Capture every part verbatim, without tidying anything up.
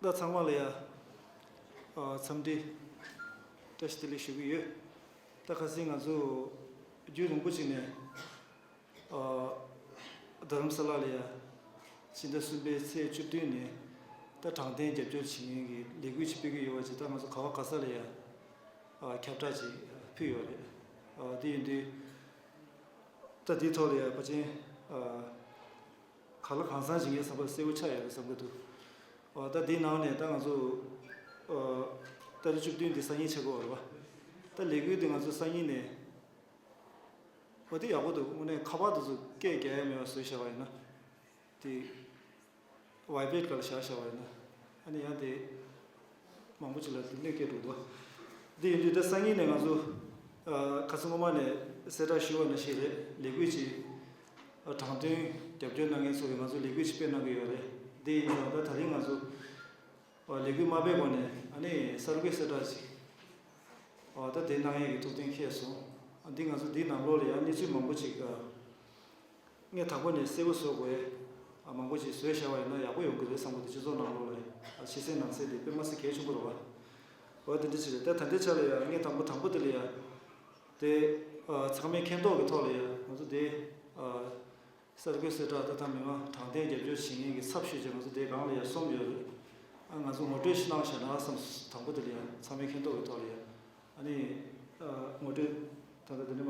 ད་ཚང་མ་ལ་ཡ། ཨ། འཚམས་འདྲི་བཀྲ་ཤིས་བདེ་ལེགས་ཞུ་གི་ཡོད། ད་ཁ་སང་ང་ཚོ་རྒྱུན་རིང་པོ་ཅིག་ནས། ཨ། རྡ་རམ་ས་ལ་ལ་ཡ། ཕྱི་ཟླ་གསུམ་པའི་ཚེས་བཅུ་བདུན་ནས་ད་དྲང་བདེན་རྒྱབ་སྐྱོར་བྱེད་མཁན་གྱི་ལས་འགུལ་ཅིག་སྤེལ་གི་ཡོད་པ་ཅིག་ད་ང་ཚོ་ག་བ་ག་ས་ལ་ཡ། ཨ། ཁྱབ་བསྒྲགས་ཅིག་ཕུལ་ཡོད་རེད། ཨ། དེ་ཡིན་དུས། ད་དེའི་ཐོག་ལ་ཡ་ཕལ་ཆེར། ཨ། གང་ལ་གང་འཚམ་ཞིག་ངས་བསམ་པར་གསལ་པོ་ཆགས་ཡོད་རེད་བསམ་གྱི་འདུག། འོ་ད་འདིའི་ནང་ནས་ད་ང་ཚོ། ཨ། ཏ་རིག་བཅུ་བདུན་འདི་སང་ཉིན་ཆགས་ཀྱི་ཡོད་རེད་པ། ད་ལས་འགུལ་འདི་ང་ཚོ་སང་ཉིན་ནས། འོ་དེ་ཡག་པོ་འདུག། དངོས་གནས་ཁ་པར་དེ་ཚོ་སྐད་རྒྱག་ཡ་མེད་པ་བཟོས་བཞག་པ་ཡིན་ན། དེ་ཝའི་བྷི་རེ་ཊི་སྒང་ལ་བཞག་བཞག་པ་ཡིན་ན། ཨ་ནི་ཡང་དེ། མང་པོ་ཅིག་ལ་དེ་གནོད་སྐྱེལ་འགྲོ་འདུག། འདི་ཡིན་དུས་ད་སང་ཉིན་ནས་ང་ཚོ། ཨ། ཁ་སང་སྔོན་མ་ནས་གསལ་བསྒྲགས་ཞུས་པ་ནང་བཞིན་རེད། ལས་འགུལ་ཅིག། ཨ། དྲང་བདེན་རྒྱབ་སྐྱོར་གནང་མཁན་ཚོ་གིས་ང་ཚོ་ལས་འགུལ་ཅིག་སྤེལ་གནང་གི་ཡོད་རེད། འདི་ཡིན་ཙང་ད་ད་རིང་ང་ཚོ། ཨ། ལས་འགུལ་མ་སྤེལ་གོང་ནས་ཨ་ནི་གསར་འགོད་གསལ་བསྒྲགས་ཅིག། ཨ། ད་དེ་གནང་ཡས་ཀྱི་ཐུགས་འདུན་འཁྱེར་སོང་། ཨ། འདི་ང་ཚོ་འདིའི་ནང་ལོགས་ལ་ཡང་གནས་ཚུལ་མང་པོ་ཅིག། ཨ། ངས་དང་པོ་ནས་གསལ་པོ་བཟོ་དགོས། ཨ། མང་པོ་ཅིག་བཟོས་བཞག་པ་ཡིན་ན་ཡག་པོ་ཡོང་གི་རེད་བསམ་གྱི་འདུག། སྤྱི་ཚོགས་ནང་ལོགས་ལ། ཨ། ཕྱི་གསལ་ནང་གསལ་དེ་དཔེ་མ་སྲིད་གལ་ཆེན་པོ་རེད་པ། འོ་དེ་འདྲ་ཅིག་རེད། ད་ད་ལྟའི་ཆ་ལ་ཡང་ངས་དང་པོ་དང་པོ་དེ་ལ་ཡང་། དེ། ཨ། ཚང་མས་མཁྱེན་རྟོགས་ཀྱི་ཐོག་ལ་ཡང་ང་ཚོ་དེ། ཨ། གསར་འགོད་གསལ་བསྒྲགས་ད་ལྟ་མི་མང་དྲང་བདེན་རྒྱབ་སྐྱོར་བྱེད་མཁན་གྱི་ཚབ་ཞུས་བྱས་ང་ཚོ་དེ་སྒང་ལ་ཡང་གསུམ་ཡོད་རེད། ཨ། ང་ཚོ་ངོ་སྤྲོད་ཞིག་གནང་བཞག་ན་བསམ། དང་པོ་དེ་ལ་ཡང་ཚང་མས་མཁྱེན་རྟོགས་ཀྱི་ཐོག་ལ་ཡང་། ཨ་ནི། ཨ། ངོ་སྤྲོད། ད་ལྟ་འདི་ནས་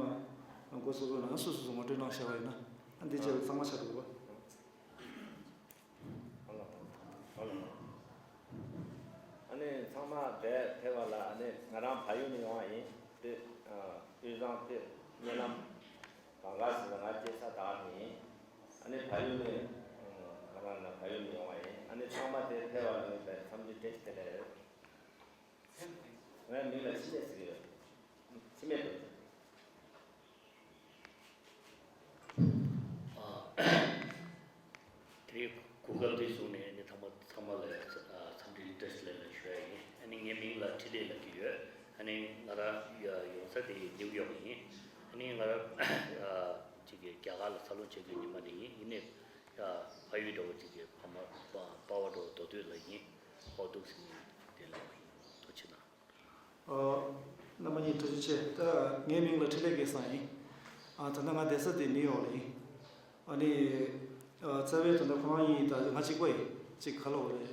མར་འགོ་ཚུགས་ཚུགས་ན་སོ་སོ་སོ་ངོ་སྤྲོད་གནང་བཞག་པ་ཡིན་ན། ཨ། འདི་རྗེས་ལ་གཙང་མ་ཆགས་འགྲོ་གི་རེད་པ། ཨ་ནི་ཚང་མ་འདིར་ཕེབས་པ་ལ་ཨ་ནི་ང་རང་ཕ་ཡུལ་ནས་ཡོང་བ་ཡིན། དེ། ཨ། དབུས་གཙང་དེ་སྨོན་ལམ་གངས་དཀར་ཟེར་ན་ང་སྐྱེས་ས་དེ་ནས་ཡིན། ཨ་ནི་ཕ་ཡུལ་ནས། ཨ། ང་རང་ནི་ཕ་ཡུལ་ནས་ཡོང་བ་ཡིན། ཨ་ནི་ཚང་མ་འདིར་ཕེབས་པ་ལ་ངས་འཚམས་འདྲི་བཀྲ་ཤིས་བདེ་ལེགས་ཡོད། ངའི་མིང་ལ་འཆི་མེད་ཟེར་གྱི་ཡོད། འཆི་མེད་དོ། ཨ། དེ་རིང་གོ་སྐབས་འདི་བཟུང་ནས་ཨ་ནི་ཚང་མ་ཚང་མ་ལ། ཨ། འཚམས་འདྲི་བཀྲ་ཤིས་བདེ་ལེགས་ཞུ་ཡ་ཡིན། ཨ་ནི་ངའི་མིང་ལ་འཕྲིན་ལས་ལབ་ཀྱི་ཡོད། ཨ་ནི་ང་རང་ཡོང་ས་དེ་ནིའུ་ཡོག་ཡིན། ཨ་ནི་ང་རང་ཅིག་གི་རྒྱ་གར་ལ་འཚར་ལོངས་བྱེད་དུས་ཉི་མ་ནས་ཡིན། ཡིན་ནའི་ཕ་ཡུལ་འདྲ་བོ་ཅིག་གི་ཕ་མ་པ་པ་ཕ་འདྲ་བོ་མདོ་སྟོད་ལ་ཡིན། ཧོ་ཏུག་ཟེར་མཁན་དེ་ལ་ཡིན། ཐུགས་རྗེ་གནང་། ཨ། རྣམ་པ་གཉིས་ཐུགས་རྗེ་ཆེ། ད་ངའི་མིང་ལ་འཕྲིན་ལས་སྐལ་བཟང་ཡིན། ཨ། ད་ལྟ་ང་བསྡད་ས་དེ་ནིའུ་ཡོག་ལ་ཡིན། ཨ་ནི། ཨ། རྩ་བའི་དོན་དག་ཁོ་རང་གཉིས་ད་ང་གཅིག་པ་ཡིན། གཅིག་ག་ལབ་དགོས་རེད།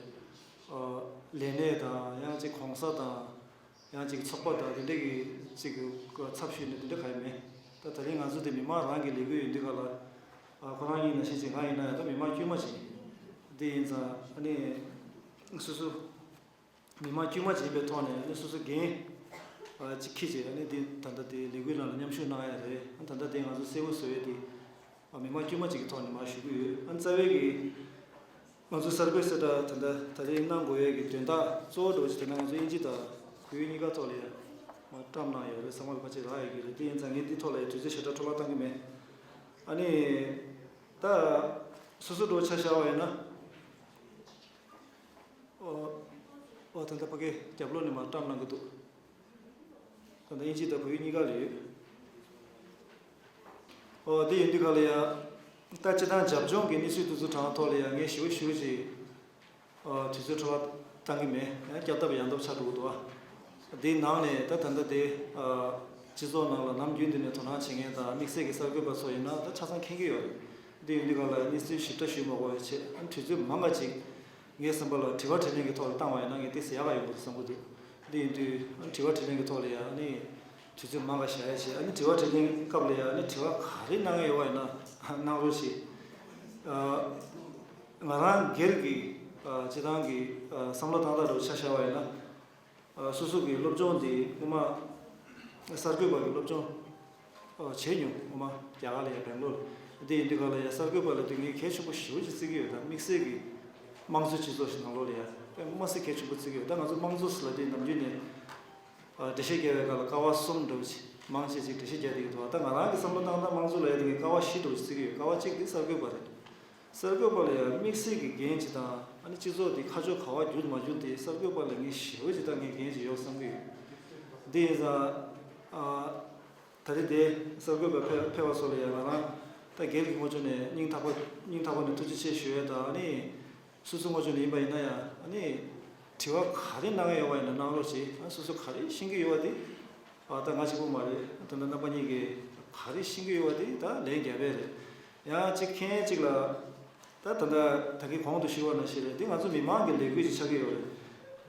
ཨ། ལས་གནས་དང་ཡང་གཅིག་གོང་ས་དང་། ཡང་གཅིག་ཚོགས་པ་དང་དེ་འདྲ་གི་གཅིག་གི་ཚབ་ཞུས་ནས་དེ་འདྲ་གང་ཡང་མེད། ད་ད་རིང་ང་ཚོ་དེ་མི་མང་རང་གི་ལས་འགུལ་ཡིན་དུས་ག་ལ། ཨ། ཁོ་རང་གཉིས་ནང་བཞིན་གཅིག་ང་ཡིན་ན་ཡང་ད་མི་མང་དཀྱུས་མ་ཅིག་ཡིན། དེ་ཡིན་ཙང་ཨ་ནི་སོ་སོ། མི་མང་དཀྱུས་མ་ཅིག་ཡིན་པའི་ཐོག་ནས་ཨ་ནི་སོ་སོ་འགན་ཨ་ཅིག་འཁྱེར་བྱས། ཨ་ནི་འདི་ད་ལྟ་དེ་ལས་འགུལ་ནང་ལ་མཉམ་ཞུགས་གནང་ཡ་རེད། ཨ། ད་ལྟ་དེ་ང་ཚོ་གསལ་པོ་བཟོ་ཡས་དེ། ཨ། མི་མང་དཀྱུས་མ་ཅིག་གི་ཐོག་ནས་མར་ཞུ་གི་ཡོད། ཨ། རྩ་བའི་གི་ང་ཚོ་གསར་འགོད་གསལ་བསྒྲགས་ད་ལྟ་ད་རེས་གནང་དགོས་ཡས་ཀྱི་དོན་དག་གཙོ་བོ་འདྲ་བོ་ཅིག་དེ་ན་ང་ཚོ་དབྱིན་ཇི་དང་བོད་ཡིག་གཉིས་ཀ་ཐོག་ལ་ཡ་མར་བཀྲམ་གནང་ཡོད་རེད། ཚང་མ་ལ་ཕལ་ཆེར་རག་ཡོད་ཀྱི་རེད། དེ་ཡིན་ཙང་ངས་འདི་ཐོག་ལ་ཡ་དུས་ཚོད་ཞེ་དྲག་འཕྲོ་བརླག་གཏང་གི་མེད། ཨ་ནི་ད་སོ་སོ་འདྲ་བོ་ཆ་བཞག་པ་ཡིན་ན། ཨོ། ཨོ། ད་ལྟ་ཕ་གིའི་རྒྱབ་ལོགས་ནས་མར་བཀྲམ་གནང་གི་འདུག། ད་ལྟ་དབྱིན་ཇི་དང་བོད་ཡིག་གཉིས་ཀ་ལ་ཡོད། ཨོ། དེ་ཡིན་དུས་ག་ལ་ཡ། ད་སྤྱིར་བཏང་རྒྱབ་ལྗོངས་ཀྱི་གནས་ཚུལ་དེ་ཚོ་དྲངས་ཐོག་ལ་ཡ་ངས་ཞེ་པོ་ཞེ་པོ་ཅིག། ཨོ། དུས་ཚོད་འཕྲོ་བརླག་གཏང་གི་མེད། ཡང་བསྐྱར་ལྡབ་ཡང་ལྡབ་ཆགས་འགྲོ་གི་འདུག་ཨ། དེའི་ནང་ནས་ད་ད་ལྟ་དེ། ཨ། སྤྱི་ཚོགས་ནང་ལ་ནམ་རྒྱུན་དུ་ནས་དོ་སྣང་བྱེད་མཁན་དང་དམིགས་བསལ་གྱི་གསར་འགོད་པ་ཚོ་ཡིན་ན་ད་ཆ་ཚང་མཁྱེན་གྱི་ཡོད་རེད། འདི་ཡིན་དུས་ག་ལ་གནས་ཚུལ་ཞིབ་ཕྲ་ཞུས་མ་དགོས་པའི་ཆེད། ཨ། དུས་ཚོད་མང་ག་ཅིག་ངའི་བསམ་པ་ལ་དྲི་བ་དྲིས་ལན་གྱི་ཐོག་ལ་བཏང་བ་ཡིན་ན་ངས་ཏོག་ཙམ་ཡག་ག་ཡོང་གི་འདུག་བསམ་གྱི་འདུག། འདི་ཡིན་དུས་དྲི་བ་དྲིས་ལན་གྱི་ཐོག་ལ་ཡ་ཨ་ནི་དུས་ཚོད་མང་ག་བཞག་ཡ་བྱས། ཨ་ནི་དྲི་བ་དྲིས་ལན་སྐབས་ལ་ཡ་ཨ་ནི་དྲི་བ་ག་རེ་གནང་ཡ་ཡོད་པ་ཡིན་ན་གནང་རོགས་བྱེད། ཨ། ང་རང་སྒེར་གྱི། ཨ། སྤྱིར་བཏང་གི། ཨ། བསམ་བློ་བཏང་སྟངས་འདྲ་བོ་ཆ་བཞག་པ་ཡིན་ན། ཨ། སོ་སོ་གི་སློབ་སྦྱོང་འདི་སྔོན་མ་གསར་འགོད་པ་གི་སློབ་སྦྱོང་། ཨ། བྱས་མྱོང་། སྔོན་མ་རྒྱ་གར་ལ་ཡ་སྦེང་ལོར། འདི་ཡིན་དུས་ག་ལ་ཡ་གསར་འགོད་པ་ལབ་དུས་ངས་གལ་ཆེན་པོ་ཞེ་པོ་ཅིག་བརྩི་གི་ཡོད། ད་དམིགས་བསལ་གྱི་དམངས་གཙོའི་སྤྱི་ཚོགས་ཤིག་ནང་ལོགས་ལ་ཡ་དཔེ་མ་སྲིད་གལ་ཆེན་པོ་བརྩི་གི་ཡོད། ད་ང་ཚོ་དམངས་གཙོ་ཟེར་ལབ་དུས་ནམ་རྒྱུན་ནས། ཨ། འགྲེལ་བཤད་རྒྱག་པའི་སྐབས་ལ་ཀ་བ་གསུམ་འདྲ་བོ་ཅིག་མང་ཆེ་ཅིག་འགྲེལ་བཤད་རྒྱག་བསྡད་ཀྱི་འདུག། ད་ང་རང་གི་བསམ་བློ་བཏང་སྟངས་དམངས་གཙོ་ལབ་ཡ་དེ་ངས་ཀ་བ་བཞི་འདྲ་བོ་ཅིག་བརྩི་གི་ཡོད། ཀ་བ་གཅིག་དེ་གསར་འགོད་པ་རེད། གསར་འགོད་པ་ལ་ཡང་དམིགས་བསལ་གྱི་འགན་ཅིག་དང་། ཨ་ནི་སྤྱི་ཚོགས་འདི་ཁ་ཕྱོགས་ག་པར་བསྒྱུར་མ་བསྒྱུར་དེ་གསར་འགོད་པ་ལ་ངས་ཞེ་པོ་ཅིག་ད་ངས་འགན་ཅིག་ཡོད་བསམ་གྱི་ཡོད། འདི་ཡིན་ཙང་། ཨ། ད་རེས་དེ་གསར་འགོད་པ་ཕེབས་ཕེབས་པ་སོགས་ལ་ཡང་ང་རང་ད་སྒེར་གྱི་ངོས་ཕྱོགས་ནས་སྙིང་ཐག་པ་སྙིང་ཐག་པ་ནས་ཐུགས་རྗེ་ཆེ་ཞུ་ཡས་དང་། ཨ་ནི་སོ་སོའི་ངོས་ཕྱོགས་ནས་ཡིན་པ་ཡིན་ན་ཡང་། ཨ་ནི་ དྲི་བ་ག་རེ་གནང་ཡོད་པ་ཡིན་ན་གནང་རོགས་བྱེད། ཨ་སོ་སོ་ག་རེ་ཤེས་ཀྱི་ཡོད་པ་དེ། ཨ་ད་ང་གཅིག་པུ་མ་རེད། ད་ལྟ་རྣམ་པ་གཉིས་ཀྱིས་ག་རེ་ཤེས་ཀྱི་ཡོད་པ་དེ་ད་ལན་རྒྱབ་པ་རེད། ཡང་གཅིག་མཁན་གཅིག་ལ། ད་ད་ལྟ་ད་གིན་གོང་དུ་ཞུས་པ་ནང་བཞིན་རེད། འདི་ང་ཚོ་མི་མང་གི་ལས་འགུལ་ཅིག་ཆགས་ཀྱི་ཡོད་རེད།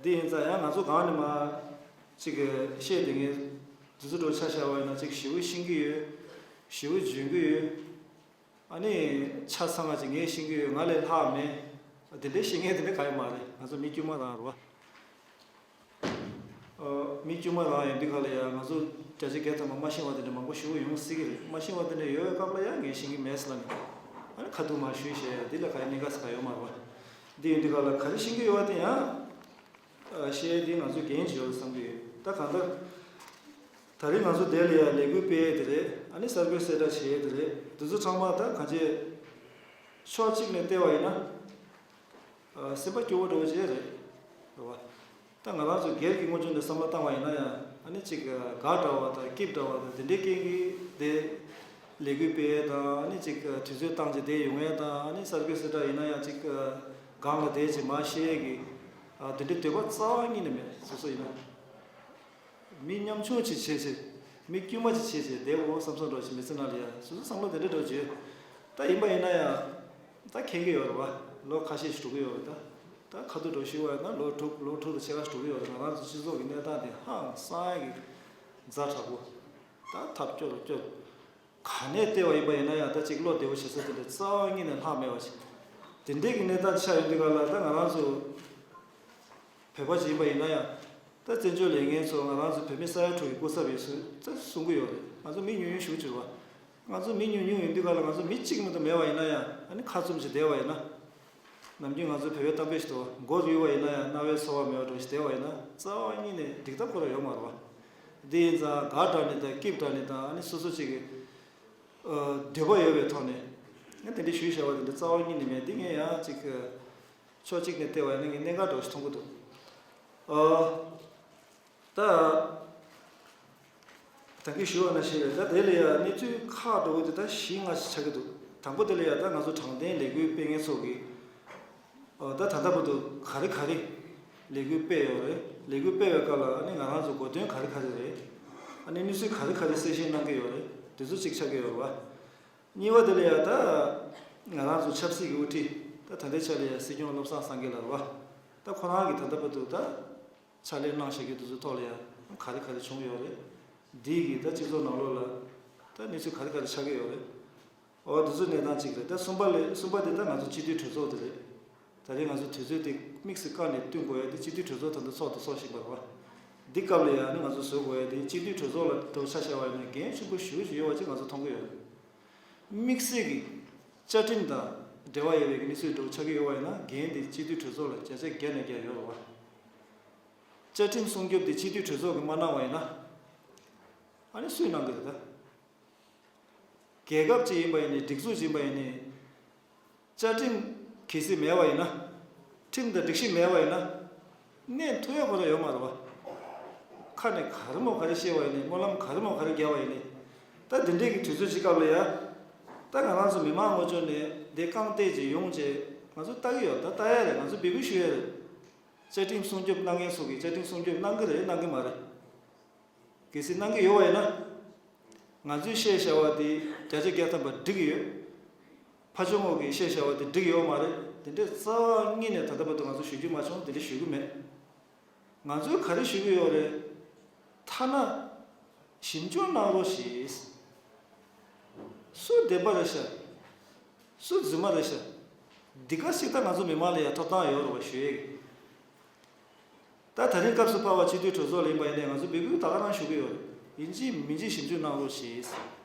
འདི་ཡིན་ཙང་ཡང་ང་ཚོ་སྒང་ནས་མར་ཅིག་གི་བཤད་དེ་ངས་འདི་ཚོ་འགྲོ་ཆ་བཞག་པ་ཡིན་ན་ཅིག་ཞེ་པོ་ཤེས་ཀྱི་ཡོད། ཞེ་པོ་འཇོན་གྱི་ཡོད། ཨ་ནི་ཆ་ཚང་བ་ཅིག་ངས་ཤེས་ཀྱི་ཡོད། ང་ལས་ལྷག་མེད། དེ་འདྲའི་ཤེས་མཁན་དེ་འདྲ་གང་ཡང་མ་རེད། ང་ཚོ་མི་དཀྱུས་མ་རང་རེད་བ། ཨ་མི་དཀྱུས་མ་རང་ཡིན་དུས་ག་ལ་ཡང་ང་ཚོ་བརྒྱ་ཆ་བརྒྱ་ཐམ་པ་མ་ཤེས་པ་དེ་འདྲ་མང་པོ་ཞེ་པོ་ཡོང་སྲིད་ཀྱི་རེད། མ་ཤེས་པ་དེ་འདྲ་ཡོད་པའི་སྐབས་ལ་ཡང་ངས་ཤེས་ཀྱི་མེད་ཟེར་ལབ་ནས། ཨ་ནི་ཁ་ཐུག་མར་ཞུས་བྱས་འདི་ལ་ག་རེ་གནད་འགག་ཟེར་ག་ཡོད་མ་རེད་བ། འདི་ཡིན་དུས་ག་ལ་ག་རེ་ཤེས་ཀྱི་ཡོད་པ་དེ་ཡང་། ཨ་བཤད་དེ་ང་ཚོ་འགན་ཅིག་ཡོད་བསམ་གྱི་ཡོད། ད་གང་ལྟར། ད་རེས་ང་ཚོ་དེ་ལ་ཡང་ལས་འགུལ་སྤེལ་ཡས་དེ་རེད། ཨ་ནི་གསར་འགོད་གསལ་བསྒྲགས་བྱེད་ཡས་དེ་རེད། འདི་ཚོ་ཚང་མ་ད་གང་ཅི། ཕྱོགས་གཅིག་ནས་བལྟས་པ་ཡིན་ན། ཨ་སེམས་པ་སྐྱོ་བོ་འདྲ་བོ་ཅིག་རེད། རེད་བ། ད་ང་རང་ཚོ་སྒེར་གྱི་ངོས་ཕྱོགས་ནས་བསམ་བློ་བཏང་བ་ཡིན་ན་ཡང་ཨ་ནི་ཅིག་དགའ་འདྲ་བ་དང་སྐྱིད་འདྲ་བ་དང་དེ་འདྲའི་རྐྱེན་གྱིས་དེ་ལས་འགུལ་སྤེལ་ཡས་དང་ཨ་ནི་ཅིག་དུས་ཚོད་བཏང་བྱས་དེ་ཡོང་ཡས་དང་ཨ་ནི་གསར་འགོད་གསལ་བསྒྲགས་ཡིན་ན་ཡང་ཅིག་སྒང་ལ་བསྡད་བྱས་མར་བཤད་ཡས་ཀྱི་ཨ་དེ་འདྲའི་འདོད་པ་རྩ་བ་ཉིད་ནས་མེད། སོ་སོ་ཡིན་ན། མི་ཉམ་ཆུང་ཅིག་བྱས་བྱས། མི་དཀྱུས་མ་ཅིག་བྱས་བྱས་བསྡད་འོ་བསམ་བསམ་འདྲ་ཞིག་མི་ཚེ་ནང་ལ་ཡ་སོ་སོ་བསམ་བློ་དེ་འདྲ་འདྲ་བྱོས། ད་ཡིན་པ་ཡིན་ན་ཡང་། ད་མཁྱེན་གྱི་ཡོད་རེད་བ། ལོ་ཁ་ཤས་ཤིག་འགྲོ་གི་ཡོད་རེད་ད། ད་ཁ་ཐུག་འགྲོ་ཞུས་པ་ཡིན་ན་ལོ་དྲུག་ལོ་དྲུག་དང་ཕྱེད་ཀ་ཞིག་འགྲོ་གི་ཡོད་རེད། ང་རང་ཚོ་སྤྱི་ཚོགས་ཀྱི་གནས་སྟངས་དེ་ཧང་སང་གི་ཛ་དྲག་པོ། ད་ཐབས་སྐྱོ་རུ་སྐྱོ་རུ། ག་ནས་བལྟས་པ་ཡིན་པ་ཡིན་ན་ཡང་ད་ཅིག་བློ་བདེ་པོ་བྱེད་ས་དེ་འདྲ་རྩ་བ་ཉིད་ནས་ལྷག་མེད་པ་ཞིག་དེ་འདྲའི་གི་གནས་སྟངས་ཆགས་ཡོང་དུས་ག་ལ་ད་ང་རང་ཚོ་བོད་པ་ཅིག་ཡིན་པ་ཡིན་ན་ཡང་། ད་བཙན་བྱོལ་ལས་ངན་ཚོ་ང་རང་ཚོ་བོད་མི་ས་ཡ་དྲུག་གི་སྐུ་ཚབ་ཡིན་ཟེར་ད་གསུང་གི་ཡོད་རེད། ང་ཚོ་མི་ཉུང་ཉུང་ཞིག་གྱུར་བ། ང་ཚོ་མི་ཉུང་ཉུང་ཡིན་དུས་ག་ལ་ང་ཚོ་མི་གཅིག་མ་གཏོགས་མེད་པ་ཡིན་ན་ཡང་ཨ་ནི་ཁ་བཙུམ་ཅིག་བསྡད་པ་ཡིན་ན། ནམ་རྒྱུན་ང་ཚོ་བོད་པའི་གཏམ་དཔེ་ཞིག་འདུག་མགོ་རུལ་བ་ཡིན་ན་ཡང་རྣ་བས་ཚོར་བ་མེད་པ་འདྲ་ཞིག་བསྡད་པ་ཡིན་ན་རྩ་བ་ཉིད་ནས་འགྲིག་ཐབས་ཁོ་རང་ཡོད་མ་རེད་བ། འདི་ཡིན་ཙང་དགའ་དྲགས་ནས་དང་སྐྱིད་དྲགས་ནས་དང་ཨ་ནི་སོ་སོ་གཅིག་གི་འདོད་པ་ཡོད་པའི་ཐོག་ནས་ཨ་དེ་འདྲའི་ཞུས་བཞག་པ་དེ་འདྲ་རྩ་བ་ཉིད་ནས་མེད། འདི་ངས་ཡང་གཅིག་གི་ཕྱོགས་གཅིག་ནས་བལྟས་པ་ཡིན་ན་ངས་གནད་འགག་འདྲ་ཞིག་མཐོང་གི་འདུག་ཨ། ད། ད་གིན་ཞུས་པ་ནང་བཞིན་རེད། ད་དེ་ལ་ཡང་གནས་ཚུལ་ཁག་འདྲ་བོ་དེ་ད་བཞི་ལྔ་ཞིག་ཆགས་ཀྱི་འདུག་དང་པོ་དེ་ལ་ཡང་ད་ང་ཚོ་དྲང་བདེན་ལས་འགུལ་སྤེལ་མཁན་ཚོ་གིས། ཨོ་ད་ད་ལྟ་བར་དུ་ག་རེ་ག་རེ་ལས་འགུལ་སྤེལ་ཡོད་རེད། ལས་འགུལ་སྤེལ་བའི་སྐབས་ལ་ཨ་ནི་ང་རང་ཚོ་གོ་དོན་ག་རེ་ག་རེ་རེད། ཨ་ནི་གནས་ཚུལ་ག་རེ་ག་རེ་གསལ་བཤད་གནང་གི་ཡོད་རེད། དེ་ཚོ་གཅིག་ཆགས་ཀྱི་ཡོད་རེད་བ། གཉིས་པ་དེ་ལ་ཡང་ད་ང་རང་ཚོ་ཆབ་སྲིད་ཀྱི་དབུ་ཁྲིད་ད་ད་ལྟའི་ཆ་ལ་ཡང་སྲིད་སྐྱོང་བློ་བཟང་སངས་སྐྱིད་ལགས་རེད་བ། ད་ཁོ་རང་གིས་ད་ལྟ་བར་དུ་ད། ཕྱག་ལས་གནང་བཞག་རྒྱུ་དེ་ཚོའི་ཐོག་ལ་ཡང་ག་རེ་ག་རེ་བྱུང་ཡོད་རེད། འདི་གི་ད་སྤྱི་ཚོགས་ནང་ལོགས་ལ་ད་གནས་ཚུལ་ག་རེ་ག་རེ་ཆགས་ཀྱི་ཡོད་རེད། འོ་དེ་ཚོའི་གནས་སྟངས་གཅིག་རེད། ད་གསུམ་པ་ལས་གསུམ་པ་དེ་ད་ང་ཚོ་སྤྱི་འཐུས་གྲོས་ཚོགས་དེ་རེད། ད་རེས་ང་ཚོ་དུས་ཚོད་དེ་དམིགས་སུ་བཀར་ནས་བསྟུན་དགོས་ཡ་དེ་སྤྱི་འཐུས་གྲོས་ཚོགས་ད་ལྟ་ཚོགས་དང་ཚོགས་བཞིན་པ་རེད་བ། འདི་སྐབས་ལ་ཡང་ནི་ང་ཚོ་བཟོ་དགོས་ཡ་དེ་སྤྱི་འཐུས་གྲོས་ཚོགས་ལ་འགྲོ་ཆ་བཞག་པ་ཡིན་ན་འགན་ཆེན་པོ་ཞེ་པོ་ཅིག་ཡོད་པ་ཅིག་ང་ཚོ་མཐོང་གི་ཡོད་རེད། དམིགས་བསལ་གྱི་བཅའ་ཁྲིམས་དང་འབྲེལ་བ་ཡོད་པའི་གནས་ཚུལ་འདྲ་བོ་ཆགས་ཀྱི་ཡོད་པ་ཡིན་ན་འགན་དེ་སྤྱི་འཐུས་གྲོས་ཚོགས་ལ་བརྒྱ་ཆ་བརྒྱ་ནས་བརྒྱ་ཡོད་རེད་བ། བཅའ་ཁྲིམས་སྲུང་སྐྱོབ་དེ་སྤྱི་འཐུས་གྲོས་ཚོགས་ཀྱིས་མ་གནང་བ་ཡིན་ན། ཨ་ནི་སུས་གནང་གི་རེད་ད། རྒྱལ་ཁབ་ཅིག་ཡིན་པ་ཡིན་ནའི་སྒྲིག་འཛུགས་ཅིག་ཡིན་པ་ཡིན་ནའི། བཅའ་ཁྲིམས་གལ་སྲིད་མེད་པ་ཡིན་ན། ཁྲིམས་དང་སྒྲིག་གཞི་མེད་པ་ཡིན་ན། གནས་ཐུབ་ཡ་ཁོ་རང་ཡོད་མ་རེད་བ། ཁ་ནས་ག་རེ་མོ་ག་རེ་བཤད་པ་ཡིན་ནའི་སྨོན་ལམ་ག་རེ་མོ་ག་རེ་བརྒྱབ་པ་ཡིན་ནའི། ད་འདི་འདྲའི་གི་དུས་ཚོད་ཅིག་སྐབས་ལ་ཡ། ད་ང་རང་ཚོ་མི་མང་ངོ་ཅོག་ནས་འདི་རྐང་སྟེགས་ཅིག་ཡོང་བྱས་ང་ཚོ་ལྟ་གི་ཡོད། ད་ལྟ་ཡ་རེད། ང་ཚོ་འབོད་སྐུལ་ཞུ་ཡ་རེད། བཅའ་ཁྲིམས་སྲུང་སྐྱོབ་གནང་མཁན་ཚོ་གིས་བཅའ་ཁྲིམས་སྲུང་སྐྱོབ་གནང་གི་རེད་གནང་གི་མ་རེད། གལ་སྲིད་གནང་གི་ཡོད་པ་ཡིན་ན། ང་ཚོས་བཤད་བྱ་བ་དེ་བརྒྱ་ཆ་བརྒྱ་ཐམ་པ་འགྲིག་གི་ཡོད། ཕ་ཆུང་ངོ་གིས་བཤད་བྱ་བ་དེ་འགྲིག་ཡོད་མ་རེད། དེ་འདྲའི་རྩ་བ་ཉིད་ནས་ད་ལྟ་བར་དུ་ང་ཚོ་ཞུ་རྒྱུ་མ་བྱུང་། དེ་འདྲ་ཞུ་གི་མེད། ང་ཚོས་ག་རེ་ཞུ་གི་ཡོད་རེད། ཐ་ན། ཞིབ་འཇུག་གནང་རོགས་ཞེས། སུ་བདེན་པ་རེད་ཤག་སུ་རྫུན་མ་རེད་ཤག་འདི་ག་ཞིག་ད་ང་ཚོ་མི་མང་ལ་ཡང་ཐོབ་ཐང་ཡོད་རེད་བ་ཞུ་ཡས། ད་ད་རིང་སྐབས་སུ་བབས་པ་སྤྱི་འཐུས་གྲོས་ཚོགས་ལ་ཡིན་པ་ཡིན་ནའི་ང་ཚོ་འབོད་སྐུལ་ད་ག་རང་ཞུ་གི་ཡོད་རེད། ཡིན་གཅིག་མིན་གཅིག་ཞིབ་འཇུག་གནང་རོགས་ཞེས།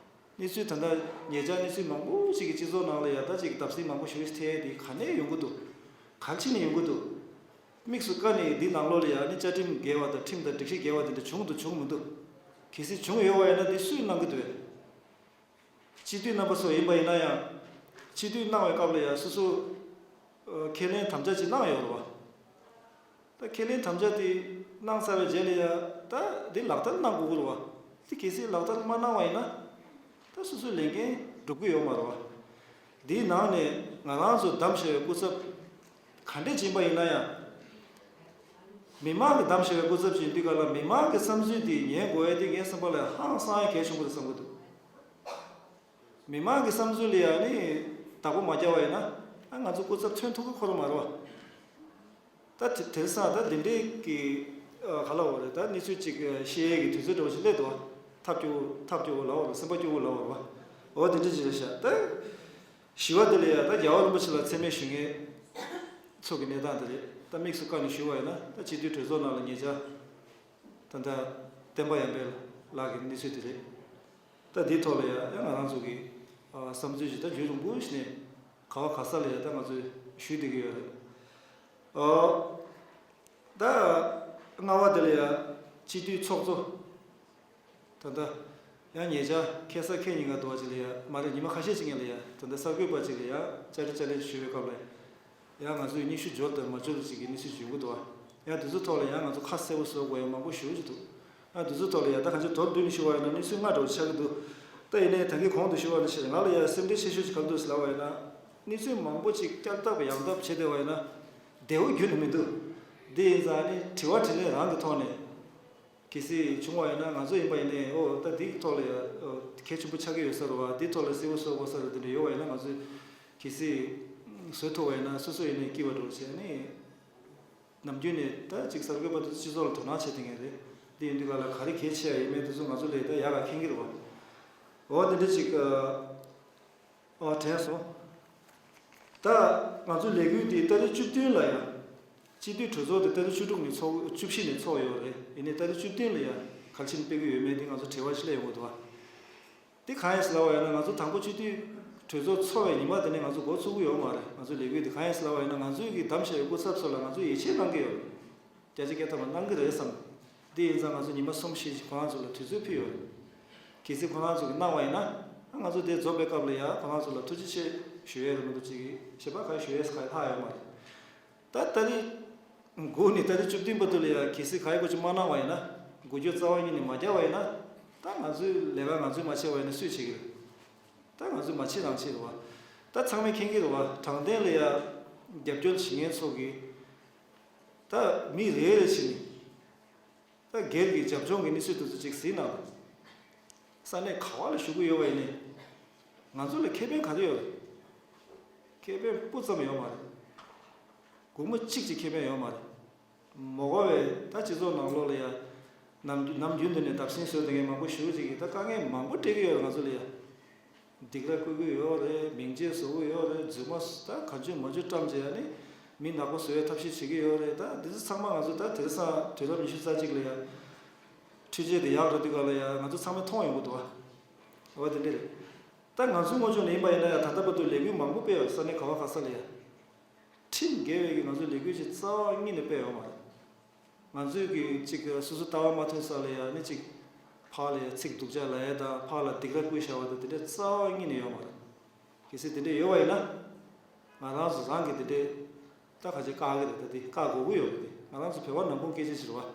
གནས་ཚུལ་ད་ལྟ་ཉེ་ཆར་གནས་ཚུལ་མང་པོ་ཞིག་གི་སྤྱི་ཚོགས་ནང་ལ་ཡང་ད་ཅིག་བརྡབ་གསིག་མང་པོ་ཞིག་ཐེབས་དེ་ག་ནས་ཡོང་གི་འདུག་ག་རེ་བྱས་ནས་ཡོང་གི་འདུག་དམིགས་སུ་བཀར་ནས་འདི་ནང་ལོགས་ལ་ཡང་ནི་བཅའ་ཁྲིམས་འགལ་བ་དང་ཁྲིམས་དང་སྒྲིག་གཞི་འགལ་བ་དེ་འདྲ་བྱུང་འདུག་བྱུང་མི་འདུག་གལ་སྲིད་བྱུང་ཡོད་པ་ཡིན་ན་འདི་སུས་གནང་གི་འདུག་སྤྱི་འཐུས་རྣམ་པ་ཚོ་ཡིན་པ་ཡིན་ན་ཡང་། སྤྱི་འཐུས་གནང་བའི་སྐབས་ལ་ཡང་སོ་སོ། ཁས་ལེན་དམ་བཅའ་ཅིག་གནང་ཡོད་རེད་བ། ད་ཁས་ལེན་དམ་བཅའ་དེ་གནང་ཚར་བའི་རྗེས་ལ་ཡང་ད་འདི་ལག་བསྟར་གནང་དགོས་ཀྱི་རེད་བ། དེ་གལ་སྲིད་ལག་བསྟར་མ་གནང་བ་ཡིན་ན། ད་སོ་སོའི་ལས་འགན་འགྲུབ་ཀྱི་ཡོད་མ་རེད་བ། འདིའི་ནང་ནས་ང་རང་ཚོ་བདམས་བྱས་པའི་སྐུ་ཚབ་ག་འདྲས་ཡིན་པ་ཡིན་ན་ཡང་། མི་མང་གི་གདམ་ཞུ་བའི་སྐུ་ཚབ་ཅིག་ཡིན་དུས་ག་ལ་མི་མང་གི་བསམ་ཚུལ་དེ་ཉན་དགོས་ཡ་དེ་ངའི་བསམ་པ་ལ་ཧང་སང་ཡ་གལ་ཆེན་པོ་རེད་བསམ་གི་འདུག་མི་མང་གི་བསམ་ཚུལ་ལ་ཡ་ནི་བདག་པོ་མ་བརྒྱབ་པ་ཡིན་ན་ཨ་ང་ཚོ་སྐུ་ཚབ་ཐོན་ཐུབ་ཀྱི་ཁོ་རང་མ་རེད་བ། ད་དེ་དེང་སང་ད་འདི་འདྲའི་གི་ཨ་ག་ལ་འོ་རེད། ད་གནས་ཚུལ་ཅིག་ཨ་བཤད་ཡས་ཀྱི་དུས་ཚོད་འདྲ་བོ་ཞིག་སླེབས་འདུག་བ། ཐབས་སྐྱོ་བོ་ཐབས་སྐྱོ་བོ་ལ་འོ་རེད། སེམས་པ་སྐྱོ་བོ་ལ་འོ་རེད་བ། འོ་དེ་འདྲ་ཅིག་རེད་ཤག་ད་བཞི་པ་དེ་ལ་ཡ་ད་རྒྱལ་བ་རིན་པོ་ཆེ་ལ་མཚན་སྨད་ཞུ་མཁན་ཚོ་གི་གནས་སྟངས་དེ་རེད། ད་དམིགས་སུ་བཀར་ནས་ཞུ་བ་ཡིན་ན་ད་སྤྱི་འཐུས་གྲོས་ཚོགས་ནང་ལ་ཉེ་ཆར་ད་ལྟ་བསྟན་པ་ཡར་འཕེལ་ལགས་ཀྱི་གནས་ཚུལ་དེ་རེད། ད་འདིའི་ཐོག་ལ་ཡ་ཡང་ང་རང་ཚོ་གི་ཨ་བསམ་ཚུལ་ཅིག་ད་རྒྱུན་རིང་པོ་ཞིག་ནས་ག་བ་ག་ས་ལ་ཡ་ད་ང་ཚོས་ཞུས་བསྡད་ཀྱི་ཡོད་རེད། ཨོ། ད་ལྔ་པ་དེ་ལ་ཡ་སྤྱི་འཐུས་ཚོགས་གཙོ། ད་ལྟ་ཡང་ཉེ་ཆར་ཁ་སང་ཁ་ཉིན་ཀ་འདུག་བ་ཅིག་ལ་ཡ་མ་རེད། ཉི་མ་ཁ་ཤས་ཅིག་སྔོན་ལ་ཡ་ད་ལྟ་གསར་འགོད་པ་ཅིག་ལ་ཡ་བཅར་འདྲི་བཅར་ལན་ཞུ་བའི་སྐབས་ལ་ཡ་ང་ཚོས་སྙན་ཞུ་འབྱོར་དང་མ་འབྱོར་ཅིག་གི་གནས་ཚུལ་ཅིག་ཡོང་གི་འདུག་བ། ཡང་དེ་ཚོའི་ཐོག་ལ་ཡང་ང་ཚོ་ཁ་གསལ་པོ་བཟོ་དགོས་ཡ་མང་པོ་ཞེ་པོ་ཅིག་འདུག་ཡང་དེ་ཚོའི་ཐོག་ལ་ཡ་ད་གང་ཅི་མདོར་བསྡུས་ནས་ཞུ་བ་ཡིན་ན་གནས་ཚུལ་ལྔ་འདྲ་བོ་ཆགས་ཀྱི་འདུག་ད་ཡིན་ནའི་ད་གིན་གོང་དུ་ཞུ་བ་ནང་བཞིན་ང་ལ་ཡ་སེམས་ཁྲལ་ཆེ་ཤོས་ཅིག་ག་རེ་འདུག་ཟེར་ལབ་པ་ཡིན་ན། གནས་ཚུལ་མང་པོ་ཅིག་བསྐྱར་ལྡབ་ཡང་ལྡབ་བྱས་བསྡད་པ་ཡིན་ན་བདེ་པོ་ཁྱོན་ནས་མི་འདུག་དེ་ཡིན་ཙང་ནི་དྲི་བ་དྲིས་ལན་རང་གི་ཐོག་ནས། གལ་སྲིད་བྱུང་བ་ཡིན་ན་ང་ཚོ་ཡིན་པ་ཡིན་ནའི་ཨོ་ད་འདིའི་ཐོག་ལ་ཡ་ཨོ་གལ་ཆེན་པོ་ཆགས་ཀྱི་ཡོད་ས་རེད་བ། འདིའི་ཐོག་ལ་གསལ་པོ་བཟོ་དགོས་ས་རེད། དེ་འདྲ་ཡོད་པ་ཡིན་ན་ང་ཚོས་གལ་སྲིད་བཟོ་ཐུབ་པ་ཡིན་ན་སོ་སོ་ཡིན་ནའི་སྐྱིད་པ་འདྲ་བོ་བྱས་ནས་ནམ་རྒྱུན་ནས་ད་ཅིག་གསར་འགོད་པ་དེ་ཚོ་སྤྱི་ཚོགས་ལ་དོ་སྣང་བྱེད་བསྡད་མཁན་རེད། འདི་ཡིན་དུས་ག་ལ་ག་རེ་གལ་ཆེ་ཡ་ཡིན་མིན་དེ་ཚོ་ང་ཚོ་ལས་ད་ཡག་ག་མཁྱེན་གྱི་རེད་བ། འོ་དེ་འདྲ་ཅིག་ཨ། ཨོ་དྲན་སོང་། ད་ང་ཚོ་ལས་འགུལ་འདི་ཏ་རིག་བཅུ་བདུན་ལ་ཡང་། སྤྱི་འཐུས་གྲོས་ཚོགས་དེ་ཏ་རིག་བཅུ་དྲུག་ནས་ཚོགས་བཅུ་བཞི་ནས་ཚོགས་ཡོད་རེད། ཡིན་ནའི་ཏ་རིག་བཅུ་བདུན་ལ་ཡང་གལ་ཆེན་སྤེལ་གྱི་ཡོད་མེད་འདི་ང་ཚོ་དྲི་བ་ཞིག་སླེབས་ཡོང་གི་འདུག་བ། འདི་གང་ཡིན་ཟེར་ལབ་པ་ཡིན་ན་ང་ཚོ་དང་པོ་སྤྱི་འཐུས་གྲོས་ཚོགས་ཚོགས་པའི་ཉི་མ་དེ་ནས་ང་ཚོ་འགོ་ཚུགས་ཀྱི་ཡོད་མ་རེད། ང་ཚོ་ལས་འགུལ་འདི་གང་ཡིན་ཟེར་ལབ་པ་ཡིན་ན་ང་ཚོའི་གི་གདམ་བྱས་པའི་སྐུ་ཚབ་ཚོ་ལ་ང་ཚོས་ཡིད་ཆེས་གནང་གི་ཡོད་རེད། བརྒྱ་ཆ་བརྒྱ་ཐམ་པ་གནང་གི་རེད་བསམ། འདི་ཡིན་ཙང་ང་ཚོ་ཉི་མ་གསུམ་བཞི་ཞིག་ཁོ་རང་ཚོ་ལ་དུས་ཚོད་ཕུལ་ཡོད་རེད། གལ་སྲིད་ཁོ་རང་ཚོ་གིས་གནང་བ་ཡིན་ན་ང་ཚོ་དེ་རྫོགས་པའི་སྐབས་ལ་ཡ་ཁོ་རང་ཚོ་ལ་ཐུགས་རྗེ་ཆེ་ཞུ་ཡས་རེད་མ་གཏོགས་ཅིག་གཞན་པ་ག་རེ་ཞུ་ཡས་ག་རེ་ལྷག་ཡོད་མ་རེད། ད་ཏ་རིག་དགུ་ནས་ཏ་རིག་བཅུ་བདུན་བར་དུ་ལ་ཡ་གལ་སྲིད་ག་རེ་དགོས་ཀྱི་མ་གནང་བ་ཡིན་ན། འགུལ་སྐྱོད་རྩ་བ་ཉིད་ནས་མ་རྒྱག་པ་ཡིན་ན། ད་ང་ཚོའི་ལས་ཀ་ང་ཚོས་མ་བྱས་པ་ཡིན་ན་སུས་བྱེད་ཀྱི་རེད། ད་ང་ཚོས་མ་བྱེད་རང་བྱེད་རེད་བ། ད་ཚང་མས་མཁྱེན་གྱི་རེད་བ། དྲང་བདེན་ལ་ཡ་རྒྱབ་སྐྱོར་བྱེད་མཁན་ཚོ་གིས། ད་མི་རེ་རེ་བཞིན་ད་སྒེར་གྱི་རྒྱབ་ལྗོངས་ཀྱི་གནས་ཚུལ་དེ་ཚོ་ཅིག་གཟིགས་ན། ས་གནས་ག་བ་ལ་བཞུགས་ཀྱི་ཡོད་པ་ཡིན་ནའི། ང་ཚོ་ལ་ཁེ་ཕན་ག་རེ་ཡོད་རེད། ཁེ་ཕན་སྤུ་ཙམ་ཡོད་མ་རེད། སྒོར་མོ་གཅིག་ཅིག་ཁེ་ཕན་ཡོད་མ་རེད། མ་འོངས་པའི་ད་སྤྱི་ཚོགས་ནང་ལོགས་ལ་ཡ། ནམ་ནམ་རྒྱུན་དུ་ནས་བརྡབ་གསིག་བཟོས་བསྡད་མཁན་མང་པོ་ཞེ་པོ་ཅིག་གིས་ད་དཀའ་ངལ་མང་པོ་སྤྲད་ཀྱི་ཡོད་རེད་ང་ཚོ་ལ་ཡ། སྡིགས་ར་བསྐུལ་གྱི་ཡོད་རེད། མིང་ཆད་བཟོ་གི་ཡོད་རེད། རྫུན་མ་ད་གང་བྱུང་མང་བྱུང་བཀྲམ་བྱས་ཡ་ནི་མི་ནག་པོ་བཟོ་ཡའི་ཐབས་ཤེས་བྱེད་ཀྱི་ཡོད་རེད། ད་འདི་ཚོ་ཚང་མ་ང་ཚོ་ད་དེང་སང་དུས་རབས་ཉི་ཤུ་རྩ་གཅིག་ལ་ཡ་འཕྲུལ་ཆས་དེ་ཡག་རུ་དུས་ག་ལ་ཡ་ང་ཚོ་ཚང་མས་མཐོང་ཡོང་གི་འདུག་ཨ། འོ་དེ་འདྲ་རེད། ད་ང་ཚོའི་ངོས་ཕྱོགས་ནས་ཡིན་པ་ཡིན་ན་ཡང་ད་ལྟ་བར་དུ་ལས་འགུལ་མང་པོ་སྤེལ་བ་རེད། ས་གནས་ག་བ་ག་ས་ལ་ཡ། ཁྲིམས་འགལ་བའི་གི་ང་ཚོའི་ལས་འགུལ་ཅིག་རྩ་བ་ཉིད་ནས་སྤེལ་ཡོད་མ་རེད། ང་ཚོས་གི་ཅིག་སོ་སོ་ལྟ་བ་མ་མཐུན་ས་ལ་ཡ་ནི་ཅིག་ཕར་ལ་ཡ་ཚིག་སྡུག་ཅག་ལབ་ཡ་དང་ཕར་ལ་སྡིགས་ར་བསྐུལ་བཞག་པ་དང་དེ་འདྲ་རྩ་བ་ཉིད་ནས་ཡོད་མ་རེད། གལ་སྲིད་དེ་འདྲ་ཡོད་པ་ཡིན་ན། ང་རང་ཚོ་རང་གི་དེ་འདྲ་ད་ག་ཅིག་བཀག་གི་རེད། ད་དེ་བཀག་དགོས་ཀྱི་ཡོད་རེད། དེ་ང་རང་ཚོ་བོད་པ་ནང་ཁུལ་སྐད་ཆ་ཞིག་རེད་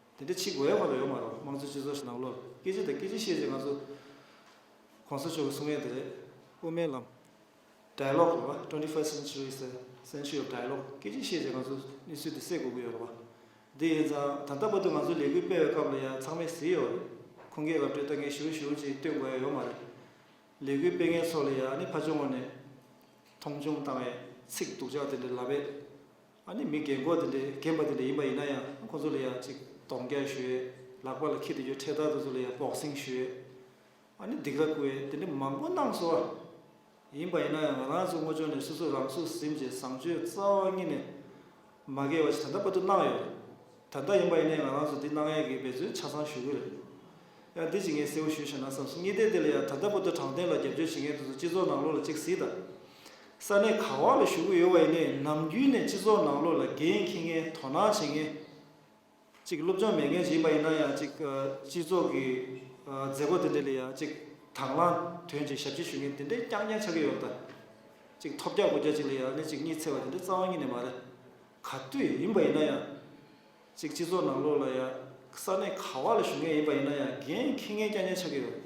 བ། དེ་འདྲ་བྱེད་དགོས་ཡ་ཁོ་ཐག་ཡོད་མ་རེད་བ། དམངས་གཙོའི་སྤྱི་ཚོགས་ཤིག་ནང་ལོགས་ལ་སྐད་ཆ་དང་སྐད་ཆ་བཤད་ཅིག་ང་ཚོ་གོང་ས་མཆོག་གི་གསུང་ཡས་དེ་རེད། དབུ་མའི་ལམ། Dialogue རེད་བ། Twenty first century is a century of dialogue. སྐད་ཆ་བཤད་ཅིག་ང་ཚོ་གནས་ཚུལ་དེ་སེལ་དགོས་ཀྱི་ཡོད་རེད་བ། དེ་ཡིན་ཙང་ད་ལྟ་བར་དུ་ང་ཚོ་ལས་འགུལ་སྤེལ་བའི་སྐབས་ལ་ཡང་ཚང་མས་གཟིགས་ཡོད་རེད། ཁུངས་སྐྱེལ་ར་སྤྲོད་ལྟ་མཁན་ཞེ་པོ་ཞེ་པོ་ཅིག་སྟོན་དགོས་ཡ་ཡོད་མ་རེད། ལས་འགུལ་སྤེལ་མཁན་ཚོ་ལ་ཡང་ཨ་ནི་ཕར་ཕྱོགས་ངོས་ནས་མཐོང་ཆུང་བཏང་བའི་ཚིག་སྡུག་ཅག་དེ་འདྲ་ལབ་པས། ཨ་ནི་མི་རྒན་གོག་དེ་འདྲ་རྒན་པ་དེ་འདྲ་ཡིན་པ་ཡིན་ན་ཡང་ཁོང་ཚོ་ལ་ཡང་ཅིག་གདོང་བརྒྱབ་ཞུ་ཡས། ལག་པ་ལ་འཁྱེར་བསྡད་རྒྱུ་འཕྲེད་དར་དེ་ཚོ་ལ་ཡང་བོག་སིང་ཞུ་ཡས། ཨ་ནི་སྡིགས་ར་བསྐུལ་ཡས་དེ་འདྲ་མང་པོ་གནང་སོང་བ། ཡིན་པ་ཡིན་ན་ཡང་ང་རང་ཚོ་ངོས་ཕྱོགས་ནས་སོ་སོ་རང་ཚུགས་ཟིན་བྱས་བཟང་སྤྱོད་རྩ་བ་ཉིད་ནས་མ་འགལ་བ་ཞིག་ད་ལྟ་བར་དུ་གནང་ཡོད་རེད། ད་ལྟ་ཡིན་པ་ཡིན་ནའི་ང་རང་ཚོ་འདི་གནང་ཡས་ཀྱི་འབད་བརྩོན་ཆ་ཚང་ཞུ་གི་རེད། ཡང་འདི་ཅིག་ངས་གསལ་པོ་ཞུས་བཞག་ན་བསམ་སོང་། གཉིས་ཐད་དེ་ལ་ཡང་ད་ལྟ་བར་དུ་དྲང་བདེན་ལ་རྒྱབ་སྐྱོར་བྱེད་མཁན་དེ་ཚོ་སྤྱི་ཚོགས་ནང་ལོགས་ལ་ཅིག་གཟིགས་དང་། ས་གནས་ག་བ་ལ་བཞུགས་ཀྱི་ཡོད་པ་ཡིན་ནའི་ནམ་རྒྱུན་ནས་སྤྱི་ཚོགས་ནང་ལོགས་ལ་འགན་འཁྱེར་མཁན། དོ་སྣང་བྱེད་མཁན། གཅིག་སློབ་སྦྱོང་མེད་མཁན་ཞིག་ཡིན་པ་ཡིན་ན་ཡང་གཅིག་ཨ་སྤྱི་ཚོགས་ཀྱི་ཨ་མཛད་སྒོ་དེ་འདྲ་ལ་ཡང་གཅིག་དང་བླངས་ཐོན་ཅིག་ཞབས་ཕྱི་ཞུ་མཁན་དེ་འདྲའི་རྐྱང་རྐྱང་ཆགས་ཀྱི་ཡོད་པ་དང་། གཅིག་ཐོབ་རྒྱག་གོ་རྒྱག་ཅིག་ལ་ཡང་ནི་གཅིག་གཉིད་སད་པ་དེ་འདྲ་རྩ་བ་ཉིད་ནས་མ་རེད། ག་དུས་ཡིན་པ་ཡིན་ན་ཡང་། གཅིག་སྤྱི་ཚོགས་ནང་ལོགས་ལ་ཡང་ས་གནས་ག་བ་ལ་བཞུགས་མཁན་ཡིན་པ་ཡིན་ན་ཡང་འགན་འཁྱེར་མཁན་རྐྱང་རྐྱང་ཆགས་ཀྱི་ཡོད།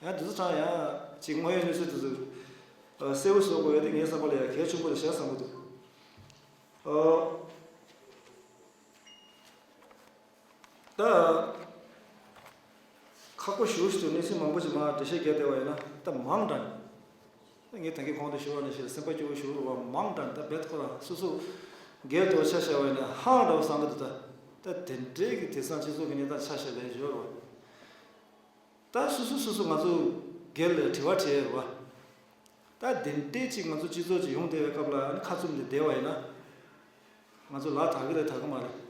ཡང་དེ་ཚོ་ཚང་ཡང་གཅིག་དངོས་ཡོད་གནས་ཚུལ་དེ་ཚོ་ཨ་གསལ་པོ་བཟོ་དགོས་ཡ་དེ་ངའི་བསམ་པ་ལ་ཡང་གལ་ཆེན་པོ་རེད་ཤག་བསམ་གྱི་འདུག་ཨ། ད་ཁག་པོ་ཞེ་པོ་ཞིག་འདུག་གནས་ཚུལ་མང་པོ་ཞིག་མར་འགྲེལ་བཤད་རྒྱག་བསྡད་པ་ཡིན་ན་ད་མང་དྲགས། ངས་ད་གིན་གོང་དུ་ཞུས་པ་ནང་བཞིན་སེམས་པ་སྐྱོ་བོ་ཞེ་པོ་རེད་བ། མང་དྲགས་ད་རྦད་ཁོ་རང་སོ་སོ་སྒེར་དུ་ཆ་བཞག་པ་ཡིན་ན་ཧང་འདྲ་བོ་བསམ་གི་འདུག་ད་ད་དེ་འདྲའི་གི་དེང་སང་སྤྱི་ཚོགས་ཀྱི་གནས་སྟངས་ཆ་བཞག་ལས་ཡོད་རེད་བ། ད་སོ་སོ་སོ་སོ་ང་ཚོ་སྒེར་ལ་དྲི་བ་དྲི་ཡས་རེད་བ། ད་དེ་འདྲའི་ཅིག་ང་ཚོ་སྤྱི་ཚོགས་ཅིག་ཡོང་བསྡད་པའི་སྐབས་ལ་ཨ་ནི་ཁ་བཙུམ་ནས་བསྡད་པ་ཡིན་ན། ང་ཚོ་ལག་དག་གི་རེད་དག་གི་མ་རེད།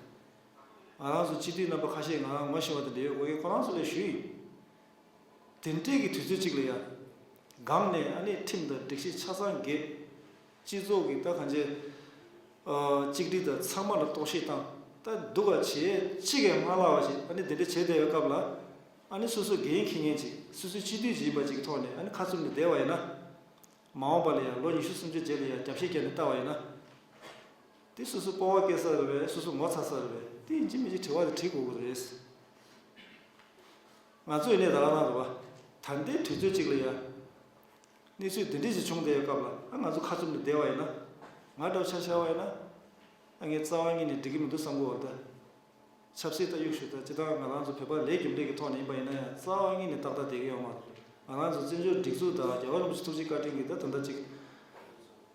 ང་རང་ཚོ་སྤྱི་འཐུས་རྣམ་པ་ཁ་ཤས་ང་རང་ངོ་ཤེས་པ་དང་འབྲེལ་ཡོད་སྒོ་ཁྱེད་ཁོ་རང་ཚོ་ལ་ཞུས་ཡིན། དེ་འདྲའི་གི་དུས་ཚོད་ཅིག་ལ་ཡ། སྒང་ནས་ཨ་ནི་ཁྲིམས་དང་སྒྲིག་གཞི་ཆ་ཚང་འགལ། སྤྱི་ཚོགས་ཀྱི་ད་གང་ཅི། ཨ། གཅིག་སྒྲིལ་དང་ཚང་མ་ལ་གཏོར་བཤིག་བཏང་། ད་སྡུག་ག་བྱེད་གཅིག་གིས་མ་ལྷག་པ་ཞིག་ཨ་ནི་དེ་འདྲ་བྱས་བསྡད་པའི་སྐབས་ལ། ཨ་ནི་སོ་སོ་འགན་འཁྱེར་མཁན་ཅིག་སོ་སོའི་སྤྱི་འཐུས་ཅིག་ཡིན་པ་ཅིག་གི་ཐོག་ནས་ཨ་ནི་ཁ་བཙུམ་ནས་བསྡད་པ་ཡིན་ན། མ་འོངས་པ་ལ་ཡང་ལོ་ཉི་ཤུ་སུམ་ཅུ་རྗེས་ལ་ཡང་རྒྱབ་བཤིག་བརྒྱབ་ནས་བལྟ་བ་ཡིན་ན། དེ་སོ་སོ་སྤོབས་པ་སྐྱེ་ས་རེད་པས། སོ་སོ་ངོ་ཚ་ས་རེད་པས། དེ་ཡིན་གཅིག་མིན་གཅིག་དྲི་བ་དེ་དྲི་དགོས་ཀྱི་རེད། ང་ཚོ་ཡིན་ནའི་ད་ག་རང་རེད་པ། ད་ལྟའི་དུས་ཚོད་ཅིག་ལ་ཡ། གནས་ཚུལ་འདི་འདྲ་ཞིག་བྱུང་བསྡད་པའི་སྐབས་ལ་ཨ་ང་ཚོ་ཁ་བཙུམ་ནས་བསྡད་པ་ཡིན་ན། ང་འདྲ་བོ་ཆ་བཞག་པ་ཡིན་ན། ཨ་ངས་རྩ་བ་ཉིད་ནས་འགྲིག་གི་མི་འདུག་བསམ་གྱི་ཡོད་རེད་ད། ཆབ་སྲིད་ལྟ་གཡུག་ཞུ་ད་སྤྱིར་བཏང་ང་རང་ཚོ་བོད་པ་ལས་རྒྱུ་འབྲས་ཀྱི་ཐོག་ནས་ཡིན་པ་ཡིན་ན་ཡང་རྩ་བ་ཉིད་ནས་ཏག་ཏག་བསྡད་ཀྱི་ཡོད་མ་རེད། ང་རང་ཚོ་བཙན་བྱོལ་སྒྲིག་འཛུགས་དང་རྒྱལ་བ་རིན་པོ་ཆེ་ཐུགས་རྗེ་བཀའ་དྲིན་གྱིས་ད་ད་ལྟ་ཅིག་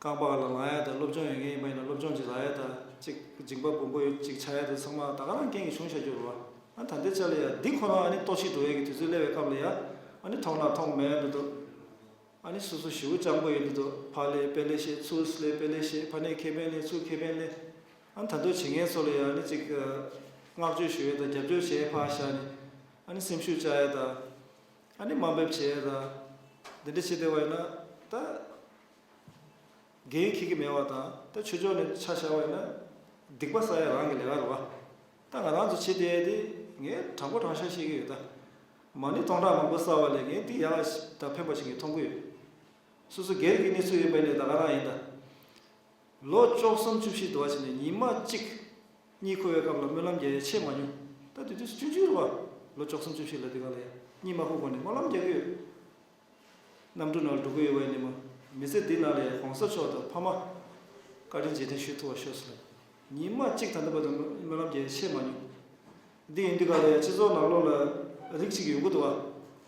རྐང་པ་ལ་ལངས་ཡ་དང་སློབ་སྦྱོང་ཡོད་མཁན་ཡིན་པ་ཡིན་ན་སློབ་སྦྱོང་ཅིག་རག་ཡ་དང་ཅིག་སྦྱིན་པ་སྦོམ་པོ་ཅིག་ཆགས་ཡ་དང་ཚང་མ་ད་ག་རང་རྐྱེན་གྱིས་བྱུང་བཞག་རྒྱུ་རེད་བ། ཨ་ད་ལྟའི་ཆ་ལ་ཡ་འདི་ཁོ་རང་ཨ་ནི་གཏོར་བཤིག་འགྲོ་ཡ་གི་དུས་ཚོད་སླེབས་པའི་སྐབས་ལ་ཡ་ཨ་ནི་མཐོང་ན་མཐོང་མེད་འདུག་ཨ་ནི་སོ་སོ་ཞེ་པོ་སྤྱང་པོ་ཡོད་འདི་འདུག་ཕར་ལས་དཔེ་ལས་བཤད། ཚུར་ལས་དཔེ་ལས་བཤད། ཕར་ནས་ཁེ་ཕན་ལས་ཚུར་ཁེ་ཕན་ལས། ཨ་ནི་ད་དུང་བྱེད་མཁན་ཚོ་ལ་ཡང་ཨ་ནི་ཅིག་བསྔགས་བརྗོད་ཞུ་ཡས་དང་རྒྱབ་སྐྱོར་བྱེད་ཡས་ཕར་བཞག་ནས་ཨ་ནི་སེམས་ཤུགས་བཅག་ཡས་དང་། ཨ་ནི་དམའ་འབེབས་བྱེད་ཡས་དང་། འདི་འདྲ་བྱེད་བསྡད་པ་ཡིན་ན་ད། འགན་འཁྱེར་གྱི་མེད་པ་དང་ད་ཆོས་ཕྱོགས་ནས་ཆ་བཞག་པ་ཡིན་ན། སྡིག་པ་བསགས་ཡས་རང་གི་ལས་ཀ་རེད་བ། ད་ང་རང་ཚོ་བྱེད་བསྡད་དེ་ངས་དྲང་པོ་དྲང་བཞག་བཤད་ཀྱི་ཡོད་ད། མ་ཎི་སྟོང་ཕྲག་མང་པོ་བསགས་པ་ལས་ངས་འདི་ཡག་ཞིག་དང་ཕན་པ་ཞིག་ངས་མཐོང་གི་ཡོད། སོ་སོ་སྒེར་གྱི་གནས་ཚུལ་ཡིན་པ་ཡིན་ནའི་ད་ག་རང་ཡིན་ད། ལོ་བཅུ་གསུམ་བཅུ་བཞི་འདུག་བ་བྱས་ནས་ཉི་མ་གཅིག་གཉིད་ཁུག་པའི་སྐབས་ལ་སྨོན་ལམ་རྒྱག་ཡས་ཆད་མ་མྱོང་། ད་དུས་དུས་སུ་ཆུང་ཆུང་རེད་བ། ལོ་བཅུ་གསུམ་བཅུ་བཞི་ལ་དེ་ག་ལ་ཡ་གཉིད་མ་ཁུག་གོང་ནས་སྨོན་ལམ་རྒྱག་གི་ཡོད། གནམ་གྲུ་ནང་ལ་འགྲོ་གི་ཡོད་པ་ཡིན་ནའི་མ། མི་ཚེ་འདི་ནང་ལ་ཡ་གོང་ས་མཆོག་དང་ཕ་མ་བཀའ་དྲིན་རྗེས་དྲན་ཞུ་ཐུབ་པ་ཤོག་ཟེར། ཉི་མ་གཅིག་ད་ལྟ་བར་དུ་སྨོན་ལམ་རྒྱག་ཡས་ཆད་མ་མྱོང་། འདི་ཡིན་དུས་ག་ལ་ཡ་སྤྱི་ཚོགས་ནང་ལོགས་ལ་རིགས་གཅིག་ཡོང་གི་འདུག་བ།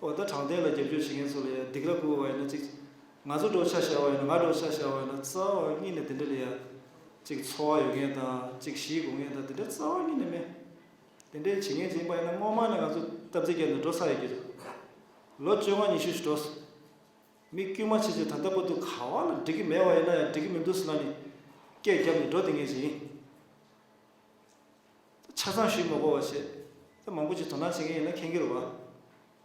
ཨོ་ད་དྲང་བདེན་ལ་རྒྱབ་སྐྱོར་བྱེད་མཁན་ཚོ་ལ་ཡ་སྡིགས་ར་བསྐུལ་བ་ཡིན་ན་གཅིག་ང་ཚོ་འདྲ་བོ་ཆ་བཞག་པ་ཡིན་ན་ང་འདྲ་བོ་ཆ་བཞག་པ་ཡིན་ན་རྩ་བ་ཉིད་ནས་དེ་འདྲ་ལ་ཡ་གཅིག་ཚོར་བ་ཡོད་མཁན་དང་གཅིག་ཞེད་དགོས་མཁན་དང་དེ་འདྲ་རྩ་བ་ཉིད་ནས་མེད། དེ་འདྲའི་བྱེད་མཁན་ཅིག་ཡིན་པ་ཡིན་ན་སྔོན་མ་ནས་ང་ཚོ་སྟབས་བདེ་རྒྱབ་ནས་འགྲོ་ཚར་ཡོད་ཀྱི་རེད། ལོ་བཅོ་ལྔ་ཉི་ཤུ་ཞིག་འགྲོ་སོང་། མི་དཀྱུས་མ་ཆེ་ཆེ་ད་ལྟ་བར་དུ་ག་བ་ལ་འགྲིག་གི་མེད་པ་ཡིན་ན་ཡང་འགྲིག་གི་མི་འདུག་ཟེར་ལབ་ནས་སྐད་བརྒྱབ་ནས་འགྲོ་བསྡད་མཁན་ཅིག་ཡིན། ཆ་ཚང་ཞུས་མ་དགོས་པ་བྱས། ད་མང་པོ་ཅིག་དོ་སྣང་བྱེད་མཁན་ཡིན་ན་མཁྱེན་གྱི་རེད་བ།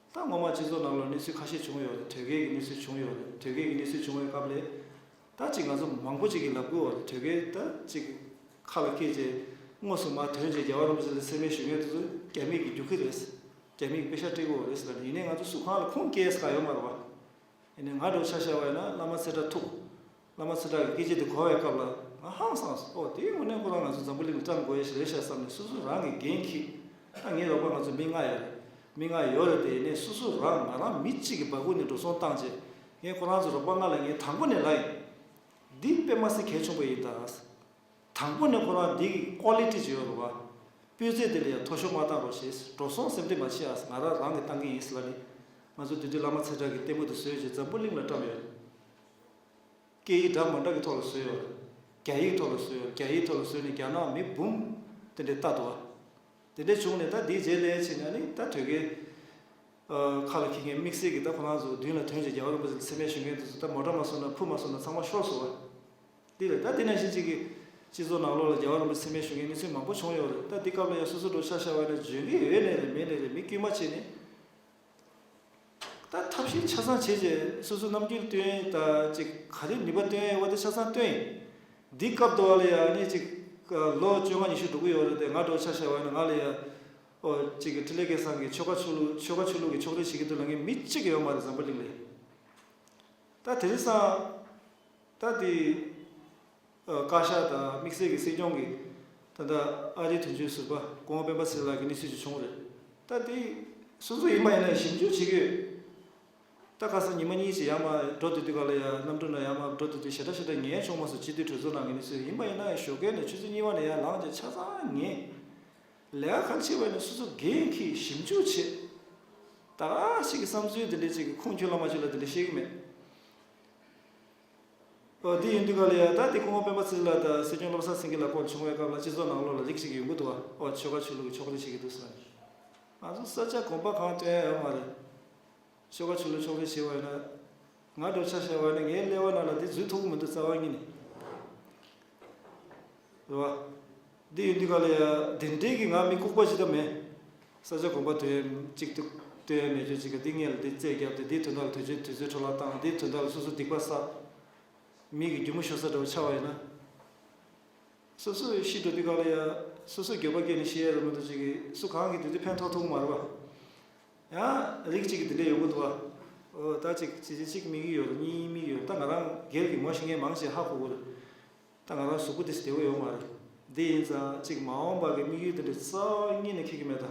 ད་སྔོན་མ་སྤྱི་ཚོགས་ནང་ལ་གནས་ཚུལ་ཁ་ཤས་བྱུང་ཡོད་རེད། དོལ་རྒྱལ་གྱི་གནས་ཚུལ་བྱུང་ཡོད་རེད། དོལ་རྒྱལ་གྱི་གནས་ཚུལ་བྱུང་བའི་སྐབས་ལ། ད་ཅིག་ང་ཚོ་མང་པོ་ཅིག་གིས་ལབ་ཀྱི་ཡོད་རེད། དོལ་རྒྱལ་ད་ཅིག་ཁ་ལ་སྐད་བྱས། དངོས་སུ་མར་ཐོན་བྱས་རྒྱལ་བ་རིན་པོ་ཆེ་ལ་མཚན་སྨད་ཞུ་མཁན་དེ་ཚོ་རྒྱ་མི་གིས་རྒྱུག་གི་རེད། རྒྱ་མི་གིས་པེ་ཤག་སྤྲད་ཀྱི་ཡོད་རེད་ཟེར་ལབ་ནས། ཡིན་ནའི་ང་ཚོ་གཟུགས་ཁང་ལ་ཁུངས་སྐྱེལ་ས་ག་ཡོད་མ་རེད་བ། ཡིན་ནའི་ང་འདྲ་བོ་ཆ་བཞག་པ་ཡིན་ན་བླ་མ་ཚེ་བཀྲ་ཐུག་བླ་མ་ཚེ་བཀྲ་གི་སྐད་ཆ་དེ་གོ་བའི་སྐབས་ལ་ང་ཧང་སངས་སོང་། ཨོ་དེའི་དངོས་གནས་ཁོ་རང་ང་ཚོ་འཛམ་བུ་གླིང་ལ་བཀྲམ་དགོས་ཡ་ཞིག་རེད་ཤག་བསམ་ནས་སོ་སོ་རང་གི་འགན་འཁྱེར། ད་ངའི་རོགས་པ་ང་ཚོ་མི་ལྔ་ཡོད་རེད། མི་ལྔ་ཡོད་རེད་དེ། ཡིན་ནའི་སོ་སོ་རང་ང་རང་མི་གཅིག་གི་སྦ་ཁུག་ནས་འགྲོ་སོང་བཏང་བྱས། ངས་ཁོ་རང་ཚོ་རོགས་པ་ལྔ་ལ་ངས་དང་པོ་ནས་ལབ་ཡིན། འདི་དཔེ་མ་སྲིད་གལ་ཆེན་པོ་ཡིན་ད། དང་པོ་ནས་ཁོ་རང་འདི་གི་ཀོ་ལི་ཊི་ཅིག་ཡོད་རེད་བ། སྤུས་ཚད་དེ་ལ་ཡང་མཐོ་ཤོས་མ་བཏང་རོགས་ཞེས། འགྲོ་སོང་སེམས་ཁྲལ་མ་བྱེད་ཨ། ང་རང་རང་གིས་བཏང་གི་ཡིན་ཟེར་ལབ་ནས། ང་ཚོ་དེ་དུས་བླ་མ་ཚེ་བཀྲ་གི་ལྟད་མོ་དེ་བཟོས་རྗེས་འཛམ་བུ་གླིང་ལ་བཀྲམ་ཡོད། སྐད་ཡིག་འདྲ་མི་འདྲ་གི་ཐོག་ལ་བཟོས་ཡོད། རྒྱ་ཡིག་ཐོག་ལ་བཟོས་ཡོད། རྒྱ་ཡིག་ཐོག་ལ་བཟོས་ནས་རྒྱ་ནག་མི་འབུམ་དེ་འདྲས་ལྟ་འདུག་བ། དེ་འདྲས་བྱུང་ནས་ད་འདིའི་རྗེས་ལ་ཕྱིན་ན་ནི་ད་དོལ་རྒྱལ། ཨ། ཁ་ལ་འཁྱེར་མཁན་དམིགས་བསལ་གྱི་ད་ཁོ་རང་ཚོ་མདུན་ལ་ཐོན་བྱས་རྒྱལ་བ་རིན་པོ་ཆེ་ལ་མཚན་སྨད་ཞུ་མཁན་དེ་ཚོ་ད་མོ་ཊ་མ་བཟོ་ན་ཕུ་མ་བཟོ་ན་ཚང་མ་ཤོར་སོང་བ། འདི་ལས་ད་འདི་ནང་བཞིན་གཅིག་གི་སྤྱི་ཚོགས་ནང་ལོགས་ལ་རྒྱལ་བ་རིན་པོ་ཆེ་མཚན་སྨད་ཞུ་མཁན་གནས་ཚུལ་མང་པོ་བྱུང་ཡོད་རེད། ད་འདི་སྐབས་ལ་ཡང་སོ་སོ་འདྲ་ཆ་བཞག་པ་ཡིན་ན་འཇོན་གྱི་ཡོད་ནའི་རེད་མེད་ནའི་རེད། མི་དཀྱུས་མ་བྱས་ནས་ད་ཐབས་ཤེས་ཆ་ཚང་བྱས་བྱས་སོ་སོ་རྣམ་འགྱུར་སྟོན་ད་ཅིག་ག་རེ་ནུས་པ་སྟོན་ཡོད་པ་དེ་ཆ་ཚང་སྟོན་ཡིན། འདི་སྐབས་དུ་བ་ལ་ཡང་ནི་ཅིག་ལོ་བཅོ་ལྔ་ཉི་ཤུ་འགྲོ་གི་ཡོད་རེད་དེ། ང་འདྲ་ཆ་བཞག་པ་ཡིན་ན་ང་ལ་ཡང་ཨོ་ཅིག་གི་འཕྲིན་ལས་སྐལ་བཟང་གི་ཆོལ་ཁ་ཆོས་ལུགས་ཆོལ་ཁ་ཆོས་ལུགས་ཀྱི་ཕྱོགས་རིས་བྱེད་ཀྱི་འདུག་ལབ་མཁན་མི་གཅིག་ཀྱང་ཡོད་མ་རེད་འཛམ་བུ་གླིང་ལ། ད་དེང་སང་ད་དེ་ཨ་བཀའ་ཤག་དང་དམིགས་བསལ་གྱི་སྲིད་སྐྱོང་གིས་ད་ལྟ་ཨ་རིའི་དོན་གཅོད་ཟུར་པ་སྐུ་ངོ་སྤེན་པ་ཚེ་རིང་ལགས་ཀྱི་གནས་ཚུལ་ཅིག་བྱུང་རེད། ད་དེ་སོ་སོ་ཡིན་པ་ཡིན་ན་ཞིབ་འཇུག་བྱེད་ཀྱི་ཡོད། ད་ཁ་སང་ཉི་མ་གཉིས་ཅིག་ཡར་མར་འགྲོ་སྡོད་དུས་ག་ལ་ཡ་གནམ་གྲུ་ནང་ཡར་མར་འགྲོ་སྡོད་དུས་ཞེ་དྲག་ཞེ་དྲག་ཉན་བྱུང་མ་སོང་། སྤྱི་འཐུས་གྲོས་ཚོགས་ནང་གི་གནས་ཚུལ་ཡིན་པ་ཡིན་ན་ཡང་ཞོགས་ཀས་ནས་ཆུ་ཚོད་གཉིས་པ་ནས་ཡར་ལངས་བྱས་ཆ་ཚང་ཉན། ལས་ཀ་ག་རེ་བྱེད་པ་ཡིན་ན་སོ་སོ་འགན་འཁྱེར་ཞིབ་འཇུག་བྱེད། ད་ག་ཞིག་གི་བསམ་ཚུལ་དེ་འདྲ་ཅིག་གི་ཁུངས་འཁྱོལ་ལ་མ་འཁྱོལ་ལ་དེ་འདྲ་བཤད་གི་མེད། ཨོ་དེ་ཡིན་དུས་ག་ལ་ཡ་ད་དེ་སྐུ་ངོ་སྤེན་པ་ཚེ་རིང་ལགས་དང་སྲིད་སྐྱོང་བློ་བཟང་སེང་གེ་ལགས་སྐོར་བྱུང་བའི་སྐབས་ལ་སྤྱི་ཚོགས་ནང་ལོགས་ལ་རིགས་ཅིག་ཡོང་གི་འདུག་བ། ཨོ་ཆོལ་ཁ་ཆོས་ལུགས་ཀྱི་ཕྱོགས་རིས་བྱེད་ཀྱི་འདུག་ཟེར་ནས། ང་ཚོ་ས་ཆ་གོམ་པ་གང་སྟོན་ཡ་ཡོད་མ་རེད། ཆོལ་ཁ་ཆོས་ལུགས་ཕྱོགས་རིས་བྱེད་པ་ཡིན་ན། ང་འདྲ་ཆ་བཞག་པ་ཡིན་ན་ངའི་ཀླད་པ་ནང་ལ་དེ་འཛུལ་ཐུབ་ཀྱི་མི་འདུག་རྩ་བ་ཉིད་ནས། རེད་བ། འདི་ཡིན་དུས་ག་ལ་ཡ་དེ་འདྲའི་གི་ང་མི་ལྐུགས་པ་ཅིག་ད་མེད། ས་ཆ་གོམ་པ་སྟོན་གཅིག་ཏུ་སྟོན་ཡ་མེད་ཆོག་ཅིག་ག་འདི་ངས་ལ་འདི་རྩད་བརྒྱབ་སྟེ་འདིའི་དོན་དག་ལ་དུས་ཚོད་དུས་ཚོད་འཕྲོ་བརླག་བཏང་འདིའི་དོན་དག་ལ་སོ་སོ་སྡིག་པ་བསགས། མི་གི་རྒྱུ་མ་ཤོར་ས་འདྲ་བོ་ཆགས་པ་ཡིན་ན། སོ་སོ་ཤི་འགྲོ་དུས་ག་ལ་ཡ་སོ་སོ་འགྱོད་པ་སྐྱེས་ནས་ཤི་ཡ་རེད་མི་འདུག་ཅིག་གི་སུ་གང་གི་དུས་ཚོད་ཕན་ཐོགས་ཐུབ་ཀྱི་མ་རེད་བ། ཡང་རིགས་གཅིག་གི་དེ་འདྲ་ཡོང་གི་འདུག་བ། ཨོ་ད་ཅིག་ཅི་ཅི་གཅིག་དམིགས་ཡུལ་ཡོད་རེད། གཉིས་དམིགས་ཡུལ་ཡོད་རེད། ད་ང་རང་སྒེར་གྱི་ངོ་ཤེས་མཁན་མང་ཆེ་ཧ་གོ་གི་རེད། ད་ང་རང་གཟུགས་པོ་དེ་བདེ་པོ་ཡོད་མ་རེད། འདི་ཡིན་ཙང་ཅིག་མ་འོངས་པ་གི་དམིགས་ཡུལ་དེ་འདྲ་རྩ་བ་ཉིད་ནས་འཁྱེར་གྱི་མེད་ད།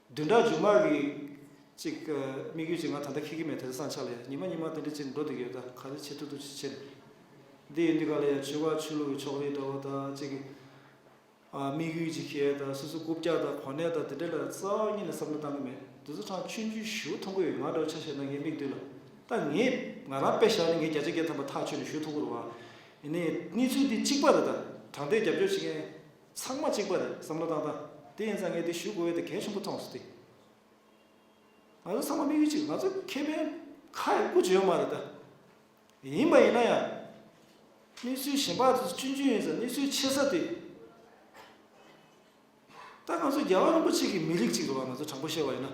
བདུན་ཕྲག་མཇུག་མ་གི་ཅིག་དམིགས་ཡུལ་ཅིག་ང་ད་ལྟ་འཁྱེར་གྱི་མེད། དེ་སང་ཆ་ལ་ཡ་ཉི་མ་ཉི་མ་དེ་འདྲ་ཅིག་འགྲོ་བསྡད་ཀྱི་ཡོད། ད་ག་རེ་བྱེད་ཐུབ་ཐུབ་ཅིག་བྱེད། འདི་ཡིན་དུས་ག་ལ་ཡ་ཆོལ་ཁ་ཆོས་ལུགས་ཀྱི་ཕྱོགས་རིས་འདྲ་བོ་ད་ཅིག་གི་ཨ་དམིགས་ཡུལ་ཅིག་འཁྱེར་དང་སོ་སོ་རྐུབ་བཀྱག་དང་གོ་གནས་དང་དེ་འདྲ་ལ་རྩ་བ་ཉིད་ནས་བསམ་བློ་བཏང་གི་མེད། དེ་ཚོ་ཚང་ཆུང་ཆུང་ཞུ་མཐོང་གི་ཡོད། ང་འདྲ་བོ་ཆ་བཞག་ན་ངའི་མིག་མདུན་ལ་ད་ངས་ང་རང་དཔེ་བཞག་ན་ངས་བརྒྱ་ཆ་བརྒྱ་ཐམ་པ་ཐག་ཆོད་ནས་ཞུ་ཐུབ་ཀྱི་རེད་བ། ཡིན་ནའི་གནས་ཚུལ་འདི་གཅིག་པ་རེད། ད་དྲང་བདེན་རྒྱབ་སྐྱོར་བྱེད་མཁན་ཚང་མ་གཅིག་པ་རེད། བསམ་བློ་བཏང་སྟངས་དེ་ཡིན་ཙང་ངས་དེ་ཞུ་དགོས་ཡ་དེ་གལ་ཆེན་པོ་མཐོང་སོང་སྟེ། ང་ཚོ་ཚང་མ་དམིགས་ཡུལ་གཅིག་ང་ཚོ་ཁེ་ཕན་ཁ་ཡི་ཀུ་ཅི་ཡོད་མ་རེད་ད། ཡིན་པ་ཡིན་ན་ཡང་། གནས་ཚུལ་གཞན་པ་དེ་ཚོ་ཆུང་ཆུང་ཡིན་ཙང་གནས་ཚུལ་ཆེ་ས་དེ། ད་ང་ཚོ་རྒྱལ་བ་རིན་པོ་ཆེ་གི་མི་རིགས་གཅིག་རེད་བ། ང་ཚོ་དྲང་པོ་བཤད་པ་ཡིན་ན།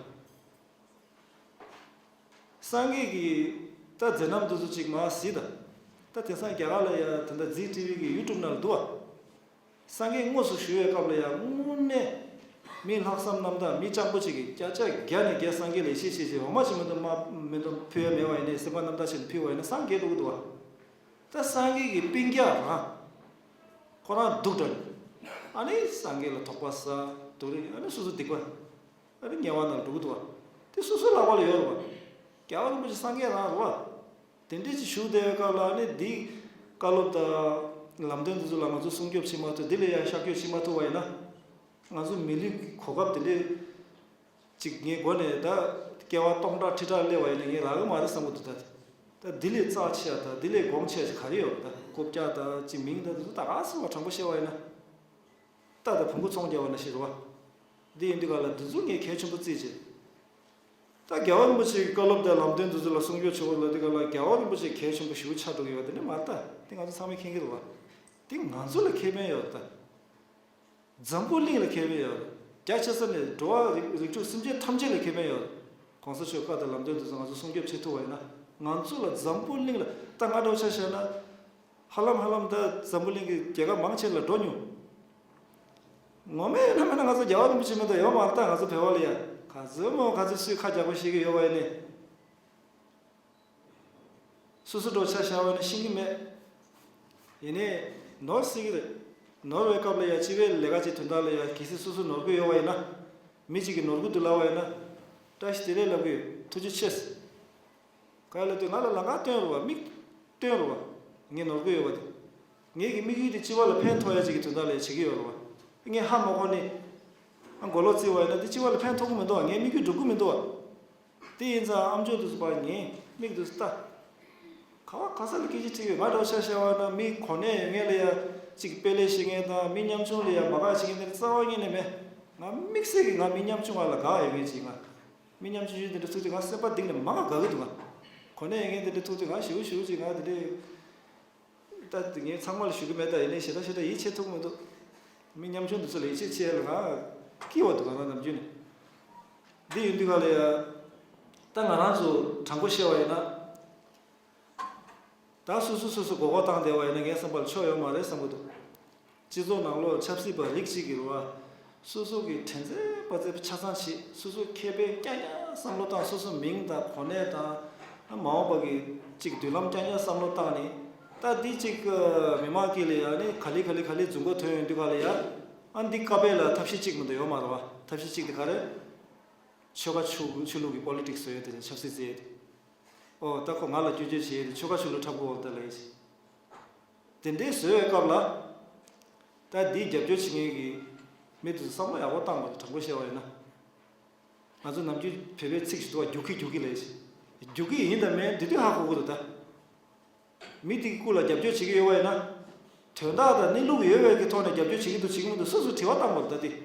སངས་རྒྱས་ཀྱི་ད་མཛད་རྣམ་དེ་ཚོ་གཅིག་མར་གཟིགས་དང་། ད་དེང་སང་རྒྱ་གར་ལ་ཡ་དེ་འདྲ་ཛི་ཊི་ཝི་གི་ཡུ་ཊུབ་ནང་ལ་འདུག་བ། སངས་རྒྱས་དངོས་སུ་བཞུགས་པའི་སྐབས་ལ་ཡང་དངོས་གནས་མི་ལྷག་བསམ་རྣམ་དག་མི་སྤྱང་པོ་ཅིག་གིས་བརྒྱ་ཆ་བརྒྱ་ནས་བརྒྱ་སངས་རྒྱས་ལ་ཡིད་ཆེས་བྱེད་བྱེད་འོ་མ་ཅིག་མི་འདུག་མ་མི་འདུག་ཕུལ་ཡ་མེད་པ་ཡིན་ནའི་སེམས་པ་རྣམ་དག་བྱས་ནས་ཕུལ་བ་ཡིན་ན་སངས་རྒྱས་འགྲོ་གི་འདུག་བ། ད་སངས་རྒྱས་ཀྱི་སྤུན་ཀྱག་རང་ཁོ་རང་སྡུག་དྲགས་ནས་ཨ་ནི་སངས་རྒྱས་ལ་དོགས་པ་ཟ་སྡུག་རུས་ཨ་ནི་སོ་སོ་སྡིག་པ་ཨ་ནི་དམྱལ་བ་ནང་འགྲོ་གི་འདུག་བ། དེ་སོ་སོའི་ལག་པ་ལ་ཡོད་རེད་བ། རྒྱལ་བ་རིན་པོ་ཆེ་སངས་རྒྱས་རང་རེད་བ། དེ་འདྲས་ཅིག་བཞུགས་བསྡད་པའི་སྐབས་ལ་ནི་འདི་བཀའ་སློབ་དང་ལམ་སྟོན་འདི་ཚོ་ལ་ང་ཚོ་སྲུང་སྐྱོབ་བྱེད་མ་ཐུབ། འདི་ལ་ཡང་ཤར་བསྐྱོད་བྱེད་མ་ཐུབ་པ་ཡིན་ན། ང་ཚོ་མི་ལུས་གོ་སྐབས་དེ་འདྲས་ཅིག་ངའི་མགོ་ནས་ད་སྐྱེ་བ་སྟོང་ཕྲག་ཁྲི་ཕྲག་སླེབས་པ་ཡིན་ན་ངས་རག་གི་མ་རེད་བསམ་གི་འདུག་ད་ད་འདི་ལས་རྩ་ཆེ་ཡ་ད་འདི་ལས་གོང་ཆེ་ཡ་ཞིག་ག་རེ་ཡོད་རེད། ད་རྐུབ་བཀྱག་ད་ཅིག་མིང་ད་འདི་ཚོ་ད་ག་སེ་བ་དྲང་པོ་བཤད་པ་ཡིན་ན། རྟ་དང་བོང་གུ་ཚོང་རྒྱག་པ་ནང་བཞིན་རེད་བ། འདི་ཡིན་དུས་ག་ལ་འདི་ཚོ་ངས་གལ་ཆེན་པོ་བརྩིས་བྱས། ད་རྒྱལ་བ་རིན་པོ་ཆེའི་བཀའ་སློབ་དང་ལམ་སྟོན་འདི་ཚོ་ལ་སྲུང་སྐྱོབ་བྱེད་དགོས་ལབ་དུས་ག་ལ་རྒྱལ་བ་རིན་པོ་ཆེ་གལ་ཆེན་པོ་ཞེ་པོ་ཆགས་འགྲོ་གི་ཡོད་པ་དེ་འདྲ་མ་རེད་ད། དེ་ང་ཚོ་ཚང་མས་མཁྱེན་གྱི་རེད་བ། དེ་ང་ཚོ་ལ་ཁེ་ཕན་ཡོད་རེད་ད། འཛམ་བུ་གླིང་ལ་ཁེ་ཕན་ཡོད་རེད། རྒྱ་ཆེ་ས་ནས་འགྲོ་བ་རིགས་རིགས་དྲུག་སེམས་ཅན་ཐམས་ཅད་ལ་ཁེ་ཕན་ཡོད་རེད། གོང་ས་མཆོག་བཀའ་དང་ལམ་སྟོན་འདི་ཚོ་ང་ཚོ་སྲུང་སྐྱོབ་བྱེད་ཐུབ་པ་ཡིན་ན། ང་ཚོ་ལ་འཛམ་བུ་གླིང་ལ་ད་ང་འདྲ་བོ་ཆ་བཞག་ན། ཧ་ལམ་ཧ་ལམ་ད་འཛམ་བུ་གླིང་གི་རྒྱལ་ཁབ་མང་ཆེ་ལ་འགྲོ་མྱོང་། ངོ་མ་ཡོད་ན་མེད་ན་ང་ཚོ་རྒྱལ་བ་རིན་པོ་ཆེ་མེད་དུ་ཡོད་མ་རེད་ད། ང་ཚོ་བོད་པ་ལ་ཡ་ག་ཚོད་མོ་ག་ཚོད་སུས་ཁ་རྒྱག་པ་ཤེས་ཀྱི་ཡོད་པ་ཡིན་ནའི། སོ་སོ་འགྲོ་ཆ་བཞག་པ་ཡིན་ན་ཤེས་ཀྱི་མེད། ཡིན་ནའི་ནོར་སྲིད་ཀྱི་རེད། ནོར་བའི་སྐབས་ལ་ཡ་སྤྱི་པའི་ལས་ཀ་ཅིག་དོན་དག་ལ་ཡ་གལ་སྲིད་སོ་སོ་ནོར་གྱི་ཡོད་པ་ཡིན་ན། མི་གཅིག་གིས་ནོར་གྱི་འདུག་ལབ་པ་ཡིན་ན། བཀྲ་ཤིས་བདེ་ལེགས་ལབ་ཀྱི་ཡོད། ཐུགས་རྗེ་ཆེ། ག་ལ་དུས་ང་ལ་ལམ་ཁ་སྟོན་རོགས་པ། མིག་སྟོན་རོགས་པ། ངས་ནོར་གྱི་ཡོད་པ་དེ། ངེད་ཀྱི་དམིགས་ཡུལ་དེ་སྤྱི་པ་ལ་ཕན་ཐོགས་ཡ་ཅིག་གི་དོན་དག་ལ་བྱེད་ཀྱི་ཡོད་རོགས་པ། ངས་ཧ་མ་གོ་ནས། ཨ་མགོ་ལོག་བརྩི་བ་ཡིན་ན་དེ་སྤྱི་པ་ལ་ཕན་ཐོགས་ཀྱི་མི་འདུག་བ། ངའི་དམིགས་ཡུལ་འགྲུབ་ཀྱི་མི་འདུག་བ། དེ་ཡིན་ཙང་ཨམ་ཅོག་དེ་ཚོ་ཕར་ཉན། མིག་དེ་ཚོ་ལྟ། ག་བ་ག་ས་ལ་སྐད་ཆ་དྲིས་ཡོད། ང་འདྲ་བོ་ཆ་བཞག་པ་ན་མི་གོ་གནས་ཡོད་མཁན་ལ་ཡ་ཅིག་དཔེ་ལེགས་ཤེས་མཁན་དང་མི་ཉམ་ཆུང་ལ་ཡ་མ་དགའ་བྱེད་མཁན་དེ་རྩ་བ་ཉིད་ནས་མེད། ང་དམིགས་བསལ་གྱིས་ང་མི་ཉམ་ཆུང་བ་ལ་དགའ་ཡོད་མཁན་ཅིག་ང་། མི་ཉམ་ཆུང་ཆུང་དེ་འདྲ་ཐུག་དུས་ང་སེམས་པ་གཏིང་ནས་མ་དགའ་དགའ་གི་འདུག་ང་། གོ་གནས་ཡོད་མཁན་དེ་འདྲ་ཐུག་དུས་ང་ཞེ་པོ་ཞེ་པོ་ཅིག་ང་དེ་འདྲའི། ད་དེ་ངས་ཚང་མ་ལ་ཞུ་གི་མེད། ད་ཡིན་ནའི་ཞེ་དྲག་ཞེ་དྲག་ཡིད་ཆེས་ཐུབ་མི་འདུག་མི་ཉམ་ཆུང་འདི་ཚོ་ལ་ཡིད་ཆེས་བྱེད་ཡ་ལ་ང་སྐྱིད་པ་འདུག་ང་རང་ནམ་རྒྱུན་ནས། འདི་ཡིན་དུས་ག་ལ་ཡ། ད་ང་རང་ཚོ་དྲང་པོ་བཤད་པ་ཡིན་ན། ད་སོ་སོ་སོ་སོ་མགོ་སྐོར་བཏང་བསྡད་པ་ཡིན་ན་ངའི་བསམ་པར་ཆོ་ཡོད་མ་རེད་བསམ་གི་འདུག་སྤྱི་ཚོགས་ནང་ལོགས་ཆབ་སྲིད་པ་རིགས་གཅིག་གིས་རེད་བ། སོ་སོ་གི་དྲན་ཚད་པ་ཚད་ཆ་ཚང་བྱེད། སོ་སོ་ཁེ་ཕན་རྐྱང་རྐྱང་བསམ་བློ་བཏང་། སོ་སོ་མིང་དང་གོ་གནས་དང་། མ་འོངས་པ་གི་ཅིག་མདུན་ལམ་རྐྱང་རྐྱང་བསམ་བློ་བཏང་ནས། ད་འདི་ཅིག་མི་མང་དཀྱིལ་ལ་ཡ་ནི་ག་ལེ་ག་ལེ་ག་ལེ་རྫུན་གོ་ཐོན་ཡོང་དུས་ག་ལ་ཡ། ཨ་འདི་ཀ་པའི་ལ་ཐབས་ཤེས་གཅིག་མི་འདུག་ཡོད་མ་རེད་བ། ཐབས་ཤེས་གཅིག་དེ་ག་རེ། ཆོལ་ཁ་ཆོས་ཆོས་ལུགས་ཀྱི་པོ་ལི་ཊིག་སི་བཟོ་ཡོད་དེ་ཆབ་སྲིད་བཟོ་ཡོད་དེ། ཨོ་ད་ཁོ་ང་ལ་སྐྱོན་བརྗོད་བྱེད་ཡོད་དེ་ཆོལ་ཁ་ཆོས་ལུགས་འཁྲབ་དགོས་འོ་ད་ལ་ཡིན་ཞིག་དེ་འདྲའི་བཟོས་པའི་སྐབས་ལ། ད་འདིའི་རྒྱབ་སྐྱོར་བྱེད་མཁན་གྱི་ མི་དེ་ཚོ་བསམ་བློ་ཡག་པོ་བཏང་དགོས་རེད། དྲང་པོ་བཤད་པ་ཡིན་ན། ང་ཚོ་ནམ་རྒྱུན་བོད་པའི་ཚིག་ཞིག་འདུག་བ། རྒྱུག་ཁྱི་རྒྱུག་ཁྱི་ལབ་ཞིག་རྒྱུག་ཁྱི་ཡིན་དང་མིན་དེ་དུས་ཧ་གོ་གི་འདུག་ད། མི་དེ་གི་སྐུ་ལ་རྒྱབ་སྐྱོར་བྱེད་ཀྱི་ཡོད་པ་ཡིན་ན། དོན་དག་དང་གནས་ལུགས་ཡོད་པའི་གི་ཐོག་ནས་རྒྱབ་སྐྱོར་བྱེད་ཀྱི་འདུག་བྱེད་ཀྱི་མི་འདུག་སོ་སོས་དྲི་བ་བཏང་དགོས་རེད་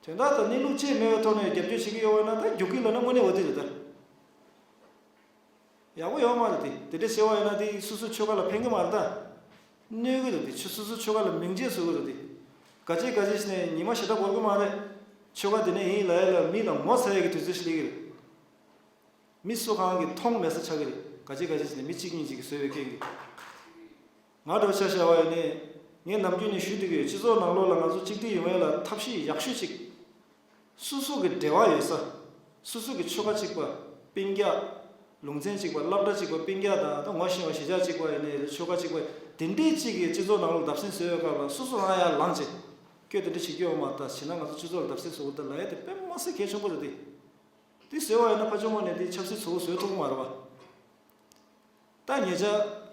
ད་དེ། དོན་དག་དང་གནས་ལུགས་ཅིག་མེད་པའི་ཐོག་ནས་རྒྱབ་སྐྱོར་བྱེད་ཀྱི་ཡོད་པ་ཡིན་ན་ད་རྒྱུག་ཁྱི་ལབ་ན་དངོས་གནས་འོ་དེ་རེད་ད། ཡག་པོ་ཡོད་མ་རེད་དེ། དེ་འདྲ་བྱས་པ་ཡིན་ན་དེ་སོ་སོའི་ཆོལ་ཁ་ལ་ཕན་གྱི་མ་རེད་ད། གནོད་ཀྱི་རེད་དེ། ཆོ་སོ་སོའི་ཆོལ་ཁ་ལ་མིང་རྗེས་བཟོ་གི་རེད་དེ། ག་ཅི་ག་ཅི་ཞིག་ནས་ཉི་མ་ཞེ་དྲག་འགོར་གི་མ་རེད། ཆོལ་ཁ་དེ་ནས་ཡིན་ལབ་ཡ་ལ་མི་ལ་ངོ་ཚ་ཡ་གི་དུས་ཚོད་ཞིག་སླེབས་ཀྱི་རེད། མི་སུ་གང་གིས་མཐོང་མེད་ས་ཆགས་ཀྱི་རེད། ག་ཅི་ག་ཅི་ཞིག་ནས་མི་གཅིག་གཉིས་ཅིག་གིས་བཟོས་པའི་རྐྱེན་གྱིས། ང་འདྲ་བོ་ཆ་བཞག་པ་ཡིན་ནའི། ངས་ནམ་རྒྱུན་ནས་ཞུ་བསྡད་ཀྱི་ཡོད། སྤྱི་ཚོགས་ནང་ལོགས་ལ་ང་ཚོ་གཅིག་སྒྲིལ་ཡོང་ཡ་ལ་ཐབས་ཤེས་ཡག་ཤོས་གཅིག་སོ་སོ་གི་འབྲེལ་བ་ཡོད་ས། སོ་སོ་གི་ཆོལ་ཁ་གཅིག་པ། སྤུན་ཀྱག་ལུང་ཚན་གཅིག་པ། སློབ་གྲྭ་གཅིག་པ། སྤུན་ཀྱག་དང་ད་ངོ་ཤེས་པ། གཞིས་ཆགས་གཅིག་པ་ཡིན་ནའི་རེད། ཆོལ་ཁ་གཅིག་པ། དེ་འདྲའི་གཅིག་གིས་སྤྱི་ཚོགས་ནང་ལོགས་བརྡབ་གསིག་བཟོས་ཡོད་སྐབས་ལ་སོ་སོ་རང་ཡར་ལངས་བྱས། ཁྱོད་དེ་འདྲ་བྱེད་རྒྱུ་ཡོད་མ་རེད། ད་བྱས་ན་ང་ཚོ་སྤྱི་ཚོགས་ལ་བརྡབ་གསིག་བཟོ་གི་འདུག་ལབ་ཡ་དེ་དཔེ་མ་སྲིད་གལ་ཆེན་པོ་རེད་དེ། དེ་བཟོས་པ་ཡིན་ན་ཕར་ཕྱོགས་ངོས་ནས་དེ་ཆབ་སྲིད་བཟོ་བཟོ་ཐུབ་ཀྱི་མ་རེད་པ། ད་ཉེ་ཆར།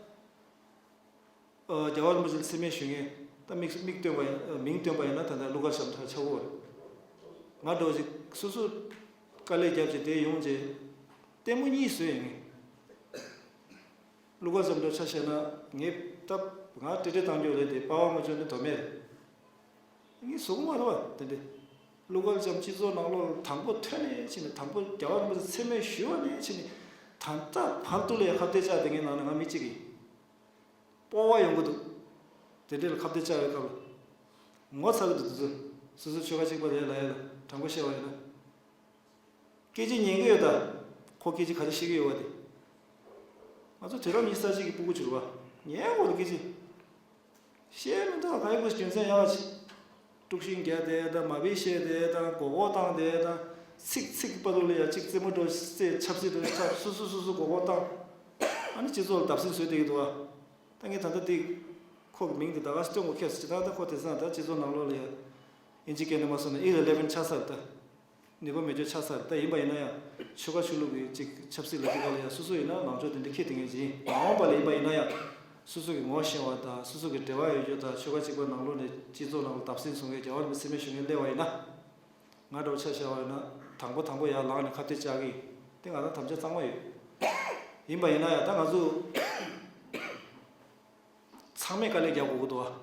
ཨ། རྒྱལ་བ་རིན་པོ་ཆེ་ལ་མཚན་སྨད་ཞུ་མཁན། ད་མིག་མིག་སྟོན་པ་ཡིན། ཨ། མིང་སྟོན་པ་ཡིན་ན་ད་ལྟ་ཀླུ་མཁར་བྱམས་ཐག་ཆགས་ཀྱི་ཡོད་རེད། ང་འདྲ་བོ་ཞིག་སོ་སོ་དཀའ་ལས་བརྒྱབ་བྱས་དེ་ཡོང་བྱས། ལྟད་མོ་གཉིས་བཟོས་ཡིན། ངས་ཀླུ་མཁར་བྱམས་འདྲ་ཆ་བཞག་ན། ངས་ད་ང་ཏྲེ་ཏྲེ་བཏང་རྒྱུ་རེད་དེ། པ་ཕ་མ་ཅོ་ནི་དོ་མེད་རེད། ངས་བཟོ་གི་མ་རེད་པ་དེ་འདྲ། ཀླུ་མཁར་བྱམས་སྤྱི་ཚོགས་ནང་ལོགས་ལ་དང་པོ་ཐོན་ནས་ཕྱིན་ནས། དང་པོ་རྒྱལ་བ་རིན་པོ་ཆེ་མཚན་སྨད་ཞུས་པ་ནས་ཕྱིན་ནས། ད་ལྟ་བར་དུ་ལ་ཡ་ཁ་གཏད་བཅག་བསྡད་མཁན་ནང་ནས་ང་མི་གཅིག་ཡིན། སྤོབས་པ་ཡོང་གི་འདུག་དེ་འདྲ་ལ་ཁ་གཏད་བཅག་པའི་སྐབས་ལ། ངོ་ཚ་གི་འདུག་དེ་ཚོ། སོ་སོ་ཆོལ་ཁ་གཅིག་པ་རེད་ལབ་ཡ་ལ། དྲང་པོ་བཤད་པ་ཡིན་ན། སྐད་ཆ་ཉན་གི་ཡོད་ད། ཁོ་སྐད་ཆ་ག་རེ་བཤད་གི་ཡོད་པ་དེ། ང་ཚོ་དུས་རབས་ཉི་ཤུ་རྩ་གཅིག་གི་སྤུ་གུ་ཚོ་རེད་པ། ཉན་དགོས་རེད་སྐད་ཆ། བཤད་མི་འདུག་ག་ཡི་གུ་རྒྱུ་མཚན་ཡག་ཅིག་དཀྲུག་ཤིང་རྒྱག་བསྡད་དང་། མ་དཔེ་བཤད་བསྡད་དང་། མགོ་སྐོར་བཏང་བསྡད་དང་། ཚིག་ཚིག་བར་དུ་ལ་ཡ་གཅིག་རྩེད་མོ་འདྲ་བོ་རྩེ། ཆབ་སྲིད་འདྲ་བོ་ཆབ། སོ་སོ་སོ་སོ་མགོ་སྐོར་བཏང་། ཨ་ནི་སྤྱི་ཚོགས་ལ་བརྡབ་གསིག་བཟོས་བསྡད་ཀྱི་འདུག་པ། ད་ངས་ད་ལྟ་དེ་ཁོ་གི་མིང་དེ་ད་ག་སེ་སྟོན་དགོས་ཁེལ་སོང་། ཅི་ད་ལྟ་ཁོ་དེང་སང་ད་སྤྱི་ཚོགས་ནང་ལོགས་ལ་ཡ་ཨིན་ཇི་སྐད་ནས་མ་སོང་ན་ཨི་རི་ལེ་ཝན་ཆགས་ཚར་ད། ནུས་པ་མེད་ཅོག་ཆགས་ཚར། ད་ཡིན་པ་ཡིན་ན་ཡང་ཆོལ་ཁ་ཆོས་ལུགས་ཀྱི་ཅིག་ཆབ་སྲིད་ལ་དེ་ག་ལ་ཡང་སོ་སོ་ཡིན་ན་ལངས་ཕྱོགས་དེ་འདྲ་འཁྱེར་བསྡད་མཁན་ཅིག་ཡིན། མ་འོངས་པ་ལ་ཡིན་པ་ཡིན་ན་ཡང་སོ་སོ་གི་ངོ་ཤེས་པ་དང་། སོ་སོ་གི་འབྲེལ་བ་ཡོད་རྒྱུ་དང་། ཆོལ་ཁ་གཅིག་པ་ནང་ལོགས་ནས་སྤྱི་ཚོགས་ནང་ལ་བརྡབ་གསིག་བཟོ་མཁན། རྒྱལ་བ་རིན་པོ་ཆེ་མཚན་སྨད་ཞུ་མཁན་སླེབས་པ་ཡིན་ན། ང་འདྲ་བོ་ཆ་བཞག་པ་ཡིན་ན། དང་པོ་དང་པོ་ཡར་ལངས་ནས་ཁ་གཏད་བཅག་གི་ཡིན། དེ་ང་རང་དམ་བཅའ་གཙང་མ་ཡོད། ཡིན་པ་ཡིན་ན་ཡང་ད་ང་ཚོ་ཚང་མས་དཀའ་ལས་རྒྱག་དགོས་ཀྱི་འདུག་པ།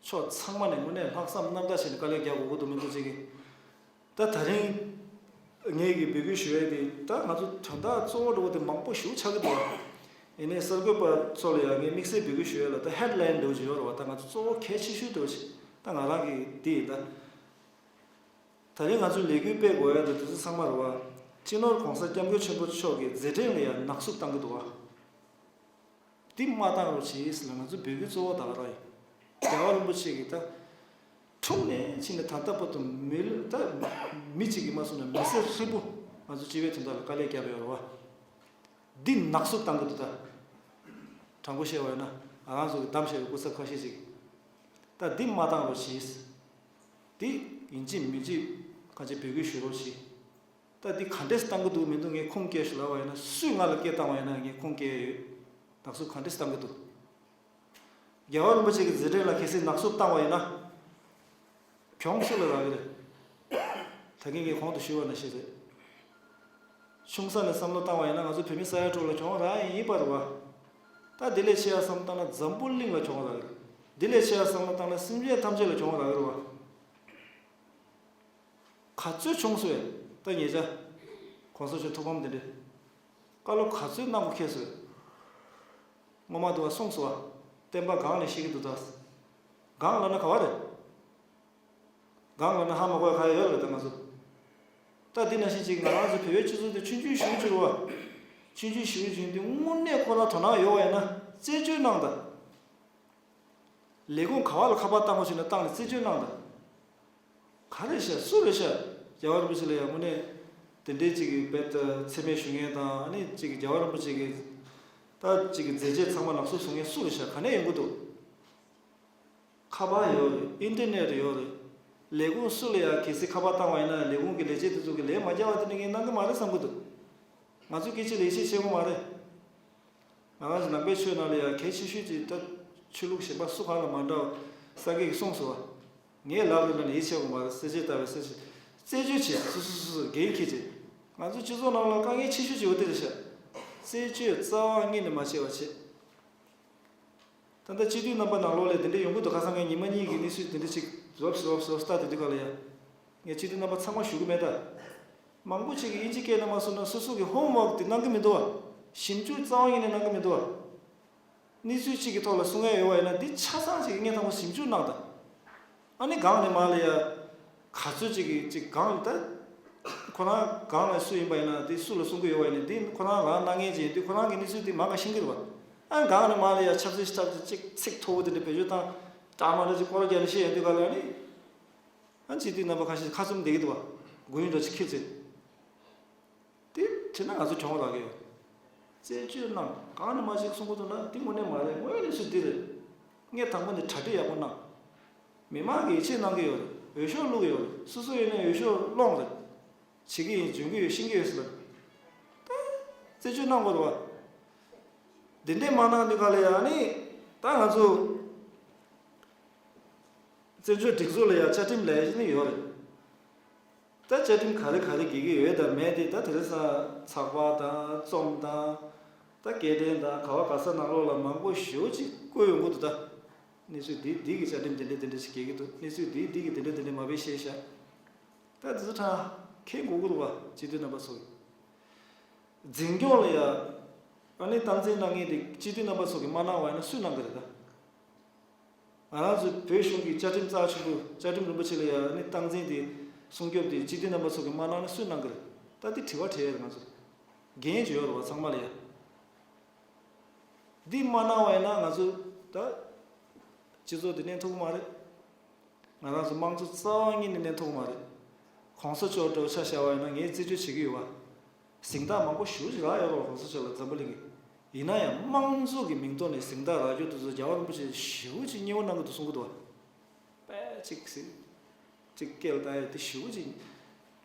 ཕྱོགས་ཚང་མ་ནས་དངོས་གནས་ལྷག་བསམ་རྣམ་དག་བྱས་ནས་དཀའ་ལས་རྒྱག་དགོས་ཀྱི་འདུག་མི་འདུག་ཅིག་གིས། ད་དེ་རིང་ངས་ཀྱི་འབོད་སྐུལ་ཞུ་ཡས་དེ། ད་ང་ཚོ་དོན་དག་གཙོ་བོ་འདྲ་བོ་དེ་མང་པོ་ཞེ་པོ་ཆགས་ཀྱི་འདུག་པ། ཡིན་ནའི་གསར་འགོད་པ་ཚོ་ལ་ཡང་ངས་དམིགས་བསལ་འབོད་སྐུལ་ཞུ་ཡས་ལ་ད་ཧེཌ་ལའིན་འདྲ་བོ་ཅིག་ཡོད་རེད་པ། ད་ང་ཚོ་གཙོ་བོ་གལ་ཆེ་ཤོས་འདྲ་བོ་ཅིག་ད་ང་རང་གི་དེ་ཡིན་ད། དེ་རིང་ང་ཚོས་ལས་འགུལ་སྤེལ་དགོས་ཡ་དེ་དུས་ཚོད་ཚང་མ་རེད་པ། སྤྱི་ནོར་༸གོང་ས་༸སྐྱབས་མགོན་ཆེན་པོ་མཆོག་གི་མཛད་འཕྲིན་ལ་ཡང་ནག་བསུབ་བཏང་གི་འདུག་པ། འདི་མ་བཏང་རོགས་བྱེད་ཟེར་ལ་ང་ཚོ་འབོད་སྐུལ་གཙོ་བོ་ད་ག་རང་ཡིན། རྒྱལ་བ་རིན་པོ་ཆེ་གིས་ད་འཁྲུངས་ནས་ཕྱིན་ནས་ད་ལྟ་བར་དུ་མི་ལ་ད་མི་གཅིག་གིས་མ་གསུངས་ན་མི་སེར་ཧྲིལ་པོ་ང་ཚོ་སྤྱི་པའི་དོན་དག་ལ་དཀའ་ལས་བརྒྱབ་ཡོད་རེད་པ། འདི་ནག་བསུབ་བཏང་གི་འདུག་ད། དྲང་པོ་བཤད་པ་ཡིན་ན་ང་རང་ཚོ་གི་གདམ་བྱས་པའི་སྐུ་ཚབ་ཁ་ཤས་ཅིག་ད་འདི་མ་བཏང་རོགས་བྱེད། འདི་ཡིན་གཅིག་མིན་གཅིག་གང་ཅི་འབོད་སྐུལ་ཞུ་རོགས་བྱེད། ད་འདི་ག་འདྲས་བཏང་གི་འདུག་མི་འདུག་ངས་ཁུངས་སྐྱེལ་ཞུ་ལབ་པ་ཡིན་ན། སུས་ང་ལ་སྐད་བཏང་བ་ཡིན་ན་ངས་ཁུངས་སྐྱེལ་ཡོད། ནག་བསུབ་ག་འདྲས་བཏང་གི་འདུག་རྒྱལ་བ་རིན་པོ་ཆེ་གི་མཛད་འཕྲིན་ལ་གལ་སྲིད་ནག་བསུབ་བཏང་བ་ཡིན་ན། གྱོང་སུ་ལ་རག་གི་རེད། ད་གིན་ངས་གོང་དུ་ཞུས་པ་ནང་བཞིན་རེད། ཆུང་ས་ནས་བསམ་བློ་བཏང་བ་ཡིན་ན་ང་ཚོ་བོད་མི་ས་ཡ་དྲུག་ལ་གྱོང་རག་ཡིན་པ་རེད་པ། ད་འདི་ལས་ཆེ་བ་བསམ་བློ་བཏང་ན་འཛམ་བུ་གླིང་ལ་གྱོང་རག་གི་རེད། འདི་ལས་ཆེ་བ་བསམ་བློ་བཏང་ན་སེམས་ཅན་ཐམས་ཅད་ལ་གྱོང་རག་གི་རེད་པ། ག་ཚོད་བྱུང་སོང་བས། ད་ཉེ་ཆར་༸གོང་ས་མཆོག་ཐུགས་ཕམ་དེ་འདྲས་བཀའ་སློབ་ག་ཚོད་གནང་དགོས་ཁེལ་སོང་བས། ངོ་མ་དུ་བ་གསུངས་སོང་བ། བསྟན་པ་སྒང་ནས་བཤད་ཀྱི་འདུག་ད། སྒང་ལབ་ན་ག་བ་རེད། སྒང་ལབ་ན་ཧ་མ་གོ་ཡ་ག་ཡ་ཡོད་རེད་ད་ང་ཚོ། ད་འདི་ནང་བཞིན་ཅིག་ང་རང་ཚོ་བོད་པའི་སྤྱི་ཚོགས་དེ་ཆུང་ཆུང་ཞེ་པོ་ཅིག་རེད་པ། ཆུང་ཆུང་ཞེ་པོ་ཅིག་འདི་དངོས་གནས་ཁོ་རང་དོ་སྣང་ཡོད་པ་ཡིན་ན་རྩད་གཅོད་གནང་དང་། ལས་ཁུངས་ག་བ་ལ་ཁ་པར་བཏང་དགོས་བྱུང་ན་བཏང་ནས་རྩད་གཅོད་གནང་དང་། ག་རེ་ཤག་སུ་རེད་ཤག་རྒྱལ་བ་རིན་པོ་ཆེ་ལ་ཡང་དངོས་གནས་དེ་འདྲའི་ཅིག་གི་རྦད་དེ་མཚན་སྨད་ཞུ་མཁན་དང་། ཨ་ནི་ཅིག་གི་རྒྱལ་བ་རིན་པོ་ཆེ་གི་ད་ཅིག་གི་མཛད་རྗེས་ཚང་མ་ནག་བསུབ་བཟོ་མཁན་སུ་རེད་ཤག་ག་ནས་ཡོང་གི་འདུག་ཁ་པར་ཡོད་རེད། ཨིན་ཊར་ནེཊ་ཡོད་རེད། ལས་ཁུངས་སུ་ལ་ཡང་གལ་སྲིད་ཁ་པར་བཏང་བ་ཡིན་ན་ལས་ཁུངས་ཀྱི་ལས་བྱེད་དེ་ཚོ་གིས་ལན་མ་རྒྱག་པ་དེ་འདྲ་ངས་གནང་གི་མ་རེད་བསམ་གི་འདུག་ང་ཚོ་སྐད་ཆ་ལས་བྱེད་བྱེད་དགོས་མ་རེད། ང་རང་ཚོ་ནང་པའི་ཆོས་ནང་ལ་ཡང་གལ་ཆེ་ཤོས་ཅིག་ད་ཆོས་ལུགས་གཞན་པ་སུ་གང་ལ་མ་འདྲ་བ་སངས་རྒྱས་ཀྱིས་གསུངས་སོང་བ། ངས་ལབ་རེད་ལབ་ནས་ཡིད་ཆེས་དགོས་མ་རེད། གསལ་བྱེད་ལྟ་བའི་གསལ་བྱེད། རྩད་གཅོད་བྱེད། སོ་སོ་སོ་སོ་འགན་འཁྱེར་བྱེད། ང་ཚོ་སྤྱི་ཚོགས་ནང་ལ་དཀའ་ངལ་ཆེ་ཤོས་ཅིག་འོ་དེ་རེད་ཤག་རྩད་གཅོད་རྩ་བ་ཉིད་ནས་མ་བྱས་པ་བྱེད། ད་ལྟ་སྤྱི་འཐུས་རྣམ་པ་ནང་ལོགས་ལ་དེ་འདྲ་ཡོང་གི་འདུག་ཁ་སང་ངས་ཉི་མ་གཉིས་ཀྱི་གནས་ཚུལ་དེ་འདྲ་ཅིག་རོབ་ཙམ་རོབ་ཙམ་རོབ་ཙམ་ལྟ་དེ་དུས་ག་ལ་ཡ། ངས་སྤྱི་འཐུས་རྣམ་པ་ཚང་མ་ཞུ་གི་མེད་ད། མང་པོ་ཅིག་གིས་དབྱིན་ཇི་སྐད་བསླབ་མ་སོང་ན་སོ་སོ་གི་ཧོམ་ཝག་དེ་གནང་གི་མི་འདུག་བ། ཞིབ་འཇུག་རྩ་བ་ཉིད་ནས་གནང་གི་མི་འདུག་བ། གནས་ཚུལ་གཅིག་གི་ཐོག་ལ་གསུང་ཡ་ཡོད་པ་ཡིན་ན་འདི་ཆ་ཚང་ཅིག་སྙན་ཐང་པོ་ཞིབ་འཇུག་གནང་དང་། ཨ་ནི་སྒང་ནས་མར་ལ་ཡ། ག་ཚོད་ཅིག་གིས་ཅིག་སྒང་ལ་ད། ཁོ་རང་སྒང་ལ་སུ་ཡིན་པ་ཡིན་ན་དེ་སུ་ལ་གསུང་གི་ཡོད་པ་ཡིན་ན་དེ་ཁོ་རང་རང་གནང་མཁན་ཅིག་ཡིན་དུས་ཁོ་རང་གི་གནས་ཚུལ་དེ་མང་ག་ཤེས་ཀྱི་རེད་པ། ཨ་སྒང་ནས་མར་ལ་ཡ་ཆབ་སྲིད་ཆབ་སྲིད་ཅིག་ཚིག་མཐོ་པོ་དེ་འདྲ་བེད་སྤྱོད་བཏང་། སྐྲག་མ་འདྲ་ཅིག་སྐོར་རྒྱག་ནས་བཤད་ཡོང་དུས་ག་ལ་ནི། ཨ་སྤྱི་འཐུས་རྣམ་པ་ཁ་ཤས་ཁ་བཙུམ་བསྡད་ཀྱི་འདུག་བ། མགོ་ཡུ་འདྲ་ཅིག་འཁྱེར་ཚེ། དེ་བྱས་ན་ང་ཚོ་གྱོང་རག་གི་ཡོད། རྩད་གཅོད་གནང་གང་ནས་མ་ཞིག་གསུང་གི་འདུག་ན་དེ་དངོས་གནས་མ་རེད། དངོས་གནས་སུ་དེ་རེད། ངས་དང་པོ་ནས་གྲ་སྒྲིག་ཡག་པོ་གནང་། མི་མང་གིས་ཡིད་ཆེས་གནང་གི་ཡོད་རེད། འོས་ཤོག་བླུགས་ཡོད་རེད། སོ་སོ་ཡིན་ན་འོས་ཤོག་སློང་རེད། བྱེད་ཀྱི་ཡིན། འཇོན་གྱི་ཡོད། ཤེས་ཀྱི་ཡོད་ཟེར་ལ། ད་རྩད་གཅོད་གནང་དགོས་རེད་བ། དེ་འདྲས་མ་གནང་དུས་ག་ལ་ཡ་ནི། ད་ང་ཚོ་བཙན་བྱོལ་སྒྲིག་འཛུགས་ལ་ཡ་བཅའ་ཁྲིམས་ལས་གཞི་ནི་ཡོད་རེད། ད་བཅའ་ཁྲིམས་ག་རེ་ག་རེ་འགལ་གྱི་ཡོད་དང་མེད་དེ་ད་དེ་རིང་སང་ཚགས་པར་དང་རྩོམ་དང་། ད་སྐད་འཕྲིན་དང་ག་བ་ག་ས་ནང་ལོགས་ལ་མང་པོ་ཞེ་པོ་ཅིག་བཀོད་ཡོང་གི་འདུག་ད། གནས་ཚུལ་འདི་འདི་གི་བཅའ་ཁྲིམས་འདི་འདྲ་འདི་འདྲ་ཞིག་འགལ་གྱི་འདུག་གནས་ཚུལ་འདི་འདི་གི་འདི་འདྲ་འདི་འདྲ་མ་དཔེ་བཤད་ཤག་ད་དེ་ཚོ་ཐང་ཁེ་འགོ་གི་རུ་བ་སྤྱི་འཐུས་རྣམ་པ་ཚོ། འཛིན་སྐྱོང་ལ་ཡ། ཨ་ནི་སྟངས་འཛིན་གནང་མཁན་དེ་སྤྱི་འཐུས་རྣམ་པ་ཚོ་གིས་མ་གནང་བ་ཡིན་ན་སུས་གནང་གི་རེད་ད། ང་རང་ཚོའི་བོད་གཞུང་གི་བཅའ་ཁྲིམས་རྩ་ཆེན་པོ་བཅའ་ཁྲིམས་རིན་པོ་ཆེ་ལ་ཡ་ནི་སྟངས་འཛིན་དེ་སྲུང་སྐྱོབ་དེ་སྤྱི་འཐུས་རྣམ་པ་ཚོ་གིས་མ་གནང་ན་སུས་གནང་གི་རེད། ད་འདི་དྲི་བ་དྲི་ཡ་རེད་ང་ཚོ། འགན་ཅིག་ཡོད་རེད་བ་ཚང་མ་ལ་ཡ། འདི་མ་གནང་བ་ཡིན་ན་ང་ཚོ་ད་སྤྱི་ཚོགས་འདི་གནས་ཐུབ་ཀྱི་མ་རེད། ང་རང་ཚོ་དམངས་གཙོ་རྩ་བ་ཉིད་ནས་གནས་ཐུབ་ཀྱི་མ་རེད། གོང་ས་མཆོག་འདྲ་བོ་ཆ་བཞག་པ་ཡིན་ན་ངས་རྩད་གཅོད་བྱེད་ཀྱི་ཡོད་བ། གཟེངས་རྟགས་མང་པོ་ཞེ་པོ་ཅིག་རག་ཡོད་རེད་བ་གོང་ས་མཆོག་ལ་འཛམ་བུ་གླིང་གི། ཡིན་ན་ཡང་དམངས་གཙོ་གི་མིང་ཐོག་ནས་གཟེངས་རྟགས་རག་རྒྱུ་དེ་ཚོ་རྒྱལ་བ་རིན་པོ་ཆེ་ཞེ་པོ་ཅིག་མཉེས་པོ་གནང་གི་འདུག་གསུང་གི་འདུག་བ། དཔེ་ཅིག་ཟེར། ཅིག་སྐད་ལ་བཏང་ཡ་དེ་ཞེ་པོ་ཅིག་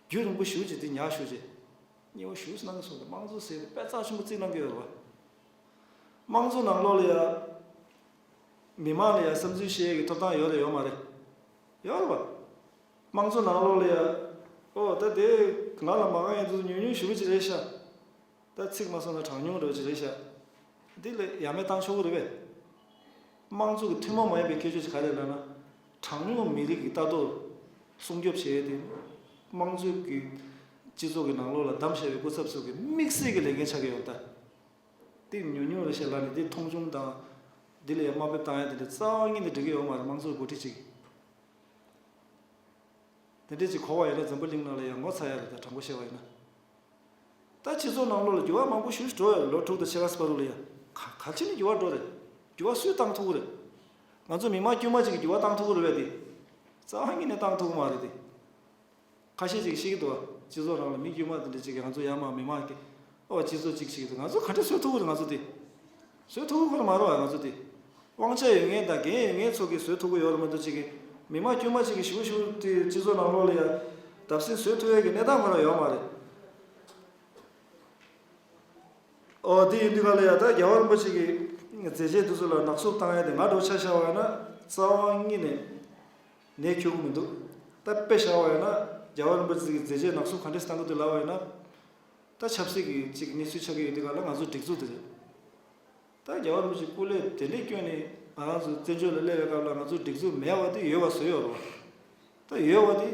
རྒྱུན་རིང་པོ་ཞེ་པོ་ཅིག་དེ་ཉག་ཞེ་པོ་ཅིག་མཉེས་པོ་ཞེ་པོ་ཅིག་གནང་གི་སོང་། དམངས་གཙོ་ཟེར་དེ་དཔེ་རྩ་ཆེན་པོ་བརྩི་གནང་གི་ཡོད་རེད་བ། དམངས་གཙོ་ནང་ལོགས་ལ་ཡ། མི་མང་ལ་ཡ་བསམ་ཚུལ་བཤད་ཡས་ཀྱི་ཐོབ་ཐང་ཡོད་རེད་ཡོད་མ་རེད། ཡོད་རེད་བ། དམངས་གཙོ་ནང་ལོགས་ལ་ཡ། ཨོ་ད་དེ་ང་ལ་མ་དགའ་མཁན་དེ་ཚོ་ཉུང་ཉུང་ཞེ་པོ་ཅིག་རེད་ཤག་ད་ཚིག་མ་སོང་ན་གྲངས་ཉུང་འདྲ་བོ་ཅིག་རེད་ཤག་འདི་ལ་ཡ་མེད་བཏང་ཆོག་གི་རེད་པས། དམངས་གཙོ་གི་ཐུན་མོང་མ་ཡིན་པའི་ཁྱད་ཆོས་ཅིག་ག་རེ་ལབ་ན། གྲངས་ཉུང་མི་རིགས་ཀྱི་ལྟ་རྟོག་སྲུང་སྐྱོབ་བྱེད་ཡས་དེ། དམངས་གཙོ་གི་སྤྱི་ཚོགས་ཀྱི་ནང་ལོགས་ལ་བདམས་བཞག་པའི་སྐུ་ཚབ་ཚོ་གི་དམིགས་བསལ་གྱི་ལས་འགན་ཆགས་ཀྱི་ཡོད་ད། འདི་ཉུང་ཉུང་རེད་ཤག་ལབ་ནས་འདི་མཐོང་ཆུང་དང་། འདི་ལ་ཡ་དམའ་འབེབས་བཏང་ཡ་དེ་འདྲ་རྩ་བ་ཉིད་ནས་འགྲིག་གི་ཡོད་མ་རེད། དམངས་གཙོའི་འགོ་ཁྲིད་ཅིག་དེ་འདྲས་ཅིག་གོ་བ་ཡོད་ན་འཛམ་བུ་གླིང་ནང་ལ་ཡང་ངོ་ཚ་ཡ་རེད་ད། དྲང་པོ་བཤད་པ་ཡིན་ན། ད་སྤྱི་ཚོགས་ནང་ལོགས་ལ་འགྱུར་བ་མང་པོ་ཞེ་པོ་ཅིག་འགྲོ་ཡོད་རེད། ལོ་དྲུག་དང་ཕྱེད་ཀ་ཙམ་བར་དུ་ལ་ཡ། ག་ག་ཅི་ནས་འགྱུར་བ་འགྲོ་རེད། འགྱུར་བ་སུས་བཏང་ཐུབ་ཀྱི་རེད། ང་ཚོ་མི་མང་དཀྱུས་མ་ཅིག་གིས་འགྱུར་བ་བཏང་ཐུབ་ཀྱི་རེད་པས་དེ། རྩ་བ་ཉིད་ནས་བཏང་ཐུབ་ཀྱི་མ་རེད་དེ། ཁ་ཤས་ཅིག་བཤད་ཀྱི་འདུག་བ། སྤྱི་ཚོགས་ནང་ལ་མི་དཀྱུས་མ་དེ་འདྲ་ཅིག་གིས་ང་ཚོ་ཡར་མར་མི་མང་གི། ཨོ་སྤྱི་ཚོགས་གཅིག་བྱེད་ཀྱི་འདུག་ང་ཚོ་ག་འདྲས་བཟོ་ཐུབ་ཀྱི་རེད་ང་ཚོ་དེ། བཟོ་ཐུབ་ཀྱི་ཁོ་རང་མ་རེད་བ་ང་ཚོ་དེ། དབང་ཆ་ཡོད་མཁན་དང་འགན་ཡོད་མཁན་ཚོ་གིས་བཟོ་ཐུབ་ཀྱི་ཡོད་རེད་མ་གཏོགས་ཅིག་གིས། མི་མང་དཀྱུས་མ་ཅིག་གིས་ཞུ་ཞུ་དེ་སྤྱི་ཚོགས་ནང་ལོགས་ལ་ཡ། བརྡབ་གསིག་བཟོ་ཐུབ་ཡས་ཀྱི་གནས་སྟངས་ཁོ་རང་ཡོད་མ་རེད། ཨོ་དེ་ཡིན་དུས་ག་ལ་ཡ་ད་རྒྱལ་བ་རིན་པོ་ཆེ་གི་མཛད་རྗེས་དེ་ཚོ་ལ་ནག་བསུབ་བཏང་ཡ་དེ་ང་འདྲ་བོ་ཆ་བཞག་པ་ཡིན་ན་རྩ་བ་ཉིད་ནས་ནས་འཁྱོལ་གི་མི་འདུག་ད་དཔེ་བཞག་པ་ཡིན་ན་རྒྱལ་བ་རིན་པོ་ཆེ་གི་མཛད་རྗེས་ནག་བསུབ་ག་འདྲས་བཏང་གི་འདུག་ལབ་པ་ཡིན་ན། ད་ཆབ་སྲིད་ཀྱི་ཅིག་གནས་ཚུལ་ཆགས་ཀྱི་ཡོད་དུས་ག་ལ་ང་ཚོ་སྒྲིག་འཛུགས་དེ་རེད། ད་རྒྱལ་བ་རིན་པོ་ཆེ་སྐུ་ལས་དེ་འདྲས་བསྐྱོན་ནས་ང་རང་ཚོ་བཙན་བྱོལ་ལ་སླེབས་པའི་སྐབས་ལ་ང་ཚོ་སྒྲིག་འཛུགས་མེད་པ་དེ་ཡོད་པ་བཟོས་ཡོད་རེད་བ། ད་ཡོད་པ་དེ་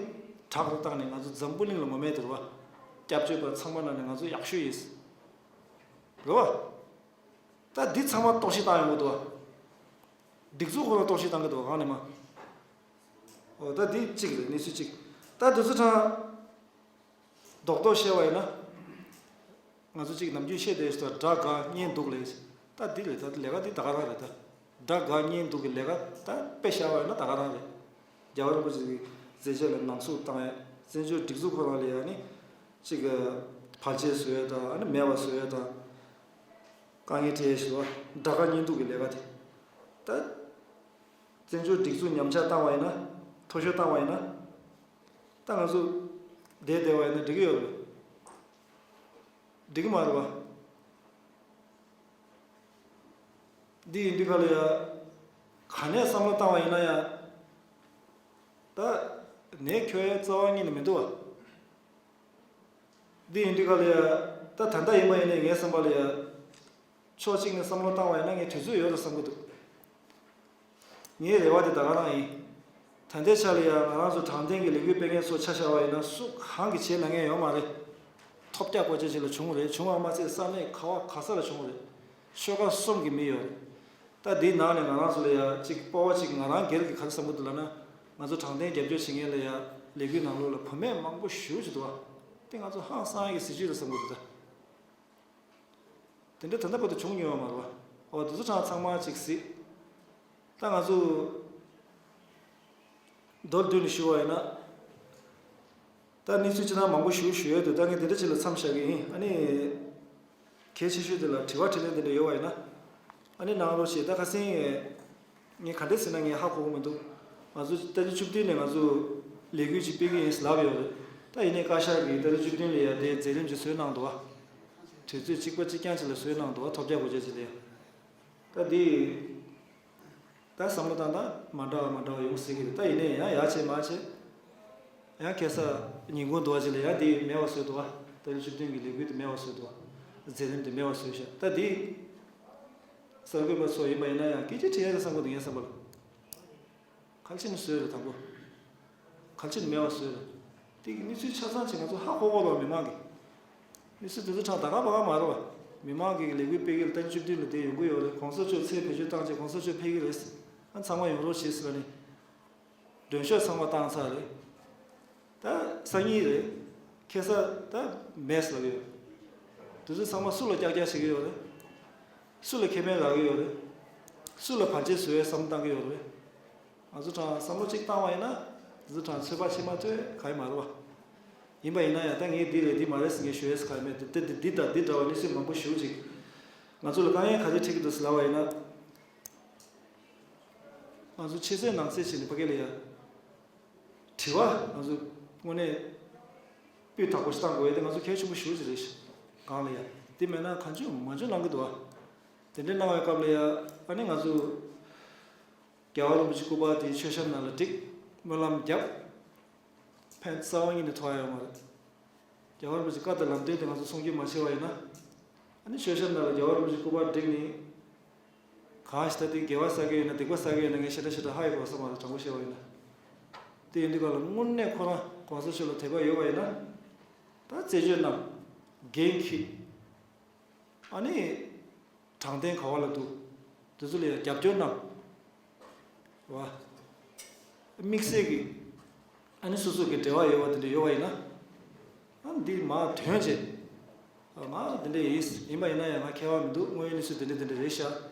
དྲག་རུ་བཏང་ནས་ང་ཚོ་འཛམ་བུ་གླིང་ལ་ངོམ་ཡས་དེ་རེད་བ། སྐྱབས་བཅོལ་བ་ཚང་མ་ནང་ནས་ང་ཚོ་ཡག་ཤོས་ཡིན། རེད་བ། ད་འདི་ཚང་མ་གཏོར་བཤིག་བཏང་ཡོང་གི་འདུག་བ། སྒྲིག་འཛུགས་ཁོ་རང་གཏོར་བཤིག་བཏང་གི་འདུག་བ་གང་ནས་མ། འོ་ད་འདི་གཅིག་རེད་གནས་ཚུལ་གཅིག་ད་དེ་ཚོ་དྲང་། རྡོག་རྡོག་བཤད་པ་ཡིན་ན། ང་ཚོ་གཅིག་ནམ་རྒྱུན་བཤད་བསྡད་ཡོད་ས་དགྲ་དགའ་གཉེན་སྡུག་ལས། ད་འདི་ལས་ད་ལས་ཀ་འདི་ད་ག་རང་རེད་ད། དགྲ་དགའ་གཉེན་སྡུག་གི་ལས་ཀ་ད་དཔེ་བཞག་པ་ཡིན་ན་ད་ག་རང་རེད། རྒྱལ་བ་རིན་པོ་ཆེ་གི་མཛད་རྗེས་ལ་ནང་འཛུགས་བཏང་ཡས་བཙན་བྱོལ་སྒྲིག་འཛུགས་ཁོ་རང་ལ་ཡ་ནི། གཅིག་གི་བར་ཆད་བཟོ་ཡས་དང་ཨ་ནི་མེད་པ་བཟོ་ཡས་དང་། དཀའ་ངལ་འཕྲད་ཡས་ཞིག་ལ་དགྲ་དགའ་གཉེན་སྡུག་གི་ལས་ཀ་དེ། ད། བཙན་བྱོལ་སྒྲིག་འཛུགས་ཉམས་ཆག་བཏང་བ་ཡིན་ན། མཐོ་ཤོས་བཏང་བ་ཡིན་ན། ད་ང་ཚོ་བསྡད་བསྡད་པ་ཡིན་ན་འགྲིག་གི་ཡོད་རེད། འགྲིག་གི་མ་རེད་བ། འདི་ཡིན་དུས་ག་ལ་ཡ། ག་ནས་བསམ་བློ་བཏང་བ་ཡིན་ན་ཡང་། ད་ནས་ཁྱོད་ཡ་རྩ་བ་ཉིད་ནས་མི་འདུག་བ། འདི་ཡིན་དུས་ག་ལ་ཡ། ད་ད་ལྟ་ཡིན་པ་ཡིན་ནའི་ངའི་བསམ་པ་ལ་ཡ། ཕྱོགས་གཅིག་ནས་བསམ་བློ་བཏང་བ་ཡིན་ན་ངས་དུས་ཚོད་ཡོད་རེད་བསམ་གི་འདུག། ངའི་རེ་བ་དེ་ད་ག་རང་ཡིན། ད་ལྟའི་ཆ་ལ་ཡང་ང་རང་ཚོ་དྲང་བདེན་གྱི་ལས་འགུལ་སྤེལ་མཁན་ཚོ་ཆ་བཞག་པ་ཡིན་ན་སུ་གང་གིས་བྱེད་གནང་མཁན་ཡོད་མ་རེད། ཐོབ་རྒྱག་དགོས་ཆ་ཅིག་ལ་བྱུང་རེད། བྱུང་བ་མ་ཚད་ས་གནས་ག་བ་ག་ས་ལ་བྱུང་རེད། ཆོལ་ཁ་གསུམ་གྱི་མི་ཡོད་རེད། ད་འདིའི་ནང་ནས་ང་རང་ཚོ་ལ་ཡང་གཅིག་སྤོབས་པ་གཅིག་ང་རང་སྒེར་གྱི་ག་རེ་བསམ་གྱི་འདུག་ལབ་ན། ང་ཚོ་དྲང་བདེན་རྒྱབ་སྐྱོར་བྱེད་མཁན་ལ་ཡང་ལས་འགུལ་ནང་ལོགས་ལ་བུད་མེད་མང་པོ་ཞེ་པོ་ཅིག་འདུག་བ། དེ་ང་ཚོ་ཧང་སང་ཡག་གི་གཟི་བརྗིད་རེད་བསམ་གྱི་འདུག་ད། དེ་འདྲ་ད་ལྟ་བར་དུ་བྱུང་མྱོང་བ་མ་རེད་བ། འོ་དེ་ཚོ་གྲངས་ཚང་མ་ཅིག་གཟིགས། ད་ང་ཚོ་མདོར་བསྡུས་ནས་ཞུ་བ་ཡིན་ན། ད་གནས་ཚུལ་ཅི་ན་མང་པོ་ཞུ་ཞུ་ཡོད་འདུག། ད་ངས་དེ་འདྲ་ཅིག་ལ་མཚམས་བཞག་གི་ཡིན། ཨ་ནི། གལ་ཆེ་ཤོས་དེ་ལ་དྲི་བ་དྲིས་ལན་དེ་འདྲ་ཡོད་བ་ཡིན་ན། ཨ་ནི་གནང་རོགས་བྱེད། ད་ཁ་སང་ངས་ག་འདྲ་ཟེར་ན་ངས་ཧ་གོ་གི་མི་འདུག། ང་ཚོ་ཏ་རིག་བཅུ་བདུན་ནས་ང་ཚོ་ལས་འགུལ་ཅིག་སྤེལ་གི་ཡིན་ལབ་ཡོད་རེད། ད་ཡིན་ནའི་བཀའ་ཤག་གིས་ཏ་རིག་བཅུ་བདུན་ལ་ཡ་དེ་མཛད་རིམ་ཅིག་བཟོས་གནང་འདུག་བ། དུས་ཚོད་གཅིག་པ་གཅིག་རྐྱང་ཅིག་ལ་བཟོས་གནང་འདུག་བ། ཐོབ་རྒྱག་དགོས་ཆ་ཅིག་ལ་ཡ། ད་འདི། ད་བསམ་བློ་བཏང་སྟངས་མ་འདྲ་བ་མ་འདྲ་བ་ཡོང་སྲིད་ཀྱི་རེད། ད་ཡིན་ནའི་ཡང་ཡག་བྱེད་མ་བྱེད། ཡང་ཁ་སང་ཉིན་གུང་འདུག་བ་ཅིག་ལ་ཡང་འདི་མེད་པ་བཟོས་འདུག་བ། ཏ་རིག་བཅུ་བདུན་གྱི་ལས་འགུལ་དེ་མེད་པ་བཟོས་འདུག་བ། མཛད་རིམ་དེ་མེད་པ་བཟོས་ཤག། ད་འདི་གསར་འགོད་པ་ཚོ་ཡིན་པ་ཡིན་ན་ཡང་སྐད་ཆ་དྲི་ཡ་རེད་བསམ་གི་འདུག། ངའི་བསམ་པ་ལ། ག་རེ་བྱས་ནས་བཟོས་རེད་དང་པོ། ག་རེ་བྱས་ནས་མེད་པ་བཟོས་རེད། དེ་གི་གནས་ཚུལ་ཆ་ཚང་ཅིག་ང་ཚོ་ཧ་གོ་གོ་ལ། མི་མང་གི་གནས་ཚུལ་དེ་ཚོ་གྲངས་ད་ག་པ་ག་མ་རེད་བ། མི་མང་གི་ལས་འགུལ་སྤེལ་གི་ལ་ཏ་རིག་བཅུ་བདུན་ལ་དེ་ཡོང་གི་ཡོད་རེད། གོང་ས་མཆོག་ཚེ་བེད་སྤྱོད་བཏང་རྗེས་གོང་ས་མཆོག་ཕེབས་གི་རེད། ཨ་ཚང་མ་ཡོང་རོགས་བྱེད་ཟེར་ལ་ནི། མགྲོན་ཤོག་ཚང་མ་བཏང་ཚར་རེད། ད་སང་ཉིན་རེད། ཁ་སང་ད་མེད་ལབ་ཡོད། དེ་ཚོ་ཚང་མ་སུ་ལ་ཀྱག་ཀྱག་བྱེད་ཀྱི་ཡོད་རེད། སུ་ལ་ཁེ་ཕན་རག་གི་ཡོད་རེད། སུ་ལ་བར་ཆད་བཟོ་བའི་བསམ་བློ་བཏང་གི་ཡོད་རེད། ང་ཚོ་གྲངས་བསམ་བློ་གཅིག་བཏང་བ་ཡིན་ན། དེ་ཚོ་གྲངས་ཚོད་དཔག་བྱེད་མ་ཐུབ་ག་ཡི་མ་རེད་བ། ཡིན་པ་ཡིན་ན་ཡང་ད་ངས་འདི་རེད་འདི་མ་རེད་ཟེར་ངས་ཞུ་ཡས་ག་ཡི་མེད། དེ་དེ་འདི་དང་འདི་འདྲ་བ་གནས་ཚུལ་མང་པོ་ཞེ་པོ་ཅིག་ང་ཚོ་ལ་དཀའ་ངལ་ག་ཚོད་འཕྲད་ཀྱི་འདུག་ཟེར་ལབ་པ་ཡིན་ན། ང་ཚོ་ཕྱི་གསལ་ནང་གསལ་བྱས་ནས་ཕ་གི་ལ་ཡ། དྲི་བ་ང་ཚོ་དངོས་གནས་སྤུས་དག་པོ་ཞིག་བཏང་དགོས་ཡ་དེ་ང་ཚོ་གལ་ཆེན་པོ་ཞེ་པོ་ཅིག་རེད་ཤག། གང་ལ་ཡ་དེ་མེད་ན་གང་བྱུང་མང་བྱུང་གནང་གི་འདུག་བ། དེ་འདྲ་གནང་བའི་སྐབས་ལ་ཡ་ཨ་ནི་ང་ཚོ་རྒྱལ་བ་རིན་པོ་ཆེ་སྐུ་པར་དེ་མཆོད་བཤམས་ནང་ལ་བསྒྲིགས། སྨོན་ལམ་བརྒྱབ། ཕན་རྩ་བ་ཉིད་ནས་ཐོགས་ཡ་ཡོད་མ་རེད། རྒྱལ་བ་རིན་པོ་ཆེ་བཀའ་དང་ལམ་སྟོན་དེ་ང་ཚོ་སྲུང་སྐྱོབ་མ་བྱས་པ་ཡིན་ན། ཨ་ནི་མཆོད་བཤམས་ནང་ལ་རྒྱལ་བ་རིན་པོ་ཆེ་སྐུ་པར་བསྒྲིགས་ནས། གང་ཞིག་ད་དེ་དགེ་བ་བསགས་ཀྱི་ཡོད་ན་སྡིག་པ་བསགས་ཀྱི་ཡོད་ན་ངས་ཞེ་དྲག་ཞེ་དྲག་ཧ་ཡོད་པ་བསམ་པ་རེད། དྲང་པོ་བཤད་པ་ཡིན་ན། དེ་ཡིན་དུས་ག་ལ་དངོས་གནས་ཁོ་རང་གོང་ས་མཆོག་ལ་དད་པ་ཡོད་པ་ཡིན་ན། ད་རྩད་གཅོད་གནང་། འགན་འཁྱེར། ཨ་ནི། དྲང་བདེན་ག་བ་ལ་འདུག། དེ་ཚོ་ལ་ཡང་རྒྱབ་སྐྱོར་གནང་། བ། དམིགས་བསལ་གྱི། ཨ་ནི་སོ་སོ་གི་འབྲེལ་བ་ཡོད་པ་དེ་འདྲ་ཡོད་པ་ཡིན་ན། ཨ་འདི་མ་དོན་བྱེད། ང་དེ་འདྲ་ཡིན་ཡིན་པ་ཡིན་ན་ཡང་ང་ཁྱད་པར་མི་འདུག། དངོས་ཡོད་གནས་ཚུལ་དེ་འདྲ་དེ་འདྲ་རེད་ཤག།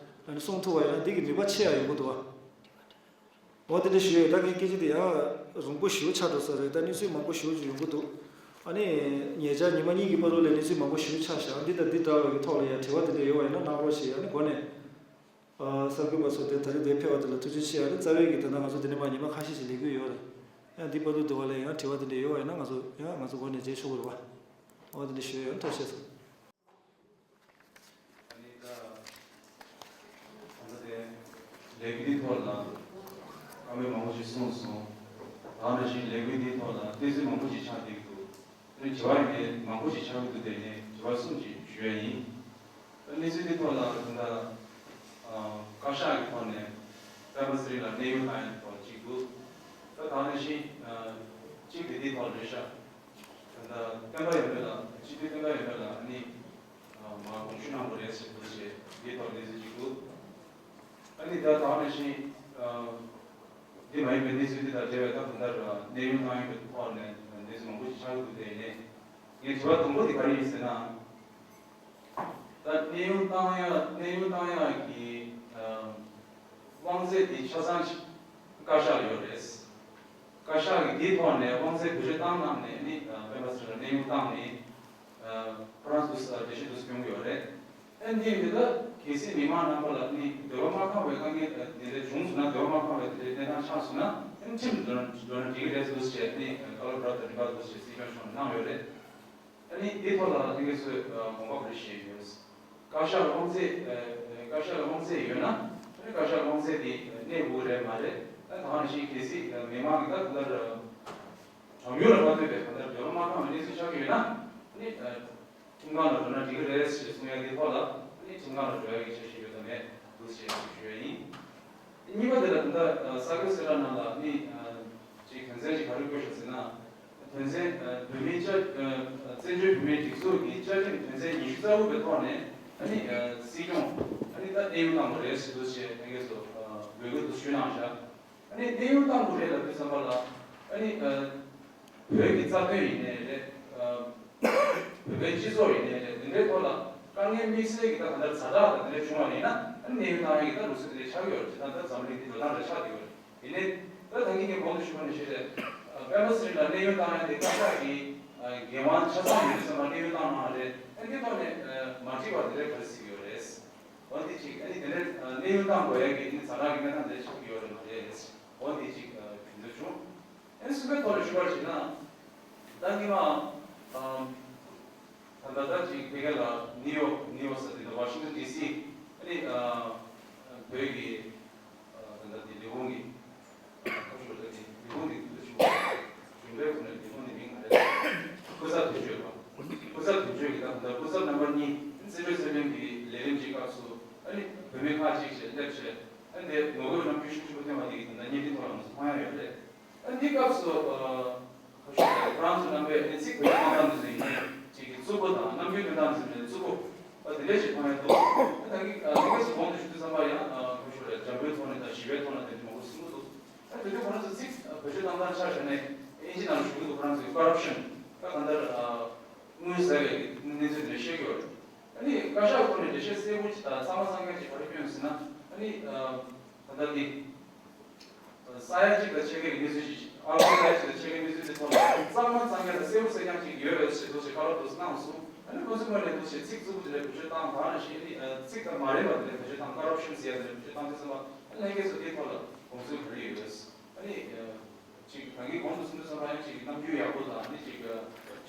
ཨ་ནི་གསུང་ཐུབ་པ་ཡིན་ན་འདི་གི་ནུས་པ་ཆེ་ཡང་ཡོང་གི་འདུག་བ། འོ་དེ་འདྲ་ཞུ་ཡོད། ད་ངའི་སྐད་ཆ་དེ་ཡང་རིང་པོ་ཞེ་པོ་ཆགས་འགྲོ་ས་རེད། ད་གནས་ཚུལ་མང་པོ་ཞེ་པོ་ཅིག་ཡོང་གི་འདུག། ཨ་ནི་ཉེ་ཆར་ཉི་མ་གཉིས་ཀྱི་བར་དུ་ལ་གནས་ཚུལ་མང་པོ་ཞེ་པོ་ཆགས་ཤག། འདི་དང་འདི་འདྲ་བའི་ཐོག་ལ་ཡང་དྲི་བ་དེ་འདྲ་ཡོད་པ་ཡིན་ན་གནང་རོགས་ཞེས་ཨ་ནི་འགོ་ནས། ཨ་གསར་འགོད་པ་ཚོ་དེ་ད་རེས་འདིར་ཕེབས་པ་དེ་ལ་ཐུགས་རྗེ་ཆེ། ཨ་ནི་རྩ་བའི་གི་དེ་ན་ང་ཚོ་འདི་ནས་མར་ཉི་མ་ཁ་ཤས་ཤིག་ལས་འགུལ་ཡོད་རེད། ཡང་འདི་བར་དུ་འདི་བ་ལ་ཡང་དྲི་བ་དེ་འདྲ་ཡོད་པ་ཡིན་ན་ང་ཚོ་ཡང་ང་ཚོ་འགོ་ནས་མཇལ་ཆོག་གི་རེད་བ། འོ་དེ་འདྲ་ཞུ་ཡ་ཡོད། ཐུགས་རྗེ་ཆེ། ཨ་ནི་ད་ད་ལྟ་དེ་ལས་འགུལ་འདིའི་ཐོག་ལ་བཀའ་མོལ་མང་པོ་ཞིག་གསུངས་སོང་། ད་ནང་བཞིན་ལས་འགུལ་འདིའི་ཐོག་ལ་བལྟས་ཚུལ་མང་པོ་ཞིག་ཆགས་བསྡད་ཀྱི་འདུག། ཨ་ནི་དྲི་བ་ཡིན་ནའི་མང་པོ་ཞིག་ཆགས་ཀྱི་འདུག། དེ་ནས་དྲི་བ་གསུམ་ཞིག་ཞུ་ཡ་ཡིན། ད་གནས་ཚུལ་འདིའི་ཐོག་ལ་ད་ལྟ་བཀའ་ཤག་གི་ཐོག་ནས་སྤེན་པ་ཚེ་རིང་ལ་གནས་དབྱུང་བཏང་ཡ་ཐོག་གཅིག་འདུག། ད་ད་ནང་བཞིན་གཅིག་དེ་འདིའི་ཐོག་རེད་ཤག། ད་ལྟ་བསྟན་པ་ཡོད་མེད་ལ་སྤྱི་འཐུས་བསྟན་པ་ཡོད་མེད་ལ་ཨ་ནི། མར་དགོངས་ཞུ་གནང་དགོས་རེད་ཟེར་འདུག་ཅེས་འདིའི་ཐོག་གནས་ཚུལ་ཅིག་འདུག། ཨ་ནི་ད་ད་ནང་བཞིན་འདི་མ་ཡིན་པའི་གནས་ཚུལ་འདི་དང་འབྲེལ་བའི་ད་ད་ལྟ་གནས་དབྱུང་བཏང་ཡོད་པའི་ཐོག་ནས་གནས་ཚུལ་མང་པོ་ཞིག་ཆགས་ཀྱི་འདུག། དེ་ཡིན་ནའི་ངའི་དྲི་བ་དང་པོ་དེ་ག་རེ་ཡིན་ཟེར་ན། ད་གནས་དབྱུང་བཏང་ཡ་གནས་དབྱུང་བཏང་ཡ་གི་དབང་ཚད་དེ་ཆ་ཚང་ཞིག་བཀའ་ཤག་ལ་ཡོད་རེད། བཀའ་ཤག་གིས་དེའི་ཐོག་ནས་དབང་ཚད་བེད་སྤྱོད་བཏང་གནང་ནས་ནི་སྤེན་པ་ཚེ་རིང་ལ་གནས་དབྱུང་བཏང་ནས། ཁོ་རང་ཚོ་འགྲེལ་བཤད་དུ་སྐྱོན་གྱི་ཡོད་རེད། ཨ་ནི་འདི་ད་གལ་སྲིད་མི་མང་རྣམ་པ་ལ་ནི་འདོད་པ་མ་ཁེངས་པའི་དཀའ་ངལ་དེ་འདྲ་བྱུང་སོང་ན། འདོད་པ་མ་ཁེངས་པའི་དེ་འདྲའི་གནས་སྟངས་ཆགས་སོང་ན་ཨ་ནི་ཁྲིམས་འགྲོ་ན་འགྲོ་ན་འགྲིག་གི་རེད་འདུག་ཅེས་ནི་བཀའ་སློབ་རབ་དང་རིམ་པ་འདུག་ཅེས་སྲིད་སྐྱོང་མཆོག་ནས་གནང་ཡོད་རེད། ཨ་ནི་འདི་ཐོག་ལ་ལྷན་རྒྱས་ཚོས་དགོངས་པ་ག་རེ་བཞེས་ཡོད། བཀའ་ཤག་ལ་དབང་ཚད་བཀའ་ཤག་ལ་དབང་ཚད་ཡོད་ན་ཨ་ནི་བཀའ་ཤག་ལ་དབང་ཚད་དེ་གནས་དགོས་རེད་མ་རེད། ད་ད་ནི་ཞིག་གལ་སྲིད་མི་མང་གི་ད་ད་ལྟར་གྲངས་ཉུང་ལ་མ་ལྟོས་པའི་ད་ལྟར་འབྱོར་མ་ཐོན་པའི་གནས་ཚུལ་ཆགས་ཀྱི་ཡོད་ན། ཨ་ནི་ཁྲིམས་ཁང་ལ་འགྲོ་ན་འགྲིག་གི་རེད་ཞེས་གསུང་ཡ་དེ་ཐོག་ལ་ཨ་ནི་ཁྲིམས་ཁང་ལ་འགྲོ་ཡ་གི་འཆར་གཞི་ཡོད་དམ་མེད་འདུག་ཞེས་ཞུ་ཡ་ཡིན། གཉིས་པ་དེ་ལ་ད་ལྟ་གསར་འགོད་གསལ་བསྒྲགས་ནང་ལ་ནི་ཅིག་དོན་ཚན་ཅིག་ག་རེ་བཀོད་བཞག་ཟེར་ན། དོན་ཚན་བོད་མིའི་བཅའ་བཙན་བྱོལ་བོད་མིའི་སྒྲིག་འཛུགས་ཀྱི་བཅའ་ཁྲིམས་དོན་ཚན་ཉི་ཤུ་རྩ་དགུ་པའི་ཐོག་ནས་ཨ་ནི་སྲིད་སྐྱོང་ཨ་ནི་ད་གནས་དབྱུང་བཏང་བ་རེད་ཟེར་འདུག་ཅེས་ལྷན་རྒྱས་ཚོ་འབོད་སྐུལ་དུ་ཞུས་གནང་བཞག་ཨ་ནི་གནས་དབྱུང་བཏང་དགོས་རེད་ལབ་དུས་ཙམ་པ་ལ་ཨ་ནི་བོད་ཀྱི་རྩ་དོན་ཡིན་ནའི་རེད། བོད་པའི་སྤྱི་ཚོགས་ཡིན་ནའི་རེད། འདི་འདྲའི་ཐོག་ལ་དཀའ་ངལ་དམིགས་བསལ་གྱི་ད་ག་འདྲ་ཛ་དྲག་དང་འདི་འདྲ་བྱུང་བ་ཡིན་ན་ཨ་ནི་གནས་དབྱུང་བཏང་ཡ་གི་ད་ལུགས་སྲོལ་དེ་འདྲ་ཆགས་ཀྱི་ཡོད་རེད། ད་ལྟ་འཛམ་གླིང་འདི་འགྲོ་སྟངས་རེ་ཆགས་བསྡད་ཡོད་རེད། ཡིན་ནའི་ད་ད་གིན་ངས་གོང་དུ་ཞུས་པ་ནང་བཞིན་རེད། པད་མ་ཚེ་རིང་ལགས་གནས་དབྱུང་བཏང་ཡ་དེ་བཀའ་ཤག་གི་འགན་དབང་ཆ་ཚང་ཡོད་ཙམ་ལ་གནས་དབྱུང་བཏང་གནང་བ་རེད། ཨ་འདི་ཐོག་ནས་མ་འགྲིག་པ་དེ་འདྲ་ག་རེ་ཟེར་གྱི་ཡོད་རེད། འོ་འདི་གཅིག་ཨ་ནི་དེ་ནས་གནས་དབྱུང་བཏང་དགོས་ཡ་གི་ཨ་ནི་ཛ་དྲག་གི་གནས་སྟངས་དེ་འདྲ་ཆགས་ཀྱི་ཡོད་རེད་མ་རེད། འོ་འདི་གཅིག་དྲན་འདོད་བྱུང་། ཨ་ནི་གསུམ་པའི་ཐོག་ལ་ཞུ་བར་བྱས་ན། ད་སྔོན་མ་ད་ལྟ་ད་ཅིག་ཕ་གི་ལ་ནིའུ་ཡོག་ནིའུ་ཡོག་ཟེར་དེ་འདྲ་ཝ་ཤིང་ཊོན་ཌི་སི་ཨ་ནི་བོད་ཀྱི་ད་ལྟ་དེ་ལས་ཁུངས་ཀྱི་ཁ་ཕྱོགས་ལ་དེ་ལས་ཁུངས་དེ་དུས་ཚོད་ཞུ་བ་རེད། གཞུང་འབྲེལ་ཁོ་ནས་ལས་ཁུངས་དེ་མིང་ག་རེ་སྐུ་ཚབ་དོན་གཅོད་པ། སྐུ་ཚབ་དོན་གཅོད་ཀྱི་ད་ད་སྐུ་ཚབ་རྣམ་པ་གཉིས་རྩིས་སྤྲོད་རྩིས་ལེན་གྱི་ལས་རིམ་གྱི་སྐབས་སུ་ཨ་ནི་བུད་མེད་ཁག་ཅིག་བྱས་སླེབས་བྱས་ཨ་ནི་དེ་ངོ་རྒོལ་རྣམ་འགྱུར་ཤུགས་ཆེན་པོ་བསྟན་པ་དེ་གི་ད་ད་བརྙན་འཕྲིན་ཐོག་ལ་ང་ཚོ་མཐོང་ཡ་ཡོད་རེད། ཨ་ནི་སྐབས་སུ་ཁོ་ཚོ་ཁོ་རང་ཚོ་རྣམ་པས་ཨ་ནི་ཚིག་བེད་སྤྱོད་གཏོང་སྟངས་དེ་ཚོ་ཡིན་ནའི་ཅིག་གི་རྩུབ་པོ་དང་རྣམ་འགྱུར་སྟོན་སྟངས་དེ་ཚོ་ཡིན་ནའི་རྩུབ་པོ་ཨ་དེ་འདྲ་ཞིག་མཐོང་ཡ་འདུག་ཨ་ད་གི་ཨ་དེ་ག་ཚོ་གོང་དུ་ཞུ་དུས་ཙམ་པ་ཡང་ཨ་ཁོ་ཚོ་རེད། འཇམ་པོའི་ཐོག་ནས་དང་ཞི་བའི་ཐོག་ནས་དེ་འདྲ་མང་པོ་གསུང་གི་འདུག་ཨ་དེ་དུས་ཁོ་རང་ཚོ་ཚིག་བེད་སྤྱོད་གཏོང་སྟངས་ཆ་བཞག་ནས་ཨིན་ཇི་ནང་ཞུ་གི་འདུག་ཁོ་རང་ཚོའི་ཀོ་རབ་ཤན་ད་གང་ལྟར་ཨ་དངུལ་ཟ་བའི་གནས་ཚུལ་དེ་འདྲ་བཤད་ཀྱི་ཡོད་རེད། ཨ་ནི་བཀའ་ཤག་ཐོག་ནས་འགྲེལ་བཤད་གསལ་པོ་ཅིག་དང་གཙང་མ་གཙང་རྐྱང་ཅིག་ག་རེ་བསྐྱོན་ཟེར་ན་ཨ་ནི་ད་ལྟ་འདི། ས་ཡ་གཅིག་དང་ཕྱེད་ཀའི་གནས་ཚུལ་ཞིག་ཨ་ལོ་ས་ཡ་གཅིག་དང་ཕྱེད་ཀའི་གནས་ཚུལ་དེ་ཐོག་ལ་གཙང་མ་གཙང་རྐྱང་དང་གསལ་པོ་གསལ་རྐྱང་ཅིག་ཡོད་རེད་ཞེས་འདུག་ཞེས་བཀའ་སློབ་དུ་གནང་སོང་། ཨ་ནི་ཁོ་ཚོའི་ངོས་ནས་འདུག་ཞེས་ཚིག་རྩུབ་པོ་དེ་འདྲ་བེད་སྤྱོད་བཏང་བ་ནང་བཞིན་ཨ་ནི་ཚིག་དང་མ་རན་པ་དེ་འདྲ་བེད་སྤྱོད་བཏང་། ཀོ་རབ་ཤན་ཟེར་ཡ་དེ་འདྲ་བེད་སྤྱོད་བཏང་དུས་ཙམ་པ་ཨ་ནི་ལྷན་རྒྱས་ཚོ་དེའི་ཐོག་ལ་དགོངས་ཚུལ་ག་རེ་ཡོད་རེད། ཨ་ནི་ཅིག་ད་གིན་གོང་དུ་གསུངས་དུས་ཙམ་པ་ཡང་ཅིག་རྣམ་འགྱུར་ཡག་པོ་དང་ཨ་ནི་ཅིག་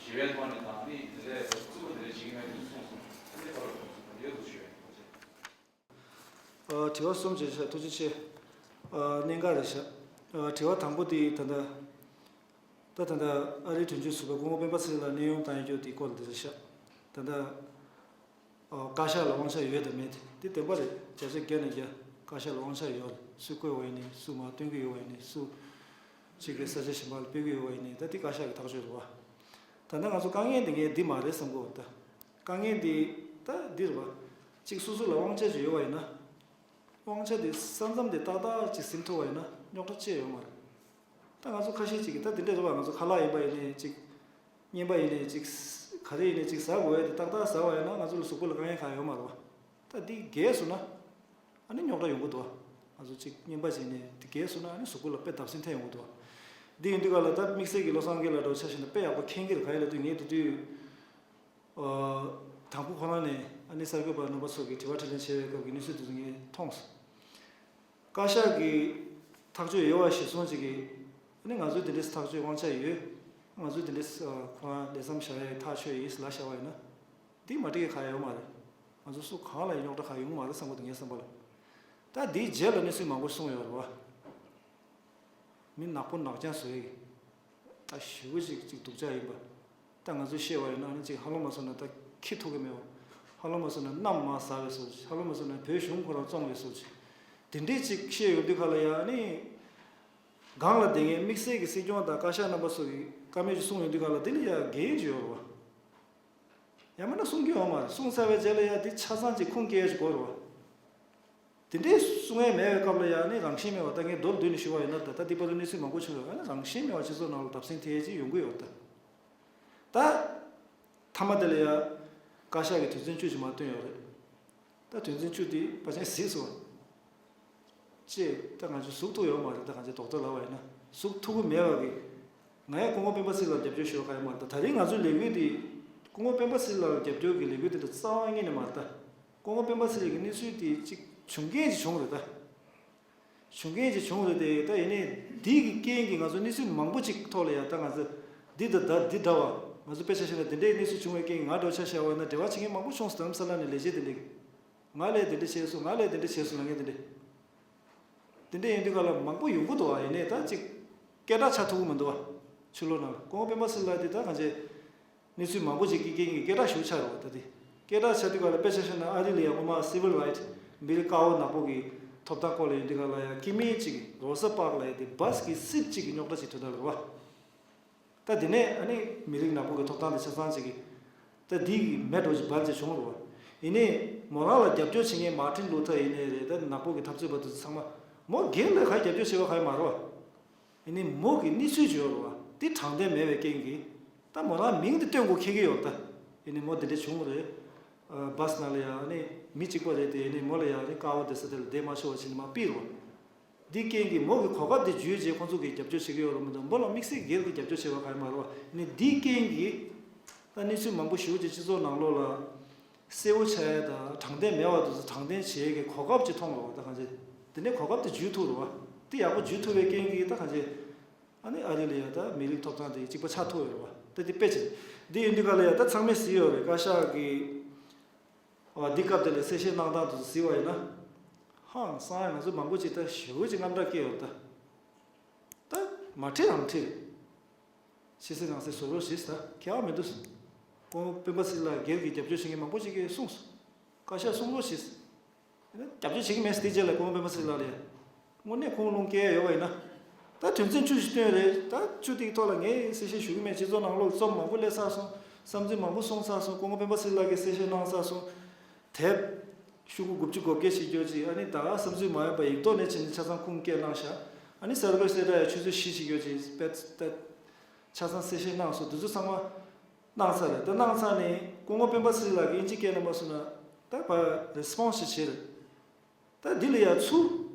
ཞི་བའི་ཐོག་ནས་དང་ཨ་ནི་དེ་འདྲ་རྩུབ་པོ་དེ་འདྲ་བྱེད་ཀྱི་མེད་དུ་གསུངས་སོང་། ཨ་ནི་ཐོག་ལ་དགོངས་ཚུལ་ག་རེ་ཡོད་དུ་ཞུ་ཡ་ཡིན། ཨ། དྲི་བ་གསུམ་བྱས་ཤག་ཐུགས་རྗེ་ཆེ། ཨ། གནད་འགག་རེད་ཤག་ཨ། དྲི་བ་དང་པོ་དེ་ད་ལྟ། ད་ད་ལྟ་ཨ་རིའི་དོན་གཅོད་ཟུར་པ་སྐུ་ངོ་སྤེན་པ་ཚེ་རིང་ལགས་གནས་དབྱུང་བཏང་ཡོད་རྒྱུ་དེའི་སྐོར་ལ་དེ་རེད་ཤག་ད་ལྟ། ཨ། བཀའ་ཤག་ལ་དབང་ཆ་ཡོད་དམ་མེད་དེ་བདེན་པ་རེད། བརྒྱ་ཆ་བརྒྱ་ནས་བརྒྱ་བཀའ་ཤག་ལ་དབང་ཆ་ཡོད། སུས་བསྐོས་པ་ཡིན་ནའི་སུ་མར་བཏོན་གྱི་ཡོད་པ་ཡིན་ནའི་སུ་གཅིག་གིས་ས་ཆ་གཞན་པ་ལ་སྤེལ་གྱི་ཡོད་པ་ཡིན་ནའི་ད་དེ་བཀའ་ཤག་གི་ཐག་གཅོད་རེད་བ། ད་ལྟ་ང་ཚོ་དཀའ་ངལ་འདི་ངས་འདི་མ་རེད་བསམ་གྱི་ཡོད་ད། དཀའ་ངལ་འདི་ད་འདི་རེད་བ། གཅིག་སོ་སོ་ལ་དབང་ཆ་ཅིག་ཡོད་པ་ཡིན་ན། དབང་ཆ་དེ་ས་མཚམས་དེ་ཏག་ཏག་ཅིག་ཟིན་ཐུབ་པ་ཡིན་ན་རྙོག་དྲ་ཅི་ཡང་ཡོད་མ་རེད། ད་ང་ཚོ་ཁ་ཤས་ཅིག་གིས་ད་དེ་འདྲ་རེད་བ། ང་ཚོ་ཁ་ལག་ཡིན་པ་ཡིན་ནའི་ཅིག་རྔན་པ་ཡིན་ནའི་ཅིག་ག་རེ་ཡིན་ནའི་ཅིག་ཟ་དགོས་ཡ་དེ་ཏག་ཏག་ཟ་བ་ཡིན་ན་ང་ཚོ་ལ་གཟུགས་པོ་ལ་དཀའ་ངལ་གང་ཡང་ཡོད་མ་རེད་བ། ད་འདི་རྒས་སོང་ན་ཨ་ནི་རྙོག་དྲ་ཡོང་གི་འདུག་བ། ང་ཚོ་ཅིག་རྔན་པ་བྱས་ནས་འདི་རྒས་སོང་ན་ཨ་ནི་གཟུགས་པོ་ལ་དཔེ་བརྡབ་གསིག་ཐེབས་ཡོང་གི་འདུག་བ། འདི་ཡིན་དུས་ག་ལ་ད་དམིགས་བསལ་གྱི་བློ་བཟང་དགེ་ལགས་འདྲ་བོ་ཆ་བཞག་ན་དཔེ་ཡག་པོ་མཁྱེན་གྱི་རེད། ག་ཡིན་ལབ་དུས་ངས་དེ་དུས། ཨ། དང་པོ་ཁོ་རང་ནས་ཨ་ནི་གསར་འགོད་པ་རྣམ་པ་ཚོ་གིས་དྲི་བ་དྲིས་ལན་བྱེད་པའི་སྐབས་ཀྱི་གནས་ཚུལ་དེ་ཚོ་ངས་མཐོང་སོང་། བཀའ་ཤག་གིས་ཐག་གཅོད་ཡོད་པ་ཞིག་གསུངས་ཅིག་གིས་ཨ་ནི་ང་ཚོས་དེ་འདྲའི་ཐག་གཅོད་དབང་ཆ་ཡོད། ང་ཚོས་དེ་འདྲའི་ཁོ་རང་ལས་མཚམས་བཞག་ཡའི་ཐག་ཆོད་ཡིན་ལབ་བཞག་པ་ཡིན་ན། འདི་མ་འགྲིག་གི་གང་ཡང་ཡོད་མ་རེད། ང་ཚོ་སུ་གང་ལ་ཡང་རྙོག་དྲ་གང་ཡོང་མ་རེད་བསམ་གྱི་འདུག་ངའི་བསམ་པ་ལ། ད་འདིའི་རྗེས་ལ་གནས་ཚུལ་མང་པོ་གསུངས་ཡོད་རེད་བ། མི་ནག་པོ་ནག་རྐྱང་བཟོ་ཡི། ད་ཞེ་པོ་ཅིག་ཅིག་སྡུག་ཅག་ཡིན་པ། ད་ང་ཚོས་བཤད་པ་ཡིན་ན་ནི་ཅིག་ཧ་ལམ་མ་སོང་ན་ད་ཁྱི་ཐུག་གི་མེད་པ། ཧ་ལམ་མ་སོང་ན་གནམ་མར་ཟག་པའི་བཟོ་ཅིག་ཧ་ལམ་མ་སོང་ན་བོད་གཞུང་ཁོ་རང་བཙོང་བའི་བཟོ་ཅིག་དེ་འདྲས་ཅིག་བཤད་ཡོང་དུས་ག་ལ་ཡ་ནི། སྒང་ལ་བསྡད་མཁན་དམིགས་བསལ་གྱི་སྲིད་སྐྱོང་དང་བཀའ་ཤག་རྣམ་པ་ཚོ་གིས་བཀའ་མོལ་ཅིག་གསུངས་ཡོང་དུས་ག་ལ་དེ་ལ་ཡ་འགན་ཅིག་ཡོད་རེད་བ། ཡང་མིན་ན་གསུང་རྒྱུ་ཡོད་མ་རེད། གསུངས་ཚར་བའི་རྗེས་ལ་ཡ་འདི་ཆ་ཚང་ཅིག་ཁུངས་སྐྱེལ་ཡ་ཅིག་དགོས་རེད་བ། དེ་འདྲའི་གསུང་ཡས་མེད་པའི་སྐབས་ལ་ཡང་ནི་རང་བཞིན་མེད་པ། ད་ངས་མདོར་བསྡུས་ནས་ཞུ་བ་ཡིན་ན་ད་ལྟ་འདི་བར་དུ་གནས་ཚུལ་མང་པོ་བྱུང་ཡོད། ཨ་ནི་རང་བཞིན་མེད་པ་སྤྱི་ཚོགས་ནང་ལ་བརྡབ་གསིག་ཐེབས་ཀྱི་ཡོང་གི་ཡོད་ད། ད་མཐའ་མ་དེ་ལ་ཡང་བཀའ་ཤག་གིས་དོན་ཚན་བཅུ་ཅིག་མར་བཏོན་ཡོད་རེད། ད་དོན་ཚན་བཅུ་དེ་ཕལ་ཆེར་གཟིགས་སོང་། ཅེས་ད་ང་ཚོ་ཟུག་ཐུབ་ཡོད་མ་རེད། ད་གང་ཅི་རྡོག་རྡོག་ལབ་པ་ཡིན་ན་ཟུག་ཐུབ་ཀྱི་མེད་པ་གི། ང་ཡང་སྐུ་ངོ་སྤེན་པ་ཚེ་རིང་ལགས་རྒྱབ་སྐྱོར་ཞུ་བ་གང་ཡང་མ་རེད། ད་ད་རིང་ང་ཚོའི་ལས་འགུལ་འདི་སྐུ་ངོ་སྤེན་པ་ཚེ་རིང་ལགས་ལ་རྒྱབ་སྐྱོར་གྱི་ལས་འགུལ་འདི་འདྲ་རྩ་བ་ཉིད་ནས་མ་རེད་ད། སྐུ་ངོ་སྤེན་པ་ཚེ་རིང་གི་གནས་ཚུལ་དེ་གཅིག་བྱུང་རྐྱེན་ཅིག་བྱུང་རེད་ད། བྱུང་རྐྱེན་ཅིག་བྱུང་རེད་དེ། ད་ཡིན་ནའི་འདི་གི་རྐྱེན་གྱིས་ང་ཚོ་གནས་ཚུལ་མང་པོ་ཅིག་ཐོག་ལ་ཡང་ད་ང་ཚོ་འདི་ད་ད་འདི་འདྲ་བ་ང་ཚོ་དཔེ་ཆ་བཞག་ན་འདི་འདྲའི་གནས་ཚུལ་བྱུང་བའི་རྐྱེན་གྱིས་ང་འདྲ་བོ་ཆ་བཞག་པ་ཡིན་ན་འབྲེལ་བ་བྱེད་མཁན་མང་པོ་བྱུང་སོང་། རྡ་རམ་ས་ལ་ནས་ལས་བྱེད་དེ་འདྲས་ཀྱིས། ང་ལས་དེ་འདྲ་བྱས་སོང་། ང་ལས་དེ་འདྲ་བྱས་སོང་ལབ་མཁན་དེ་འདྲ། དེ་འདྲ་ཡིན་དུས་ག་ལ་མང་པོ་ཡོང་གི་འདུག་བ། ཡིན་ནའི་ད་ཅིག་སྐད་གྲགས་ཆགས་ཐུབ་ཀྱི་མི་འདུག་བ། ཕྱི་ལོགས་ནང་ལ་སྐུ་ངོ་སྤེན་པ་ཚེ་རིང་ལགས་དེ་ད་གང་བྱས། གནས་ཚུལ་མང་པོ་ཅིག་གི་རྐྱེན་གྱིས་སྐད་གྲགས་ཞེ་པོ་ཆགས་རེད་བ། ད་དེ་སྐད་གྲགས་ཆགས་དུས་ག་ལ་དཔེ་ཆ་བཞག་ན་ཨ་རི་ལ་ཡང་སྔོན་མ་civil right མི་རིགས་དཀར་པོ་ནག་པོ་གི་ཐོབ་ཐང་སྐོར་ལ་ཡིན་དུས་ག་ལ་ཡང་སྐྱེ་དམན་ཅིག་རོ་ས་པཱག་ལ་ཡང་དེ་བྷ་སི་གི་སིཊ་ཅིག་གི་རྙོག་དྲ་ཅིག་ཐོན་ཐལ་རེད་བ། ད་དེ་ནས་ཨ་ནི་མི་རིགས་ནག་པོ་གི་ཐོབ་ཐང་དེ་ཆ་ཚང་ཅིག་གི་ད་དེ་གི་མེད་འགྲོ་ཅིག་བར་ཅིག་བྱུང་རེད་བ། ཡིན་ནའི་མོ་རང་ལ་རྒྱབ་སྐྱོར་བྱེད་མཁན་མར་ཊིན་ལུ་ཐར་ཡིན་ནའི་རེད། ད་ནག་པོ་གི་འཐབ་རྩོད་པ་དེ་ཚོ་ཚང་མ་མོ་སྒེར་ལ་ག་རྒྱབ་སྐྱོར་བྱས་པ་ག་ཡོད་མ་རེད་བ། ཡིན་ནའི་མོ་གི་གནས་ཚུལ་ཅིག་ཡོད་རེད་བ། དེ་དྲང་བདེན་མེད་པའི་རྐྱེན་གྱིས་ད་མོ་རང་མིང་དེ་སྟོན་དགོས་འཁེལ་གྱི་ཡོད་རེད་ད། ཡིན་ནའི་མོ་དེ་འདྲ་བྱུང་རེད། ཨ་བྷ་སི་ནང་ལ་ཡང་ཨ་ནི་མི་གཅིག་པ་རེད་དེ། ཡིན་ནའི་མོ་ལ་ཡང་ཨ་ནི་ཀ་བ་བསྡད་ས་དེ་ལ་བསྡད་མ་ཆོག་པ་བྱས་ནས་མར་ཕུད་རེད་བ། འདི་རྐྱེན་གྱིས་མོ་གི་གོ་སྐབས་དེ་བརྒྱུད་རྗེས་ཁོང་ཚོ་གིས་རྒྱབ་སྐྱོར་བྱེད་ཀྱི་ཡོད་རེད་མི་འདུག་མོ་ལ་དམིགས་བསལ་སྒེར་གྱི་རྒྱབ་སྐྱོར་བྱས་པ་ག་ཡོད་མ་རེད་བ། ཡིན་ནའི་འདིའི་རྐྱེན་གྱིས་ད་གནས་ཚུལ་མང་པོ་ཞེ་པོ་ཅིག་སྤྱི་ཚོགས་ནང་ལོགས་ལ་གསལ་བོ་ཆགས་ཡ་དང་དྲང་བདེན་མེད་པ་དེ་ཚོ་དྲང་བདེན་བྱེད་ཡས་ཀྱི་གོ་སྐབས་ཅིག་མཐོང་རེད་བ། ད་གང་ཅི་དེ་ནས་གོ་སྐབས་དེ་བརྒྱུད་ཐུབ་རེད་བ། དེ་ཡག་པོ་བརྒྱུད་ཐུབ་པའི་རྐྱེན་གྱིས་ད་གང་ཅི་ཨ་ནི་ཨ་རི་ལ་ཡ་ད་མི་རིགས་ཐོབ་ཐང་དེ་གཅིག་པ་ཆགས་ཐུབ་ཡོད་རེད་བ། ད་དེ་དཔེ་ཅིག་འདི་ཡིན་དུས་ག་ལ་ཡ་ད་ཚང་མས་གཟིགས་ཡོད་རེད། བཀའ་ཤག་གིས་འོ་འདི་སྐབས་དེ་ལ་གསལ་བཤད་གནང་སྟངས་དེ་ཚོ་གཟིགས་པ་ཡིན་ན། ཧང་སང་ཡ་ང་ཚོ་མང་པོ་ཅིག་ད་ཞེ་པོ་ཅིག་དངངས་སྐྲག་སྐྱེས་ཡོད་ད། ད་མ་ཁྲིད་རང་ཁྲིད་རེད། ཕྱི་གསལ་ནང་གསལ་བཟོ་རོགས་ཞེས་ད་ཁྱད་པར་མི་འདུག་སྐུ་ངོ་སྤེན་པ་ཚེ་རིང་ལགས་སྒེར་གྱི་རྒྱབ་སྐྱོར་བྱེད་མཁན་མང་པོ་ཅིག་གིས་གསུངས་སོང་། བཀའ་ཤག་གསུང་རོགས་ཞེས། རྒྱབ་སྐྱོར་བྱེད་ཀྱི་མེད་ཟེར་དེ་རྗེས་ལ་སྐུ་ངོ་སྤེན་པ་ཚེ་རིང་ལགས་ལ་ཡ། དངོས་གནས་ཁུངས་ལུང་སྐྱེལ་ཡ་ཡོད་པ་ཡིན་ན། ད་དོན་ཚན་བཅུ་བཞི་བཏོན་རེད། ད་བཅུ་དེའི་ཐོག་ལ་ངས་གསལ་བཤད་ཞུ་གི་མེད། སྤྱི་ཚོགས་ནང་ལོགས་རྩོམ་མང་པོ་སླེབས་ཚར་སོང་། བསམ་ཚུལ་མང་པོ་གསུངས་ཚར་སོང་། སྐུ་ངོ་སྤེན་པ་ཚེ་རིང་ལགས་ཀྱིས་གསལ་བཤད་གནང་ཚར་སོང་། དེབ་ཤོག་གུ་དགུ་བཅུ་གོ་བརྒྱད་ཞིག་ཡོད་ཅིག་ཨ་ནི་ད་ག་བསམ་ཚུལ་མ་ཡོད་པ་ཡིག་ཐོག་ནས་བྱས་ནས་ཆ་ཚང་ཁུངས་སྐྱེལ་གནང་ཤག་ཨ་ནི་གསར་འགོད་གསལ་བསྒྲགས་ཡ་ཆུ་ཚོད་བཞི་ཞིག་ཡོད་ཅིག་པད་པད་ཆ་ཚང་གསལ་བཤད་གནང་སོང་། དེ་ཚོ་ཚང་མ་གནང་ཚར་རེད། ད་གནང་ཚར་ནས་སྐུ་ངོ་སྤེན་པ་ཚེ་རིང་ལགས་ཀྱིས་དབྱིན་ཇི་སྐད་ནང་མ་གསུངས་ན་ད་ཕར་རེ་སི་པོན་སི་ཞིག་བྱས་རེད། ད་འདི་ལ་ཡ་ཚུར་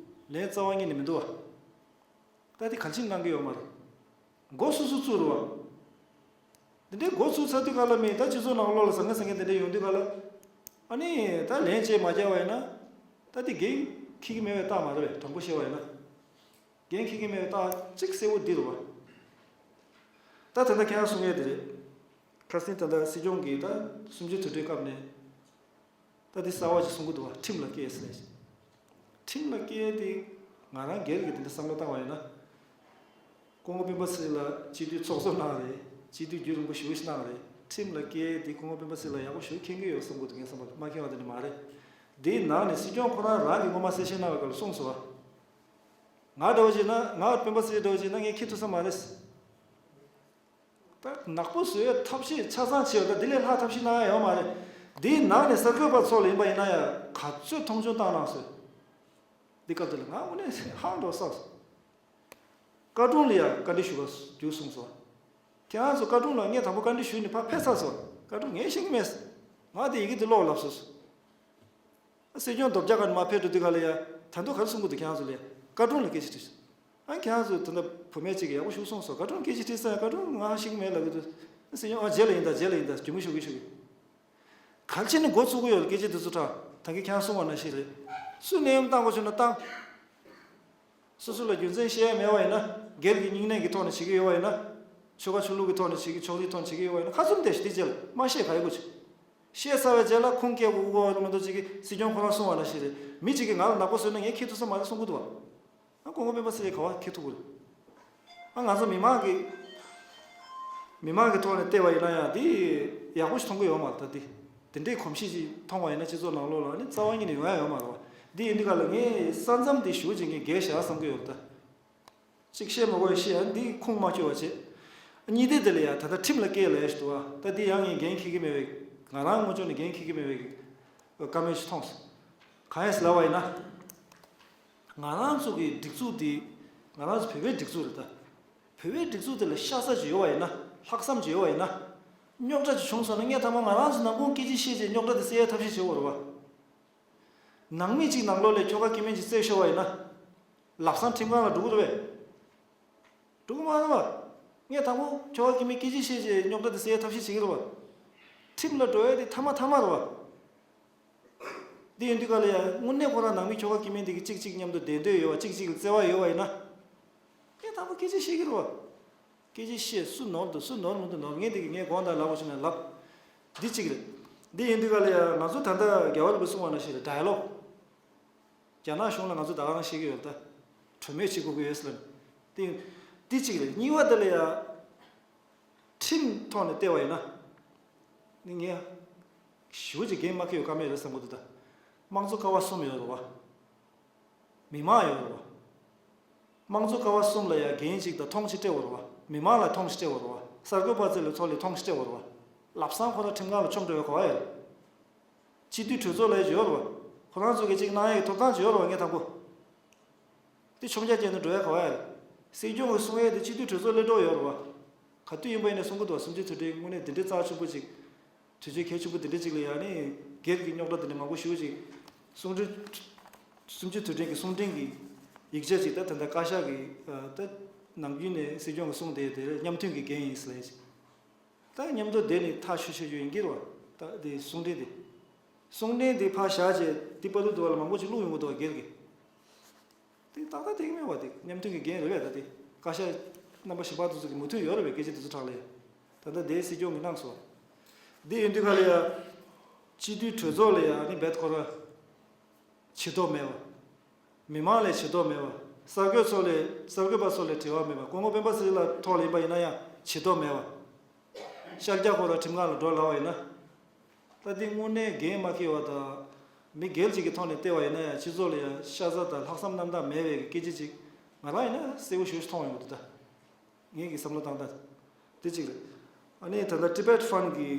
ལན་རྩ་བ་ཉིད་ནས་མི་འདུག་བ། ད་འདི་གང་ཅི་གནང་གི་ཡོད་མ་རེད། མགོ་སོ་སོ་བཙུགས་རེད་བ། འདི་འདྲའི་མགོ་ཚུགས་ཚར་དུས་ག་ལ་མིན། ད་སྤྱི་ཚོགས་ནང་ལོགས་ལ་ཟང་ངེ་ཟིང་ངེ་འདི་འདྲ་ཡོང་དུས་ག་ལ། ཨ་ནི་ད་ལན་བཅད་མ་རྒྱག་པ་ཡིན་ན། ད་འདི་འགན་འཁྱེར་གྱི་མེད་པའི་རྟགས་མ་རེད་པས། དྲང་པོ་བཤད་པ་ཡིན་ན། འགན་འཁྱེར་གྱི་མེད་པའི་རྟགས་གཅིག་གསལ་པོ་འདི་རེད་བ། ད་ད་ལྟ་ཁྱེད་རང་གསུང་ཡས་འདི་རེད། ཁ་སང་ད་ལྟ་སྲིད་སྐྱོང་གིས་ད་གསུམ་བཅུའི་དུས་དྲན་སྐབས་ནས། ད་འདི་གསར་བ་ཅིག་གསུང་གི་འདུག་བ། ཁྲིམས་ལ་སྐྱེལ་ཟེར། ཁྲིམས་ལ་སྐྱེལ་དེ་ང་རང་སྒེར་གྱི་དེ་འདྲ་བསམ་བློ་བཏང་བ་ཡིན་ན། སྐུ་ངོ་སྤེན་པ་ཚེ་རིང་ལགས་སྤྱི་འཐུས་ཚོགས་གཙོ་གནང་རེད། སྤྱི་འཐུས་རྒྱུན་རིང་པོ་ཞེ་པོ་ཞིག་གནང་རེད། ཁྲིམས་ལ་སྐྱེལ་དེ་སྐུ་ངོ་སྤེན་པ་ཚེ་རིང་ལགས་ཡག་པོ་ཞེ་པོ་མཁྱེན་གྱི་ཡོད་བསམ་གྱི་འདུག་ངས་བསམ་པ་མ་མཁྱེན་པ་དེ་འདྲ་མ་རེད། དེའི་ནང་ནས་སྲིད་སྐྱོང་ཁོ་རང་རང་གིས་སྔོན་མ་གསལ་བཤད་གནང་བའི་སྐབས་ལ་གསུངས་སོང་བ། ང་འདྲ་བོ་བྱས་ན། ང་སྤེན་པ་ཚེ་རིང་འདྲ་བོ་བྱས་ན་ངས་འཁྱེར་ཐུབ་ས་མ་རེད། ད་ནག་པོ་བཟོ་ཡའི་ཐབས་ཤེས་ཆ་ཚང་བྱས་ཡོད། ད་འདི་ལས་ལྷག་ཐབས་ཤེས་གནང་ཡ་ཡོད་མ་རེད། འདིའི་ནང་ནས་གསར་འགོད་པ་ཚོ་ལ་ཡིན་པ་ཡིན་ན་ཡང་ག་ཚོད་མཐོང་ཆུང་བཏང་གནང་སོང་། འདི་སྐབས་དེ་ལ་ང་དངོས་གནས་ཧང་འགྲོ་བསམ་སོང་། བཀའ་དྲུང་ལ་ཡང་བཀའ་འདྲི་ཞུ་བ་རྒྱུགས་སོང་ཟེར། ཁྱེད་རང་ཚོ་བཀའ་དྲུང་ལ་ངས་དང་པོ་བཀའ་འདྲི་ཞུས་ནས་ཕར་ཕེབས་ཚར་སོང་། བཀའ་དྲུང་ངས་ཤེས་ཀྱི་མེད། ང་དེ་ཡི་གེ་འདི་ཀློག་ལབ་སོང་། སྲིད་སྐྱོང་རྡོ་བརྒྱ་ག་ནས་མར་ཕེབས་འགྲོ་དུས་ག་ལ་ཡ། ད་དུང་ག་རེ་གསུང་གི་འདུག་ཁྱེད་རང་ཚོ་ལ་ཡ། བཀའ་དྲུང་ལ་སྐད་ཆ་དྲིས། ཨ་ཁྱེད་རང་ཚོ་ད་ལྟ་བུད་མེད་ཅིག་གིས་ཡག་པོ་ཞིག་གསུངས་སོང་། བཀའ་དྲུང་སྐད་ཆ་དྲིས་ས་ཡ། བཀའ་དྲུང་ང་ཤེས་ཀྱི་མེད་ལབ་ཀྱི་འདུག་སྲིད་སྐྱོང་ཨ་རྗེས་ལ་ཡིན་ད། རྗེས་ལ་ཡིན་ད། རྒྱུས་མངའ་ཞུ་གི་ཞུ་གི། གལ་ཆེ་ནི་འགོ་ཚུགས་ཀྱི་ཡོད་ལ་སྐད་ཆ་དེ་ཚོ་དྲ་ད་གིན་ཁྱེད་རང་གསུང་བ་ནང་བཞིན་རེད། སུས་ནད་ཡམས་བཏང་དགོས་བྱུང་ན་བཏང་། སོ་སོ་ལ་རྒྱུ་མཚན་བཤད་ཡ་མེད་པ་ཡིན་ན། སྒེར་གྱི་སྙིང་ནད་ཀྱི་ཐོག་ནས་བྱེད་ཀྱི་ཡོད་པ་ཡིན་ན། ཆོལ་ཁ་ཆོས་ལུགས་ཀྱི་ཐོག་ནས་བྱེད་ཀྱི། ཕྱོགས་རིས་ཐོག་ནས་བྱེད་ཀྱི་ཡོད་པ་ཡིན་ན། ཁ་བཙུམ་བསྡད་ཤིག་དེ་རྗེས་ལ་མ་བཤད་ག་ཡི་གོ་ཆེ། བཤད་ཚར་བའི་རྗེས་ལ་ཁུངས་སྐྱེལ་དགོས་དགོས་པ་ལ་མ་གཏོགས་ཅིག་གིས་སྲིད་སྐྱོང་ཁོ་རང་གསུང་བ་ནང་བཞིན་རེད། མི་གཅིག་གིས་ང་ལ་ནག་པོ་བཟོས་ན་ངས་འཁྱེར་ཐུབ་ས་མ་རེད་གསུང་གི་འདུག་བ། ཨ་སྐུ་ངོ་སྤེན་པ་ཚེ་རིང་ག་བ་འཁྱེར་ཐུབ་ཀྱི་རེད། ཨ་ང་ཚོ་མི་མང་གི་མི་མང་གི་ཐོག་ནས་བལྟས་པ་ཡིན་ན་ཡང་དེ་ཡག་པོ་ཞིག་མཐོང་གི་ཡོད་མ་རེད། ད་དེ་དེ་འདྲའི་གོམས་གཤིས་ཅིག་མཐོང་བ་ཡིན་ན་སྤྱི་ཚོགས་ནང་ལོགས་ལ་ནི་རྩ་བ་ཉིད་ནས་ཡོང་ཡ་ཡོད་མ་རེད་བ། འདི་ཡིན་དུས་ག་ལ་ངས་ས་མཚམས་འདི་ཞེ་པོ་ཅིག་ངས་འགལ་བཞག་བསམ་གི་ཡོད་རེད་ད། གཅིག་བཤད་མ་དགོས་བཤད་ཡ་འདི་ཁུངས་མ་འཁྱོལ་བ་བྱེད། གཉིས་དེ་དེ་ལ་ཡ་ད་ལྟ་ཁྲིམས་ལ་སྐྱེལ་ལ་ཡ་ཞིག་འདུག་བ། ད་འདི་ཡང་ངས་འགན་འཁྱེར་གྱི་མེད་པའི། ང་རང་ངོས་ཕྱོགས་ནས་འགན་འཁྱེར་གྱི་མེད་པའི་བཀའ་མོལ་ཞིག་མཐོང་སོང་། གང་ཡིན་ཟེར་ལབ་པ་ཡིན་ན། ང་རང་ཚོ་གི་སྒྲིག་འཛུགས་འདི་ང་རང་ཚོ་བོད་པའི་སྒྲིག་འཛུགས་རེད་ད། བོད་པའི་སྒྲིག་འཛུགས་དེ་ལ་ཤ་ཚ་ཅིག་ཡོད་པ་ཡིན་ན། ལྷག་བསམ་ཅིག་ཡོད་པ་ཡིན་ན། རྙོག་དྲ་ཅིག་བྱུང་སོང་ན་ངས་ཐ་མ་ང་རང་ཚོ་ནང་ཁུལ་སྐད་ཆ་བཤད་བྱས་རྙོག་དྲ་དེ་སེལ་ཡའི་ཐབས་ཤེས་བྱེད་དགོས་རེད་བ། ནང་མི་གཅིག་ནང་ལོགས་ལ་ཁྱོ་ག་སྐྱེ་དམན་གཅིག་བཙལ་ཤོར་བ་ཡིན་ན། ལམ་སང་ཁྲིམས་ཁང་ལ་འགྲོ་གི་རེད་པས། འགྲོ་གི་མ་རེད་པ། ངས་དང་པོ་ཁྱོ་ག་སྐྱེ་དམན་སྐད་ཆ་བཤད་བྱས་རྙོག་དྲ་དེ་སེལ་ཡའི་ཐབས་ཤེས་བྱེད་ཀྱི་རེད་པ། ཁྲིམས་ལ་འགྲོ་ཡ་དེ་མཐའ་མ་མཐའ་མ་རེད་པ། འདི་ཡིན་དུས་ག་ལ་ཡ་དངོས་གནས་ཁོ་རང་ནང་མི་ཁྱོ་ག་སྐྱེ་དམན་དེ་གི་གཅིག་གཅིག་མཉམ་དུ་བསྡད་འདོད་ཡོད་པ། གཅིག་གཅིག་ལ་བརྩེ་བ་ཡོད་པ་ཡིན་ན། ངས་དང་པོ་སྐད་ཆ་བཤད་ཀྱི་རེད་པ། སྐད་ཆ་བཤད། སུ་ནོར་འདུག་སུ་ནོར་མི་འདུག་ནོར་མཁན་དེ་གི་ངས་དགོངས་དག་ལབ་དགོས་བྱུང་ན་ལབ། འདི་གཅིག་རེད། འདི་ཡིན་དུས་ག་ལ་ཡ་ང་ཚོ་ད་ལྟ་རྒྱལ་བ་རིན་པོ་ཆེ་གསུངས་པ་ནང་བཞིན་རེད། ཌའི་ལོག་རྒྱ་ནག་གཞུང་ལ་ང་ཚོ་ད་ག་རང་བཤད་ཀྱི་ཡོད་ད། གྲོས་མོལ་བྱེད་དགོས་ཀྱི་ཡོད་ཟེར་ལབ་ནས། དེ་དེ་གཅིག་རེད། གཉིས་པ་དེ་ལ་ཡ། ཁྲིམས་ཐོག་ནས་བལྟས་པ་ཡིན་ན། ནི་ངས་ཞེ་པོ་ཅིག་འགན་མ་འཁྱེར་བའི་ཀ་མེད་རེད་བསམ་གྱི་འདུག་ད། དམངས་གཙོ་ཀ་བ་གསུམ་ཡོད་རེད་བ། མི་མང་ཡོད་རེད་བ། དམངས་གཙོ་ཀ་བ་གསུམ་ལ་ཡང་འགན་གཅིག་དང་མཐོང་ཆེན་སྤྲད་དགོས་རེད་བ། མི་མང་ལ་མཐོང་ཆེན་སྤྲད་དགོས་རེད་བ། གསར་འགོད་པ་ཚོ་ལ་ཚོ་ལ་མཐོང་ཆེན་སྤྲད་དགོས་རེད་བ། ལམ་སང་ཁོ་རང་ཁྲིམས་ཁང་ལ་མཆོང་འགྲོ་བའི་གོ་བ་ཡོད་རེད། སྤྱི་འཐུས་གྲོས་ཚོགས་ལ་ཡང་ཡོད་རེད་བ། ཁོ་རང་ཚོ་གིས་གཅིག་གནང་ཡག་གི་ཐོབ་ཐང་ཅིག་ཡོད་རེད་བ། ངས་དང་པོ། དེ་ཆོམ་རྒྱག་བྱས་ནས་འགྲོ་ཡག་ག་བ་ཡ་རེད། སྲིད་སྐྱོང་གིས་གསུང་ཡག་དེ་སྤྱི་འཐུས་གྲོས་ཚོགས་སླེབས་གྲབས་ཡོད་རེད་བ། ག་དུས་ཡིན་པ་ཡིན་ནའི་གསུང་གི་འདུག་བ། གསུམ་བཅུའི་དུས་དྲན་དངོས་གནས་དེ་འདྲའི་རྩ་ཆེན་པོ་ཅིག་དུས་ཚོད་གལ་ཆེན་པོ་དེ་འདྲ་ཅིག་ལ་ཡ་ནི་སྒེར་གྱི་རྙོག་དྲ་དེ་འདྲ་མང་པོ་ཞེ་པོ་ཅིག་གསུང་འཕྲིན། གསུམ་བཅུའི་དུས་དྲན་གྱི་གསུང་འཕྲིན་གྱི་ཡིག་ཆ་ཅིག་ད་ད་ལྟ་བཀའ་ཤག་གིས་ད་ནམ་རྒྱུན་ནས་སྲིད་སྐྱོང་གིས་གསུངས་བསྡད་དེ་མཉམ་མཐུན་གྱི་འགན་ཡིན་ཟེར་ལབ་ཡ་ཅིག་ད་མཉམ་དུ་བསྡད་ནས་ཐག་ཆོད་ཆོད་རྒྱུ་ཡིན་གྱི་རེད་བ། ད་དེ་གསུང་འཕྲིན་དེ། གསུང་འཕྲིན་དེ་ཕར་བཞག་བྱས་དེ་པ་ལུ་དུ་བ་ལ་མང་པོ་ཅིག་བླུགས་ཡོང་གི་འདུག་བ། སྒེར་གྱི། དེ་ཏག་ཏག་དེ་གི་མེད་པ་དེ་མཉམ་མཐུན་གྱི་འགན་རེད་པས། ད་དེ་བཀའ་ཤག་རྣམ་པ་གཞན་པ་དེ་ཚོ་གི་མོས་མཐུན་ཡོད་རེད་པས། སྐད་ཆ་དེ་ཚོ་དྲག་ལ་ཡ། ད་ལྟ་དེ་སྲིད་སྐྱོང་གིས་གནང་སོང་། དེ་ཡིན་དུས་ག་ལ་ཡ། སྤྱི་འཐུས་གྲོས་ཚོགས་ལ་ཡ་ནི་རྦད་ཁོ་ར་བྱེད་ཐབས་མེད་པ། མི་མང་ལ་བྱེད་ཐབས་མེད་པ། གསར་འགོད་ཚོ་ལ་གསར་འགོད་པ་ཚོ་ལ་དྲི་བ་མེད་པ། སྐུ་ངོ་སྤེན་པ་ཚེ་རིང་ལགས་ཐོག་ལ་ཡིན་པ་ཡིན་ན་ཡང་བྱེད་ཐབས་མེད་པ། ཤར་རྒྱག་ཁོ་ར་ཁྲིམས་ཁང་ལ་འགྲོ་ལབ་པ་ཡིན་ན། ད་འདི་དངོས་གནས་འགན་མ་འཁྱེར་བ་དང་། མི་སྒེར་གཅིག་གི་ཐོག་ནས་བལྟས་པ་ཡིན་ན་ཡང་སྤྱི་ཚོགས་ལ་ཡང་ཤ་ཚ་དང་ལྷག་བསམ་རྣམ་དག་མེད་པའི་སྐད་ཆ་ཅིག་ང་རང་ཡིན་ན་གསལ་པོ་ཞེ་པོ་ཞིག་མཐོང་ཡོང་གི་འདུག་ད་ངེད་ཀྱི་བསམ་བློ་བཏང་སྟངས་དེ་གཅིག་རེད། ཨ་ནི་ད་ལྟ་Tibet Fund་གི།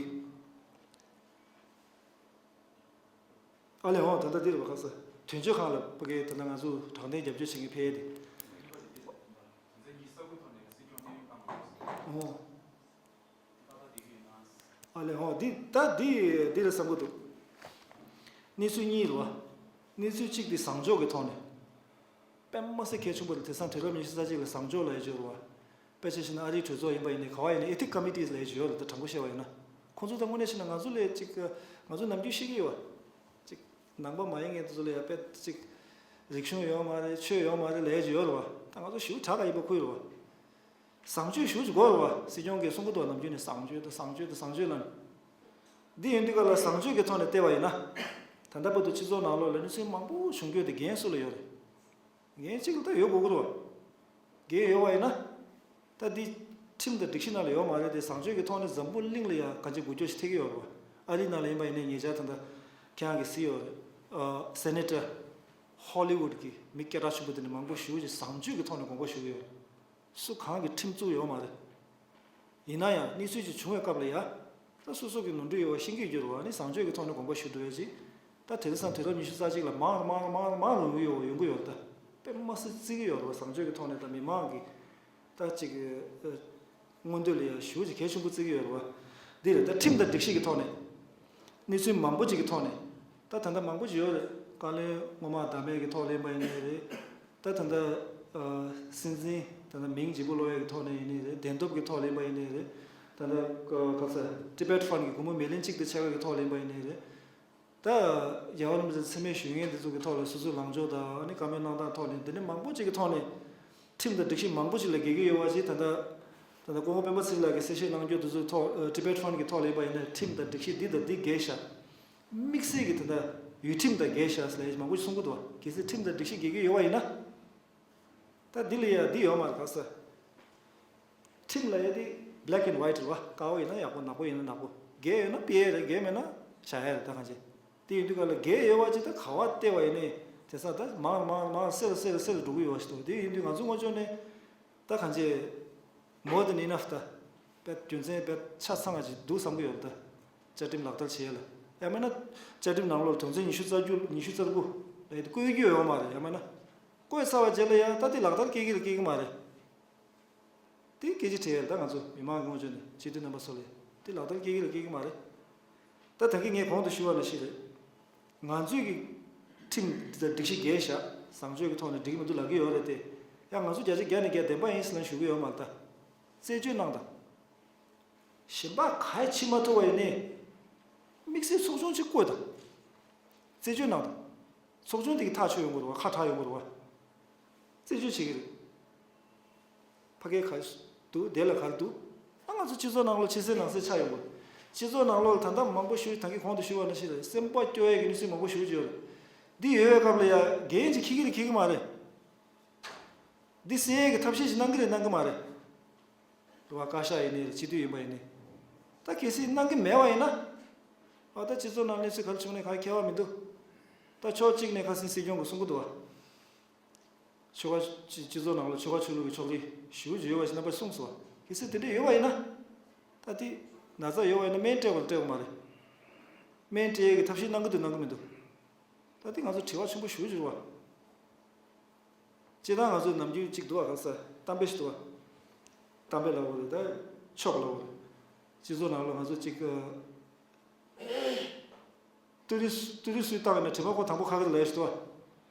ཨ་ལས་འོང་། ད་ལྟ་འདི་རེད་པ། ཁ་ས་དོན་གཅོད་ཁང་ལ་ཕ་གི་ད་ལྟ་ང་ཚོ་དྲང་བདེན་རྒྱབ་སྐྱོར་བྱེད་མཁན་ཕེབས་ཏེ། འོང་། ཨ་ལས་འོང་། འདི་ད་འདི་འདི་རེད་བསམ་གི་འདུག་གནས་ཚུལ་གཉིས་རེད་པ། གནས་ཚུལ་གཅིག་འདི་བཟང་ཕྱོགས་ཀྱི་ཐོག་ནས། དཔེ་མི་སྲིད་གལ་ཆེན་པོ་རེད། དེང་སང་དུས་རབས་ཉི་ཤུ་རྩ་གཅིག་ལ་བཟང་ཕྱོགས་ལབ་ཡ་ཅིག་ཡོད་རེད་པ། དཔེ་ཆ་བཞག་ན་ཨ་རིའི་གྲོས་ཚོགས་ཡིན་པ་ཡིན་ནའི་ག་བ་ཡིན་ནའི་Ethics Committees་ལབ་ཡ་ཅིག་ཡོད་རེད། ད་དྲང་པོ་བཤད་པ་ཡིན་ན། ཁོང་ཚོ་ད་དངོས་གནས་བཤད་ན་ང་ཚོ་ལས་ཅིག་ང་ཚོ་ནམ་རྒྱུན་ཤེས་ཀྱི་ཡོད་པ། ཅིག་ནང་པ་མ་ཡིན་མཁན་དེ་ཚོ་ལ་ཡ་དཔེ་ཅིག་རིག་གཞུང་ཡོད་མ་རེད། ཆོས་ཡོད་མ་རེད་ལབ་ཡ་ཅིག་ཡོད་རེད་པ། ད་ང་ཚོ་ཞེ་པོ་དྲག་ག་ཡིན་པ་ཁུལ་རེད་པ། བཟང་སྤྱོད་ཞེ་པོ་ཅིག་དགོས་རེད་པ། སྲིད་སྐྱོང་གིས་གསུང་གི་འདུག་ནམ་རྒྱུན་ནས་བཟང་སྤྱོད་དང་བཟང་སྤྱོད་དང་བཟང་སྤྱོད་ལབ་ནས། འདི་ཡིན་དུས་ག་ལ་བཟང་སྤྱོད་ཀྱི་ཐོག་ནས་བལྟས་པ་ཡིན་ན། ད་ལྟ་བར་དུ་སྤྱི་ཚོགས་ནང་ལོགས་ལ་གནས་ཚུལ་མང་པོ་བྱུང་རྒྱུ་དེ་འགན་སུ་ལ་ཡོད་རེད། འགན་གཅིག་ལ་ད་ཡོད་དགོས་ཀྱི་རེད་པ། འགན་ཡོད་པ་ཡིན་ན། ད་འདི་ཁྲིམས་དང་སྒྲིག་གཞི་ནང་ལ་ཡོད་མ་རེད་དེ། བཟང་སྤྱོད་ཀྱི་ཐོག་ནས་འཛམ་བུ་གླིང་ལ་ཡང་གང་ཅི་འགུལ་སྐྱོད་ཞིག་ཐེབས་ཀྱི་ཡོད་རེད་པ། ཨ་རི་ནང་ལ་ཡིན་པ་ཡིན་ནའི་ཉེ་ཆར་ད་ལྟ་ཁྱེད་རང་གིས་གཟིགས་ཡོད་རེད། ཨ་Senator Hollywood་གི་མི་སྐད་གྲགས་ཆེན་པོ་དེ་འདྲ་མང་པོ་ཞེ་པོ་ཅིག་བཟང་སྤྱོད་ཀྱི་ཐོག་ནས་དགོངས་པ་ཞུ་གི་ཡོད་རེད། སུ་གང་གིས་ཁྲིམས་བཙུགས་ཡོད་མ་རེད། ཡིན་ན་ཡང་གནས་ཚུལ་ཅིག་བྱུང་བའི་སྐབས་ལ་ཡ། ད་སོ་སོ་གི་ནོར་འཁྲུལ་ཡོད་པ་ཤེས་ཀྱི་ཡོད་རེད་པ། ནི་བཟང་སྤྱོད་ཀྱི་ཐོག་ནས་དགོངས་པ་ཞུ་འགྲོ་ཡ་ཅིག་ད་དེང་སང་དུས་རབས་ཉི་ཤུ་རྩ་གཅིག་ལ་མང་རུ་མང་རུ་མང་རུ་མང་རུ་ཡོང་གི་ཡོད་རེད། ད་དཔེ་མི་སྲིད་བརྩི་གི་ཡོད་རེད་པ། བཟང་སྤྱོད་ཀྱི་ཐོག་ནས་ད་མི་མང་གི་ད་ཅིག་ཨ་མངོན་འདོད་ལ་ཡ་ཞེ་པོ་ཅིག་གལ་ཆེན་པོ་བརྩི་གི་ཡོད་རེད་པ། འདི་རེད། ད་ཁྲིམས་དང་སྒྲིག་གཞི་གི་ཐོག་ནས། གནས་ཚུལ་མང་པོ་ཅིག་གི་ཐོག་ནས། ད་ད་ལྟ་མང་པོ་ཅིག་ཡོད་རེད། བཀའ་བློན་སྔོན་མ་བདག་མེད་ཀྱི་ཐོག་ལ་ཡིན་པ་ཡིན་ནའི་རེད། ད་ད་ལྟ་ཨ་སྲིད་འཛིན་ད་ལྟ་མིང་ལྗིད་པོ་ཀློག་ཡས་ཀྱི་ཐོག་ནས་ཡིན་ནའི་རེད། བདེན་སྟོབས་ཀྱི་ཐོག་ལ་ཡིན་པ་ཡིན་ནའི་རེད། ད་ལྟ་ཨ་ག་ས་Tibet Fund་གི་སྒོར་མོ་མི་ལན་གཅིག་དང་ཕྱེད་ཀ་གི་ཐོག་ལ་ཡིན་པ་ཡིན་ནའི་རེད། ད་རྒྱལ་བ་རིན་པོ་ཆེ་མཚན་སྨད་ཞུ་མཁན་དེ་ཚོ་གི་ཐོག་ལ་སོ་སོའི་ལངས་ཕྱོགས་དང་ཨ་ནི་བཀའ་མོལ་གནང་སྟངས་ཐོག་ནས་འདི་ནས་མང་པོ་ཅིག་གི་ཐོག་ནས་ཁྲིམས་དང་སྒྲིག་གཞི་མང་པོ་ཅིག་ལ་འགལ་གྱི་ཡོད་པ་ཅིག་ད་ལྟ་ད་ལྟ་སྐུ་ངོ་སྤེན་པ་ཚེ་རིང་ལགས་ཀྱིས་གསལ་བཤད་གནང་རྒྱུ་དེ་ཚོའི་ཐོག་ཨ་Tibet Fund་གི་ཐོག་ལ་ཡིན་པ་ཡིན་ན་ཁྲིམས་དང་སྒྲིག་གཞི་འདི་དང་འདི་འགལ་ཤག་དམིགས་བསལ་གྱི་ད་ལྟ་ཡུལ་ཁྲིམས་དང་འགལ་ཤག་ཟེར་ལབ་ཡ་མང་པོ་ཞིག་གསུང་གི་འདུག་གལ་སྲིད་ཁྲིམས་དང་སྒྲིག་གཞི་འགལ་གྱི་ཡོད་པ་ཡིན་ན། ད་འདི་ལ་ཡ་འདི་ཡོད་མ་རེད། ག་ས་ཁྲིམས་ལ་ཡ་འདི་black and white་རེད་པ། དཀར་པོ་ཡིན་ན་ཡག་པོ། ནག་པོ་ཡིན་ན་ནག་པོ། འགལ་ཡོད་ན་ཕུད་ཡས་རེད། འགལ་མེད་ན་བཞག་ཡས་རེད། ད་གང་བྱེད། དེ་ཡིན་དུས་ག་ལ་འགལ་ཡོད་པ་ཅིག་ད་ག་བ་བལྟས་པ་ཡིན་ནའི་དེང་སང་ད་མང་མང་མང་སེར་སེར་སེར་འགྲོ་གི་ཡོད་པ་ཞིག་འདུག་དེ་ཡིན་དུས་ང་ཚོ་ངོས་ཕྱོགས་ནས་ད་གང་བྱེད། More than enough་ད། དཔེ་རྒྱུ་མཚན་དཔེ་ཆ་ཚང་བ་ཅིག་འདུག་བསམ་གྱི་ཡོད་རེད། ད་བཅའ་ཁྲིམས་ལག་བསྟར་བྱེད་ཡས་ལ། ཡང་མིན་ན་བཅའ་ཁྲིམས་ནང་ལོགས་ལ་དོན་ཚན་ཉི་ཤུ་རྩ་དགུ། ཉི་ཤུ་རྩ་དགུ་ལ་ཡིན་དུས་བཀོད་རྒྱུ་ཡོད་མ་རེད། ཡང་མིན་ན་བཀོད་ཚར་བ་རྗེས་ལ་ཡང་ད་དེ་ལག་བསྟར་སྐྱེལ་གྱི་རེད་སྐྱེལ་གྱི་མ་རེད། དེ་སྐད་ཆ་དྲིས་ཡས་ལ་ད་ང་ཚོ་མི་མང་གི་ངོས་ཕྱོགས་ནས་སྤྱི་འཐུས་རྣམ་པ་ཚོ་ལ་དེ་ལག་བསྟར་སྐྱེལ་གྱི་རེད་སྐྱེལ་གྱི་མ་རེད། ད་ད་གིན་ངས་གོང་དུ་ཞུས་པ་ནང་བཞིན་རེད། ང་ཚོས་ཀྱི་ཁྲིམས་འདི་དང་སྒྲིག་གཞི་འགལ་བཞག་བཟང་སྤྱོད་ཀྱི་ཐོག་ནས་འགྲིག་གི་མི་འདུག་ལབ་ཀྱི་ཡོད་རེད་དེ། ཡང་ང་ཚོ་བརྒྱ་ཆ་བརྒྱ་ནས་བརྒྱ་བདེན་པ་ཡིན་ཟེར་ལབ་ཞུ་གི་ཡོད་མ་རེད་ད། རྩད་གཅོད་གནང་དང་། གཞན་པ་ག་ཡ་ཕྱིན་མ་ཐུབ་པ་ཡིན་ནའི། དམིགས་བསལ་ཚོགས་ཆུང་གཅིག་བསྐོས་དང་། རྩད་གཅོད་གནང་དང་། ཚོགས་ཆུང་དེ་གི་ཐག་ཆོད་ཡོང་གི་རེད་བ། ཁ་གྲག་ཡོང་གི་རེད་བ། རྩད་གཅོད་བྱེད་ཀྱི་རེད། ཕ་གིར་ག་རེ་འདུག་དེ་ལ་ག་རེ་འདུག་ཨ་ང་ཚོ་སྤྱི་ཚོགས་ནང་ལོགས་ཕྱི་གསལ་ནང་གསལ་ཆགས་ཡོང་གི་རེད། སྤྱི་ཚོགས་ནང་ལོགས་ལ་ད་ལྟ་མང་པོ་ཞིག་ད་གིན་གོང་དུ་ཞུས་པ་ནང་བཞིན་རེད། སེམས་པ་སྐྱོ་ཡས་ཀྱི་གནས་ཚུལ་མང་པོ་ཞིག་ཡོད་རེད། འདི་ཡོད་པའི་སྐབས་ལ་ཡ་འགན་ཅིག་འཁྱེར་གྱི་རེད་འཁྱེར་གྱི་མ་རེད། འདི་སེལ་ཡས་ཀྱི་ཐབས་ཤེས་ཤིག་གནང་གི་རེད་གནང་གི་མ་རེད། རེད་བ། བཀའ་ཤག་ཡིན་ནའི་རེད། སྤྱི་འཐུས་ཡིན་པ་ཡིན་ནའི། ད་གལ་སྲིད་གནང་གི་མེད་པ་ཡིན་ན། ཨ་ད་སྤྱི་ཚོགས་ནང་གནས་ཚུལ་ག་རེ་བྱུང་ནའི་ག་ཁྱད་པར་མི་འདུག་ད་ཕྱོགས་གཅིག་ནས་ཁ་སང་སྲིད་སྐྱོང་གིས་གསུང་གི་འདུག་བ། ཆོལ་ཁ་སྤྱི་སྤྱི་ཚོགས་ནང་ལ་ཆོལ་ཁ་ཆོས་ལུགས་ཀྱི་ཕྱོགས་རིས་ཞེ་པོ་ཅིག་ཡོད་པ་ཞིག་རྣམ་པས་གསུངས་སོང་བ། གལ་སྲིད་དེ་འདྲ་ཡོད་པ་ཡིན་ན། ད་དེ་ན་ཚ་ཡོད་པ་ཡིན་ན་སྨན་སྤྲད་དགོས་ལ་སྤྲད་དགོས་མ་རེད། སྨན་སྤྲད་ཡས་ཀྱི་ཐབས་ཤེས་གནང་གི་འདུག་གནང་གི་མི་འདུག་ད་དེ་ང་ཚོ་དྲི་བ་ཆེན་པོ་ཞེ་པོ་ཅིག་རེད་བ། སྤྱིར་བཏང་ང་ཚོའི་ནམ་རྒྱུན་གཅིག་འདུག་བ། ག་ས་གཏམ་དཔེ་ཞིག་འདུག་བ། གཏམ་དཔེ་ལབ་དགོས་རེད། ད་ཆོབ་ལབ་དགོས་རེད། སྤྱི་ཚོགས་ནང་ལ་ང་ཚོ་གཅིག་ཨ། ཏུ་རི་ཏུ་རི་སུས་བཏགས་ན་དྲི་མ་ཁོ་དང་པོ་ཁ་གི་ལ་ཡོད་ཞིག་འདུག་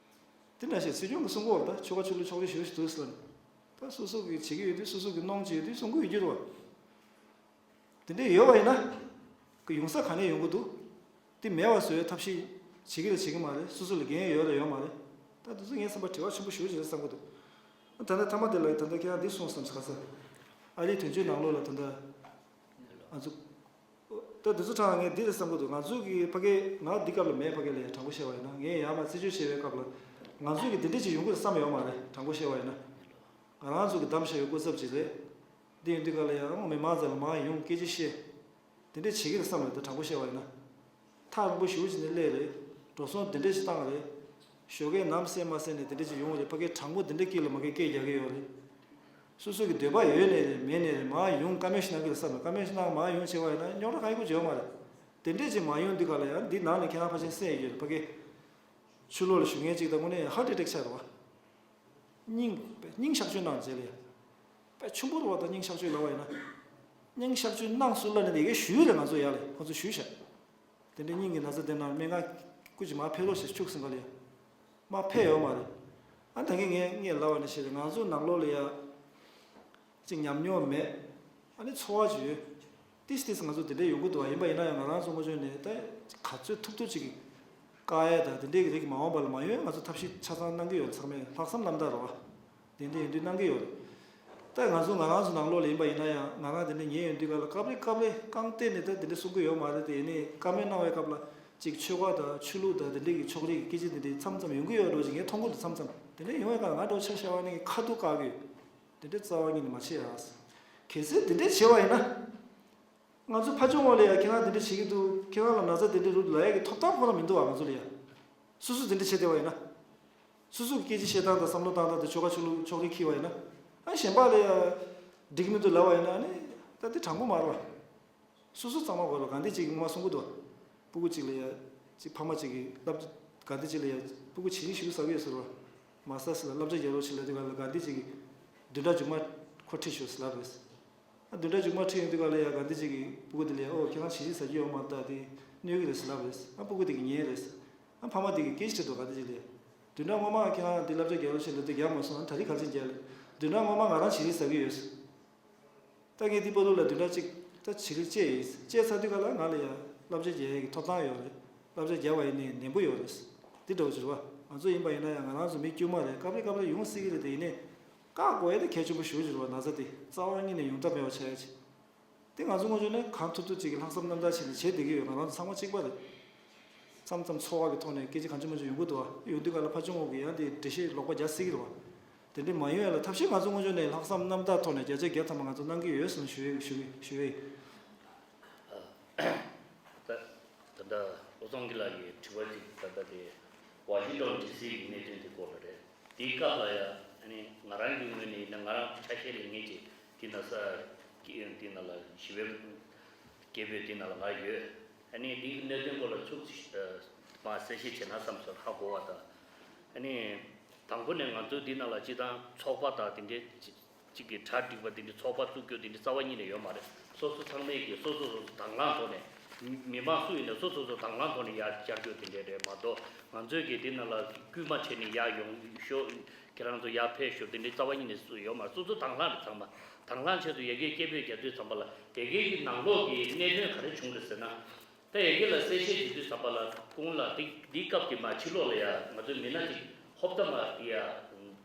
བ། དེ་འདྲ་ཞིག་སྲིད་སྐྱོང་གིས་གསུང་གི་ཡོད་རེད། ད་ཆོལ་ཁ་ཆོས་ལུགས་ཕྱོགས་རིས་ཞེ་པོ་ཞིག་འདུག་ཟེར་ལབ་ནས། ད་སོ་སོ་གིས་བྱེད་ཀྱི་ཡོད་དུས་སོ་སོ་གིས་གནོང་བྱེད་ཡོད་དུས་གསུང་གི་ཡོད་རྒྱུ་རེད་བ། དེ་འདྲས་ཡོད་པ་ཡིན་ན། ཀི་ཡོང་ས་ག་ནས་ཡོང་གི་འདུག་དེ་མེད་པ་བཟོ་བའི་ཐབས་ཤེས་བྱེད་ཀྱི་རེད་བྱེད་ཀྱི་མ་རེད། སོ་སོ་ལ་འགན་ཡོད་རེད་ཡོད་མ་རེད། ད་དེ་ཚོ་ངའི་བསམ་པར་དྲི་བ་ཆེན་པོ་ཞེ་པོ་ཅིག་རེད་བསམ་གྱི་འདུག་ད་ལྟ་མཐའ་མ་དེ་ལ་ད་ལྟ་ཁྱེད་རང་འདི་གསུངས་སམ་ཟེར་ག་ས། ཨ་རིའི་དོན་གཅོད་ནང་ལོགས་ལ་ད་ལྟ་ང་ཚོ། ད་དེ་ཚོ་དྲང་ངས་འདི་རེད་བསམ་གྱི་འདུག་ང་ཚོ་གི་ཕ་གི་ང་འདི་སྐབས་ལ་མེད། ཕ་གི་ལ་ཡང་དྲང་པོ་བཤད་པ་ཡིན་ན། ངས་ཡར་མར་རྩད་གཅོད་བྱེད་པའི་སྐབས་ལ་ང་ཚོ་གི་འདི་འདྲས་ཅིག་ཡོང་གི་རེད་བསམ་ཡོད་མ་རེད། དྲང་པོ་བཤད་པ་ཡིན་ན། ང་རང་ཚོ་གི་བདམས་བཞག་པའི་སྐུ་ཚབ་ཅིག་རེད། འདི་ཡིན་དུས་ག་ལ་ཡང་མི་མང་ཚོ་ལ་མར་ཡོང་སྐད་ཆ་བཤད། དེ་འདྲས་བྱེད་ཀྱི་རེད་བསམ་རེད། ད་དྲང་པོ་བཤད་པ་ཡིན་ན། ཐག་རིང་པོ་ཞེ་པོ་ཅིག་ནས་སླེབས་རེད། འགྲོ་སོང་དེ་འདྲས་ཅིག་བཏང་རེད། ཞོགས་ཀས་ནམ་གསལ་མ་གསལ་ནས་དེ་འདྲས་ཅིག་ཡོང་རེད། ཕ་གིའི་དྲང་པོ་དེ་འདྲས་སྐད་ལ་མ་གིའི་སྐད་རྒྱག་གི་ཡོད་རེད། སོ་སོ་གི་འདོད་པ་ཡོད་ནས་རེད་མེད་ནས་རེད། མར་ཡོང་བཀའ་མོལ་ཞིག་གནང་གི་རེད་བསམ་རེད། བཀའ་མོལ་ཞིག་གནང་མར་ཡོང་བྱས་པ་ཡིན་ན་རྙོག་དྲ་གང་ཡང་ཡོད་མ་རེད། དེ་འདྲས་ཅིག་མ་ཡོང་དུས་ག་ལ་ཡང་འདི་ནང་ནས་ཁྱེད་རང་ཕལ་ཆེར་གསན་ཡོད་རེད། ཕ་གི་ཆོས་ལུགས་ལ་ཞུགས་མཁན་ཅིག་དང་དངོས་གནས་ཧར་ཊི་ཨེ་ཊེག་ཆགས་རེད་བ། སྙིང་སྙིང་གཤག་བཅོས་གནང་རྗེས་ལ་ཡ། དཔེ་ཆུང་པོ་རེད་བ། ད་སྙིང་གཤག་བཅོས་ལབ་པ་ཡིན་ན། སྙིང་གཤག་བཅོས་གནང་ཟེར་ལབ་ནས་དེ་གའི་ཞུས་རེད། ང་ཚོ་ཡར་ལ་ཁོ་ཚོ་ཞུས་ཤག་དེ་འདྲའི་སྙིང་གི་ན་ཚ་དེ་ན་སྨན་ཁང་སྐུ་མཁྱེན་མར་ཕེབས་རོགས་ཞེས་ཤུགས་ཟིན་ག་ལ་ཡ། མར་ཕེབས་ཡོད་མ་རེད། ཨ་ད་གིན་ངས་ངས་ལབ་པ་ནང་བཞིན་རེད། ང་ཚོ་ནང་ལོགས་ལ་ཡ། ཅིག་ཉམས་མྱོང་མེད། ཨ་ནི་ཚོར་བ་ཅིག་ཡོད། ཏིས་ཏིས་ང་ཚོ་དེ་འདྲས་ཡོང་གི་འདུག་བ། ཡིན་པ་ཡིན་ན་ཡང་ང་རང་ཚོ་ངོས་ཕྱོགས་ནས་ད་ག་ཚོད་ཐུབ་ཐུབ་ཅིག་གིས་བཀག་ཡས་དང་དེ་འདྲས་ཀྱི་རིགས་མ་འོངས་པ་ལ་མ་ཡོང་ཡས་ང་ཚོ་ཐབས་ཤེས་ཆ་ཚང་གནང་གི་ཡོད། ཚང་མས་ལྷག་བསམ་རྣམ་དག་རེད་བ། དེ་འདྲས་ཡོང་དུས་གནང་གི་ཡོད་རེད། ད་ང་ཚོ་ང་རང་ཚོ་ནང་ལོགས་ལ་ཡིན་པ་ཡིན་ན་ཡང་ང་རང་དེ་འདྲས་ཉལ་ཡོང་དུས་ག་ལ་སྐབས་རེ་སྐབས་རེ་རྐང་སྟེང་ནས་ད་དེ་འདྲས་གསུང་གི་ཡོད་མ་རེད་དེ། ཡིན་ནའི་བཀའ་མོལ་གནང་བའི་སྐབས་ལ་ཅིག་ཆོལ་ཁ་དང་ཆོས་ལུགས་དང་དེ་འདྲས་ཀྱི་ཕྱོགས་རིས་ཀྱི་སྐད་ཆ་དེ་འདྲས་མཚམས་མཚམས་ཡོང་གི་ཡོད་འགྲོ་ཅིག་ངས་མཐོང་གི་འདུག་མཚམས་མཚམས་དེ་འདྲས་ཡོང་བའི་སྐབས་ང་འདྲ་བོ་ཆ་བཞག་པ་ནི་ཁ་ཐུག་བཀག་གི་ཡོད། དེ་འདྲའི་རྩ་བ་ཉིད་ནས་མ་བྱེད་ཨ། གལ་སྲིད་དེ་འདྲའི་བྱེད་པ་ཡིན་ན། ང་ཚོ་ཕར་ཕྱོགས་ངོས་ལ་ཡ་ཁྱེད་རང་དེ་འདྲ་བྱེད་ཀྱི་འདུག་ཁྱེད་རང་ལ་ན་ཚ་དེ་འདྲ་འདུག་ལབ་ཡ་གི་ཐོབ་ཐང་ཁོ་རང་མི་འདུག་ཨ། ང་ཚོ་ལ་ཡ། སོ་སོ་དེ་འདྲ་བྱེད་བསྡད་པ་ཡིན་ན། སོ་སོ་གི་སྐད་ཆ་བཤད་སྟངས་དང་བསམ་བློ་བཏང་སྟངས་དང་ཆོལ་ཁ་ཆོས་ལུགས་ཕྱོགས་རིས་འཁྱེར་བ་ཡིན་ན། ཨ་གཞན་པ་ལ་ཡ། འགྲིག་གི་མི་འདུག་ལབ་པ་ཡིན་ན་ཨ་ནི། ད་དེ་དྲང་པོ་མ་རེད་བ། སོ་སོ་གཙང་མ་དགོས་རེད། ག་འདི་གཅིག་གིས་སྔོན་མ་གསུང་གི་འདུག་སྤུ་གུ་གཅིག་ལ་ཡ། གཅིག་ཕ་མ་གཅིག་གིས་སློབ་ག་འདི་གཅིག་ལ་ཡ། སྤུ་གུ་བྱིས་རིགས་ཞིག་ཟ་གི་ཡོད་ཟེར་བ། མ་ཟ་ཟེར་ལ་བསླབ་བྱ་རྒྱག་རོགས་བྱེད་ལབ་དུས་ག་ལ་ག་འདི་གཅིག་གིས། བདུན་ཕྲག་མཇུག་མ་ཁོ་ཁྲིད་ཤོག་ཟེར་ལབ་རེད། ཨ་བདུན་ཕྲག་མཇུག་མ་ཁྲིད་ཡོང་དུས་ག་ལ་ཡ་ག་འདི་གཅིག་གིས་སྤུ་གུ་དེ་ལ་ཡ། ཨོ་ཁྱེད་རང་བྱིས་རིགས་ཟ་རྒྱུ་ཡོད་མ་རེད། ད་དེ་གནོད་གི་རེད་ཟེར་ལབ་རེད། ཨ་སྤུ་གུ་དེ་གིས་ཉན་རེད། ཨ་ཕ་མ་དེ་གིས་སྐད་ཆ་དྲིས་འདུག་ག་འདི་གཅིག་ལ་ཡ། བདུན་ཕྲག་སྔོན་མ་ཁྱེད་རང་འདི་བསླབ་བྱ་རྒྱག་རོགས་བྱེད་ལབ་དུས་རྒྱག་མ་སོང་། ཨ་ད་རེས་ག་རེ་བྱས་རྒྱག་ལབ། བདུན་ཕྲག་སྔོན་མ་ང་རང་བྱིས་རིགས་ཟ་གི་ཡོད་ཟེར། ད་ངས་འདི་བར་དུ་ལ་བདུན་ཕྲག་གཅིག་ད་བྱིས་རིགས་བཅད་ཡིན། བཅད་ཚར་དུས་ག་ལ་ང་ལ་ཡ་བསླབ་བྱ་རྒྱག་ཡས་ཀྱི་ཐོབ་ཐང་ཡོད་རེད། བསླབ་བྱ་རྒྱག་པ་ཡིན་ནའི་ནན་པོ་ཡོད་རེད། འདི་འདྲ་བོ་ཅིག་རེད་བ། ང་ཚོ་ཡིན་པ་ཡིན་ན་ཡང་ང་རང་ཚོ་མི་དཀྱུས་མ་རེད། སྐབས་རེ་སྐབས་རེ་ཡོང་སྲིད་ཀྱི་རེད་དེ། ཡིན་ནའི་བཀག་དགོས་ཡས་དེ་གལ་ཆེན་པོ་ཞེ་པོ་ཅིག་རེད་བ། ན་ཚ་དེ་རྩ་བ་ཉིད་ནས་ཡོང་ཐབས་མེད་པ་ཆགས་ཡ་ཅིག་དེ་ང་ཚོ་ངོས་ཕྱོགས་ནས་གང་ཐུབ་ཐུབ་ཅིག་གི་ལྷག་བསམ་རྣམ་དག་བྱས་ནས་བྱེད་བསྡད་ཀྱི་ཡོད། ང་རང་ཚོ་ཚང་མ་གཅིག་པ་རེད། མཚམས་མཚམས་ཚོར་བ་གི་ཐོག་ནས་སྐད་ཆ་གང་བྱུང་མང་བྱུང་ཡོང་གི་འདུག་བ། ཡོང་དུས་ག་ལ་ཕར་ཕྱོགས་ངོས་ཀྱིས་ཡང་དེ་འགྲེལ་བཤད་ལོག་པ་རྒྱག་སྲིད་ཀྱི་རེད་བ། དེ་འདྲ་མ་ཡོང་ཡ་ལ་ཐབས་ཤེས་ང་ཚོ་ངོས་ཕྱོགས་ནས་ལྷག་བསམ་རྣམ་དག་ཐོག་ནས་བརྒྱ་ཆ་བརྒྱ་ཐམ་པ་ང་ཚོ་གནང་གི་ཡོད་ཟེར་ནས་ཞུ་ཡས་ཞུ་གི་ཞུ་ཡས། ད་ད་ལྟ་བློ་བཟང་སྐྱིད་ལགས་ཀྱི་དྲི་བ་ཅིག་ད་ལྟ་དེ་ཝ་ཤིང་ཊོན་ཌི་སི་གི་གནད་དོན་དེ་སྐོར་ལ་རེད། དེའི་སྐབས་ལ་ཡ་ཨ་ནི་ང་རང་གི་ངོས་ནས་ཡིན་ན་ང་རང་ཆ་ཤས་ལས་ངེས་ཀྱི་དེ་ན་ས་དེ་ན་ལ་ཞི་བའི་སྐད་འབོད་དེ་ན་ལ་ང་ཡོད། ཨ་ནི་དེའི་གནད་དོན་སྐོར་ལ་ཚུགས་མ་གསལ་བཤད་བྱས་ན་བསམ་སོང་། ཧ་གོ་བ་དང་། ཨ་ནི་དང་པོ་ནས་ང་ཚོའི་འདི་ནང་ལ་སྤྱི་བཏང་ཚོགས་པ་དང་དེ་འདྲའི་གཅིག་གི་གྲ་སྒྲིག་པ་དེ་འདྲའི་ཚོགས་པ་བཙུགས་རྒྱུ་དེ་འདྲའི་རྩ་བ་ཉིད་ནས་ཡོད་མ་རེད། སོ་སོ་ཚང་མས་ཀྱི་སོ་སོ་སོ་སོ་དང་བླངས་ཐོག་ནས། མི་མང་སུ་ཡིན་ན་སོ་སོ་སོ་དང་བླངས་ཐོག་ནས་ཡར་བཅར་རྒྱུ་དེ་འདྲའི་རེད་མ་གཏོགས། ང་ཚོས་ཀྱི་དེ་ནང་ལ་སྐུལ་མ་བྱས་ནས་ཡར་ཡོང་ཤོག་ཁྱེད་རང་ཚོ་ཡར་ཕེབས་ཤོག་དེ་འདྲའི་རྩ་བ་ཉིད་ནས་སུ་ཡོད་མ་རེད། སོ་སོ་དང་བླངས་རེད་ཚང་མ། དང་བླངས་ཆེད་དུ་ཡ་གིའི་སྐད་འབོད་རྒྱག་དུས་ཙམ་པ་ལ་ཡ་གི་གི་ནང་ལོགས་ཀྱི་གནད་དོན་ག་རེ་བྱུང་རེད་ཟེར་ན། ད་ཡ་གི་ལ་གསལ་བཤད་བྱེད་དུས་ཙམ་པ་ལ་ཁོང་ལ་དེ་འདིའི་སྐབས་ཀྱི་མ་ཕྱི་ལོགས་ལ་ཡ་ང་ཚོའི་མི་སྣ་གཅིག་ཧོབ་ཏ་མ་ཡ་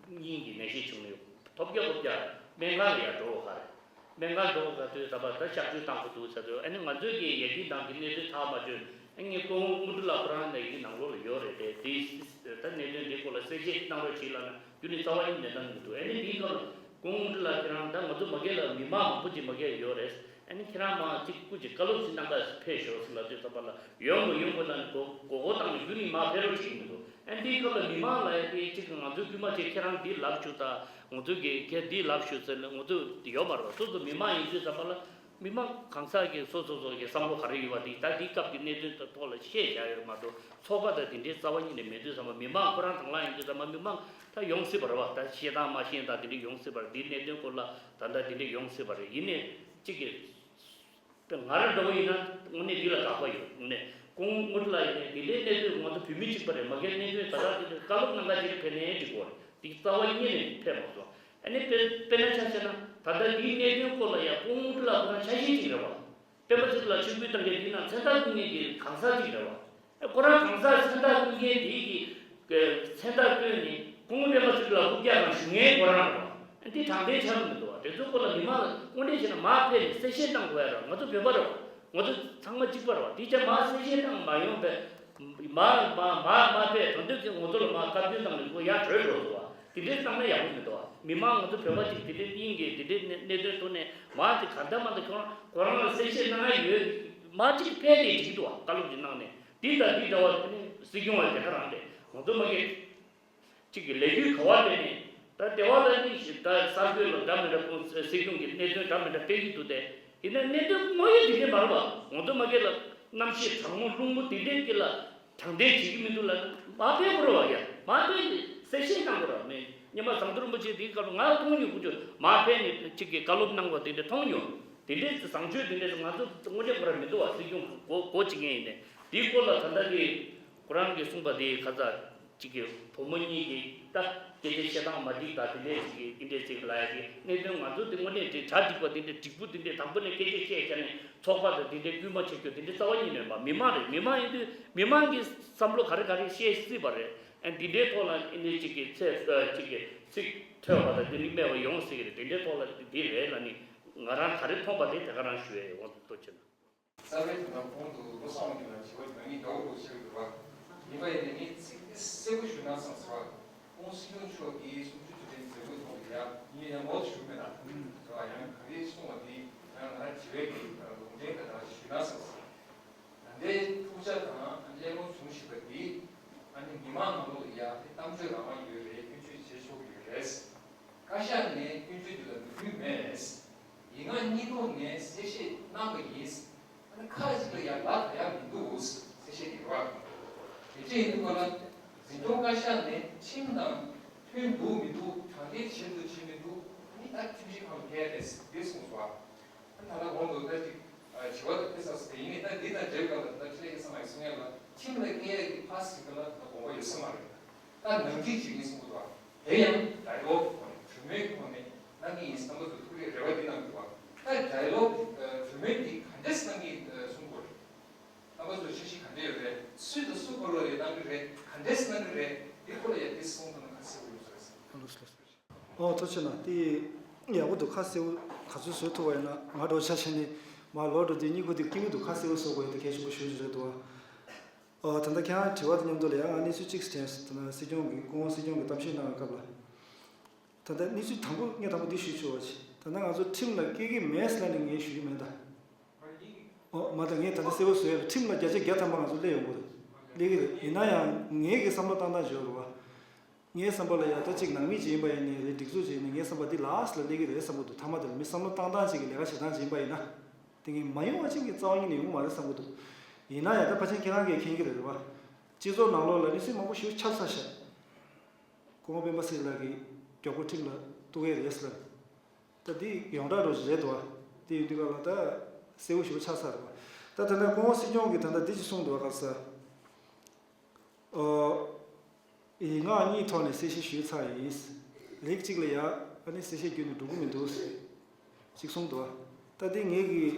སྙིང་གི་ནད་གཞི་བྱུང་ནས་ཐོབ་རྒྱ་ཐོབ་རྒྱ་སྨན་ཁང་ལ་ཡ་འགྲོ་དགོས་ཁ་རེད། སྨན་ཁང་འགྲོ་དགོས་ཁ་དུས་ཙམ་པ་ད་གཤག་བཅོས་བཏང་དགོས་འདུག་ཟེར་དུས་ཨ་ནི་ང་ཚོའི་གི་ཡ་གི་ནང་གི་གནས་ཚུལ་ཐག་མ་ཆོད། ཨ་ནི་ཁོང་དངོས་གྲུབ་ལགས་ཁོ་རང་ཡ་གི་ནང་ལོགས་ལ་ཡོད་རེད་དེ། དེ་ད་གནད་དོན་འདི་སྐོར་ལ་གསལ་ ཕལ་ཆེར་གནང་རོགས་བྱེད་ལབ་ན་རྒྱུ་ནི་རྩ་བ་ཉིད་ནས་གནང་གི་མི་འདུག་ཨ་ནི་དེའི་སྐབས་ལ་སྐུ་ངོ་ལགས་ཁྱེད་རང་ད་ང་ཚོ་མ་སྒེར་ལ་མི་མང་མང་པོ་ཅིག་མ་སྒེར་ཡོད་རེད། ཨ་ནི་ཁྱེད་རང་མང་ཅིག་སྐུ་ཅིག་བཀའ་སློབ་ཅིག་གནང་ག་ཕེབས་ཤོག་ཟེར་ལབ་དུས་ཙམ་པ་ལ་ཡོང་མི་ཡོང་གི་ལབ་ནས་མགོ་མགོ་སྐོར་བཏང་ནས་རྒྱུ་ནི་མར་ཕེབས་རོགས་བྱེད་ཀྱི་མི་འདུག་ཨ་ནི་དེའི་སྐབས་ལ་མི་མང་ལ་ཡ་དེ་ཅིག་ང་ཚོའི་སྐུལ་མ་བྱས་ཁྱེད་རང་འདི་ལབ་ཤོག་ད་ང་ཚོ་གི་ཁྱེད་འདི་ལབ་ཤོག་ཟེར་ནས་ང་ཚོ་ཡོད་མ་རེད་བ། སོ་སོ་མི་མང་ཡིན་དུས་ཙམ་པ་ལ། མི་མང་གང་ཟག་གི་སོ་སོ་སོ་གི་བསམ་བློ་ག་རེ་ཡོད་པ་དེ་ད་འདི་སྐབས་ཀྱི་གནད་དོན་ཐོག་ལ་བཤད་བཞག་ཡོད་མ་གཏོགས་ཚོགས་པ་དང་དེ་འདྲའི་རྩ་བ་ཉིད་ནས་མེད་དུས་ཙམ་པ་མི་མང་ཁོ་རང་དང་བླངས་ཡིན་དུས་ཙམ་པ་མི་མང་ད་ཡོང་སྲིད་པ་རེད་བ། ད་བཤད་སྟངས་མ་ཤེས་དང་དེ་འདྲའི་ཡོང་སྲིད་པ་རེད། འདིའི་གནད་དོན་སྐོར་ལ་ད་ལྟ་དེ་འདྲའི་ཡོང་སྲིད་པ་རེད། ཡིན་ནའི་གཅིག་གི་ང་རང་འདྲ་བོ་ཡིན་ན་དངོས་གནས་འདི་ལ་དགག་པ་ཡོད། དངོས་གནས་སྐུ་ངོ་ལགས་ཡིན་ནའི་འདི་འདྲའི་གནད་དོན་ང་ཚོ་བོད་མི་གཅིག་པ་རེད། མ་གིའི་གནད་དོན་ད་ལྟ་འདི་འདྲའི་བཀའ་སློབ་གནང་ག་ཅིག་ཕེབས་ནའི་འགྲིག་གོ་རེད། འདི་རྩ་བ་ཉིད་ནས་ཕེབས་མ་སོང་། ཨ་ནི་དཔེ་དཔེར་ན་ཆ་བཞག་ན་ད་ལྟ་འདིའི་གནད་དོན་སྐོར་ལ་ཡང་སྐུ་ངོ་ལགས་ཁོ་རང་ཆ་ཤས་ཅིག་རེད་བ། སྤེན་པ་ཚེ་རིང་ལགས་ཆིབས་བསྒྱུར་གཏོང་མཁན་འདི་ནང་མཚན་རྟགས་བཀོད་མཁན་གྱི་གང་ཟག་ཅིག་རེད་བ། ཨ་ཁོ་རང་གང་ཟག་མཚན་རྟགས་བཀོད་མཁན་འདི་གི་མཚན་རྟགས་བཀོད་ནས་སྐུ་ངོ་སྤེན་པ་ཚེ་རིང་ལགས་ཧུབ་རྒྱག་གང་ཞུ་མཁན་ཁོ་རང་རེད་བ། ཨ་འདི་དྲང་བདེན་ཆགས་ཀྱི་མི་འདུག་བ། དེ་ཚོའི་སྐོར་ལ་མི་མང་ལ་དངོས་འབྲེལ་བྱས་ན་མར་ཕེབས་ནས་གསལ་བཤད་གནང་དགོས་ཡ་རེད། ང་ཚོ་བོད་པ་རེད་བ། ང་ཚོ་ཚང་མ་གཅིག་པ་རེད་བ། དེ་ཆ་མར་གསལ་བཤད་གནང་མ་ཡོང་བས། མ་མ་མ་མ་པས་དོན་དུ་གི་ངོ་ཚོ་ལ་མ་བཀའ་བཀྱོན་བཏང་ནས་ཁོ་ཡར་བྲོས་འགྲོ་འདུག་བ། དེ་འདྲའི་བཏང་ན་ཡག་པོ་མི་འདུག་བ། མི་མང་ང་ཚོ་བོད་པ་ཅིག་དེ་འདྲའི་སྙིང་གི་དེ་འདྲའི་གནད་གནད་དོན་ཐོག་ནས་མ་དེ་ག་འདྲ་མ་འདྲ་ཁྱོད་རང་ཁོ་རང་ལ་གསལ་བཤད་གནང་ཡ་ཡོད། མ་ཅིག་ཕེབས་ཏེ་འགྲིག་འདུག་བ། བཀའ་སློབ་ཅིག་གནང་ནས་འདི་ལྟ་འདི་འདྲ་བ་དེ་ནི་སྲིད་སྐྱོང་བ་དེ་ག་རང་རེད། ང་ཚོ་མ་གི་གཅིག་གི་ལས་འགུལ་ག་བ་སྤེལ་ནས་ད་ལྟེ་བ་ལ་ནི་ཞིག་ད་གསར་འགོད་ལ་འདྲ་མི་འདྲ་ཁོང་སྲིད་སྐྱོང་གི་གནད་དོན་འདྲ་མི་འདྲ་སྤེལ་གྱི་འདུག་སྟེ། ཡིན་ན་གནད་དོན་དངོས་ཡོད་འདི་འདྲ་མ་རེད་བ། ང་ཚོ་མ་གི་ལ་གནམ་གཤིས་གྲང་མོ་རླུང་མོ་འདི་འདྲའི་སྐད་ལ་དྲང་བདེན་བྱེད་ཀྱི་མི་འདུག་ལ་མ་ཕེབས་དགོས་རེད་བ། ཡ་མ་ཕེབས་ནས་གསལ་བཤད་གནང་དགོས་རེད་བ། མེད་སྔོན་མ་ཟམ་གདོང་རིན་པོ་ཆེ་འདིའི་སྐབས་ལ་ང་ལ་མཐོང་མྱོང་ཁུ་ཆོ་མ་ཕེབས་ནས་གཅིག་གི་བཀའ་སློབ་གནང་བ་དེ་འདྲ་མཐོང་མྱོང་། དེ་འདྲའི་བཟང་སྤྱོད་དེ་འདྲ་ང་ཚོ་དངོས་གནས་ཁོ་ར་མི་འདུག་བ། སྲིད་སྐྱོང་གོ་གོ་བྱེད་མཁན་ཡིན་ནས་དེའི་སྐོར་ལ་ད་ལྟ་གི་ཁོ་རང་གིས་གསུངས་པ་དེ་ཁ་ཚ་གཅིག་གི་བུ་མོ་གཉིས་ཀྱིས་ད་སྐད་ཆ་བཤད་སྟངས་མ་འགྲིག་ད་དེ་འདྲས་ཅིག་གི་འདི་འདྲས་ཅིག་ལ་ཡ་གི་གནད་དོན་ང་ཚོ་དེ་དངོས་གནས་དེ་གྲ་འགྲིག་པ་དེ་འདྲས་འགྲིག་པོ་དེ་འདྲས་དང་པོ་ནས་སྐད་ཆ་བཤད་བྱས་ནས་ཚོགས་པ་དང་དེ་འདྲས་སྐུལ་མ་བྱེད་རྒྱུ་དེ་འདྲས་རྩ་བ་ཉིད་མེད་པ། མི་མང་རེད། མི་མང་ཡིན་དུས་མི་མང་གི་བསམ་བློ་ག་རེ་ག་རེ་བཤད་སྲིད་པ་རེད། ཨ་འདི་འདྲའི་ཐོག་ལ་ཨ་ནི་གཅིག་གི་ཚེ་གཅིག་གི་ཚིག་ཐོས་པ་དང་དེ་ནི་སྨྲས་པ་ཡོང་སྲིད་ཀྱི་རེད། དེ་འདྲའི་ཐོག་ལ་འདི་རེད་ལ་ནི་ང་རང་ག་རེ་མཐོང་པ་དེ་དེ་ག་རང་ཞུ་ཡས་ཡོང་དུ་ཅི་ན། རྩ་བའི་དོན་དག་གོང་དུ་བློ་བཟང་དབང་འདུས་ལགས་དྲི་བ་ཉུང་ཉུང་འདྲ་བོ་བྱས་ཡོད་པ། ཡིན་པ་ཡིན་ནའི་ངས་ཚིག་དེ་གསལ་པོ་ཞུ་ན་བསམ་ཟེར་བ། ཁོང་སྲིད་སྐྱོང་མཆོག་གིས་གསུམ་བཅུ་དུས་དྲན་མཛད་སྒོའི་ཐོག་ལ་ཡ་ངས་ཡང་ངོ་ཞུ་མེད་ན། རེད་བ། ཡང་ག་རེ་གསུངས་པ་དེ་ཡང་ང་རང་དྲི་བའི་གི་ལུང་འདྲེན་ག་འདྲ་ཞུ་ན་བསམ་སོང་། ད་ལྟའི་འཁྲུག་ཆ་དང་གླེང་སློང་བྱུང་བཞིན་པ་འདི་ཨ་ནི་མི་མང་ནང་ལོགས་ལ་ཡ་དེ་གཏམ་བརྗོད་རང་དབང་ཡོད་རེད། སྐྱོན་བརྗོད་བྱེད་ཆོག་གི་ཡོད་རེད། བཀའ་ཤག་ནས་སྐྱོན་བརྗོད་འདི་ལ་མོས་མཐུན་མེད། ཡིན་ན་སྙིང་ཐོག་ནས་གསལ་བཤད་གནང་བ་ཡིན། ཨ་ནི་ཁ་ཅིག་ལ་ཡང་ལབ་ཡ་མི་འདུག་གསལ་བཤད་འདི་རེད་བ། དེ་འདྲ་ཡིན་དུས་སྒང་ལ་འཛིན་སྐྱོང་བཀའ་ཤག་ནས་ཁྲིམས་དང་མཐུན་འདུག་མི་འདུག་དྲང་བདེན་བྱེད་འདུག་བྱེད་མི་འདུག་ཨ་ནི་ད་ཁྲིམས་ཞིབ་ཁང་ལ་ཕེབས་རེད་ཟེར་གསུངས་སོང་བ། ཨ་ནི་ད་ལྟ་གོང་དུ་ད་ཅིག་དྲི་བ་དེ་ཕེབས་ཚར་སོང་། དེ་ཡིན་ནའི་ད་འདི་དང་འབྲེལ་བའི་སྐབས་ལ་ད་ཁྲིམས་ལས་ཀྱི་གསང་བའི་གསུང་ཡ་ལ་ཁྲིམས་ལ་སྐྱེལ་ཡ་གི་ཕར་ཟིན་ག་ལ་ད་དགོངས་པ་ཡོད་ས་མ་རེད། ད་ནང་འགྲིག་བྱེད་ཀྱིན་གསུང་གི་འདུག་དེ་ཡང་ཌའི་ལོག་གི་ཐོག་ནས་གྲོས་མོལ་གྱི་ཐོག་ནས་གནང་གི་ཡིན་ཟེར་རྣམ་པ་ཚོ་ཐུགས་རེ་རེ་བ་འདི་གནང་གི་འདུག་ད་ཌའི་ལོག་གི་གྲོས་མོལ་འདི་ག་འདྲས་གནང་གི་གསུང་དགོས་རེད། རྣམ་པ་ཚོ་འཆར་གཞི་ག་འདྲས་ཡོད་རེད། སུ་དང་སུ་བར་ལ་ཡ་གནང་གི་རེད། ག་འདྲས་གནང་གི་རེད། འདི་སྐོར་ལ་ཡ་འདི་གསུང་ཐུབ་ན་ཁ་གསལ་པོ་ཡོང་ས་རེད། ཨོ་ཐུགས་རྗེ་གནང་། དེ་ཡག་པོ་འདུག་ཁ་གསལ་པོ་ག་ཚོད་བཟོ་ཐུབ་པ་ཡིན་ན། ང་འདྲ་བོ་ཆ་བཞག་ནས་མར་ལོག་འགྲོ་དུས་སྙིང་ཁུ་དེ་སྐྱིད་པོ་འདུག་ཁ་གསལ་པོ་བཟོ་དགོས་ཡོད་དེ་གལ་ཆེན་པོ་ཞེ་པོ་ཅིག་རེད་འདུག་ཨ། ད་ལྟ་ཁྱེད་རང་དྲི་བ་དང་མཉམ་དུ་ལ་ཡང་ང་གནས་ཚུལ་གཅིག་དྲན་སོང་། ད་ནང་སྲིད་སྐྱོང་གིས་སྐུ་ངོ་སྲིད་སྐྱོང་གིས་གཏམ་བཤད་གནང་བའི་སྐབས་ལ། ད་ལྟ་གནས་ཚུལ་དང་པོ་ངས་དང་པོ་འདི་ཞུས་ཆོག་པ་ཅིག་ད་ལྟ་ང་ཚོ་ཁྲིམས་ལ་སྐྱེལ་གྱི་མེད་ཟེར་ལབ་ནས་ངས་ཞུ་གི་མེད་ད། ཨོ་མ་ད་ངས་ད་ལྟ་གསལ་པོ་བཟོ་ཡ་ལ་ཁྲིམས་ལ་བརྒྱ་ཆ་བརྒྱ་ཐམ་པ་ང་ཚོ་སླེབས་ཡོང་གི་རེད། སླེབས་ཀྱི་རེད། ཡིན་ན་ཡང་ངའི་གི་བསམ་བློ་བཏང་སྟངས་ཅིག་ཡོད་རེད་བ། ངའི་བསམ་པ་ལ་ཡ་ད་ཅིག་ནང་མི་ཅིག་ཡིན་པ་ཡིན་ནའི་རེད། སྒྲིག་འཛུགས་ཅིག་ཡིན་ནའི་ངའི་བསམ་པ་འདི་ལཱསི་ལ་སླེབས་ཀྱི་རེད་བསམ་གྱི་འདུག་མཐའ་མ་དེ་ལ་མི་བསམ་བློ་བཏང་སྟངས་ཅིག་གི་ལས་ཀ་བྱེད་སྟངས་ཅིག་ཡིན་པ་ཡིན་ན། དེ་ངས་མ་ཡོང་བ་ཅིག་གི་རྩ་བ་ཉིད་ནས་ཡོང་གི་མ་རེད་བསམ་གྱི་འདུག་ཡིན་ན་ཡང་ད་ཕལ་ཆེར་ཁྱེད་རང་གིས་མཁྱེན་གྱི་རེད་བ། སྤྱི་ཚོགས་ནང་ལོགས་ལ་གནས་ཚུལ་མང་པོ་ཞིག་ཆགས་ཚར་ཤག་སྐུ་ངོ་སྤེན་པ་ཚེ་རིང་ལགས་ཀྱིས་མགྱོགས་པོ་ཁྲིམས་ལ་གཏུག་གི་རེད་ཟེར་ལབ། ད་འདི་ཡོངས་གྲགས་འདྲ་བོ་ཞིག་རེད་འདུག་བ། དེ་ཡིན་དུས་སྒང་ལ་ད་གསལ་པོ་ཞེ་པོ་ཆགས་ཚར་རེད་བ། ད་ད་ལྟ་སྐུ་ངོ་སྲིད་སྐྱོང་གིས་ད་ལྟ་འདི་ཅིག་གསུངས་འདུག་བ། ག་ས། ཨོ། ཡིག་ངག་གཉིས་ཐོག་ནས་གསལ་བཤད་ཞུས་ཚར་ཡིན། ལེགས་གཅིག་ལ་ཡ་ཨ་ནི་གསལ་བཤད་བརྒྱུད་ནས་འགྲོ་གི་མི་འདུག་ཅིག་གསུངས་འདུག་བ། ད་འདི་ངེད་ཀྱི་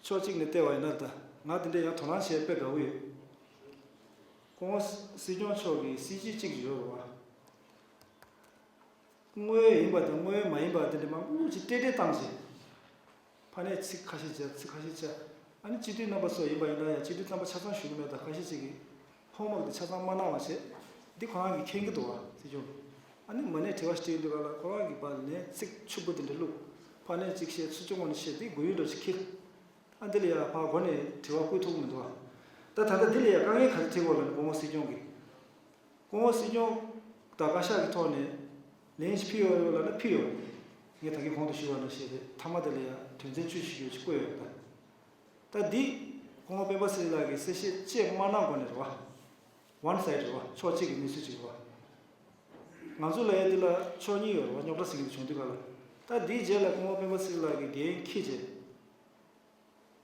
ཕྱོགས་གཅིག་ནས་བལྟས་པ་ཡིན་ན། ད་ང་འདི་འདྲ་ཡང་དོ་སྣང་བྱེད་དཔེ་དགའ་པོ་ཡོད། སྐུ་ངོ་སྲིད་སྐྱོང་མཆོག་གི་སྲིད་ཇུས་གཅིག་ཡོད་རེད་བ། དངོས་ཡོད་ཡིན་པ་དང་དངོས་ཡོད་མ་ཡིན་པ་དེ་འདྲ་མང་པོ་ཅིག་བཀྲལ་བཀྲལ་བཏང་བྱས། ཕ་ནས་ཚིག་ཁ་ཤས་བྱས། ཚིག་ཁ་ཤས་བྱས། ཨ་ནི་སྤྱི་འཐུས་རྣམ་པ་ཚོ་ཡིན་པ་ཡིན་ན་ཡང་སྤྱི་འཐུས་རྣམ་པ་ཆ་ཚང་ཞུ་གི་མེད། ད་ཁ་ཤས་ཅིག་གིས་ ཧོམ་ཝོག་དེ་ཆ་ཚང་མ་གནང་བ་བྱས། འདི་ཁོ་རང་གིས་མཁྱེན་གྱི་འདུག་བ། སྲིད་སྐྱོང་། ཨ་ནི་མ་ཎི་དྲི་བ་ཞིག་དྲིས་དུས་ག་ལ་ཁོ་རང་གིས་ཕར་ལན་ཚིག་ཕྱུག་པོ་དེ་འདྲ་བླུགས། ཕར་ལན་གཅིག་བཤད། ཚུར་ཅུང་ངོ་ནས་བཤད། དེ་དགོས་ཡུལ་འདྲ་ཞིག་འཁྱེར། ཨ་འདི་ལ་ཡ་ཕར་འགོ་ནས་དྲི་བ་བསྐུལ་ཐུབ་ཀྱི་མི་འདུག་བ། ད་ད་ལྟ་འདི་ལ་ཡ་དཀའ་ངལ་ག་རེ་འཕྲད་ཀྱི་ཡོད་ལབ་ན། སྐུ་ངོ་སྲིད་སྐྱོང་གིས། སྐུ་ངོ་སྲིད་སྐྱོང་དང་བཀའ་ཤག་གི་ཐོག་ནས་ལན་ཞིག་ཕུལ་ཡོད་ལབ་ན་ཕུལ་ཡོད། ངས་ད་གིན་གོང་དུ་ཞུས་པ་ནང་བཞིན་རེད། མཐའ་མ་དེ་ལ་ཡང་དོན་ཚན་བཅུ་ཞིག་ཡོད་ཅེས་བཀོད་ཡོད་པ། ད་འདི་སྐུ་ངོ་སྤེན་པ་ཚེ་རིང་ལགས་ཀྱིས་གསལ་བཤད་བཅས་མ་གནང་གོང་ནས་རེད་བ། ཝན་སའིཌ་རེད་བ། ཕྱོགས་གཅིག་གི་གནས་ཚུལ་ཅིག་རེད་བ། ང་ཚོ་ལ་ཡ་འདི་ལ་ཕྱོགས་གཉིས་ཡོད་རེད་བ། རྙོག་དྲ་ཟེར་མཁན་དེ་བྱུང་དུས་ག་ལ། ད་འདིའི་རྗེས་ལ་སྐུ་ངོ་སྤེན་པ་ཚེ་རིང་ལགས་ཀྱིས་འགན་འཁྱེར་བྱས།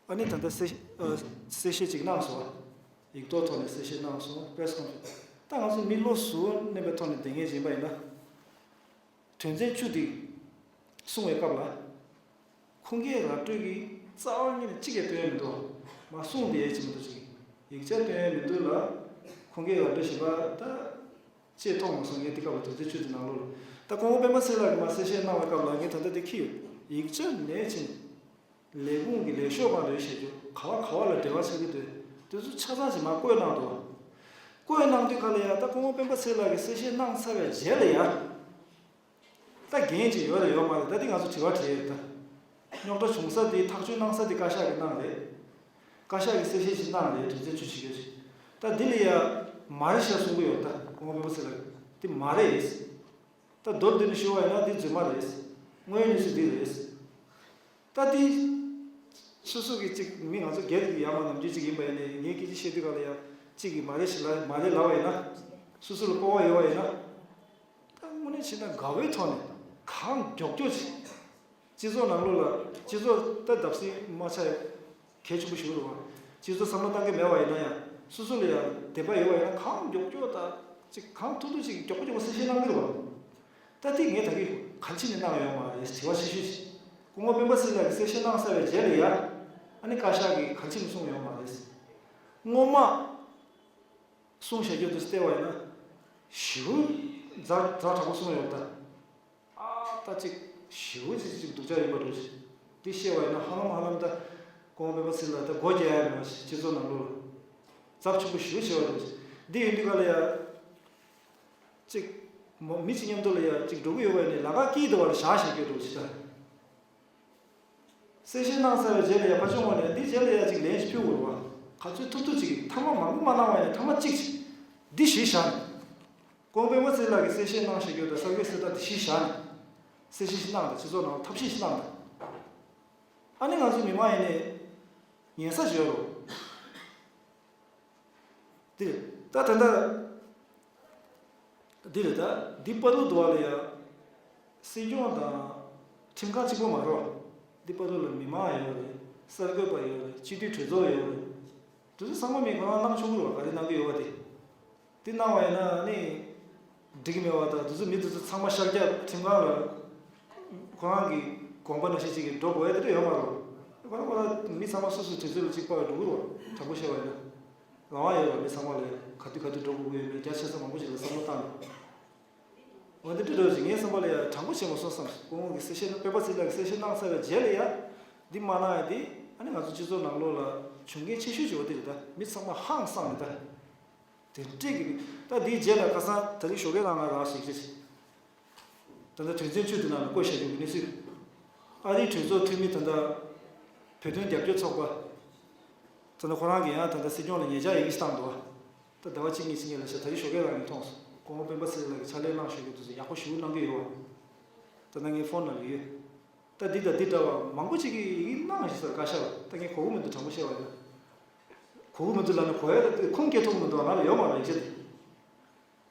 ཨ་ནི་ད་ལྟ་གསལ་ཨ་གསལ་བཤད་ཅིག་གནང་སོང་། ཡིག་ཐོག་ཐོག་ནས་གསལ་བཤད་གནང་སོང་། པེ་རེ་སི་ཁོན་ཕ་རེན་སི། ད་ང་ཚོ་མི་བློ་གཟུ་བོ་གནས་པའི་ཐོག་ནས་བསྡད་མཁན་ཅིག་ཡིན་པ་ཡིན་ན། དོན་ཚན་བཅུ་འདི་གསུང་བའི་སྐབས་ལ། ཁུངས་སྐྱེལ་ར་སྤྲོད་ཀྱི་རྩ་བ་ཉིད་ནས་གཅིག་ཀྱང་སྟོན་ཡ་མི་འདུག་མ་གསུངས་བསྡད་ཡ་ཅིག་མི་འདུག་ཅིག་ཡིག་ཆ་སྟོན་ཡ་མི་འདུག་ལ། ཁུངས་སྐྱེལ་ར་སྤྲོད་བྱེད་པ་ད། ཅེས་མཐོང་མ་སོང་། ངས་འདི་སྐབས་ལ་དོན་ཚན་བཅུ་དེ་ནང་ལོགས་ལ། ད་སྐུ་ངོ་སྤེན་པ་ཚེ་རིང་ལགས་ཀྱིས་མར་གསལ་བཤད་གནང་བའི་སྐབས་ལ་ངས་ད་ལྟ་དེ་འཁྱེར་ཡོད། ཡིག་ཆ་ནས་ཕྱིན། ལས་ཁུངས་ཀྱི་ལས་ཤོག་སྒང་ལ་ཡོད་བཤད་རྒྱུ། ག་བ་ག་བ་ལ་འབྲེལ་བ་ཆགས་ཀྱི་འདུག་དེ་ཚོ་ཆ་ཚང་ཞིག་མར་བཀོད་གནང་འདུག་བཀོད་གནང་དུས་ག་ལ་ཡ། ད་སྐུ་ངོ་སྤེན་པ་ཚེ་རིང་ལགས་ཀྱིས་གསལ་བཤད་གནང་ཚར་བའི་རྗེས་ལ་ཡ། ད་འགན་ཅིག་ཡོད་རེད་ཡོད་མ་རེད། ད་འདི་ང་ཚོ་དྲི་བ་དྲིས་ཡོད་ད། རྙོག་དྲ་བྱུང་ས་དེ་ཐག་གཅོད་གནང་ས་དེ་བཀའ་ཤག་གིས་གནང་རེད། བཀའ་ཤག་གིས་གསལ་བཤད་ཅིག་གནང་རེད། དོན་ཚན་བཅུ་ཞིག་ཡོད་ཅིག་ད་འདི་ལ་ཡ་མ་རེད་ཤག་གསུང་གི་ཡོད་ད། སྐུ་ངོ་སྤེན་པ་ཚེ་རིང་ལགས་འདི་མ་རེད། ད་མདོར་བསྡུས་ནས་ཞུ་བ་ཡིན་ན་འདི་རྫུན་མ་རེད། དངོས་ཡོད་གནས་ཚུལ་འདི་རེད། ད་འདི། སོ་སོ་གི་ཅིག་མི་ང་ཚོ་སྒེར་གྱི་ཡ་མ་ནམ་རྒྱུན་ཅིག་ཡིན་པ་ཡིན་ནའི་ངས་སྐད་ཆ་བཤད་དུས་ག་ལ་ཡ་གཅིག་གིས་མ་རེད་ཞེས་ལབ་མ་རེད་ལབ་པ་ཡིན་ན། སོ་སོ་ལ་སྤོབས་པ་ཡོད་པ་ཡིན་ན། ད་དངོས་གནས་བྱས་ན་དགའ་བོའི་ཐོག་ནས་གང་མགྱོགས་མགྱོགས་ཅིག་སྤྱི་ཚོགས་ནང་ལོགས་ལ། སྤྱི་ཚོགས་ད་བརྡབ་གསིག་མ་ཆགས་ཡ་གལ་ཆེན་པོ་ཞིག་རེད་བ། སྤྱི་ཚོགས་བསམ་བློ་བཏང་གི་མེད་པ་ཡིན་ན་ཡང་། སོ་སོ་ལ་ཡང་དད་པ་ཡོད་པ་ཡིན་ན་གང་མགྱོགས་མགྱོགས་ད་ཅིག་གང་ཐུབ་ཐུབ་ཅིག་མགྱོགས་པོ་མགྱོགས་པོ་གསལ་བཤད་གནང་གི་རེད་བ། ད་དེ་ངས་ད་གིན་ག་རེ་བྱས་ནས་གནང་ཡོད་མ་རེད། དྲི་བ་ཆེ་ཤོས་ཤིག་སྐུ་ངོ་སྤེན་པ་ཚེ་རིང་ལགས་ཀྱིས་གསལ་བཤད་གནང་ཚར་བའི་རྗེས་ལ་ཡ། ཨ་ནི་བཀའ་ཤག་གིས་ག་རེ་བྱས་ནས་གསུངས་ཡོད་མ་རེད། སྔོན་མ་གསུང་བཤད་རྒྱུ་དེ་བལྟས་པ་ཡིན་ན། ཞེ་པོ་ཛ་ཛ་དྲག་པོ་གསུངས་ཡོད་ད། ཨ་ད་ཅིག་ཞེ་པོ་ཅིག་ཅིག་སྡུག་ཅག་ཡིན་པ་འདྲ་ཞིག་འདི་བཤད་པ་ཡིན་ན་ཧ་ལམ་ཧ་ལམ་ད་སྐུ་ངོ་སྤེན་པ་ཚེ་རིང་ལགས་ད་སྒོ་རྒྱག་ཡ་མེད་པ་ཞིག་སྤྱི་ཚོགས་ནང་ལོགས་ལ་ཚབས་ཆེན་པོ་ཞེ་པོ་བྱས་པ་འདྲ་ཞིག་འདི་ཡིན་དུས་ག་ལ་ཡ། ཅིག་མོ་མི་གཅིག་མཉམ་དུ་ལ་ཡ་ཅིག་འགྲོ་གི་ཡོད་པ་ཡིན་ནའི་ལ་ཁ་སྐྱིད་དུ་བ་ལ་བཞག་བཞག་རྒྱུ་འདྲ་ཞིག་ད། གསལ་བཤད་གནང་ཚར་བའི་རྗེས་ལ་ཡ་ཕར་ཕྱོགས་ངོས་ནས་འདི་རྗེས་ལ་ཡ་ཅིག་ལན་ཞིག་ཕུལ་དགོས་རེད་བ། ག་ཚོད་ཐུབ་ཐུབ་ཅིག་མཐའ་མ་མང་པོ་མ་གནང་བ་ཡིན་ན་མཐའ་མ་གཅིག་ཅིག་འདི་གཞི་བཞག་ནས། སྐུ་ངོ་སྤེན་པ་ཚེ་རིང་ལགས་ཀྱིས་གསལ་བཤད་གནང་བཞག་རྒྱུ་དང་གསར་འགོད་གསལ་བསྒྲགས་འདི་གཞི་བཞག་ནས། གསལ་བཤད་ཞིག་གནང་དང་། སྤྱི་ཚོགས་ནང་ཐབས་ཤེས་ཞིག་གནང་དང་། ཨ་ནི་ང་ཚོ་མི་མང་ཡིན་ནའི་ཉན་ས་ཅིག་ཡོད་རེད། འདི་རེད། ད་ད་ལྟ་འདི་རེད། ད་འདི་བར་དུ་འདུག་བ་ལ་ཡ། སྲིད་སྐྱོང་དང་ཁྲིམས་ཁང་གཅིག་པོ་མ་རེད་བ། འདི་བར་དུ་ལ་མི་མང་ཡོད་རེད། གསར་འགོད་པ་ཡོད་རེད། སྤྱི་འཐུས་གྲོས་ཚོགས་ཡོད་རེད། དེ་ཚོ་ཚང་མ་མི་ཁོ་རང་གནང་ཆོག་གི་རེད་བ། ག་རེ་གནང་གི་ཡོད་པ་དེ། འདི་གནང་བ་ཡིན་ན་ནི་འགྲིག་གི་མེད་པ་དང་། དེ་ཚོ་མི་དེ་ཚོ་ཚང་མ་ཤར་རྒྱག་ཁྲིམས་ཁང་ལ་ཁོ་རང་གི་དགོངས་པ་ནང་བཞིན་ཅིག་གིས་འགྲོ་དགོས་ཡ་དེ་འདྲ་ཡོད་མ་རེད། ཁོ་རང་ཁོ་རང་མི་ཚང་མ་སོ་སོའི་དུས་ཚོད་ལ་གཅིག་པ་འགྲོ་གི་རེད་བ། དྲང་པོ་བཤད་པ་ཡིན་ན། རང་དབང་ཡོད་རེད་བ། མི་ཚང་མ་ལ་ཡ་ག་དུས་ག་དུས་འགྲོ་དགོས་ཀྱི་ཡོད་མེད་རྒྱ་ཆེ་ས་མང་པོ་ཞིག་ལ་བསམ་བློ་བཏང་ནས། འོ་དེ་འདྲ་འགྲོ་བཞིན་ངའི་བསམ་པ་ལ་ཡ་དྲང་པོ་བྱས་མ་སོང་བསམ། སྐུ་ངོ་གིས་གསལ་བཤད་གནང་། སྤེན་པ་ཚེ་རིང་ལགས་ཀྱིས་གསལ་བཤད་གནང་ཚར་བའི་རྗེས་ལ་ཡ་འདི་མ་གནང་ཡ་འདི། ཨ་ནི་ང་ཚོ་སྤྱི་ཚོགས་ནང་ལོགས་ལ་བྱུང་རྐྱེན་ཆེ་ཤོས་ཅིག་འོ་དེ་རེད་ད། མི་ཚང་མ་ཧང་སངས་རེད་ད། དེ་འདྲས་ཀྱི་ད་འདིའི་རྗེས་ལ་ཁ་སང་ད་རིང་ཞོགས་ཀས་རང་ང་རང་ཞིག་རེད། ད་ལྟ་དོན་ཚན་བཅུ་དེ་ནང་ལ་བཀོད་བཞག་རྒྱུ་གི་གནས་ཚུལ། ཨ་རིའི་གྲོས་ཚོགས་འཐུས་མི་ད་ལྟ་བོད་དོན་རྒྱབ་སྐྱོར་ཚོགས་པ། ད་ལྟ་ཁོ་རང་གིས་ཡང་ད་ལྟ་སྲིད་སྐྱོང་ལ་ཉེ་ཆར་ཡི་གེ་ཞིག་བཏང་འདུག་བ། ད་ཟླ་བ་གཅིག་གཉིས་ཕྱིན་ཉིན་ལ་ཤ། ད་རིང་ཞོགས་ཀས་རང་གིས་མཐོང་སོང་། སྐུ་ངོ་སྤེན་པ་ཚེ་རིང་ལགས་ཀྱིས་ཕྱག་ལས་གནང་བཞག་རྒྱུ་དེ་ཚོ་ཡག་པོ་ཞེ་པོ་གནང་གི་ཡོད་བ། ད་ལྟ་ངའི་ཕོན་ནང་ལ་ཡོད། ད་འདི་དང་འདི་འདྲ་བ་མང་པོ་ཅིག་གིས་ཡི་གེ་གནང་ཞིག་ཟེར། བཀའ་ཤག་ལ་ད་ངས་གོ་གི་མི་འདུག་དྲང་པོ་བཤད་པ་ཡིན་ན། གོ་གི་མི་འདུག་ལབ་ན་གོ་ཡ་ད་ཁུངས་སྐྱེལ་ཐུབ་ཀྱི་མི་འདུག་ང་ལ་ཡོད་མ་རེད་ཡིག་ཆ་དེ།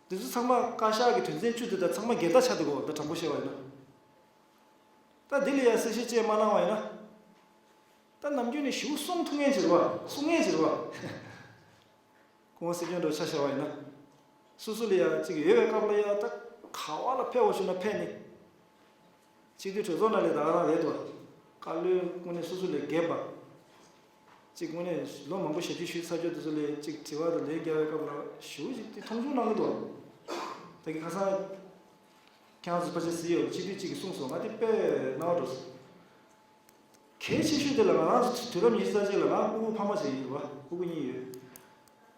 འདི་ཚོ་ཚང་མ་བཀའ་ཤག་གི་དོན་ཚན་བཅུ་དེ་དང་ཚང་མ་འགལ་ཟླ་ཆགས་འདུག་གོ། ད་དྲང་པོ་བཤད་པ་ཡིན་ན། ད་འདི་ལ་ཡ་གསལ་བཤད་ཅིག་མ་གནང་བ་ཡིན་ན། ད་ནམ་རྒྱུན་ནས་ཞེ་པོ་གསུང་ཐུབ་མཁན་ཅིག་རེད་བ། གསུང་མཁན་ཅིག་རེད་བ། སྐུ་ངོ་སྲིད་སྐྱོང་འདྲ་བོ་ཆ་བཞག་པ་ཡིན་ན། སོ་སོ་ལ་ཡ་གཅིག་ཡོད་པའི་སྐབས་ལ་ཡ་ད་ག་བ་ལ་ཕེབས་འོ་ཞུ་ན་ཕེབས་ནི། སྤྱི་འཐུས་གྲོས་ཚོགས་ནང་ལ་ད་ག་རང་རེད་དོ། བཀའ་བློན་དངོས་གནས་སོ་སོ་ལས་རྒས་པ། གཅིག་དངོས་གནས་ལོ་མང་པོ་ཞབས་ཕྱི་ཞུས་ཚར་ཆོག་དེ་ཚོ་ལ་གཅིག་དྲི་བ་དང་ལན་རྒྱག་པའི་སྐབས་ལ་ཞེ་པོ་ཅིག་དེ་མཐོང་ཆུང་གནང་གི་འདུག་ད་གི་ཁ་སང་། ཁྱེད་རང་ཚོ་ཕལ་ཆེར་གཟིགས་ཡོད། སྤྱི་འཐུས་གཅིག་གིས་གསུངས་སོང་། ང་དེ་དཔེ་རྣ་བ་འགྲོ་སོང་། གལ་ཆེ་ཤོས་དེ་ལ་ང་རང་ཚོ་དུས་རབས་ཉི་ཤུ་རྩ་གཅིག་ལ་ང་ཕྲུ་གུ་ཕ་མ་ཞིག་ཡིན་རེད་བ། ཕྲུ་གུ་གཉིས་ཡོད།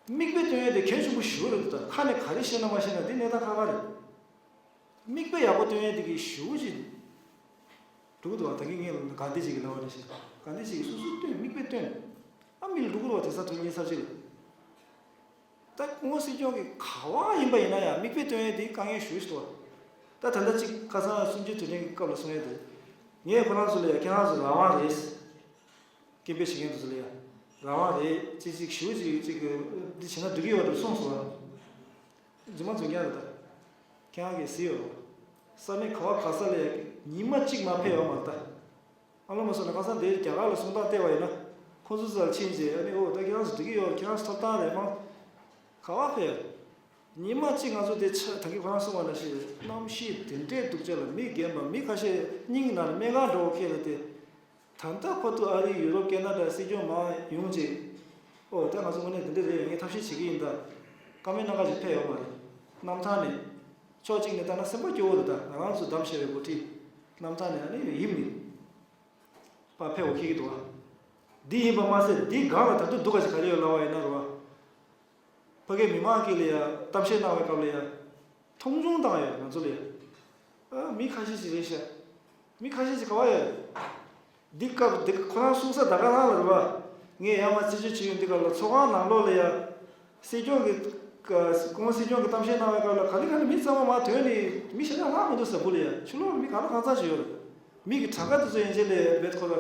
མིག་དཔེ་སྟོན་ཡས་དེ་གལ་ཆེན་པོ་ཞེ་པོ་རེད་འདུག་ད་ཁ་ནས་ག་རེ་བཤད་ན་མ་བཤད་ན་དེ་གནས་སྟངས་ཁག་ཁག་རེད། མིག་དཔེ་ཡག་པོ་སྟོན་ཡས་དེ་གི་ཞེ་པོ་ཅིག་འགྲོ་གི་འདུག་ད་གིན་ངས་ག་འདི་ཅིག་གི་ལབ་པ་རེད་ཤག་ག་འདི་ཅིག་སོ་སོ་སྟོན་མིག་དཔེ་སྟོན། ཨ་མི་ལ་འགྲོ་གི་རེད་བ། དེང་སང་དུས་རྒྱུན་གསར་བརྗེ་ལ། ད་སྐུ་ངོ་སྲིད་སྐྱོང་གི་ག་བ་ཡིན་པ་ཡིན་ན་ཡང་མིག་དཔེ་སྟོན་ཡས་དེ་དཀའ་ངལ་ཞེ་པོ་ཞིག་འདུག་ད་ད་ལྟ་ཅིག་ཁ་སང་གསུམ་བཅུའི་དུས་དྲན་གྱི་སྐབས་ལ་གསུང་ཡས་དེ། ངས་ཁོ་རང་ཚོ་ལ་ཡ་ཁྱེད་རང་ཚོ་རང་དབང་རེད། སྐད་འབོད་བྱེད་མཁན་དེ་ཚོ་ལ་ཡ། རང་དབང་རེད། ཅི་ཅིག་ཞུ་ཅིག་ཅིག་འདི་བྱས་ན་འགྲིག་གི་ཡོད་འགྲོ་གསུངས་སོང་ང་། རྫུན་མ་རྫུན་རྐྱང་རེད་ད། ཁྱེད་རང་གིས་གཟིགས་ཡོད་རེད། ས་གནས་ག་བ་ག་ས་ལ་ཡ་ཉི་མ་གཅིག་མ་ཕེབས་ཡོད་མ་རེད་ད། ཨ་ལོ་མ་སོང་ན་ཁ་སང་དེ་རྒྱ་གར་ལ་གསུང་སྟངས་བལྟས་པ་ཡིན་ན། ཁོང་ཚོ་ཚོ་ལ་ཕྱིན་རྗེས་ཨ་ནི་ཨོ་ད་ཁྱེད་རང་ཚོ་འགྲིག་གི་ཡོད། ཁྱེད་རང་ཚོ་ཐོབ་ཐང་རེད་མང་། ག་བ་ཕེབས། ཉི་མ་གཅིག་ང་ཚོ་དེ་ཆ་ད་གིན་ཁོ་རང་གསུངས་པ་ནང་བཞིན་གནམ་གཤིས་དེ་འདྲའི་སྡུག་ཅག་ལ་མི་རྒན་པ་མི་ཁ་ཤས་སྙིང་ནང་ལ་སྨན་ཁང་འགྲོ་བ་ཁེལ་ལ་དེ། ད་ལྟ་བར་དུ་ཨ་རི་ཡུ་རོབ་ཁེ་ན་ཌ་སྲིད་སྐྱོང་མར་ཡོང་རྗེས། ཨོ་ད་ང་ཚོ་དངོས་གནས་དེ་འདྲ་རེད། ངས་ཐབས་ཤེས་བྱེད་ཀྱི་ཡིན་ད། བཀའ་མོལ་གནང་ག་ཞིག་ཕེབས་ཡོད་མ་རེད། གནམ་ཐང་ནས། ཕྱོགས་གཅིག་ནས་བལྟས་ན་སེམས་པ་སྐྱོ་བོ་རེད་ད། ང་རང་ཚོ་གདམ་བྱས་པའི་འགོ་ཁྲིད། གནམ་ཐང་ནས་ཨ་ནི་ཡིབ་ནས། ཕར་ཕེབས་འོ་ཁེལ་གྱི་འདུག་བ། འདི་ཡིན་པ་མ་ཟད་འདི་སྒང་ལ་ད་དུང་སྡུག་ག་ཞིག་ག་རེ་ཡོད་ལབ་པ་ཡིན་ན་རེད་བ། ཕ་གིའི་མི་མང་གི་ལ་ཡ་གཏམ་བཤད་གནང་བའི་སྐབས་ལ་ཡ། མཐོང་ཆུང་བཏང་ཡོད་ང་ཚོ་ལ་ཡ། ཨ་མི་ཁ་ཤས་ཤིག་རེད་ཤག་མི་ཁ་ཤས་ཤིག་ག་བ་ཡོད། འདི་སྐབས་འདི་ཁོ་རང་གསུང་ས་ད་ག་རང་ལ་རེད་བ། ངས་ཡར་མར་རྩད་གཅོད་བྱེད་ཡོང་འདི་ག་ལ་ཚོགས་ཁང་ནང་ལོགས་ལ་ཡ། སྲིད་སྐྱོང་གི། སྐུ་ངོ་སྲིད་སྐྱོང་གི་གཏམ་བཤད་གནང་བའི་སྐབས་ལ་ག་ལེ་ག་ལེ་མི་ཚང་མ་མར་ཐོན་ནས་མི་ཞེ་དྲག་ལྷག་མི་འདུག་ཟེར་བུ་ལ་ཡ། ཕྱི་ལོགས་ལ་མི་གང་ལ་གང་འཚམ་ཞིག་ཡོད་རེད། མི་གི་གྲངས་ཀ་དེ་ཚོ་ཡན་ཆད་ལ་རྦད་ཁོ་ར།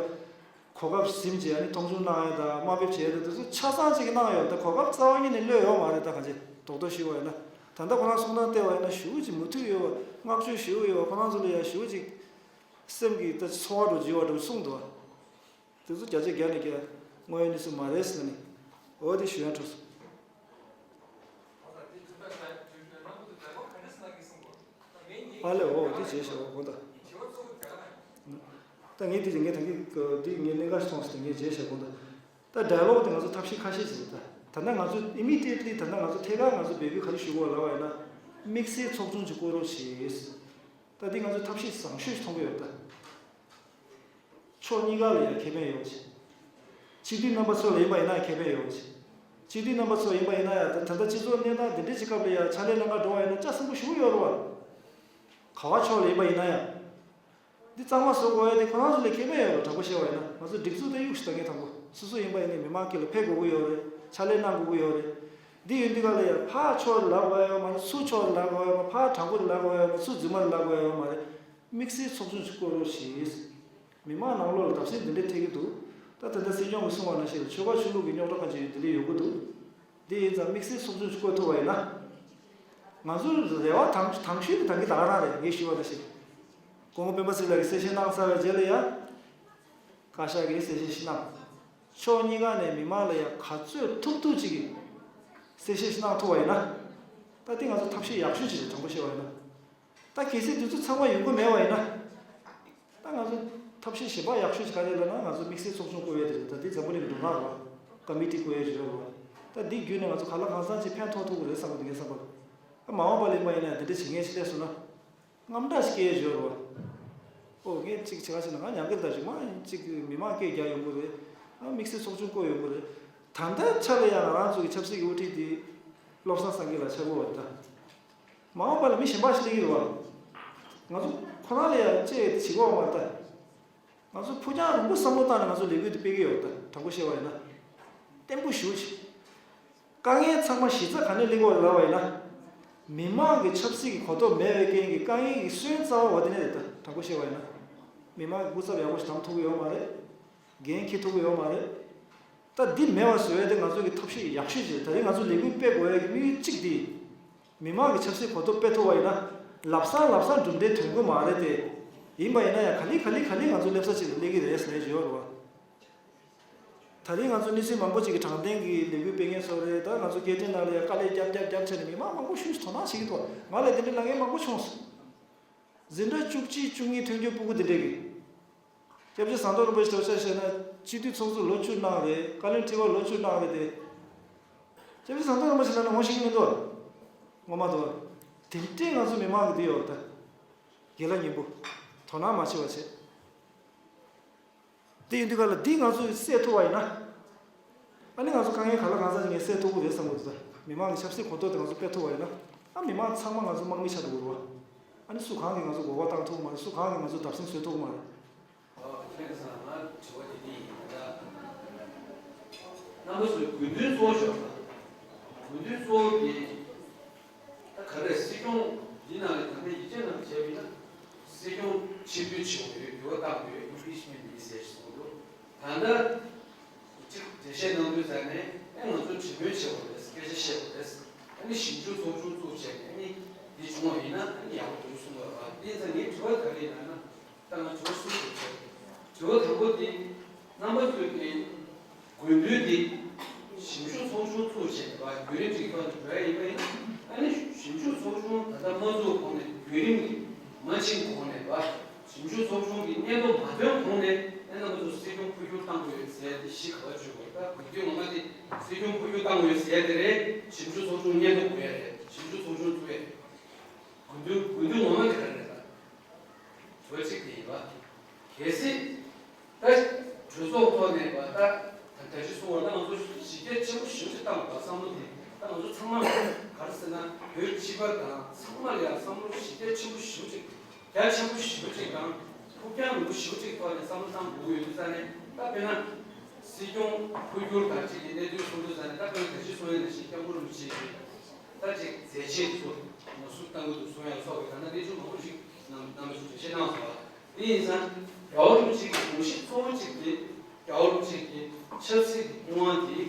གོ་སྐབས་ཟིན་རྗེས་ཨ་ནི་མཐོང་ཆུང་གནང་ཡ་དང་དམའ་འབེབས་བྱེད་ཡ་དང་དེ་ཚོ་ཆ་ཚང་གཅིག་གནང་ཡོད། ད་གོ་སྐབས་རྩ་བ་ཉིད་ནས་གློད་ཡོད་མ་རེད། ད་གང་ཅི་རྡོག་རྡོག་ཞུས་པ་ཡིན་ན། ད་ལྟ་ཁོ་རང་གསུང་སྟངས་བལྟས་པ་ཡིན་ན་ཞེ་པོ་ཅིག་མོས་མཐུན་ཡོད་པ། བསྔགས་བརྗོད་ཞེ་པོ་ཡོད་པ། ཁོ་རང་ཚོ་ལ་ཡ་ཞེ་པོ་ཅིག་སེམས་ཀྱི་ད་ཚོར་བ་འདྲ་བོ་བརྗེ་བ་འདྲ་བོ་གསུངས་འདུག་དེ་ཚོ་བརྒྱ་ཆ་བརྒྱ་ནས་བརྒྱ་དངོས་ཡོད་གནས་ཚུལ་མ་རེད་ཟེར་ནས། འོ་དེ་ཞུ་ཡ་འཕྲོད་སོང་། ཨ་ལེ་འོ་དེ་བྱས་ཤག་འོ་དགོངས་དག་ད་ངས་དེ་ངས་ད་གིན་འདི་ངས་གནད་འགག་ཞིག་མཐོང་སོང་། དེ་ངས་བརྗེད་བཞག་དགོངས་དག་ད་ཌའི་ལོག་དེ་ང་ཚོ་ཐབས་ཤེས་ཁ་ཤས་ཤིག་རེད་ད། ད་ལྟ་ང་ཚོ་ཨི་མི་ཌི་ཡེ་ཊི་ལི་ད་ལྟ་ང་ཚོ་ཐད་ཀར་ང་ཚོ་འབོད་སྐུལ་ག་རེ་ཞུ་དགོས་ལབ་པ་ཡིན་ན། དམིགས་བསལ་ཚོགས་ཆུང་ཅིག་བསྐོང་རོགས་བྱེད། ད་འདི་ང་ཚོ་ཐབས་ཤེས་བཟང་ཤོས་ཤིག་མཐོང་གི་ཡོད་ད། ཕྱོགས་གཉིས་ཀ་ལ་ཡང་ཁེ་ཕན་ཡོང་ཆེད། སྤྱི་འཐུས་རྣམ་པ་ཚོ་ལ་ཡིན་པ་ཡིན་ན་ཁེ་ཕན་ཡོང་ཆེད། སྤྱི་འཐུས་རྣམ་པ་ཚོ་ཡིན་པ་ཡིན་ན་ཡང་ད་ད་ལྟ་སྤྱི་ཚོགས་གནས་སྟངས་འདི་འདྲའི་ཅིག་སྐབས་ལ་ཡང་ཕྱག་ལས་གནང་ག་འགྲོ་བ་ཡིན་ན་ལྕགས་ཟིང་པོ་ཞེ་པོ་ཡོད་རེད་བ། ག་བ་ཕྱོགས་ལ་ཡིན་པ་ཡིན་ན་ཡང་། འདི་གཙང་མ་བཟོ་དགོས་ཡ་དེ་ཁོ་རང་ཚོ་ལ་ཁེ་ཕན་ཡོད་རེད། དྲང་པོ་བཤད་པ་ཡིན་ན་ང་ཚོ་སྒྲིག་འཛུགས་དེ་གཡུག་ཞིག་ད་ངས་དང་པོ་སོ་སོ་ཡིན་པ་ཡིན་ནའི་མི་མང་སྒེར་ལ་ཕེབས་དགོས་ཀྱི་ཡོད་རེད། ཕྱག་ལས་གནང་དགོས་ཀྱི་ཡོད་རེད། འདི་ཡིན་དུས་ག་ལ་ཡང་ཕར་ཕྱོགས་ལ་ལབ་དགོས་ཡ་ཡོད་མ་རེད། ཚུར་ཕྱོགས་ལ་ལབ་དགོས་ཡ་ཡོད་མ་རེད། ཕར་དྲང་པོ་ལ་ལབ་དགོས་ཡ་ཡོད་མ་རེད། ཚུར་རྫུན་མ་ལ་ལབ་དགོས་ཡ་ཡོད་མ་རེད། དམིགས་བསལ་ཚོགས་ཆུང་ཞིག་བསྐོང་རོགས་ཞེས། མི་མང་ནང་ལོགས་ལ་བརྡབ་གསིག་འདི་འདྲས་ཐེབས་ཀྱི་འདུག་ད་དེ་འདྲ་སྲིད་སྐྱོང་གིས་གསུངས་པ་ནང་བཞིན་ཆོལ་ཁ་ཆོས་ལུགས་ཀྱི་རྙོག་དྲ་ཁ་ཅིག་འདི་འདྲས་ཡོང་གི་འདུག་འདི་ཡིན་ཙང་དམིགས་བསལ་ཚོགས་ཆུང་ཞིག་བསྐོང་ཐུབ་པ་ཡིན་ན། ང་ཚོའི་རེ་བ་དང་དང་ཤོས་ཀྱི་ད་གིན་ད་ག་རང་རེད། ངས་ཞུས་པ་ནང་བཞིན། སྐུ་ངོ་སྤེན་པ་ཚེ་རིང་ལགས་ཀྱིས་གསལ་བཤད་གནང་ཚར་བའི་རྗེས་ལ་ཡང་། བཀའ་ཤག་གིས་གསལ་བཤད་ཞིག་གནང་། ཕྱོགས་གཉིས་ཀ་ནས་མི་མང་ལ་ཡང་ག་ཚོད་ཐུབ་ཐུབ་ཅིག་གིས་གསལ་བཤད་ཞིག་གནང་ཐུབ་པ་ཡིན་ན། ད་འདི་ང་ཚོ་ཐབས་ཤེས་ཡག་ཤོས་ཅིག་རེད། དྲང་པོ་བཤད་པ་ཡིན་ན། ད་གལ་སྲིད་དེ་ཚོ་ཚང་མ་ཡོང་གི་མེད་པ་ཡིན་ན། ད་ང་ཚོ་ཐབས་ཤེས་གཞན་པ་ཡག་ཤོས་ཅིག་ག་རེ་ལབ་ན། ང་ཚོ་དམིགས་བསལ་ཚོགས་ཆུང་བསྐོང་ཡས་དེ་རེད། ད་འདི་འཛམ་བུ་གླིང་གི་མདོ་སྔགས་རེད་བ། ཀ་མི་ཊི་བསྐོང་ཡས་ཅིག་ཡོད་རེད་བ། ད་འདི་བརྒྱུད་ནས་ང་ཚོ་གང་ལ་གང་འཚམ་ཅིག་ཕན་ཐོགས་ཐུབ་ཀྱི་རེད་བསམ་གི་འདུག་ངའི་བསམ་པར། ད་མ་འོངས་པ་ལ་ཡིན་པ་ཡིན་ན་འདི་འདྲ་བྱེད་མཁན་ཞིག་སླེབས་སོང་ན། དངངས་སྐྲག་ཞིག་སྐྱེ་ཡས་ཡོད་རེད་བ། ཨོ་ངས་གཅིག་བྱེད་ག་བྱེད་ན་ང་ཉམས་རྒུད་ད་ཅིག་མ་གཅིག་མི་མང་སྐད་རྒྱག་ཡོང་གི་རེད། ཨ་དམིགས་བསལ་ཚོགས་ཆུང་བསྐོང་ཡོང་གི་རེད། ད་ལྟའི་ཆ་ལ་ཡང་ང་རང་ཚོ་གི་ཆབ་སྲིད་ཀྱི་དབུ་ཁྲིད་དེ་བློ་བཟང་སེང་གེ་ལགས་ཆགས་ཀྱི་ཡོད་རེད་ད། མ་འོངས་པ་ལ་མི་གཞན་པ་ཞིག་སླེབས་ཀྱི་རེད་བ། ང་ཚོ་ཁོ་རང་ལ་ཡང་ཅི་བྱེད་དགོས་མ་རེད་ད། ང་ཚོ་ཕུགས་རྒྱང་རིང་པོ་བསམ་བློ་བཏང་ནས་ང་ཚོ་ལས་འགུལ་དེ་སྤེལ་གྱི་ཡོད་རེད་ད། དྲང་པོ་བཤད་པ་ཡིན་ན། བརྟན་པོ་ཞེ་པོ་ཅིག་དཀའ་ངལ་ཚང་མ་གཞི་རྩ་ག་ནས་སླེབས་ཀྱི་ཡོད་རེད་ལབ་པ་ཡིན་ན། མི་མང་གི་ཆབ་སྲིད་ཀྱི་གོ་རྟོགས་མེད་པའི་རྐྱེན་གྱིས་དཀའ་ངལ་གྱི་སོན་རྩ་བ་བ་དེ་ནས་རེད་ད། དྲང་པོ་བཤད་པ་ཡིན་ན། མི་མང་གི་སྐུ་ཚབ་ཡག་པོ་ཞིག་བདམས་ཐུབ་ཀྱི་ཡོད་མ་རེད། འགན་འཁྱེར་ཐུབ་ཀྱི་ཡོད་མ་རེད། ད་འདི་མེད་པ་བཟོ་ཡས་དེ་ང་ཚོ་གི་ཐབས་ཤེས་ཡག་ཤོས་ཅིག་རེད། ད་རེས་ང་ཚོ་ལས་འགུལ་སྤེལ་དགོས་ཡས་ཀྱི་དམིགས་ཡུལ་གཅིག་འདི། མི་མང་གི་ཆབ་སྲིད་གོ་རྟོགས་སྤེལ་ཐུབ་པ་ཡིན་ན། ལམ་སང་ལམ་སང་གྲུབ་འབྲས་ཐོན་གི་མ་རེད་དེ། ཡིན་པ་ཡིན་ན་ཡང་ག་ལེ་ག་ལེ་ག་ལེ་ང་ཚོ་སླེབས་ས་ཅིག་ལ་སླེབས་ཀྱི་རེད་ཟེར་ནས་བརྗོད་ཡོད་རེད་བ། ད་རེས་ང་ཚོ་གནས་ཚུལ་མང་པོ་ཅིག་གི་དྲང་བདེན་གྱི་ལས་འགུལ་སྤེལ་མཁན་ཚོ་རེད། ད་ང་ཚོ་སྐད་འཕྲིན་ནང་ལ་ཡང་དཀའ་ལས་རྒྱབ་རྒྱབ་རྒྱབ་བྱས་ནས་མི་མང་མང་པོ་ཞིག་དོ་སྣང་བྱེད་ཀྱི་འདུག་ང་ལ་དེ་འདྲའི་ལབ་མཁན་མང་པོ་བྱུང་སོང་། འཛིན་གྲྭ་བཅུ་གཅིག་བཅུ་གཉིས་ཐོན་རྒྱུ་སྤུ་གུ་དེ་འདྲས་ཀྱིས། སྐྱབས་རྗེ་ཟམ་གདོང་རིན་པོ་ཆེ་ལྟ་བུ་ཆ་བཞག་ན་སྤྱི་འཐུས་ཚོགས་གཙོ་ལོ་བཅུ་གནང་རེད། བཀའ་བློན་ཁྲི་པ་ལོ་བཅུ་གནང་རེད་དེ། སྐྱབས་རྗེ་ཟམ་གདོང་རིན་པོ་ཆེ་ལ་ནི་ངོ་ཤེས་ཀྱི་མི་འདུག་ངོ་མ་འདུག་དེ་འདྲས་ང་ཚོ་མི་མང་གི་འདི་ཡོད་ད། དགེ་ལགས་སྙིང་པོ། དོ་སྣང་མ་བྱེད་པ་བྱེད། དེ་ཡིན་དུས་ག་ལ་འདི་ང་ཚོས་སེལ་ཐུབ་པ་ཡིན་ན། ཨ་ནི་ང་ཚོ་དཀའ་ངལ་ག་ལ་གང་ཟག་ཅིག་ངས་སེལ་ཐུབ་ཀྱི་རེད་བསམ་གྱི་འདུག་མི་མང་གི་ཆབ་སྲིད་གོ་རྟོགས་དེ་ང་ཚོ་སྤེལ་ཐུབ་པ་ཡིན་ན། ཨ་མི་མང་ཚང་མ་ང་ཚོ་དམག་མི་ཆགས་འགྲོ་གི་རེད་བ། ཨ་ནི་སུ་གང་གིས་ང་ཚོ་འགོག་པ་བཏང་ཐུབ་ཀྱི་མ་རེད། སུ་གང་གིས་ང་ཚོ་བརྡབ་གསིག་བཟོ་ཐུབ་ཀྱི་མ་རེད། ཨོ་ཁྱེད་ཚང་མ་དྲི་བ་དེ་འདི་ཡིན་ད། རྣམ་པ་ཚོས་དགོས་འདུན་གཙོ་བོ་ཞིག་ཡོད་པ། དགོས་འདུན་གཙོ་བོ་དེ། ད་ག་རེ་སྲིད་སྐྱོང་འདི་ནང་ལ་ད་ལྟ་ཡིག་ཆ་ནང་བྱས་པ་ཡིན་ན། སྲིད་སྐྱོང་ཕྱིར་འབུད་བྱེད་དགོས་ཡོད། འགྱུར་བ་བཏང་དགོས་ཡོད། ཨིམ་པིཆ་མེན་ཊི་ཡིན་ཟེར་གསུངས་འདུག་ད་ལྟ་གཅིག་འགྲེལ་བཤད་གནང་དུས་ཙང་ནས་ཨེ་ང་ཚོ་གྲོས་མོལ་བྱེད་དགོས་རེད། སྐད་ཆ་བཤད་དགོས་རེད། ཨ་ནི་ཞིབ་འཇུག་ཚོགས་ཆུང་བཙུགས་བྱས་ནས་ཨ་ནི་འདི་བྱུང་བ་ཡིན་ན་ཨ་ནི་ཡག་པོ་འདུག་གསུངས་པ་རེད་བ། དེ་ཡིན་ཙང་ངའི་དྲི་བ་ག་རེ་ཡིན་ན། ད་ང་དྲི་བ་གསུམ་ཞིག་བྱས། དྲི་བ་དང་པོ་དེ། རྣམ་པ་ཚོས་ཀྱི་དགོས་འདུན་དེ་ཞིབ་འཇུག་ཚོགས་ཆུང་བཙུགས་བྱས་པ་བརྒྱུད་རིམ་ཅིག་ཐོག་ནས་འགྲོ་ཡ་ཡིན་པ་ཡིན་ན། ཨ་ནི་ཞིབ་འཇུག་ཚོགས་ཆུང་ད་ལྟ་མ་བཙུགས་གོང་ནས་བརྒྱུད་རིམ་གྱི་མ་ཕྱིན་གོང་ནས་བ། ཞིབ་འཇུག་ཚོགས་ཆུང་གི་སྙན་ཐོ་མ་ཐོན་གོང་ནས་ཨ་རྣམ་པ་ཚོ་སྲིད་སྐྱོང་འཕོ་འགྱུར་བཏང་དགོས་ཡོད་ཟེར་ཏེ་གཞི་ག་བ་བཅོལ་དགོས། ད་དགོས་འདུན་ངོ་མ་དེ་སྲིད་སྐྱོང་འཕོ་འགྱུར་བཏང་དགོས་ཡོད་ཟེར་དེ་རེད། ཞིབ་འཇུག་ཚོགས་ཆུང་སྙན་ཐོ་དགོས་ཡ་རེད། ཞིབ་འཇུག་ཚོགས་ཆུང་བཙུགས་ཡ་དགོས་འདུན་དགོས་འདུན་ངོ་མ་དེ་ག་རེ་རེད་ད། དྲི་བ་གཅིག་དེ་ཡིན་པ། གལ་སྲིད་ད་གྲོས་ཚོགས་ཐོག་ནས་པ་ད་ད་ག་ཅི་གསུང་བ་ད་ང་ཚོ་གཞི་རྒྱ་ཆེན་པོ་ཞེ་པོ་ཅིག་བཏང་བ་བསམ་བློ་དེ་ད་ང་ཚོ་ཚང་མ་ག་རེ་ཟེར་ན་བོད་སྤྱི་པ་དང་ཚང་མ་ལ་ཡང་བསམ་བློ་གཞི་རྒྱ་ཆེན་པོ་ཞེ་པོ་ཅིག་རྒྱ་ཆེན་པོ་ཞེ་པོ་ཅིག་དང་ཕུགས་རྒྱང་རིང་པོ་ཞེ་པོ་ཅིག་ཐོག་ནས་བསམ་བློ་བཏང་དགོས་ཀྱི་ཡོད་དུས་ཙང་ནས། ད་དཔེར་ན་སྲིད་སྐྱོང་འཕོ་འགྱུར་དང་ཅིག་གི་གནད་དོན་གསུང་དུས་ཙང་ནས། ད་དཔེར་ན་ད་ཅི་གསུང་ཡ་ནང་བཞིན་སྐྱབས་མགོན་རིན་པོ་ཆེ་གིས་ད་ཅིག་མཛད་རྗེས་དེ་ཚོ་ནོར་སྲུང་གཏང་གི་འདུག་གསུང་ཡ་སོགས་ཀྱི་ད་ལྟ་གནས་ཚུལ་མང་པོ་ཞིག་རྣམ་རྣམ་པ་ཚོས་འགྲེལ་བཤད་གནང་སོང་བ། དེ་ཡིན་ཙང་རྒྱལ་བ་རིན་པོ་ཆེ་གི་དགོངས་གཞི་གཙོ་བོ་གཅིག་དེ། རྒྱལ་བ་རིན་པོ་ཆེ་གི་ཆབ་སྲིད་ཀྱི་སྐུ་དབང་དེ་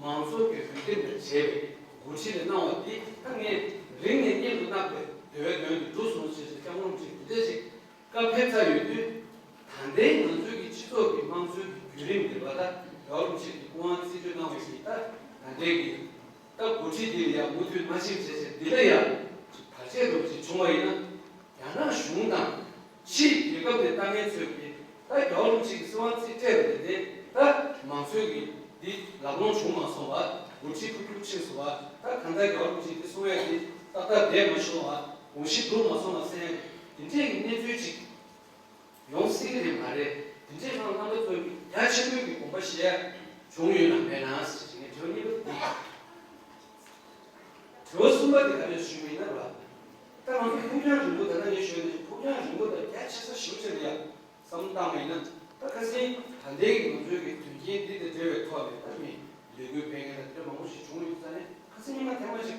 མང་ཚོགས་ཀྱི་འོས་འདེམས་ལས་བྱས་པའི་འགོ་ཁྲིད་ལ་གནང་བ་དེ་ད་ངས་རིང་ནས་སྙིང་དུ་བརྣག་པའི་འདོད་པའི་དོན་དེ་འགྲུབ་སོང་ཞེས་སྐྱབས་མགོན་རིན་པོ་ཆེ་དེ་འདྲ་ཞིག་བཀའ་ཕེབས་ཚར་ཡོད་དུས། ད་ལྟའི་ང་ཚོའི་གི་སྤྱི་ཚོགས་ཀྱི་དམངས་གཙོའི་གི་བརྒྱུད་རིམ་དེ་བ་ད་རྒྱལ་བ་རིན་པོ་ཆེ་གི་སྐུ་དབང་རྩིས་སྤྲོད་གནང་བའི་གི་ད་ད་ལྟའི་གི་ད་འགོ་ཁྲིད་འདི་ལ་ཡང་མུ་མཐུད་མ་ཕྱིན་བྱས་བྱས་འདི་ལ་ཡང་བར་ཆད་འགྲོ་ཅིག་བྱུང་བ་ཡིན་ན། རྒྱ་ནག་གཞུང་དང་ཕྱིའི་རྒྱལ་ཁབ་ནས་ལྟ་མཁན་ཚོས་ཀྱི་ད་རྒྱལ་བ་རིན་པོ་ཆེ་གི་སྲིད་དབང་རྩིས་སྤྲད་པ་དེ་དེ་ད་མང་གཙོའི་གི་འདི་ལམ་ལྷོང་བྱུང་མ་སོང་བ། འགོ་ཁྲིད་འཕོ་འགྱུར་ཕྱིན་སོང་བ། ད་གང་ལྟར་རྒྱལ་བ་རིན་པོ་ཆེ་འདི་གསུང་ཡ་འདི་ཏག་ཏག་བསྡད་མ་བྱུང་བ། དགོངས་གཞི་འགྲུབ་མ་སོང་བ་ཟེར་ཡ་འདི་འདྲའི་གི་གནས་ཚུལ་ཅིག་ཡོང་སྲིད་ཀྱི་རེད་མ་རེད། དེ་འདྲའི་སྒང་རྣམ་པ་ཚོས་རྒྱ་ཆེན་པོའི་གི་དགོངས་པ་བཞེས་ཡ་བྱུང་ཡོད་ན་མེད་ན་ཟེར་གྱི་ངས་དྲི་བ་གཉིས་པ་འདི། དྲི་བ་གསུམ་པ་འདི་ག་རེ་ཞུས་པ་ཡིན་ན་ར། ད་ང་ཚོ་ཕུགས་རྒྱང་རིང་པོ་ད་ལྟ་ངས་ཞུས་ནས་ཕུགས་རྒྱང་རིང་པོ་དང་རྒྱ་ཆེ་ས་ཞེ་པོ་ཅིག་རེད་ཡ། བསམ་བློ་བཏང་བ་ཡིན་ན། ད་ཁ་སང་ད་ལྟའི་གི་ང་ཚོའི་གི་དོན་རྐྱེན་འདི་དང་འབྲེལ་བའི་ཐོག་ནས་ད་མི་ལས་འགུལ་སྤེལ་མཁན་ལ་དེ་འདྲ་མང་པོ་ཞིག་བྱུང་ཡོད་ཙང་ནས། ཁ་སང་ཉི་མ་ཐེངས་མ་ཅིག་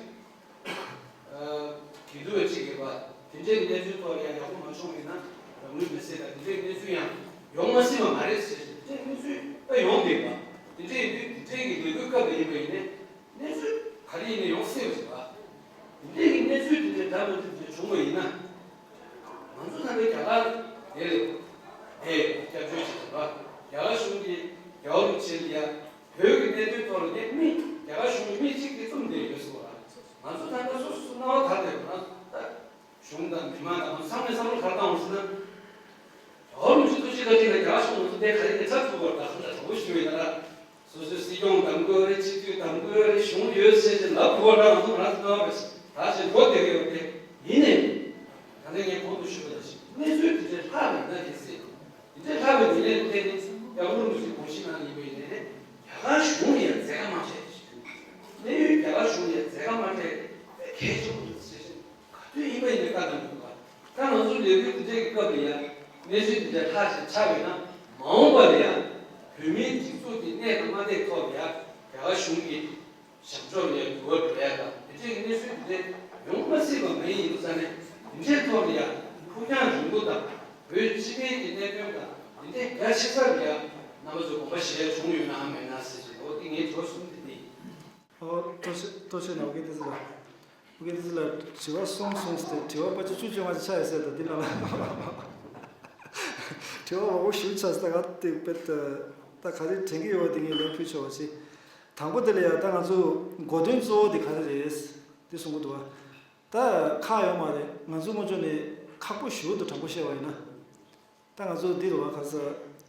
དགེ་འདུན་པ་གཅིག་ཡོད་པ། དེ་འདྲའི་གནས་ཚུལ་ཐོག་ལ་ཡང་ཡག་པོ་མ་བྱུང་བ་ཡིན་ན་རང་ལུས་མེར་སྲེག་དང་དེ་འདྲའི་གནས་ཚུལ་ཡང་ཡོང་མ་སྲིད་པ་མ་རེད་ཟེར། དེ་འདྲའི་གནས་ཚུལ་ད་ཡོང་བསྡད་པ། དེ་འདྲའི་ཡིན་དུས་དེ་འདྲའི་གི་ལས་འགུལ་སྐབས་ལ་ཡིན་པ་ཡིན་ནའི་གནས་ཚུལ་ག་རེ་ཡིན་ནའི་ཡོང་སྲིད་པ་ཞིག་པ། དེ་འདྲའི་གི་གནས་ཚུལ་དེ་འདྲའི་འདྲ་མི་འདྲ་དེ་འདྲ་བྱུང་བ་ཡིན་ན། ང་ཚོ་ད་ལྟ་རྒྱ་གར་དེ་ལས་དེ་སྐྱབས་བཅོལ་བྱེད་བཞིན་པ། རྒྱ་གར་གཞུང་གིས་རྒྱལ་བ་རིན་པོ་ཆེ་ལ་ཡ་བོད་ཀྱི་གནད་དོན་ཐོག་ལ་ངས་མི་རྒྱ་གར་གཞུང་གི་མི་གཅིག་གིས་བཙུམ་བསྡད་ཡོད་ཟེར་བ། ང་ཚོ་ད་ལྟ་སོ་སོ་སོ་སྣང་བ་དག་བསྡད་པ་ན་ད། གཞུང་དང་མི་མང་དང་ཚང་མས་བསམ་བློ་ག་རེ་བཏང་བ་ཟེར་ན། རྒྱལ་བ་རིན་པོ་ཆེ་ཐུགས་རྗེ་བཀའ་དྲིན་ལ་རྒྱ་གར་གཞུང་ང་ཚོ་དེ་ག་རེ་ནས་ཚར་ཐུབ་པར་ད་ཧང་ད་དྲང་པོ་ཞུ་བའི་ན་ར། སོ་སོའི་སྲིད་སྐྱོང་བདམས་དགོས་རེད། སྤྱི་འཐུས་བདམས་དགོས་རེད། གཞུང་ཡོད་ཟེར་ཏེ་ལབ་དགོས་པ་འདྲ་ང་ཚོ་ང་རང་ཚོ་སྣང་བ་རེད། ད་ཅིག་འགྲོ་བསྡད་ཀྱི་ཡོད་དེ་ཡིན་ནའི། ད་ནས་ངས་གོང་དུ་ཞུས་པ་ནང་བཞིན་གནས་ཚུལ་དེ་འདྲའི་ལྷག་མེད་ན་གལ་སྲིད། དེ་འདྲའི་ལྷག་པའི་ཉེན་ལས་ཐད་ནས་སྐྱབས་མགོན་རིན་པོ་ཆེ་དགོངས་གཞི་གནང་ཡིན་པ་ཡིན་ནའི་རྒྱ་གར་གཞུང་ལ་ཡང་མཛད་ཁ་མ་སྤྲད་ཞེས། གནད་ཡོད་རྒྱ་གར་གཞུང་ལ་ཡང་མཛད་ཁ་མ་སྤྲད་དེ་གལ་ཆེན་པོ་རེད་ཟེར་བཞིན་ག་དུས་ཡིན་པ་ཡིན་ནའི་བཀའ་གནང་དགོས་པ། ད་ང་ཚོ་ལས་འགུལ་འདི་འདྲའི་གི་སྐབས་ལ་ཡང་གནས་ཚུལ་འདི་འདྲ་ལྷག་ཅིག་ཆགས་ཡོད་ན་མ་འོངས་པ་ལ་ཡང་བོད་མིའི་སྒྲིག་འཛུགས་ཀྱི་གནས་དང་མ་གནས་ཐོག་ལ་ཡང་རྒྱ་གར་གཞུང་གིས་བྱམས་སྐྱོང་ལ་ཡང་འགྱུར་བ་འགྲོ་ཡ་དང་དེ་འདྲའི་གི་གནས་ཚུལ་འདི་འདྲ་ཡོང་མ་སྲིད་པ་མ་ཡིན་ཡིན་ཙང་ནས་དེ་འདྲའི་ཐོག་ལ་ཡང་ཕུགས་རྒྱང་རིང་པོ་དང་བོད་སྤྱི་པའི་གི་གནད་དོན་དང་དེ་འདྲའི་རྒྱ་ཆེ་ས་ལ་ཡང་རྣམ་པ་ཚོ་དགོངས་པ་བཞེས་ཡ་བྱུང་ཡོད་ནའང་མེད་ན་ཟེར་གྱི་འོ་དེ་ངའི་དྲི་བ་གསུམ་དེ་འདི་ཡིན། ཨོ་ཐུགས་རྗེ་ཐུགས་རྗེ་གནང་། ཨོ་ཀེ་ཏི་སི་ལགས། ཨོ་ཀེ་ཏི་སི་ལགས། དྲི་བ་གསུམ་གསུངས་ཏེ་དྲི་བ་ཕལ་ཆེར་བཅུ་བཅོ་ལྔ་ཅིག་ཆགས་ཡོད་ས་རེད། ད་འདི་ནང་ལ་དྲི་བ་མང་པོ་ཞེ་པོ་ཆགས་སོང་། ད་ག་དེ་དཔེ་ད་ད་ག་རེ་དྲན་གྱི་ཡོད་པ་དེ་ངས་ལན་ཕུལ་ཆོག་པ་བྱེད། དང་པོ་དེ་ལ་ཡ་ད་ང་ཚོ་གོ་དོན་གཙོ་བོ་དེ་ག་རེ་རེད་དེ་གསུང་གི་འདུག་བ། ད་ཁག་ཡོད་མ་རེད། ང་ཚོ་སྔོན་ཆད་ནས་ཁག་པོ་ཞེ་པོ་འདུག་དྲང་པོ་བཤད་པ་ཡིན་ན། ད་ང་ཚོ་འདི་རུ་བ་ག་ས་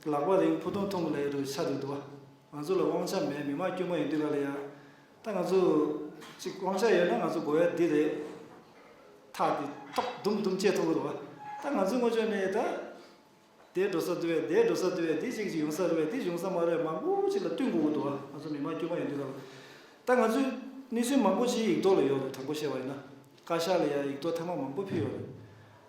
ལག་པ་རིང་ཕུ་ཐུང་ཐུང་ལ་ཡ་རུ་ཆ་དུ་འདུག་བ། ང་ཚོ་ལ་དབང་ཆ་མེད། མི་མང་དཀྱུས་མ་ཡིན་དུས་ག་ལ་ཡ། ད་ང་ཚོ་ཅིག་དབང་ཆ་ཡོད་ན་ང་ཚོ་དགོས་ཡ་འདི་རེད། ཐག་འདི་ཏོག་དུམ་དུམ་བཅད་ཐུབ་ཀྱི་འདུག་བ། ད་ང་ཚོ་སྔོན་ཆད་ནས་ད། དེ་འགྲོ་ས་འདུག་བས། དེ་འགྲོ་ས་འདུག་བས། དེ་གཅིག་གཅིག་ཡོང་ས་རེད་བས། དེ་ཡོང་ས་མ་རེད། མང་པོ་ཅིག་ལ་བསྟུན་དགོས་ཀྱི་འདུག་བ། ང་ཚོ་མི་མང་དཀྱུས་མ་ཡོང་དུས་ལ། ད་ང་ཚོའི་གནས་ཚུལ་མང་པོ་ཅིག་ཡིག་ཐོག་ལ་ཡོད་རེད། དྲང་པོ་བཤད་པ་ཡིན་ན། བཀའ་ཤག་ལ་ཡང་ཡིག་ཐོག་ཐེངས་མ་མང་པོ་ཕུལ་ཡོད་རེད།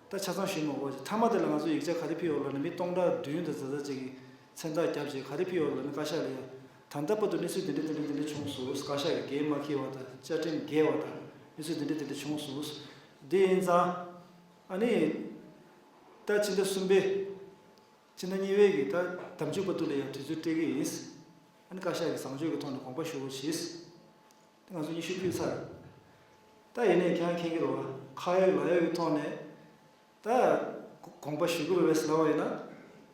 ད་ཆ་ཚང་ཞུས་མ་དགོས་པ་ཅིག་མཐའ་མ་དེ་ལ་ང་ཚོ་ཡིག་ཆ་ག་རེ་ཕུལ་ཡོད་ལབ་ན། མི་སྟོང་ཕྲག་བདུན་དང་ཙག་ཙག་ཅིག་གིས་མཚན་རྟགས་བརྒྱབ་བྱས་ག་རེ་ཕུལ་ཡོད་ལབ་ན། བཀའ་ཤག་ལ་ཡང་ད་ལྟ་བར་དུ་གནས་ཚུལ་འདི་འདྲ་འདི་འདྲ་འདི་འདྲ་བྱུང་སོང་། བཀའ་ཤག་གིས་འགན་མ་འཁྱེར་བ་དང་། བཅའ་ཁྲིམས་འགལ་བ་དང་། གནས་ཚུལ་འདི་འདྲ་འདི་འདྲ་བྱུང་སོང་། འདི་ཡིན་ཙང་། ཨ་ནི། ད་ཕྱི་ཟླ་གསུམ་པའི། ཕྱི་ཟླ་གཉིས་པའི་གི་ད་ཟླ་མཇུག་བར་དུ་ལ་ཡང་དུས་ཚོད་སྤྲད་ཀྱི་ཡིན། ཨ་ནི་བཀའ་ཤག་གིས་བཟང་སྤྱོད་ཀྱི་ཐོག་ནས་དགོངས་པ་ཞུ་རོགས་བྱེད། ད་ང་ཚོ་སྙན་ཞུ་ཕུལ་ཚར། ད་ཡིན་ནའི་ཁྱེད་རང་མཁྱེན་གྱི་རེད་བ། ཁ་ཡོད་ལག་ཡོད་ཀྱི་ཐོག་ནས་ད་དགོངས་པ་ཞུ་དགོས་རེད་ཟེར་ལབ་པ་ཡིན་ན།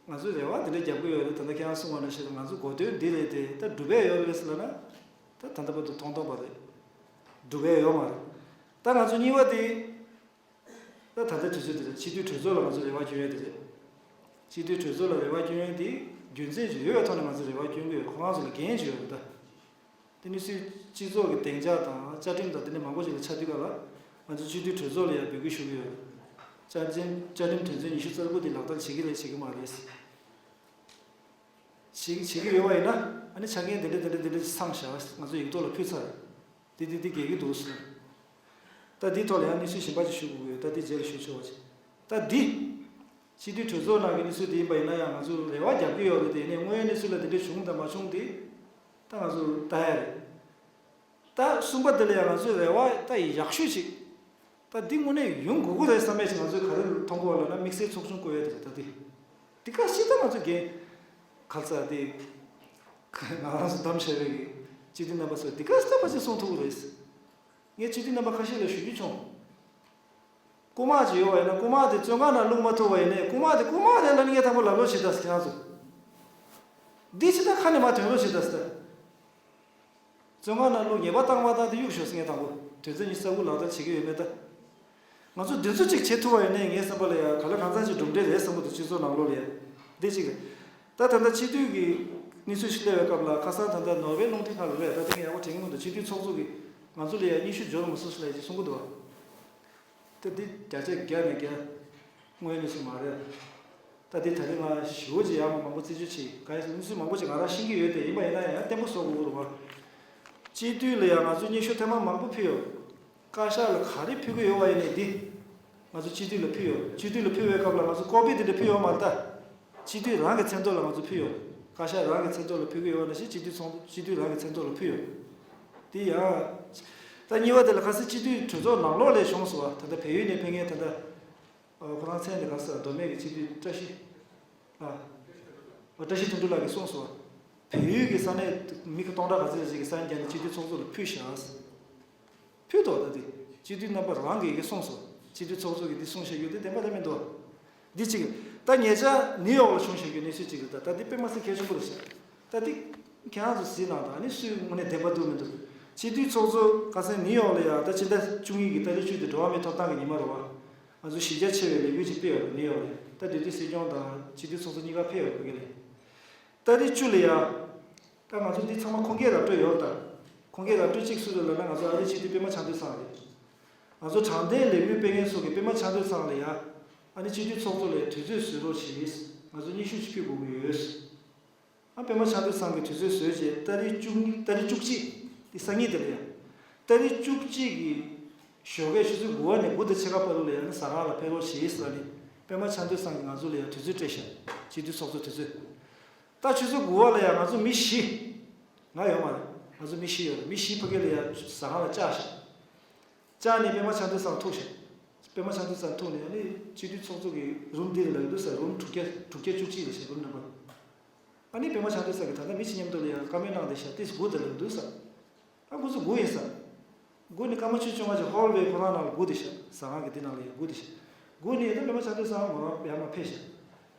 ང་ཚོས་རེ་བ་འདི་འདྲ་རྒྱབ་ཀྱི་ཡོད་རེད། ད་ལྟ་ཁྱེད་རང་གསུངས་པ་ནང་བཞིན་ང་ཚོ་གོ་དོན་འདི་རེད་དེ། ད་སྒྲུབ་ཡས་ཡོད་རེད་ཟེར་ལབ་ན། ད་ད་ལྟ་བར་དུ་ཐོང་ཐོང་པ་རེད། སྒྲུབ་ཡས་ཡོད་མ་རེད། ད་ང་ཚོ་གཉིས་པ་དེ། ད་ད་ལྟའི་དུས་ཚོད་འདི་ལ་སྤྱི་འཐུས་གྲོས་ཚོགས་ལ་ང་ཚོ་རེ་བ་བསྐྱོན་ཡས་དེ་རེད། སྤྱི་འཐུས་གྲོས་ཚོགས་ལ་རེ་བ་བསྐྱོན་ཡས་དེ་རྒྱུ་མཚན་ཅིག་ཡོད་པའི་ཐོག་ནས་ང་ཚོ་རེ་བ་བསྐྱོན་གྱི་ཡོད། ཁོ་རང་ཚོ་ལ་འགན་ཅིག་ཡོད་རེད་ད། དེ་ནི་སྲིད་སྤྱི་ཚོགས་ཀྱི་བདེ་འཇགས་དང་བཅའ་ཁྲིམས་དང་དེ་འདྲ་མང་པོ་ཞིག་ལ་ཆ་དུས་སྐབས་ལ། ང་ཚོ་སྤྱི་འཐུས་གྲོས་ཚོགས་ལ་ཡང་འབོད་སྐུལ་ཞུ་གི་ཡོད། བཅའ་ཁྲིམས་བཅའ་ཁྲིམས་དོན་ཚན་ཉི་ཤུ་རྩ་དགུ་དེ་ལག་བསྟར་བྱེད་ཀྱི་རེད་བྱེད་ཀྱི་མ་རེད། བྱེད་བྱེད་ཀྱི་ཡོད་པ་ཡིན་ན། ཨ་ནི་ཆ་རྐྱེན་དེ་འདྲ་དེ་འདྲ་དེ་འདྲ་ཚང་བཞག་ང་ཚོ་ཡིག་ཐོག་ལ་ཕུལ་ཚར། དེ་དེ་དེ་འགལ་གྱི་འདུག་ཟེར། ད་འདིའི་ཐོག་ལ་ཡང་གནས་ཚུལ་གཞན་པ་ཅིག་ཞུ་དགོས་ཀྱི་ཡོད། ད་འདི་རྗེས་ལ་ཞུ་ཆོག་པ་ཅིག་ད་འདི། སྤྱི་འཐུས་གྲོས་ཚོགས་ནང་གི་གནས་ཚུལ་དེ་ཡིན་པ་ཡིན་ན་ཡང་ང་ཚོ་རེ་བ་རྒྱབ་ཀྱི་ཡོད་རེད་དེ། ཡིན་ནའི་དངོས་ཡོད་གནས་ཚུལ་ལ་དེ་འདྲ་བྱུང་དང་མ་བྱུང་དེ། ད་ང་ཚོ་ལྟ་ཡ་རེད། ད་གསུམ་པ་དེ་ལ་ཡང་ང་ཚོས་རེ་བ་ད་ཡག་ཤོས་ཅིག་ད་འདི་དངོས་གནས་ཡོང་དགོས་ཀྱི་རེད་བསམ་ཡས་ཅིག་ང་ཚོས་ག་རེ་མཐོང་གི་ཡོད་ལབ་ན། དམིགས་བསལ་ཚོགས་ཆུང་བསྐོ་ཡས་དེ་རེད། ད་འདི་འདི་ག་ཤེད་ད་ང་ཚོ་འགན་ག་ཚ་དེ་ང་རང་ཚོ་བདམས་བྱས་པའི་གི་སྤྱི་འཐུས་རྣམ་པ་ཚོས་འདི་ག་ཤེད་ད་ཕལ་ཆེར་གསུང་ཐུབ་ཀྱི་རེད། ངས་སྤྱི་འཐུས་རྣམ་པ་ཁ་ཤས་ལ་ཞུ་རྒྱུ་བྱུང་། རྐུ་མ་ཅིག་ཡོད་པ་ཡིན་ན། རྐུ་མ་དེ་བཙོན་ཁང་ནང་བླུགས་མ་ཐུབ་པ་ཡིན་ནའི། རྐུ་མ་དེ་རྐུ་མ་རེད་ལབ་ནས་ངས་དང་པོ་ལབ་རོགས་བྱེད་ད་ཟེར། ཁྱེད་རང་ཚོ་འདི་ཅི་ད་ཁ་ནས་མར་ཐོན་རོགས་བྱེད་ད་ཟེར། བཙོན་ཁང་ནང་བླུགས། ཉེས་པ་བཏང་མ་བཏང་དེ་གཡུག་ཞོག་ཟེར། ངས་དང་པོ་དོན་ཚན་ཉི་ཤུ་རྩ་དགུ་ལག་བསྟར་བྱེད་ཀྱི་ཡོད་མེད་ད། ང་ཚོ་འདི་ཚོ་གཅིག་བྱེད་ཐུབ་པ་ཡིན་ནའི་ངའི་བསམ་པ་ལ་ཡང་ག་ལ་གང་འཚམ་ཞིག་གྲུབ་འབྲས་རེད་བསམ་གྱི་འདུག་སྤྱི་ཚོགས་ནང་ལོགས་ལ་ཡང་འདི་གཅིག་རེད། ད་ད་ལྟ་སྤྱི་འཐུས་ཀྱི་གནས་ཚུལ་ཞིག་སླེབས་པའི་སྐབས་ལ། ཁ་སང་ད་ལྟ་ནོར་ཝེ་རླུང་འཕྲིན་ཁང་ལ་རེད། ད་དེ་ངས་ཡག་པོ་དྲན་གྱི་མི་འདུག་སྤྱི་འཐུས་ཚོགས་གཙོ་གིས་ང་ཚོ་ལ་ཡང་སྙན་ཞུ་འབྱོར་མ་སོང་ཟེར་ལབ་ཅིག་གསུང་གི་འདུག་བ། ད་འདི་བརྒྱ་ཆ་བརྒྱ་ནས་བརྒྱ། དངོས་ཡོད་གནས་ཚུལ་མ་རེད། ད་འདི་ད་རེས་ང་ཞེ་པོ་ཅིག་ཡག་མ་མང་པོ་རྩད་གཅོད་བྱེད་ག་ཡིན་ཟེར། གནས་ཚུལ་མང་པོ་ཅིག་ང་རང་ཤེས་ཀྱི་ཡོད་དེ། ཡིན་པ་ཡིན་ན་ཡང་ཡང་བརྟན་པོ་བཟོ་དགོས་ཀྱི་རེད་བ། སྤྱི་འཐུས་ལ་ཡང་ང་ཚོས་སྙན་ཞུ་ཐེངས་མ་མང་པོ་ཕུལ་ཡོད། བཀའ་ཤག་ལ་ག་རེ་ཕུལ་གྱི་ཡོད་པ་ཡིན་ནའི་འདི། ང་ཚོ་སྤྱི་འཐུས་ལ་ཕུལ་ཡོད། སྤྱི་འཐུས་ལ་ཕུལ་བའི་སྐབས་ལ་ང་ཚོ་ཀོ་པི་དེ་འདྲ་ཕུལ་ཡོད་མ་རེད་ད། སྤྱི་འཐུས་རང་གི་མཚན་ཐོག་ལ་ང་ཚོ་ཕུལ་ཡོད། བཀའ་ཤག་རང་གི་མཚན་ཐོག་ལ་ཕུལ་གྱི་ཡོད་པ་ནང་བཞིན་སྤྱི་འཐུས་ཚོགས་སྤྱི་འཐུས་རང་གི་མཚན་ཐོག་ལ་ཕུལ་ཡོད། དེ་ཡང་། ད་གཉིས་པ་དེ་ལ་ཁ་སང་སྤྱི་འཐུས་གྲོས་ཚོགས་ནང་ལོགས་ལ་བྱུང་སོང་བ། ད་ལྟ་བལ་ཡུལ་ནས་ཕེབས་མཁན་ད་ལྟ། ཨ། ཁོ་རང་མཚན་དེ་ག་ཟེར། མདོ་སྨད་ཀྱི་སྤྱི་འཐུས་བཀྲ་ཤིས། ཨ། ཨ། བཀྲ་ཤིས་དོན་གྲུབ་ལགས་ཀྱིས་གསུངས་སོང་བ། བལ་ཡུལ་གྱི་ས་གནས་མི་སྟོང་ཕྲག་ག་ཚོད་ཅིག་གིས་ས་ཡིག་བརྒྱབ་ནས་སྤྱི་འཐུས་ཚོགས་གཙོ་ལ་ཕུལ་བཞག་ཕུལ་ཐོག་ད་དེ་སྤྱི་འཐུས་རྣམ་པ་རང་གིས་གསུངས་སོང་། སྤྱི་འཐུས་ཚོགས་གཙོ་གིས་འདི་གསུངས་བཞག་རྒྱུ་དེ་བདེན་པ་རེད་མི་འདུག་འདི་གཅིག་ད་ཉེ་ཆར་ནིའུ་ཡོག་ལ་བྱུང་བཞག་རྒྱུ་གནས་ཚུལ་གཅིག་རེད། ད་ད་འདི་དཔེ་མ་སྲིད་གལ་ཆེན་པོ་རེད་ཤག་ད་འདི་ཁྱེད་རང་ཚོ་གཟིགས་གནང་དང་། ཨ་ནི་སུས་དངོས་གནས་བདེན་པ་འདུག་མི་འདུག་སྤྱི་འཐུས་ཚོགས་གཙོ་ཁ་སང་ནིའུ་ཡོག་ལ་ཡ། ད་ཕྱི་ཟླ་བཅུ་གཉིས་ཀྱི་ཏ་རིག་བཅུ་དེ་འགྲོ་བ་མིའི་ཐོབ་ཐང་གི་ཉི་མ་རེད་བ། ང་ཚོ་གཞི་རྒྱ་ཆེ་བའི་ལས་འགུལ་ཅིག་སྤེལ་ཡོད་རེད་ནིའུ་ཡོག་ལ། ད་དེ་དུས་སྲིད་སྐྱོང་དང་སྤྱི་འཐུས་ཚོགས་གཙོ་གཉིས་ཀ་ཕེབས་ཡོད་རེད་ཕ་གི་ལ། ཏ་རིག་བཅུ་ལ་ཡ། ད་ང་ཚོ་འདི་ཚང་མ་ཁུངས་སྐྱེལ་ར་སྤྲོད་ཡོད་རེད་ད། ཁུངས་སྐྱེལ་ར་སྤྲོད་གཅིག་སུ་རེད་ལབ་ན། ང་ཚོ་ཨ་རིའི་སྤྱི་འཐུས་པད་མ་བྱང་ཐོས་ཚང་རེད། ང་ཚོ་དྲང་བདེན་ལས་འགུལ་སྤེལ་མཁན་ཚོ་གིས་པད་མ་བྱང་ཐོས་ཚང་ལ་ཡ། ཨ་ནི་སྤྱི་འཐུས་ཚོགས་གཙོ་ལ་ཡ་དུས་ཚོད་བཟོ་རོགས་བྱེད། ང་ཚོ་སྙན་ཞུ་ཅིག་ཕུལ་དགོས་ཀྱི་ཡོད། ཨ། པད་མ་བྱང་ཐོས་ཚང་གིས་དུས་ཚོད་བཟོས་རྗེས་ཏ་རིག་བཅུ་གཉིས། ཏ་རིག་བཅུ་གཅིག་དེ་སང་ཉིན་དེ་ལ་ཡ། ཏ་རིག་བཅུ་གཅིག་གི་ཞོགས་ཀས་ཆུ་ཚོད་དགུ་པ་ནས་དགུ་དང་ཕྱེད་ཀ་བར་དུ་ལ་ཡ་ནི་ཟ་ཁང་ལ་ཕེབས་རོགས་བྱེད་ཟེར་ནས། པད་མ་བྱང་ཐོས་ཚང་གིས་ང་ཚོ་ལ་ཡ་དུས་ཚོད་སྤྲད་ཤག་སྤྱི་འཐུས་ཚོགས་གཙོ་དུས་ཚོད། ད་ཆུ་ཚོད་དགུ་པ་ལ་ཡ་ང་ཚོ་མི་བཞི། ང་ཡོད་མ་རེད། ང་ཚོ་མི་བཞི་ཡོད་རེད། མི་བཞི་ཕ་གི་ལ་ཡ་ཟ་ཁང་ལ་བཅར་ཤག་བཅར་ནས་པད་མ་བྱང་ཐོས་ཚང་ཐུག་ཤག་པད་མ་བྱང་ཐོས་ཚང་ཐུག་ནས། ཨ་ནི་སྤྱི་འཐུས་ཚོགས་གཙོ་གི་རུམ་འདི་ལ་འདུག་ཟེར། རུམ་དྲུག་བརྒྱ་དྲུག་བརྒྱ་བཅུ་གཅིག་ལ་ཤག་རུམ་ནམ་བར། ཨ་ནི་པད་མ་བྱང་ཐོས་ཚང་གིས་ད་ལྟ་མི་གཅིག་མཉམ་དུ་ལ་ཡ་བཀའ་མོལ་གནང་བསྡད་ཤག་ཏིས་སྒུག་བསྡད་ལ་འདུག་ཟེར། ད་ཁོ་ཚོ་སྒུག་ཡིན་ཟེར། སྒུག་ནས་སྐར་མ་ཆུ་ཚོད་བཅོ་ལྔ་ཅིག་ཧོལ་ཝེ་ཁོ་རང་ནང་ལ་སྒུག་བསྡད་ཤག་ཟ་ཁང་གི་འདི་ནང་ལ་ཡ་སྒུག་བསྡད་ཤག་སྒུག་ནས་ད་པད་མ་བྱང་ཐོས་ཚང་མོ་རང་ཡར་མར་ཕེབས་ཤག་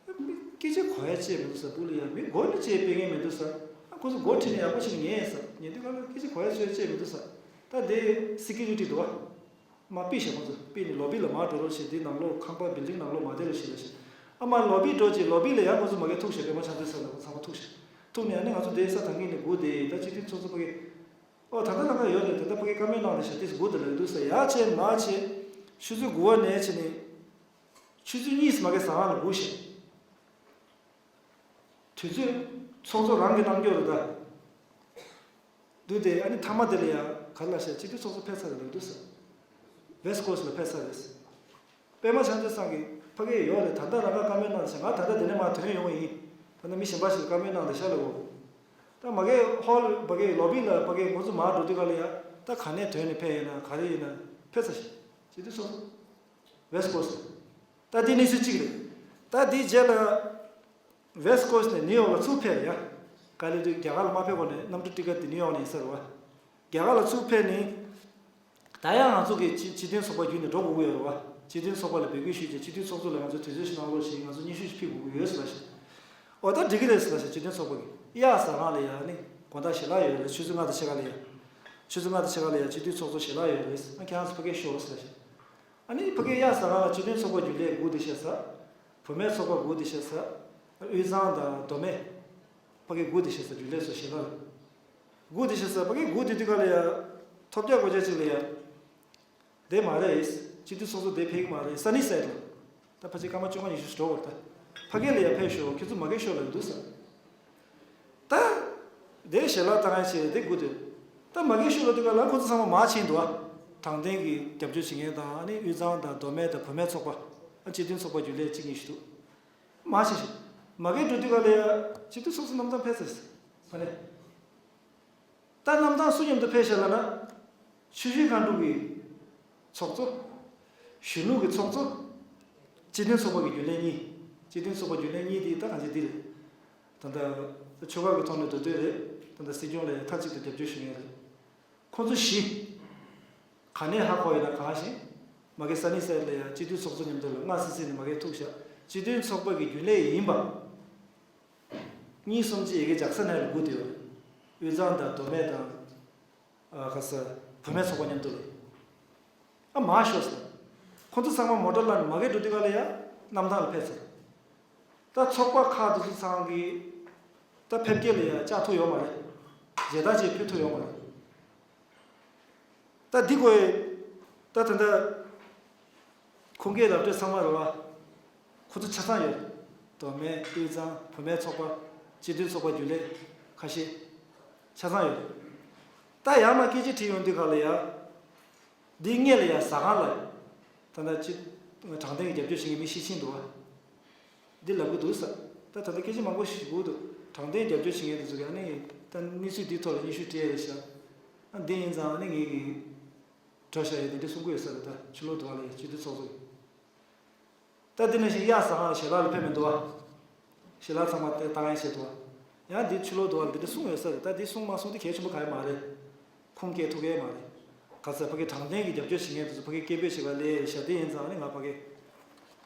སྐད་ཆ་གོ་ཡ་ཅིག་མི་འདུག་ཟེར། སྦུག་ལ་ཡ་མི་མགོ་ནས་ཅིག་སྤེལ་མཁན་མི་འདུག་ཟེར། ཨ། ཁོ་ཚོ་མགོ་ཁྲིད་ནས་ཡག་པོ་བྱས་ནས་ཉན་ཟེར། ཉན་དུས་ག་ལ་སྐད་ཆ་གོ་ཡ་ཅིག་མི་འདུག་ཟེར། ད་དེ་སི་ཀུ་རི་ཊི་འདུག་བ། མར་ཕུད་ཤག་ཁོ་ཚོ་ཕུད་ནས་ལོ་བི་ལ་མར་འགྲོ་རོགས་བྱེད། དེ་ནང་ལོགས་ཁང་པ་བིལ་ཌིང་ནང་ལོགས་མ་བསྡད་རོགས་བྱེད་ལབ་ཤག་ཨ་མ་ལོ་བི་འགྲོ་རྗེས་ལོ་བི་ལ་ཡ་ཁོ་ཚོ་མ་གི་ཐུག་ཤག་པད་མ་བྱང་ཐོས་ཚང་ལ་ཚང་མ་ཐུག་ཤག་ཐུག་ནས་ཨ་ནི་ང་ཚོ་དེ་ས་ཐང་གི་ནས་སྒུག་བསྡད་ཡིན། ད་སྤྱི་འཐུས་ཚོགས་གཙོ་ཕ་གི། ཨོ། ད་ལྟ་ལྷན་ཁག་ཡོད་རེད། ད་ལྟ་ཕ་གི་བཀའ་མོལ་གནང་རེད་ཤག་ཏིས་སྒུག་བསྡད་ལ་འདུག་ཟེར། ཡར་བྱས་མར་བྱས། ཆུ་ཚོད་དགུ་པ་ནས་བྱས་ནས་ཆུ་ཚོད་གཉིས་མ་གི་ཟ་ཁང་ལ་སྒུག་ཤག་དུས་ཚོད་ཚོགས་གཙོ་རང་གི་གནང་རྒྱུ་རེད་ད། འདུག་སྟེ་ཨ་ནི་མཐའ་མ་དེ་ལ་ཡང་ག་རེ་ལབ་ཤག་སྤྱི་འཐུས་ཚོགས་གཙོ་ཕེབས་ཚར་རེད་འདུག་ཟེར། West Coast ལ་ཕེབས་ཚར་རེད་ཟེར། པད་མ་བྱང་ཆུབ་ཚང་གིས་ཕ་གིར་ཡོད་རེད། ད་ལྟ་རང་ག་བཀའ་མོལ་གནང་ཤག་ང་ད་ལྟ་འདི་ནས་མར་ཐོན་ཡོང་གི་ཡིན། ད་ནི་མི་གཞན་པ་ཞིག་ལ་བཀའ་མོལ་གནང་བསྡད་ཤག་ལབ་གོ། ད་མ་གིར་ཧོལ་ཕ་གིར་ལོ་བི་ལ་ཕ་གིར་ང་ཚོ་མར་འགྲོ་དུས་ག་ལ་ཡ་ད་ག་ནས་ཐོན་ནས་ཕེབས་ཡིན་ན་ག་རེ་ཡིན་ན་ཕེབས་ཚར་ཤག་སྤྱི་འཐུས་ཚོགས་གཙོ། West Coast ད་འདི་གནས་ཚུལ་གཅིག་རེད། ད་འདི་རྗེས་ལ་West Coast ནས་ནིའུ་ཡོག་ལ་ཚུར་ཕེབས་ཡ། ག་ལེ་དུས་རྒྱ་གར་ལ་མ་ཕེབས་གོང་ནས་གནམ་གྲུ་ཊི་ཀེ་ཊི་དེ་ནིའུ་ཡོག་ནས་ཡིན་ས་རེད་བ། རྒྱ་གར་ལ་ཚུར་ཕེབས་ནས། ད་ཡང་ང་ཚོ་གི་སྤྱི་སྤྱི་མཐུན་ཚོགས་པ་བརྒྱུད་ནས་འགྲོ་དགོས་ཀྱི་ཡོད་རེད་བ། སྤྱི་མཐུན་ཚོགས་པ་ལ་འབོད་སྐུལ་ཞུས་རྗེས་སྤྱི་འཐུས་ཚོགས་གཙོ་ལ་ང་ཚོ་དུས་ཚོད་ཞིག་གནང་རོགས་ཞེས་ང་ཚོ་སྙན་ཞུ་ཞིག་ཕུལ་དགོས་ཀྱི་ཡོད་ཟེར་ལབ་ཤག་འོ་ད་འགྲིག་གི་རེད་ཟེར་ལབ་ཤག་སྤྱི་མཐུན་ཚོགས་པ་གིས་གཡག་ཟ་སྒང་ལ་ཡ་ནི་དགོང་དག་ཞལ་ལག་ཡོད་རེད། ཆུ་ཚོད་ལྔ་དང་ཕྱེད་ཀ་ལ་ཡ། ཆུ་ཚོད་ལྔ་དང་ཕྱེད་ཀ་ལ་ཡ་སྤྱི་འཐུས་ཚོགས་གཙོ་ཞལ་ལག་ཡོད་རེད། ཨ་ཁྱེད་རང་ཚོ་ཕ་གིར་ཤོག་ཟེར་ལབ་ཤག་ཨ་ནི་ཕ་གིར་གཡག་ཟ་སྒང་ལ་སྤྱི་མཐུན་ཚོགས་པ་རྒྱུན་ལས་སྒུག་བསྡད་ཤག་ཟེར། བུད་མེད་ཚོགས་པ་སྒུག་བསྡད་ཤག་ཟེར། དབུས་གཙང་དང་མདོ་སྨད། ཕ་གིར་སྒུག་བསྡད་ཤག་ཟེར། རྒྱུན་ལས་ཚོ་ཞལ་ལག་ལ། སྒུག་བསྡད་ཤག་ཟེར། ཕ་གིར་སྒུག་བསྡད་དུས་ག་ལ་ཡ། ཐོབ་རྒྱག་དགོས་ཆ་ཅིག་ལ་ཡ། བསྡད་མ་རེད། སྤྱི་འཐུས་ཚོགས་གཙོ་བསྡད་ཕེབས་ཀྱི་མ་རེད། ས་ནི་སད་ལ། ད་ཕལ་ཆེར་སྐར་མ་བཅོ་ལྔ་ཉི་ཤུ་ཞིག་འགྲོ་བར་ད། ཕ་གི་ལ་ཡ་ཕེབས་ཤོག་ཁྱོད་ཚོ་མ་གིར་ཤོག་ལབ་འདུག་ཟེར། ད། དེ་ཞལ་ལག་བཏང་ཡ་བྱས་དེ་སྒུག་སྡོད། ད་མ་གིར་ཤོག་ལབ་དུས་ག་ལ་ཁོ་ཚོ་ཚང་མ་མར་ཕྱིན་འདུག་ཨ། དྲང་བདེན་གྱི་རྒྱབ་སྐྱོར་བྱེད་མཁན་དང་ཨ་ནི་དབུས་གཙང་དང་མདོ་སྨད་དང་བུད་མེད་ཚོགས་པ། ཨ་སྤྱི་མཐུན་ཚོགས་པ་རྒྱུན་ལས་གཅིག་གཉིས་ཤིག་འདུག་མར་ཕྱིན་ཤག་མ་གིར་འགྲོ་དུས་ག་ལ་ཡ་སྤྱི་འཐུས་ཚོགས་གཙོ་རྣམ་གྲངས་ཕེབས་ཚར་ཟེར། ཕ་ནས། ད་རྣམ་གྲངས་སུ་མཉམ་དུ་ཕེབས་ཤག་ལབ་ན། ཆུ་བཞི་སྒང་དྲུག་གི་ཚོགས་གཙོ། གཞོན་ནུ་གི་ཚོགས་གཙོ། སྤྱི་མཐུན་ཚོགས་པ་གི་རྒྱུན་ལས་གཉིས། སྤྱི་མཐུན་ཚོགས་པ་རྒྱུན་ལས་གཉིས་དེ་ད་གང་ཅི་འདི་རེད། ད་ལྟ་ཆོལ་ཁ་གི་ཐོག་ནས་འགྲོ་འདོད་རེད། ད་ལྟ་སྲིད་སྐྱོང་ལ་ཡང་མཐའ་གཅིག་ཏུ་རྒྱབ་སྐྱོར་ཞུ་མཁན་རེད། ཁོ་ཚོ་བཞི། ག་ནས་ཧ་གོ་ཡོད་ན་གང་ཞིག་མ་གི་ས་ནི་སད་ལ་ཡང་སྤྱི་འཐུས་ཚོགས་གཙོ་མཉམ་དུ་ལ་སྔ་སི་སི་ནས་མ་གི་ཐུག་ཤག་སྤྱི་མཐུན་ཚོགས་པ་གི་རྒྱུན་ལས་ཡིན་པ། གཉིས་གསུམ་ཅིག་ཡ་གི་ཇག་ས་ནས་ལ་སྒུག་བསྡད་ཡོད་རེད། དབུས་གཙང་དང་མདོ་སྨད་དང་། ཨ་ག་ས། བུད་མེད་ཚོགས་པ་མཉམ་དུ་ལ། ཨ་མར་ཤོག་ཟེར། ཁོང་ཚོ་ཚང་མ་མོ་ཊ་ལ་ནས་མ་གི་འགྲོ་དུས་ག་ལ་ཡ་གནམ་ཐང་ལ་ཕེབས་ཚར། ད་ཚོགས་པ་ཁག་དེ་ཚོ་ཚང་གི། ད་ཕེབས་སྐྱེལ་ལ་ཡ་བཅར་ཐུབ་ཡོད་མ་རེད། མཇལ་དར་ཅིག་ཕུལ་ཐུབ་ཡོད་མ་རེད། ད་འདི་དགོས། ད་ད་ལྟ། ཁུངས་སྐྱེལ་ར་སྤྲོད་ཚང་མ་རེད་བ། ཁོ་ཚོ་ཆ་ཚང་ཡོད། མདོ་སྨད་དབུས་གཙང་བུད་མེད་ཚོགས་པ། སྤྱི་མཐུན་ཚོགས་པ་རྒྱུན་ལས། ཁ་ཤས། ཆ་ཚང་ཡོད། ད་ཡར་མར་སྐད་ཆ་དྲིས་ཡོང་དུས་ག་ལ་ཡ། འདི་སྔས་ལ་ཡ་ཟ་ཁང་ལ། ད་ལྟ་སྤྱི། དྲང་བདེན་གྱི་རྒྱབ་སྐྱོར་བྱེད་མཁན་མི་ཤི་ཕྱིན་འདུག་བ། འདི་ལབ་གི་འདུག་ས། ད་ད་ལྟ་སྐད་ཆ་མང་པོ་ཞིག་གོ་འདུག་དྲང་བདེན་རྒྱབ་སྐྱོར་བྱེད་མཁན་དེ་ཚོ་གིས་ཨ་ནི་ད་གནས་ཚུལ་འདིའི་ཐོག་ལ་སྙན་ཞུ་སྤྲད་ཡོད་ཤག་ཨ་འདི་ཡིན་ཙང་ཨ་ནི་ངེད་ཀྱིས་འགྲོ་བཞག་ཡོད་དེ་འདྲ་གསུང་གི་ཡོད་ས་རེད། ད་ཕྱི་ལོགས་འདུག་ཨ་ལ་ཡ་སྤྱི་འཐུས་ཚོགས་གཙོ་གིས། ད་འདི་ནང་བཞིན་གཡག་ཟ་ཁང་ལ་ཞལ་ལག་ལ་ཕེབས་མི་འདུག་ཨ། ཞལ་ལག་ཚང་མ་དེ་བཏང་ཡ་བྱེད་འདུག་ཨ། ཡང་འདི་ཕྱི་ལོགས་འདུག་ཨ་ལ་འདི་འདྲ་གསུང་ཡོད་ས་རེད། ད་འདི་གསུང་མ་གསུང་དེ་གལ་ཆེན་པོ་ག་ཡ་མ་རེད། ཁུངས་སྐྱེལ་ཐུབ་ཀྱི་མ་རེད། ག་ཚད་ཕ་གི་དྲང་བདེན་གྱི་རྒྱབ་སྐྱོར་བྱེད་མཁན་དེ་ཚོ་ཕ་གི་སྐད་འབོད་བྱེད་ག་སླེབས་ཤག་དེ་ཡིན་ཙང་ཨ་ནི་ང་ཕ་གི་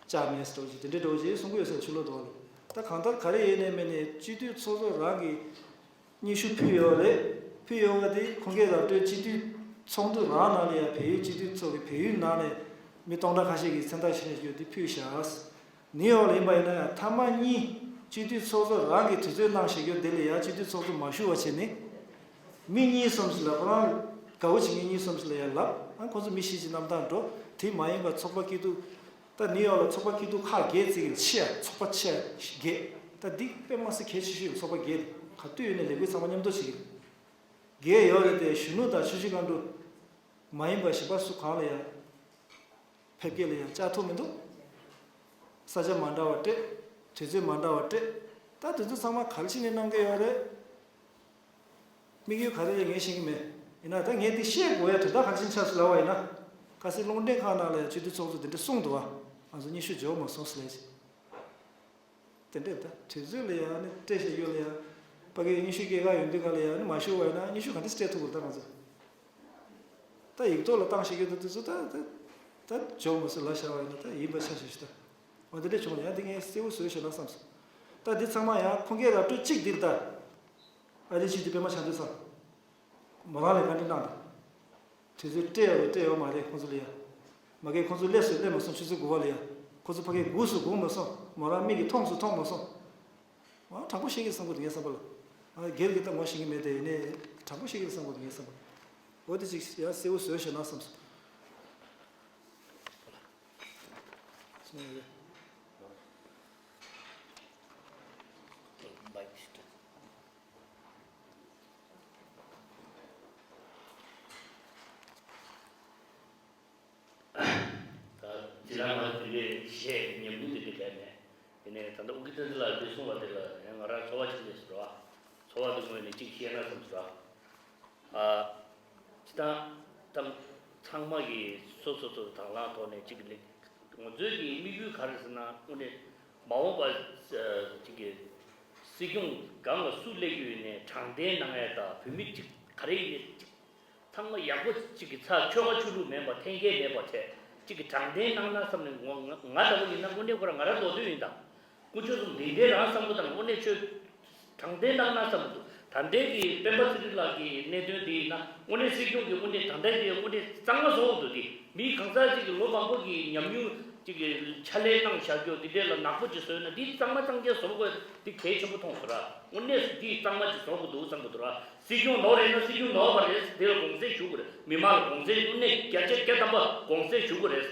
ལྕགས་མེད་འགྲོ་ཅིག་དེ་འདྲའི་འགྲོ་ཅིག་གསུང་གི་ཡོད་ས་རེད་ཕྱི་ལོགས་འདུག་ཨ་ལ། ད་གང་ལྟར་ག་རེ་ཡིན་ནའི་མིན་ནའི་སྤྱི་འཐུས་ཚོགས་གཙོ་རང་གི་སྙན་ཞུ་ཕུལ་ཡོད་རེད། ཕུལ་ཡོད་པ་དེ་ཁུངས་སྐྱེལ་ར་སྤྲོད་སྤྱི་འཐུས་ཚོགས་འདུ་རང་ནང་ལ་ཡང་བལ་ཡུལ་སྤྱི་འཐུས་ཚོགས་ཀྱི་བལ་ཡུལ་ནང་ནས་མི་སྟོང་ཕྲག་ཁ་ཤས་ཀྱིས་མཚན་རྟགས་ཞུ་ཡོད་དེ་ཕུལ་ཤག་ནིའུ་ཡོག་ལ་ཡིན་པ་ཡིན་ན་ཡང་མཐའ་མ་གཉིས་སྤྱི་འཐུས་ཚོགས་གཙོ་རང་གིས་དུས་ཚོད་གནང་བཞག་རྒྱུ་དེ་ལ་ཡང་སྤྱི་འཐུས་ཚོགས་གཙོ་མ་ཞུ་བ་བྱས་ནས། མི་གཉིས་གསུམ་ཞིག་ལ་ཁོ་རང་དགའ་བོ་བྱེད་མཁན་གཉིས་གསུམ་ཞིག་ལ་ཡང་ལབ་ཨ་ཁོ་ཚོ་མི་བཞི་ཅིག་གནམ་ཐང་འགྲོ་དེ་མ་ཡིན་པ་ཚོགས་པ་སྐྱིད་སྡུག་ད་ནིའུ་ཡོག་ལ་ཚོགས་པ་སྐྱིད་སྡུག་ཁག་བརྒྱད་བརྩི་གི་ཆེ་ཡ་ཚོགས་པ་ཆེ་ཡ་བརྒྱད་ད་འདི་དཔེ་མ་སྲིད་གལ་ཆེ་ཤོས་ཡོད་ཚོགས་པ་བརྒྱད་ག་དུས་ཡོད་ནས་ལས་འགུལ་ཚང་མ་མཉམ་དུ་བྱེད་ཀྱི་རེད། བརྒྱད་ཡོད་རེད་དེ་གཞོན་ནུ་དང་ཆུ་བཞི་སྒང་དྲུག་མ་ཡིན་པ་གཞན་པ་སུ་གང་ལ་ཡང་ཕེབས་སྐྱེལ་ལ་ཡང་བཅར་ཐུབ་མི་འདུག་ས་ཆ་མ་འདྲ་བ་སྤྲད། དུས་ཚོད་མ་འདྲ་བ་སྤྲད། ད་དུས་ཚོད་ཚང་མ་ག་རེ་བྱས་ནས་གནང་གི་ཡོད་རེད། དམིགས་ཡུལ་ག་རེ་རེད་ངས་ཤེས་ཀྱི་མེད། ཡིན་ན་ད་ངས་འདི་བཤད་དགོས་ཡ་དོན་དག་ག་རེ་བྱས་ནས་ཆགས་སོང་ལབ་པ་ཡིན་ན། ཁ་སང་རླུང་འཕྲིན་ཁང་ནང་ལ་ཡང་སྤྱི་འཐུས་ཚོགས་གཙོས་འདི་འདྲ་གསུངས་འདུག་བ། ང་ཚོ་སྙན་ཞུ་འབྱོར་མ་སོང་ཟེར་ལབ་ཡ་ཅིག་དེ་འདྲས་ད་དུས་ཚོད་ལ་ཡང་ནི་སྤྲད་བཞག་ཡོད་ལ་ཡང་། ཕ་གིའི་སྙན་ཞུ་སྐྱེལ་ག་ཡོང་དུས་ག་ལ་ཡང་ནི་མ་ཞུ་བ་ཡིན་ན་སྙན་ཞུ་ག་འདྲས་སྤྲད་ཐུབ་དགོས་ད་ང་ཚོ། ད་ཡིག་ཐོག་ལ་བཏང་བཞག་ཡོད་ད་དུས་ཚོད་ད་ད་ད་འཇོག་མ་སོང་ལབ་བཞག་པ་ཡིན་ན་ད་ཡིན་པ་ཆ་བཞག་ཞིག་ད། འོ་དེ་འདྲས་བྱུང་ལ་ཡང་འདི་ངས་གསལ་བོ་བཟོས་ཤག་ན་བསམ་སོང་། ད་འདི་ཚང་མ་ཡང་ཁུངས་སྐྱེལ་ར་སྤྲོད་གཅིག་འདིར་ད། ཨ་རི་ཆིག་དེ་པད་མ་བྱང་ཆུབ་ཚང་། མོ་རང་ལ་བཀའ་འདྲི་གནང་དང་། དུས་ཚོད་སྤྲད་ཡོད་རེད་སྤྲད་ཡོད་མ་རེད་ཁོང་ཚོ་ལ་ཡ། མ་གིར་ཁོང་ཚོ་སླེབས་སོང་སླེབས་མ་སོང་ཆུ་ཚོད་དགུ་པ་ལ་ཡ། ཁོང་ཚོ་ཕ་གིར་སྒུག་སོང་སྒུག་མ་སོང་མོ་རང་མིག་གིས་མཐོང་སོང་མཐོང་མ་སོང་། ཨ་དྲང་པོ་བཤད་ཀྱི་བསམ་གི་འདུག་ངའི་བསམ་པ་ལ། ཨ་སྒེར་གྱི་ད་ངོ་ཤེས་ཀྱི་མེད་དེ་ཡིན་ནའི་དྲང་པོ་བཤད་ཀྱི་བསམ་གི་འདུག་ངའི་བསམ་པ། འོ་དེ་ཅིག་ཡ་གསལ་བོ་བཟོས་ཤག་ན་བསམ་སོང་། སོང་ཡོད་རེད། ལ་ང་དེ་འདྲའི་བཤད་ཉམས་མྱོང་དེ་འདྲ་གས་མེད། དེ་ནས་ད་ལྟ་ཨུ་ཀི་ཏི་ཏི་ལ་འདི་གསུངས་པ་དེ་ལ་ཡང་ང་རང་ཚོར་བ་ཆེན་པོ་ཟེར་བ། ཚོར་བ་དེ་ངོས་ནས་གཅིག་བཤད་ན་བསམ་ཟེར་བ། ཨ། སྤྱི་བཏང་ད་ཚང་མ་གིས་སོ་སོ་སོ་དང་བླངས་ཐོག་ནས་གཅིག་ལེགས། ང་ཚོའི་གི་དམིགས་ཡུལ་ག་རེ་ཟེར་ན་དངོས་གནས་མ་འོངས་པ་གཅིག་གི་སྲིད་སྐྱོང་སྒང་ལ་སུ་སླེབས་ཀྱི་ཡོད་ནས་དྲང་བདེན་གནང་ཡ་དང་བོད་མི་གཅིག་ག་རེ་ཡིན་ནས་གཅིག་ཚང་མ་ཡག་པོ་གཅིག་གི་ཚ་ཆོལ་ཁ་ཆོས་ལུགས་མེད་པ་འཐེན་འཁྱེར་མེད་པ་བྱས་གཅིག་གི་དྲང་བདེན་གནང་ན་བསམ་ནས་ང་ང་ང་ལྟ་བུ་ཡིན་ན་དངོས་གནས་ཁོ་རང་ང་རང་མདོ་སྟོད་ཡིན་དང་། དཀོན་མཆོག་གསུམ་དེ་འདྲའི་རང་བསམ་བློ་དང་དངོས་གནས་ཆོས་དྲང་བདེན་གནང་ན་བསམ་བློ་ད་ལྟའི་གི་སྤེན་པ་ཚེ་རིང་ལགས་ཀྱི་གནད་དོན་འདི་ཡིན་ན་དངོས་གནས་སྲིད་སྐྱོང་གི་དངོས་གནས་ད་ལྟའི་གི་དངོས་གནས་གཙང་མ་བཟོ་འོག་ཏུ་འདི་མི་གང་ཟག་ཅིག་གི་ལོ་མང་པོ་གི་ཉམས་མྱོང་ཅིག་གི་ཕྱག་ལས་གནང་བཞག་རྒྱུ་འདི་འདྲའི་ལ་ནག་པོ་ཅིག་བཟོས་ན་འདི་གཙང་མ་གཙང་རྐྱང་བཟོ་དགོས་འདི་གལ་ཆེན་པོ་མཐོང་སོང་ར། དངོས་གནས་སུ་འདི་གཙང་མ་ཅིག་བཟོ་དགོས་འདུག་བསམ་གི་འདུག་ར། སྲིད་སྐྱོང་ནོར་རེད་ན་སྲིད་སྐྱོང་ནོར་བ་རེད་འདི་ལ་དགོངས་སེལ་ཞུ་དགོས་རེད། མི་མང་ལ་དགོངས་སེལ་དངོས་གནས་བརྒྱ་ཆ་བརྒྱ་ཐམ་པ་དགོངས་སེལ་ཞུ་དགོས་རེད།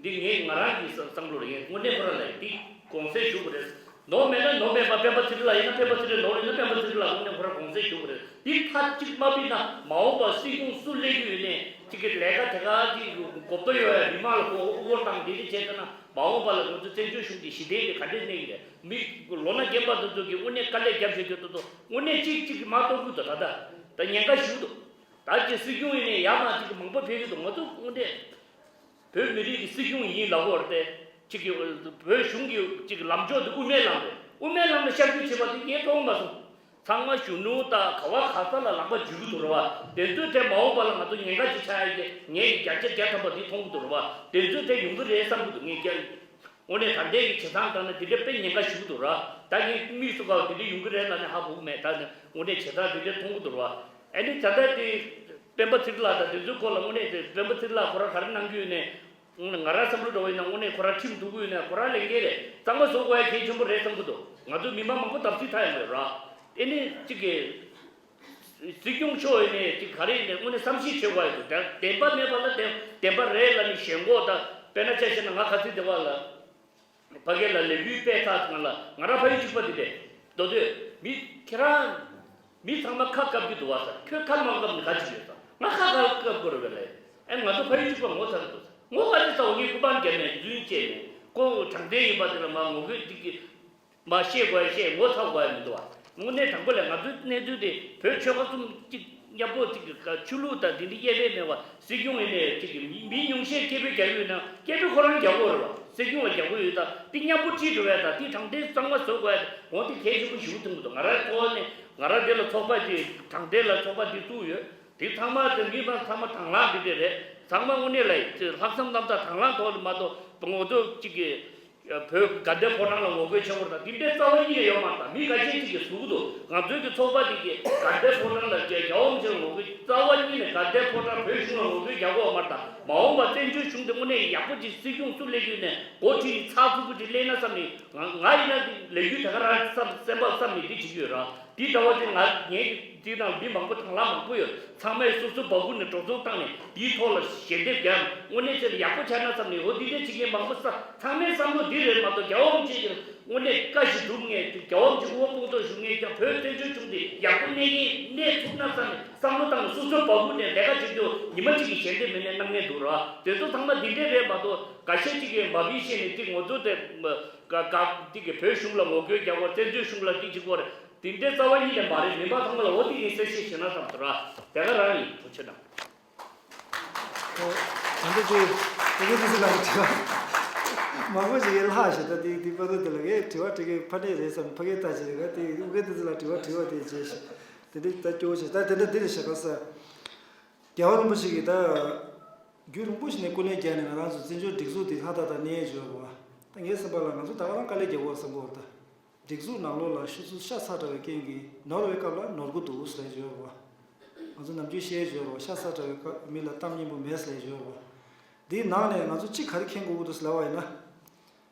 འདི་ངས་ང་རང་གི་བསམ་བསམ་བློ་རེད། ངས་དངོས་གནས་ཁོ་རང་ལ་འདི་དགོངས་སེལ་ཞུ་དགོས་རེད། ནོར་མེད་ན་ནོར་མེད་པ་སྤེན་པ་ཚེ་རིང་ལགས་ཡིན་ན་སྤེན་པ་ཚེ་རིང་ལགས་ནོར་ཡིན་ན་སྤེན་པ་ཚེ་རིང་ལགས་དངོས་གནས་ཁོ་རང་དགོངས་སེལ་ཞུ་དགོས་རེད། འདི་མཐའ་གཅིག་མ་ཕུད་ན་མ་འོངས་པ་སྲིད་སྐྱོང་སུ་སླེབས་ཀྱི་ཡོད་ནས་གཅིག་གི་ལས་ཀ་དེ་ག་གི་གོ་བརྡ་ཡོད་ཡ་མི་མང་ལ་གོ་དབུ་སྐོར་བཏང་འདི་འདྲ་བྱས་ཙང་ན་མ་འོངས་པ་ལ་ང་ཚོ་བཙན་བྱོལ་གཞུང་གི་ཞི་བདེ་དེ་ག་འདྲས་གནས་ཀྱི་རེད། མི་ལོ་ན་རྒན་པ་དེ་ཚོ་གི་དངོས་གནས་དཀའ་ལས་རྒྱབ་བཞག་རྒྱུ་དེ་ཚོ་དངོས་གནས་གཅིག་གཅིག་གི་མ་གཏོགས་ཀྱི་འདུག་ད་ལྟ་ད་ཉེན་ཁ་ཞུགས་འདུག་ད་ཀྱི་སྲིད་སྐྱོང་ཡིན་ནས་ཡར་མར་གཅིག་གི་མང་པོ་ཕེབས་ཀྱི་འདུག་ང་ཚོ་དངོས་གནས། བོད་མི་རིགས་ཀྱི་སྲིད་སྐྱོང་ཡིན་ལབ་པ་རེད་དེ། གཅིག་གི་བོད་གཞུང་གི་གཅིག་གི་ལམ་ཕྱོགས་དེ་དབུ་མའི་ལམ་རེད། དབུ་མའི་ལམ་ལ་ཤར་སྐྱོད་བྱེད་པ་དེ་ངས་མཐོང་མ་སོང་། ཚང་མ་གཞོན་ནུ་དང་ག་བ་ག་ས་ལ་ལག་པ་འཇུ་གི་འདུག་རེད་བ། དེ་ཚོའི་ཐད་མ་འོངས་པ་ལ་ང་ཚོ་ཉེན་ཁ་ཅིག་ཆགས་ཡ་དེ་ངས་ཀྱི་བརྒྱ་ཆ་བརྒྱ་ཐམ་པ་དེ་མཐོང་གི་འདུག་རེད་བ། དེ་ཚོའི་ཐད་ཡོང་གི་རེད་བསམ་གི་འདུག་ངས་ཀྱང་། དངོས་གནས་ད་ལྟའི་གི་བྱེད་སྟངས་ལྟར་ན་དེ་འདྲ་དཔེ་ཉེན་ཁ་ཞིག་འདུག་ར། ད་ངས་དམིགས་སུ་བཀར་བ་དེ་འདྲ་ཡོང་གི་རེད་ལབ་ནས་ཧ་གོ་གི་མེད། ད་ནི་དངོས་གནས་བྱེད་སྟངས་དེ་འདྲ་མཐོང་གི་འདུག་ར། ཨ་ནི་ད་ལྟ་དེ་སྤེན་པ་ཚེ་རིང་ལགས་དང་དེ་ཚོའི་སྐོར་ལ་དངོས་གནས་དེ་སྤེན་པ་ཚེ་རིང་ལགས་ཁོ་རང་ག་རེ་གནང་རྒྱུ་ཡོད་ནས། ང་རང་བསམ་བློ་འདྲ་བོ་ཡིན་ན་དངོས་གནས་ཁོ་རང་ཁྲིམས་གཏུག་གི་ཡོད་ན་ཁོ་རང་ལས་འགན་རེད། གཙང་མ་བཟོ་དགོས་ཡ་གལ་ཆེན་པོ་རེད་བསམ་གི་འདུག་ང་ཚོ་མི་མང་མང་པོ་བརྡབ་གསིག་ཐག་ཡོང་གི་རེད་ར། ཨ་ནི་གཅིག་གི་སྲིད་སྐྱོང་མཆོག་ཡིན་ནའི་ཅིག་ག་རེ་ཡིན་ནའི་དངོས་གནས་བསམ་ཤེས་བྱེད་དགོས་ཡ་འདུག་ད་བདེན་པ་མེད་པ་ལ་བདེན་བདེན་པ་རེད་ལབ་ནས་ཞེན་ཁོག་དང་དཔེར་ན་ཆ་བཞག་ན་ང་ཁ་སང་དེ་བ་ལ་ཕ་གི་ལ་ལས་འགུལ་སྤེལ་ཚར་སོང་ལ་ང་རང་ཕ་ཡུལ་གཅིག་པ་དེ་རེད། མདོ་སྟོད་མི་ཁྱེད་རང་མི་ཚང་མ་ཁ་བཀབ་ཀྱི་འདུག་བ་ས་ཁྱོད་ཁ་མ་བཀབ་ནས་ག་ཅིག་ཡོད་ས་ང་ཁ་ག་བཀབ་དགོས་རེད་བས་ལས་ཨེ་ང་ཚོ་ཕ་ཡུལ་གཅིག་པ་ངོ་ཚ་གི་འདུག་ས་ངོ་ག་ཅི་ཚ་བ་ངས་སྐུ་པར་བརྒྱབ་ནས་རྫུན་བཅད་ནས་ཁོ་དྲང་བདེན་ཡིན་པ་དེ་ལ་མ་ངོ་རྒོལ་འདི་གི་མ་བཤད་དགོས་ཡ་བཤད་ངོ་ཚ་དགོས་ཡ་མི་འདུག་བ། དངོས་གནས་དྲང་པོ་ལས་ང་ཚོའི་གནས་ཚུལ་དེ་བོད་ཆོལ་ཁ་གསུམ་གཅིག་མཉམ་པོ་གཅིག་གི་ཆོས་ལུགས་དང་དེ་འདྲ་དབྱེ་བས་མེད་པ་སྲིད་སྐྱོང་ཡིན་ནའི་གཅིག་གི་མི་མི་ཉུང་ཤས་སྐད་འབོད་རྒྱག་གི་ཡོད་ན་སྐད་འབོད་ཁོ་རང་རྒྱག་དགོས་རེད་བ། སྲིད་སྐྱོང་ལ་རྒྱག་དགོས་ཡོད་ད་དེ་མཉམ་པོ་ཁྲིད་འགྲོ་བས་ད་དེ་དྲང་བདེན་གཙང་མ་བཟོ་དགོས་ཡ་འོ་དེ་གལ་ཆེན་པོ་ཞིག་མཐོང་གི་འདུག་ང་རང་ཚོ་ནས་ང་རང་དེ་ལ་ཚོགས་པ་ཅིག་དྲང་བདེན་ལ་ཚོགས་པ་འདི་བཙུགས་ཡོད། དེ་ཚང་མ་དེ་མི་མང་ཚང་མ་དང་བླངས་འདི་འདྲ་རེད། ཚང་མ་དངོས་གནས་ལ་ལྷག་བསམ་རྣམ་དག་དང་བླངས་ཐོག་ནས་མ་གཏོགས་ང་ཚོ་གཅིག་གི་བོད་དགའ་ལྡན་ཕོ་བྲང་ལ་ངོ་རྒོལ་བྱེད་དགོས་དང་དེ་འདྲའི་རྩ་བ་ཉིད་ནས་ཡོད་མ་རེད། ད་མི་འགའ་ཤས་གཅིག་གིས་ཟུག་གི་འདུག་ང་ཚོའི་གི་ཚོགས་པ་འདི་གི་དགའ་ལྡན་ཕོ་བྲང་ལ་རྒྱལ་རྒྱལ་བ་རིན་པོ་ཆེ་ལ་ངོ་རྒོལ་རྩ་བ་ཉིད་ནས་དགའ་ལྡན་ཕོ་བྲང་བོད་གཞུང་ལ་ངོ་རྒོལ་རྒྱག་དགོས་མ་རེད། ད་མ་འོངས་པ་བཙན་བྱོལ་གཞུང་འདི་དངོས་གནས་ཡག་པོ་ཅིག་སྲིད་སྐྱོང་སུ་སླེབས་ཀྱི་ཡོད་ནས་འགོ་ཁྲིད་ཚགས་ཚུད་པོ་ཅིག་སླེབས་ན་བསམ་ནས་ང་ང་ཡིན་ན་འདི་ལས་འགུལ་དེ་ག་རང་བསམ་སེམས་པ་བསམ་ནས་འདི་བྱེད་ཀྱི་ཡོད་ར། འདི་ལྟ་བ་ཅིག་ང་ངའི་འདི་ནང་མི་མང་པོ་དང་བླངས་མང་པོ་ཡོད། ཚང་མས་སོ་སོའི་འབག་གུ་ནས་འགྲོ་སོང་བཏང་ནས་འདིའི་ཐོག་ལ་ཞལ་འདེབས་རྒྱག་དངོས་གནས་ཆེད་ལ་ཡག་པོ་ཆགས་ན་བསམ་ནས་འོ་འདི་འདྲ་བྱེད་མཁན་མང་པོ་ས་ཚང་མའི་བསམ་བློ་འདི་རེད་མ་གཏོགས་རྒྱལ་བ་རིན་པོ་ཆེ་ཡང་དངོས་གནས་བཀའ་ཞིག་སྒྲུབ་མཁན་རྒྱལ་བ་རིན་པོ་ཆེ་དབུ་བ་སྤུངས་ཐོག་བཞུགས་མཁན་ཀྱང་བོད་བཙན་བྱོལ་གཞུང་འདི་ཡག་པོ་གནས་མཁན་གནས་ཐུབ་ན་བསམ་ནས་བསམ་བློ་བཏང་ནས་སོ་སོའི་འབག་གུ་ནས་ལས་ཀ་བྱེད་རྒྱུ་ཉི་མ་གཅིག་གི་ཞལ་འདེབས་མེད་ནས་གནང་མཁན་འདུག་ར། དེ་ཚོ་ཚང་མ་འདི་འདྲས་རེད་མ་གཏོགས་འགའ་ཤས་གཅིག་གིས་མ་བིས་བཤད་ནས་འདི་ང་ཚོ་དེ་ག་ག་འདི་གི་བོད་གཞུང་ལ་ངོ་རྒོལ་རྒྱག་དགོས་བཙན་བྱོལ་གཞུང་ལ་འདི་བྱེད་དགོས་རེད། དེ་འདྲའི་རྩ་བ་ཉིད་ནས་མ་རེད། མི་མང་ཚང་མ་ལ་འོ་དེ་ཡིན་གསལ་བཤད་བྱེད་ན་བསམ་ཐུབ་ར། དེ་ག་རང་ཡིན། ཐུགས་ཆེ་གནང་། ད་ལྟ་དེ་ཨོ་ཀེ་ཏི་ལགས་ཀྱི་དྲི་བ་མང་པོ་ཞིག་ཡར་ལྷག་ཞེ་ད་དེ་དེ་པ་ལོ་དེ་ལ་ངས་དྲི་བ་དྲི་གི་ཕ་ནས་རེད་བསམ་ཕ་གིར་ལྟ་ཅི་རེད་ག་དེ་ཨོ་ཀེ་ཏི་ལགས་དྲི་བ་དྲི་བ་དེ་རྗེས་ཤིག་དེ་འདྲའི་ད་སྐྱོ་བོ་ཞིག་ད་དེ་འདྲ་འདི་རེད་ཤག་ག་ས་རྒྱལ་བ་རིན་པོ་ཆེ་གིས་ད་རྒྱུན་རིང་པོ་ཞིག་ནས་སྐུ་ལས་བརྒྱབ་ནས་ང་རང་ཚོ་བཙན་བྱོལ་སྒྲིག་འཛུགས་དེ་ལྷ་ད་ད་གནས་ཡོད་བ། ད་ངའི་སེམས་པ་ལ་ང་ཚོ་ད་ག་རང་དཀའ་ལས་རྒྱག་དགོས་བསམ་གི་ཡོད་རེད་ད། སྒྲིག་འཛུགས་ནང་ལོགས་ལ་ཤུགས་ཚུར་ཤ་ཚ་དྲགས་པའི་རྐྱེན་གྱིས་ནོར་བའི་སྐབས་ལ་ནོར་གི་འདུག་ཟེར་བརྗོད་རོགས། ང་ཚོ་ནམ་རྒྱུན་བཤད་བརྗོད་རོགས་ཤ་ཚ་དྲགས་པའི་སྐབས་མི་ལ་གཏམ་སྙན་པོ་མེད་ཟེར་བརྗོད་རོགས། འདིའི་ནང་ནས་ང་ཚོ་གཅིག་ག་རེ་མཁྱེན་དགོས་ཀྱི་འདུག་ཟེར་ལབ་པ་ཡིན་ན།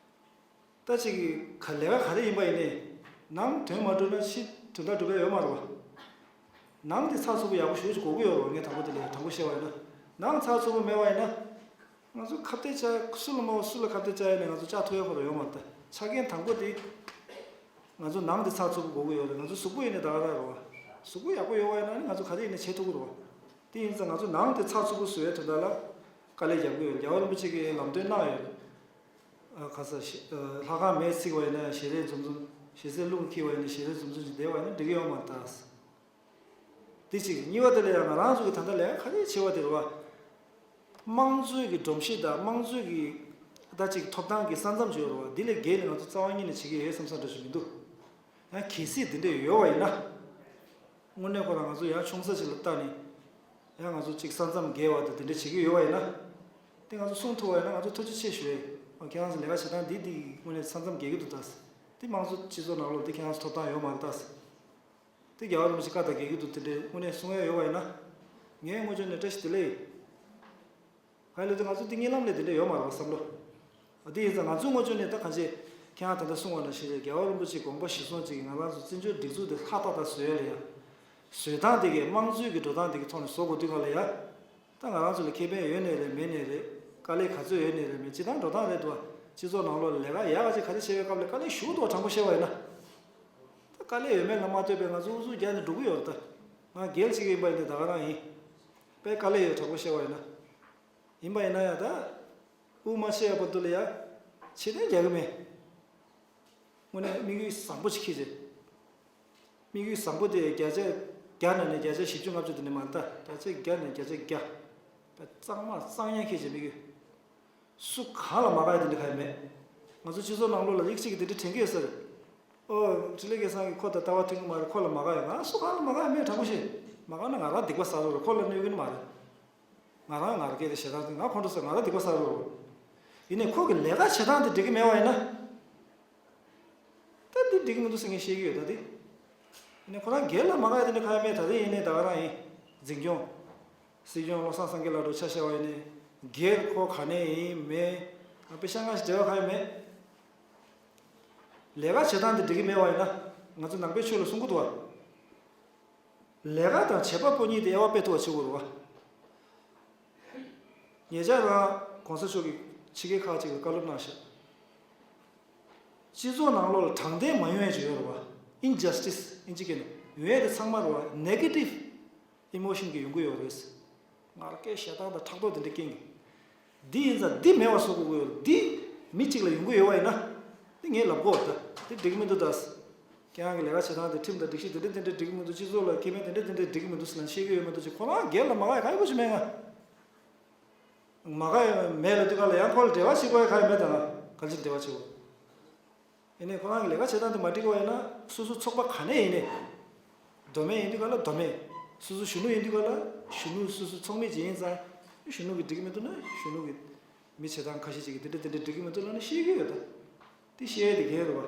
ད་ཅིག་གི་ག་ལས་ཀ་ག་རེ་ཡིན་པ་ཡིན་ནའི་ནང་དོན་མ་འགྲུབ་ན་ཕྱི་དོན་དག་འགྲུབ་ཡ་ཡོད་མ་རེད་བ། ནང་དེ་ཚགས་ཚུད་པོ་ཡག་པོ་ཞེ་པོ་ཅིག་དགོས་ཀྱི་ཡོད་རེད་བ། ངས་དང་པོ་དེ་ལས་དང་པོ་བཤད་པ་ཡིན་ན། ནང་ཚགས་ཚུད་པོ་མེད་པ་ཡིན་ན། ང་ཚོ་ཁ་གཏད་བཅག་སུ་ལ་མ་སུ་ལ་ཁ་གཏད་བཅག་ཡ་ནས་ང་ཚོ་བཅག་ཐུབ་ཡ་ཁོ་རང་ཡོད་མ་རེད་ད། ཆ་རྐྱེན་དང་པོ་དེ་ང་ཚོ་ནང་དེ་ཚགས་ཚུད་པོ་དགོས་ཀྱི་ཡོད་རེད། ང་ཚོ་གཟུགས་པོ་ཡིན་ནའི་ད་ག་རང་རེད་བ། གཟུགས་པོ་ཡག་པོ་ཡོད་པ་ཡིན་ན་ནི་ང་ཚོ་ག་རེ་ཡིན་ནའི་བྱེད་ཐུབ་ཀྱི་རེད་བ། དེ་ཡིན་ཙང་ང་ཚོ་ནང་དེ་ཚགས་ཚུད་པོ་བཟོ་ཡའི་དོན་དག་ལ་དཀའ་ལས་རྒྱག་གི་ཡོད། རྒྱལ་བ་རིན་པོ་ཆེ་གིས་ལམ་སྟོན་གནང་ཡོད། ཨ་ཁ་ས་ཞེ་ཨ་ལྷ་ཁང་མེད་ཚིག་པ་ཡིན་ན་ཞལ་རས་འཛོམས་འཛོམས། ཞལ་ཟས་རླུང་འཁྱིལ་བ་ཡིན་ན་ཞལ་རས་འཛོམས་འཛོམས་ཅིག་བསྡད་པ་ཡིན་ན་འགྲིག་གི་ཡོད་མ་རེད་ད། དེ་གཅིག་གཉིས་པ་དེ་ལ་ཡང་ང་རང་ཚོ་གི་ད་ལྟ་ལས་ཀ་ག་ཚོད་ཆེ་བ་དེ་རེད་བ། དམངས་གཙོའི་གི་སྒྲོམ་གཞི་དང་དམངས་གཙོའི་གི་ད་ཅིག་ཐོབ་ཐང་གི་ས་མཚམས་ཅིག་ཡོད་རེད་བ། འདི་ལས་བརྒལ་ནས་ང་ཚོ་རྩ་བ་ཉིད་ནས་བྱེད་ཀྱི་ཡོད་བསམ་བསམ་འདྲ་ཞིག་མི་འདུག་ཡང་གལ་སྲིད་འདི་འདྲ་ཡོད་པ་ཡིན་ན། དངོས་གནས་ཁོ་རང་ང་ཚོ་ཡང་ཆུང་ས་ཞིག་ལ་བལྟས་ནས། ཡང་ང་ཚོ་གཅིག་ས་མཚམས་བརྒལ་བ་དང་དེ་འདྲ་བྱེད་ཀྱི་ཡོད་པ་ཡིན་ན། དེ་ང་ཚོ་གསུང་ཐུབ་པ་ཡིན་ན་ང་ཚོ་ཐུགས་རྗེ་ཆེ་ཞུ་ཡས། ཨོ་ཁྱེད་རང་ཚོ་ལས་ཀ་བྱེད་སྟངས་འདི་འདི་དངོས་གནས་ས་མཚམས་བརྒལ་གྱི་འདུག་ད། དེ་དམངས་གཙོ་སྤྱི་ཚོགས་ནང་ལོགས་དེ་ཁྱེད་རང་ཚོ་ཐོབ་ཐང་ཡོད་མ་རེད་ད། དེ་རྒྱལ་བ་རིན་པོ་ཆེ་བཀའ་དང་འགལ་གྱི་འདུག་དེ་འདྲའི་དངོས་གནས་གསུང་ཡས་ཡོད་པ་ཡིན་ན། ངས་དངོས་བྱུང་ནས་བཀྲ་ཤིས་བདེ་ལེགས། ག་ལེ་དེ་ང་ཚོ་འདི་གཉིད་ལམ་ལས་དེ་འདྲ་ཡོད་མ་རེད་བསམ་བློ། དེ་ཡིན་ཙང་ང་ཚོའི་ངོས་ཕྱོགས་ནས་ད་གང་ཅི་ཁྱེད་རང་ད་ལྟ་གསུངས་པ་ནང་བཞིན་རེད། རྒྱལ་བ་རིན་པོ་ཆེའི་དགོངས་པ་གཞིར་བཟུང་ཅིག་ང་རང་ཚོ་བཙན་བྱོལ་སྒྲིག་འཛུགས་དེ་ལྷ་ཏག་ཏག་བཟོ་ཡ་ལ་ཡ། བཟོ་སྟངས་དེ་གའི་དམངས་གཙོའི་གི་འགྲོ་སྟངས་དེ་གི་ཐོག་ནས་བཟོ་དགོས་དུས་ག་ལ་ཡ། ད་ང་རང་ཚོ་ལ་ཁེ་ཕན་ཡོད་ནའི་རེད་མེད་ནའི་རེད། དཀའ་ལས་ག་ཚོད་ཡོད་ནའི་རེད་མེད་སྤྱི་བཏང་འགྲོ་སྟངས་རེད་འདུག་སྤྱི་ཚོགས་ནང་ལོགས་ལ་ལས་ཀ་ཡག་ག་ཅིག་ག་རེ་བྱེད་པའི་སྐབས་ལ་དཀའ་ལས་ཞུ་འདུག་དྲང་པོ་བཤད་པ་ཡིན་ན། ད་དཀའ་ལས་ཡོད་མེད་ལ་མ་ལྟོས་པའི་ང་ཚོ་ཨུ་ཚུགས་རྒྱག་ནས་འགྲོ་གི་ཡོད་རེད་ད། ང་རྒན་གཅིག་ཡིན་པ་ཡིན་ནའི་ད་ག་རང་ཡིན། དཔེ་དཀའ་ལས་ཡོད་དྲང་པོ་བཤད་པ་ཡིན་ན། ཡིན་པ་ཡིན་ན་ཡང་ད། དབུགས་མ་ཆད་ཡ་བར་དུ་ལ་ཡ། ཕྱིར་འཐེན་རྒྱག་གི་མེད། དངོས་གནས་དམིགས་ཡུལ་བཟང་པོ་ཞིག་འཁྱེར་བྱས། དམིགས་ཡུལ་བཟང་པོ་དེ་བརྒྱ་ཆ་བརྒྱ་ནང་ནས་བརྒྱ་ཆ་བཞི་བཅུ་ལྔ་བཅུ་དེ་འདྲ་མ་རེད་ད། བརྒྱ་ཆ་བརྒྱ་ནས་བརྒྱ་ཆ་བརྒྱ། ད་གཙང་མ་གཙང་ཡང་འཁྱེར་བྱས་དམིགས་ཡུལ། སུ་གང་ལ་མ་དགའ་ཡ་དེ་འདྲ་གང་ཡང་མེད། ང་ཚོ་སྤྱི་ཚོགས་ནང་ལོགས་ལ་ཡིག་གཅིག་གིས་དེ་འདྲ་དྲན་གྱི་ཡོད་ས་རེད། ཨོ། འཕྲིན་ལས་སྐལ་བཟང་གིས་ཁོ་དང་ལྟ་བ་མཐུན་གྱི་མ་རེད། ཁོ་ལ་མ་དགའ་ཡོད། ང་སུ་གང་ལ་མ་དགའ་ཡ་མེད་དྲང་པོ་བཤད། མ་དགའ་ན་ང་རང་སྡིག་པ་བསགས་རོགས་རེད། ཁོ་ལ་གནོད་ཀྱི་མ་རེད། ང་རང་ང་རང་སྐད་དེ་ཞེ་དྲག་ང་ཁོང་ཁྲོ་ཟ། ང་རང་སྡིག་པ་བསགས་རོགས་རེད། ཡིན་ནའི་ཁོ་གི་ལས་ཀ་བྱེད་སྟངས་དེ་འགྲིག་གི་མེད་པ་ཡིན་ན། ད་འདི་འགྲིག་གི་མི་འདུག་ཟེར་ངས་བཤད་ཀྱི་ཡོད་ད་འདི། ཡིན་ནའི་ཁོ་རང་སྒེར་ལ་མ་དགའ་ཡ་དེ་འདྲ་གང་ཡང་མེད། ད་རེས་ཡིན་ནའི་ད་ག་རང་ཡིན། འཛིན་སྐྱོང་། སྲིད་སྐྱོང་བློ་བཟང་སེང་གེ་ལགས་འདྲ་ཆ་བཞག་པ་ཡིན་ནའི། སྒེར་ཁོ་ག་ནས་ཡིན་མིན། ཨ་པེ་ཤ་ང་ཞིག་འབྲེལ་བ་གང་ཡང་མེད། ལས་ཀ་བྱེད་སྟངས་དེ་འགྲིག་གི་མེད་པ་ཡིན་ན། ང་ཚོ་ནང་པའི་ཆོས་ལ་གསུང་གི་འདུག་བ། ལས་ཀ་དང་བྱེད་པ་པོ་གཉིས་དེ་དབྱེ་བ་དཔེ་ཐུབ་པ་བྱེད་དགོས་རེད་བ། ཉེ་ཆར་རང་གོང་ས་མཆོག་གིས་ཕྱི་རྒྱལ་ཁག་ཅིག་ལ་བཀའ་སློབ་གནང་ཤག་སྤྱི་ཚོགས་ནང་ལོགས་ལ་དྲང་བདེན་མ་ཡོང་ཡ་ཅིག་ཡོད་རེད་བ། Injustice ཨིན་ཇི་སྐད་ནས་ཡོང་ཡ་དེ་ཚང་མ་རེད་བ། Negative emotion གི་ཡོང་གི་ཡོད་རེད། ང་ལ་སྐད་ཞེ་སྡང་དང་ཕྲག་དོག་དེ་འདྲ་སྐྱེ་གི། འདི་ཡིན་ཙང་འདི་མེད་པ་བཟོ་དགོས་ཀྱི་ཡོད་རེད། འདི་མི་གཅིག་ལ་ཡོང་གི་ཡོད་པ་ཡིན་ན། འདི་ངས་ལབ་དགོས་རེད་ད། འདི་འགྲིག་གི་མི་འདུག་ད། ཁྱེད་རང་གི་ལས་ཀ་བྱེད་སྟངས་དེ་ཁྲིམས་དང་སྒྲིག་གཞི་དེ་འདྲ་དེ་འདྲ་འགྲིག་གི་མི་འདུག་སྤྱི་ཚོགས་ལ་ཁེ་ཕན་དེ་འདྲ་དེ་འདྲ་འགྲིག་གི་མི་འདུག་ཟེར་ན་བཤད་ཀྱི་ཡོད་མི་འདུག་ཅེས་ཁོ་རང་སྒེར་ལ་མ་དགའ་ཡ་ག་ཡི་གོ་ཆོད་མེད་ང་། མ་དགའ་ཡ་མེད་ལབ་དུས་ག་ལ་ཡང་ཁོ་ལ་འབྲེལ་བ་བྱེད་དགོས་ཡ་ག་ཡི་མེད་ད་ང་ག་ལ་ཅིག་འབྲེལ་བ་བྱེད་དགོས། ཡིན་ནའི་ཁོ་རང་གི་ལས་ཀ་བྱེད་སྟངས་དེ་མ་འགྲིག་པ་ཡིན་ན་སོ་སོ་ཚོགས་པ་ག་ནས་ཡིན་ནའི། མདོ་སྨད་ཡིན་དུས་ག་ལ་མདོ་སྨད། སོ་སོ་གཞོན་ནུ་ཡིན་དུས་ག་ལ་གཞོན་ནུ་སོ་སོ་ཚོགས་མི་ཅིག་ཡིན་ཙང་། གཞོན་ནུ་གི་འགྲིག་གི་མི་འདུག་ན་གཞོན་ནུ་གི་མི་བྱེད་སྟངས་ཁ་ཤས་ཅིག་གི་དེ་འདྲ་དེ་འདྲ་འགྲིག་གི་མི་འདུག་ལབ་ན་ཤེས་ཀྱི་ཡོད་ད། དེ་ཤེས་ཡས་དེ་གལ་རེད་བ།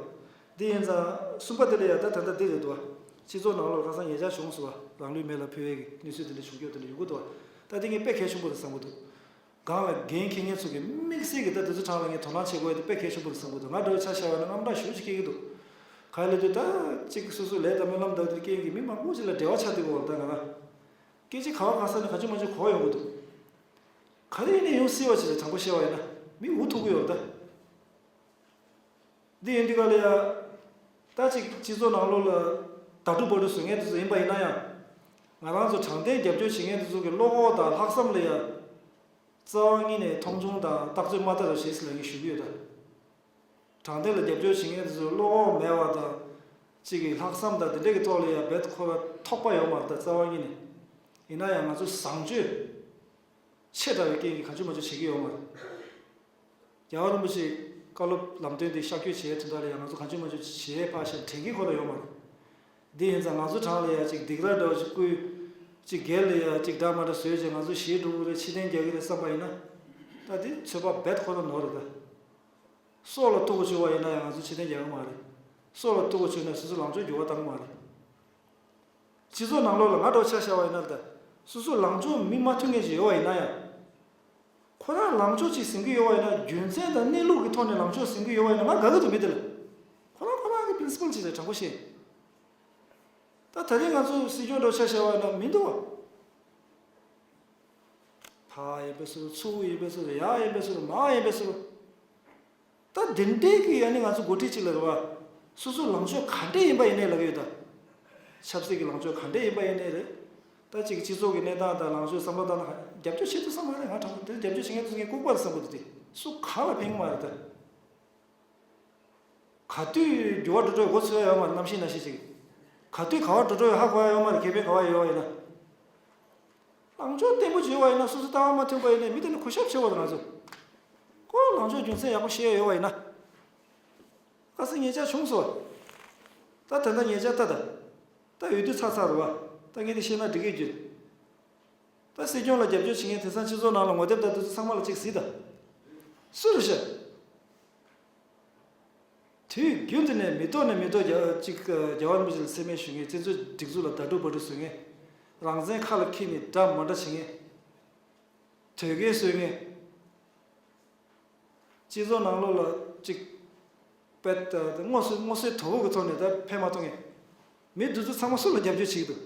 དེ་ཡིན་ཙང་གསུམ་པ་དེ་ལ་ཡ་ད་ད་ལྟ་འདི་རེད་འདུག་བ། སྤྱི་ཚོགས་ནང་ལོགས་ཁ་སང་ཉེ་ཆར་བྱུང་སོང་བ། རང་ལུས་མེ་ལ་ཕུལ་ཡས་ཀྱི་གནས་ཚུལ་དེ་འདྲ་བྱུང་རྒྱུ་དེ་འདྲ་ཡོང་གི་འདུག་བ། ད་དེ་ངས་དཔེ་གལ་ཆེན་པོ་རེད་བསམ་གྱི་འདུག་སྒང་ལ་འགན་འཁྱེར་མཁན་ཚོ་གིས་དམིགས་བསལ་གྱིས་ད་དེ་ཚོ་གྲས་ལ་ངས་དོ་སྣང་བྱེད་དགོས་ཡ་དེ་དཔེ་གལ་ཆེན་པོ་རེད་བསམ་གྱི་འདུག་ང་འདྲ་བོ་ཆ་བཞག་པ་ན་དངངས་སྐྲག་ཞེ་པོ་ཅིག་སྐྱེ་གི་འདུག་ག་རེ་ལབ་དུས་ད་གཅིག་སོ་སོ་ལས་དང་སྨོན་ལམ་དང་དེ་རྐྱེན་གྱིས་མི་མང་པོ་ཅིག་ལ་འབྲེལ་བ་ཆགས་བསྡད་ཡོད་རེད་ད་ང་རང་། སྐད་ཆ་ག་བ་ག་ས་ནས་ག་ཚོད་མ་ཚོད་གོ་བ་ཡོང་གི་འདུག་ག་རེ་ཡིན་ནའི་ཡོང་སྲིད་པ་ཅིག་རེད། དྲང་པོ་བཤད་པ་ཡིན་ན་མི་འུ་ཐུག་གི་ཡོད་རེད་ད། འདི་ཡིན་དུས་ག་ལ་ཡ། ད་ཅིག་སྤྱི་ཚོགས་ནང་ལོགས་ལ་ད་དྲུག་པ་དྲུག་བཟོ་མཁན་དེ་ཚོ་ཡིན་པ་ཡིན་ན་ཡང་། ང་རང་ཚོ་དྲང་བདེན་རྒྱབ་སྐྱོར་བྱེད་མཁན་དེ་ཚོ་གི་བློ་ཁོག་དང་ལྷག་བསམ་ལ་ཡ། རྩ་བ་ཉིད་ནས་མཐོང་ཆུང་དང་བརྟག་དཔྱད་མ་བཏང་རོགས་ཞེས་ལབ་ངས་ཞུ་གི་ཡོད་ད། དྲང་བདེན་ལ་རྒྱབ་སྐྱོར་བྱེད་མཁན་དེ་ཚོ་བློ་ཁོག་མེད་པ་དང་། གཅིག་གི་ལྷག་བསམ་དང་དེ་འདྲ་གི་ཐོག་ལ་ཡ་རྦད་ཁོ་ར་ཐོགས་པ་ཡོད་མ་རེད་ད་རྩ་བ་ཉིད་ནས། ཡིན་ན་ཡང་ང་ཚོ་བཟང་སྤྱོད་ཆེ་དྲགས་པའི་རྐྱེན་གྱིས་གང་བྱུང་མང་བྱུང་བྱེད་ཀྱི་ཡོད་མ་རེད། རྒྱལ་བ་རིན་པོ་ཆེའི་བཀའ་སློབ་ལམ་སྟོན་དེ་གཤག་བཅོས་བྱེད་ཡའི་དོན་དག་ལ་ཡང་ང་ཚོ་གང་བྱུང་མང་བྱུང་བྱེད་ཕར་བཞག་དྲན་གྱི་ཁོ་ན་ཡོད་མ་རེད། འདི་ཡིན་ཙང་ང་ཚོ་གྲས་ལ་ཡང་ཅིག་སྡིགས་ར་འདྲ་བ་ཅིག་བསྐུལ། ཅིག་སྒེར་ལ་ཡང་ཅིག་འདྲ་མ་འདྲ་བཟོས་བྱས་ང་ཚོ་ཞེད་འགྲོ་གི་རེད་ཕྱིར་འཐེན་རྒྱག་གི་རེད་བསམ་པ་ཡིན་ན། ད་འདི་ཚོད་དཔག་རྦད་ཁོ་ན་ནོར་རེད་ད། སྲོག་ལ་གཏུག་པ་བྱུང་བ་ཡིན་ན་ཡང་ང་ཚོ་ཕྱིར་འཐེན་རྒྱག་གི་མ་རེད། སྲོག་ལ་གཏུག་པ་བྱུང་ན་སོ་སོ་ལངས་ཕྱོགས་འགྱུར་བ་བཏང་གི་མ་རེད། སྤྱི་ཚོགས་ནང་ལོགས་ལ་ང་འདྲ་བོ་ཆ་བཞག་པ་ཡིན་ན་ད། སོ་སོ་ལངས་ཕྱོགས་མི་མ་མཐུན་མཁན་ཞིག་ཡོད་པ་ཡིན་ན་ཡང་། ཁོ་རང་ལངས་ཕྱོགས་ཅིག་ཟིན་གྱི་ཡོད་པ་ཡིན་ན་རྒྱུ་མཚན་དང་གནས་ལུགས་ཀྱི་ཐོག་ནས་ལངས་ཕྱོགས་ཟིན་གྱི་ཡོད་པ་ཡིན་ན་ང་དགའ་གི་འདུག་མི་དེ་ལ། ཁོ་རང་ཁོ་རང་གི་པི་རིན་སི་པལ་ཅིག་རེད་དྲང་པོ་བཤད། ད་ད་རེས་ང་ཚོ་སྲིད་སྐྱོང་འདྲ་བོ་ཆ་བཞག་པ་ཡིན་ན་མི་འདུག་བ། ཕར་ཡིན་པས་ཟེར་རོ་ཚུར་ཡིན་པས་ཟེར་རོ་ཡར་ཡིན་པས་ཟེར་རོ་མར་ཡིན་པས་ཟེར་རོ། ད་དེ་འདྲའི་གི་ཨ་ནི་ང་ཚོ་འགོ་ཁྲིད་ཅིག་ལ་རེད་བ། སོ་སོ་ལངས་ཕྱོགས་ག་འདྲས་ཡིན་པ་ཡིན་ནའི་ལབ་ཡོད་ད། ཆབ་སྲིད་ཀྱི་ལངས་ཕྱོགས་ག་འདྲས་ཡིན་པ་ཡིན་ནའི་རེད། ད་ཅིག་སྤྱི་ཚོགས་ཀྱི་གནས་སྟངས་དང་ལངས་ཕྱོགས་བསམ་བློ་བཏང་ན་རྒྱབ་སྐྱོར་བྱེད་ཐུབ་ས་མ་རེད། ང་དྲང་པོ་དེ་རྒྱབ་སྐྱོར་བྱེད་མཁན་ཚོ་ངས་ལྐུགས་པ་རེད་བསམ་གི་འདུག་དེ་སུ་གང་ལ་ཕན་གི་མ་རེད་ད། ག་དུས་འགྱུར་བ་འགྲོ་འགྲོ་ཡོད་མགོ་ཚོས་ཡ་ཡོད་མ་རེད། གནམ་གཤིས་གནམ་གཤིས་ཅིག་ག་དུས་ག་བ་འགྲོ་འགྲོ་ཡོད་ཧ་གོ་ཡ་ཡོད་མ་རེད། ཁེ་ཕན་ག་བ་ཡོད་ཡིན་ན། ལངས་ཕྱོགས་བརྟན་པོ་ཅིག་ཡོད་པ་ཡིན་ན། སོ་སོ་ལྟ་བ་མ་མཐུན་པ་ཡིན་ན་མི་དེ་ནི་གུས་ཞབས་ཆེ་བ་དང་། ང་ཚོ་ཁོ་ལངས་ཕྱོགས་རྒྱུ་མཚན་ཡག་པོ་ཤེས་ཡ་ཡོད་པ་ཡིན་ན། ཁ་སང་ཉེ་ཆར་བྱུང་སོང་། ད་ད་ལྟ་ཉེ་ཆར་ད་ད་ད་འོས་བསྡུ་ཚར་ཚར་རེད་བ། ད་ངས་དེ་བཤད་ན་འགྲིག་གི་རྒྱུ། ད་སྲིད་སྐྱོང་ལ་རྒྱབ་སྐྱོར་བྱེད་མཁན། དེང་སང་སྤྱི་ཚོགས་ནང་ལ་ངོ་དེབ་ལྟ་དུས་ཚང་མ་ལ་གཅིག་གཟིགས་དང་། སུ་རེད་ཤག་དུས་རྒྱུན་དུ་ནས་མི་ཐོག་ནས་མི་ཐོག་རྒྱ་གཅིག་རྒྱལ་བ་རིན་པོ་ཆེ་ལ་སེམས་ཁྲལ་ཞུ་མཁན། བཙན་འཛུལ་སྒྲིག་འཛུགས་ལ་ལྟ་གྲུབ་བར་དུ་བཟོ་མཁན། རང་བཙན་ཁ་ལ་འཁྱེར་ནས་འདྲ་མ་འདྲ་བྱེད་མཁན། དོལ་རྒྱལ་བཟོ་མཁན། སྤྱི་ཚོགས་ནང་ལོགས་ལ་གཅིག་དཔེ་ད་ད་སྔོ་སོ་སྔོ་སོའི་དོ་བོ་གི་ཐོག་ནས་ད་ཕན་མ་ཐོགས་མཁན། མི་འདི་ཚོ་ཚང་མ་སུ་ལ་རྒྱབ་སྐྱོར་བྱེད་ཀྱི་འདུག་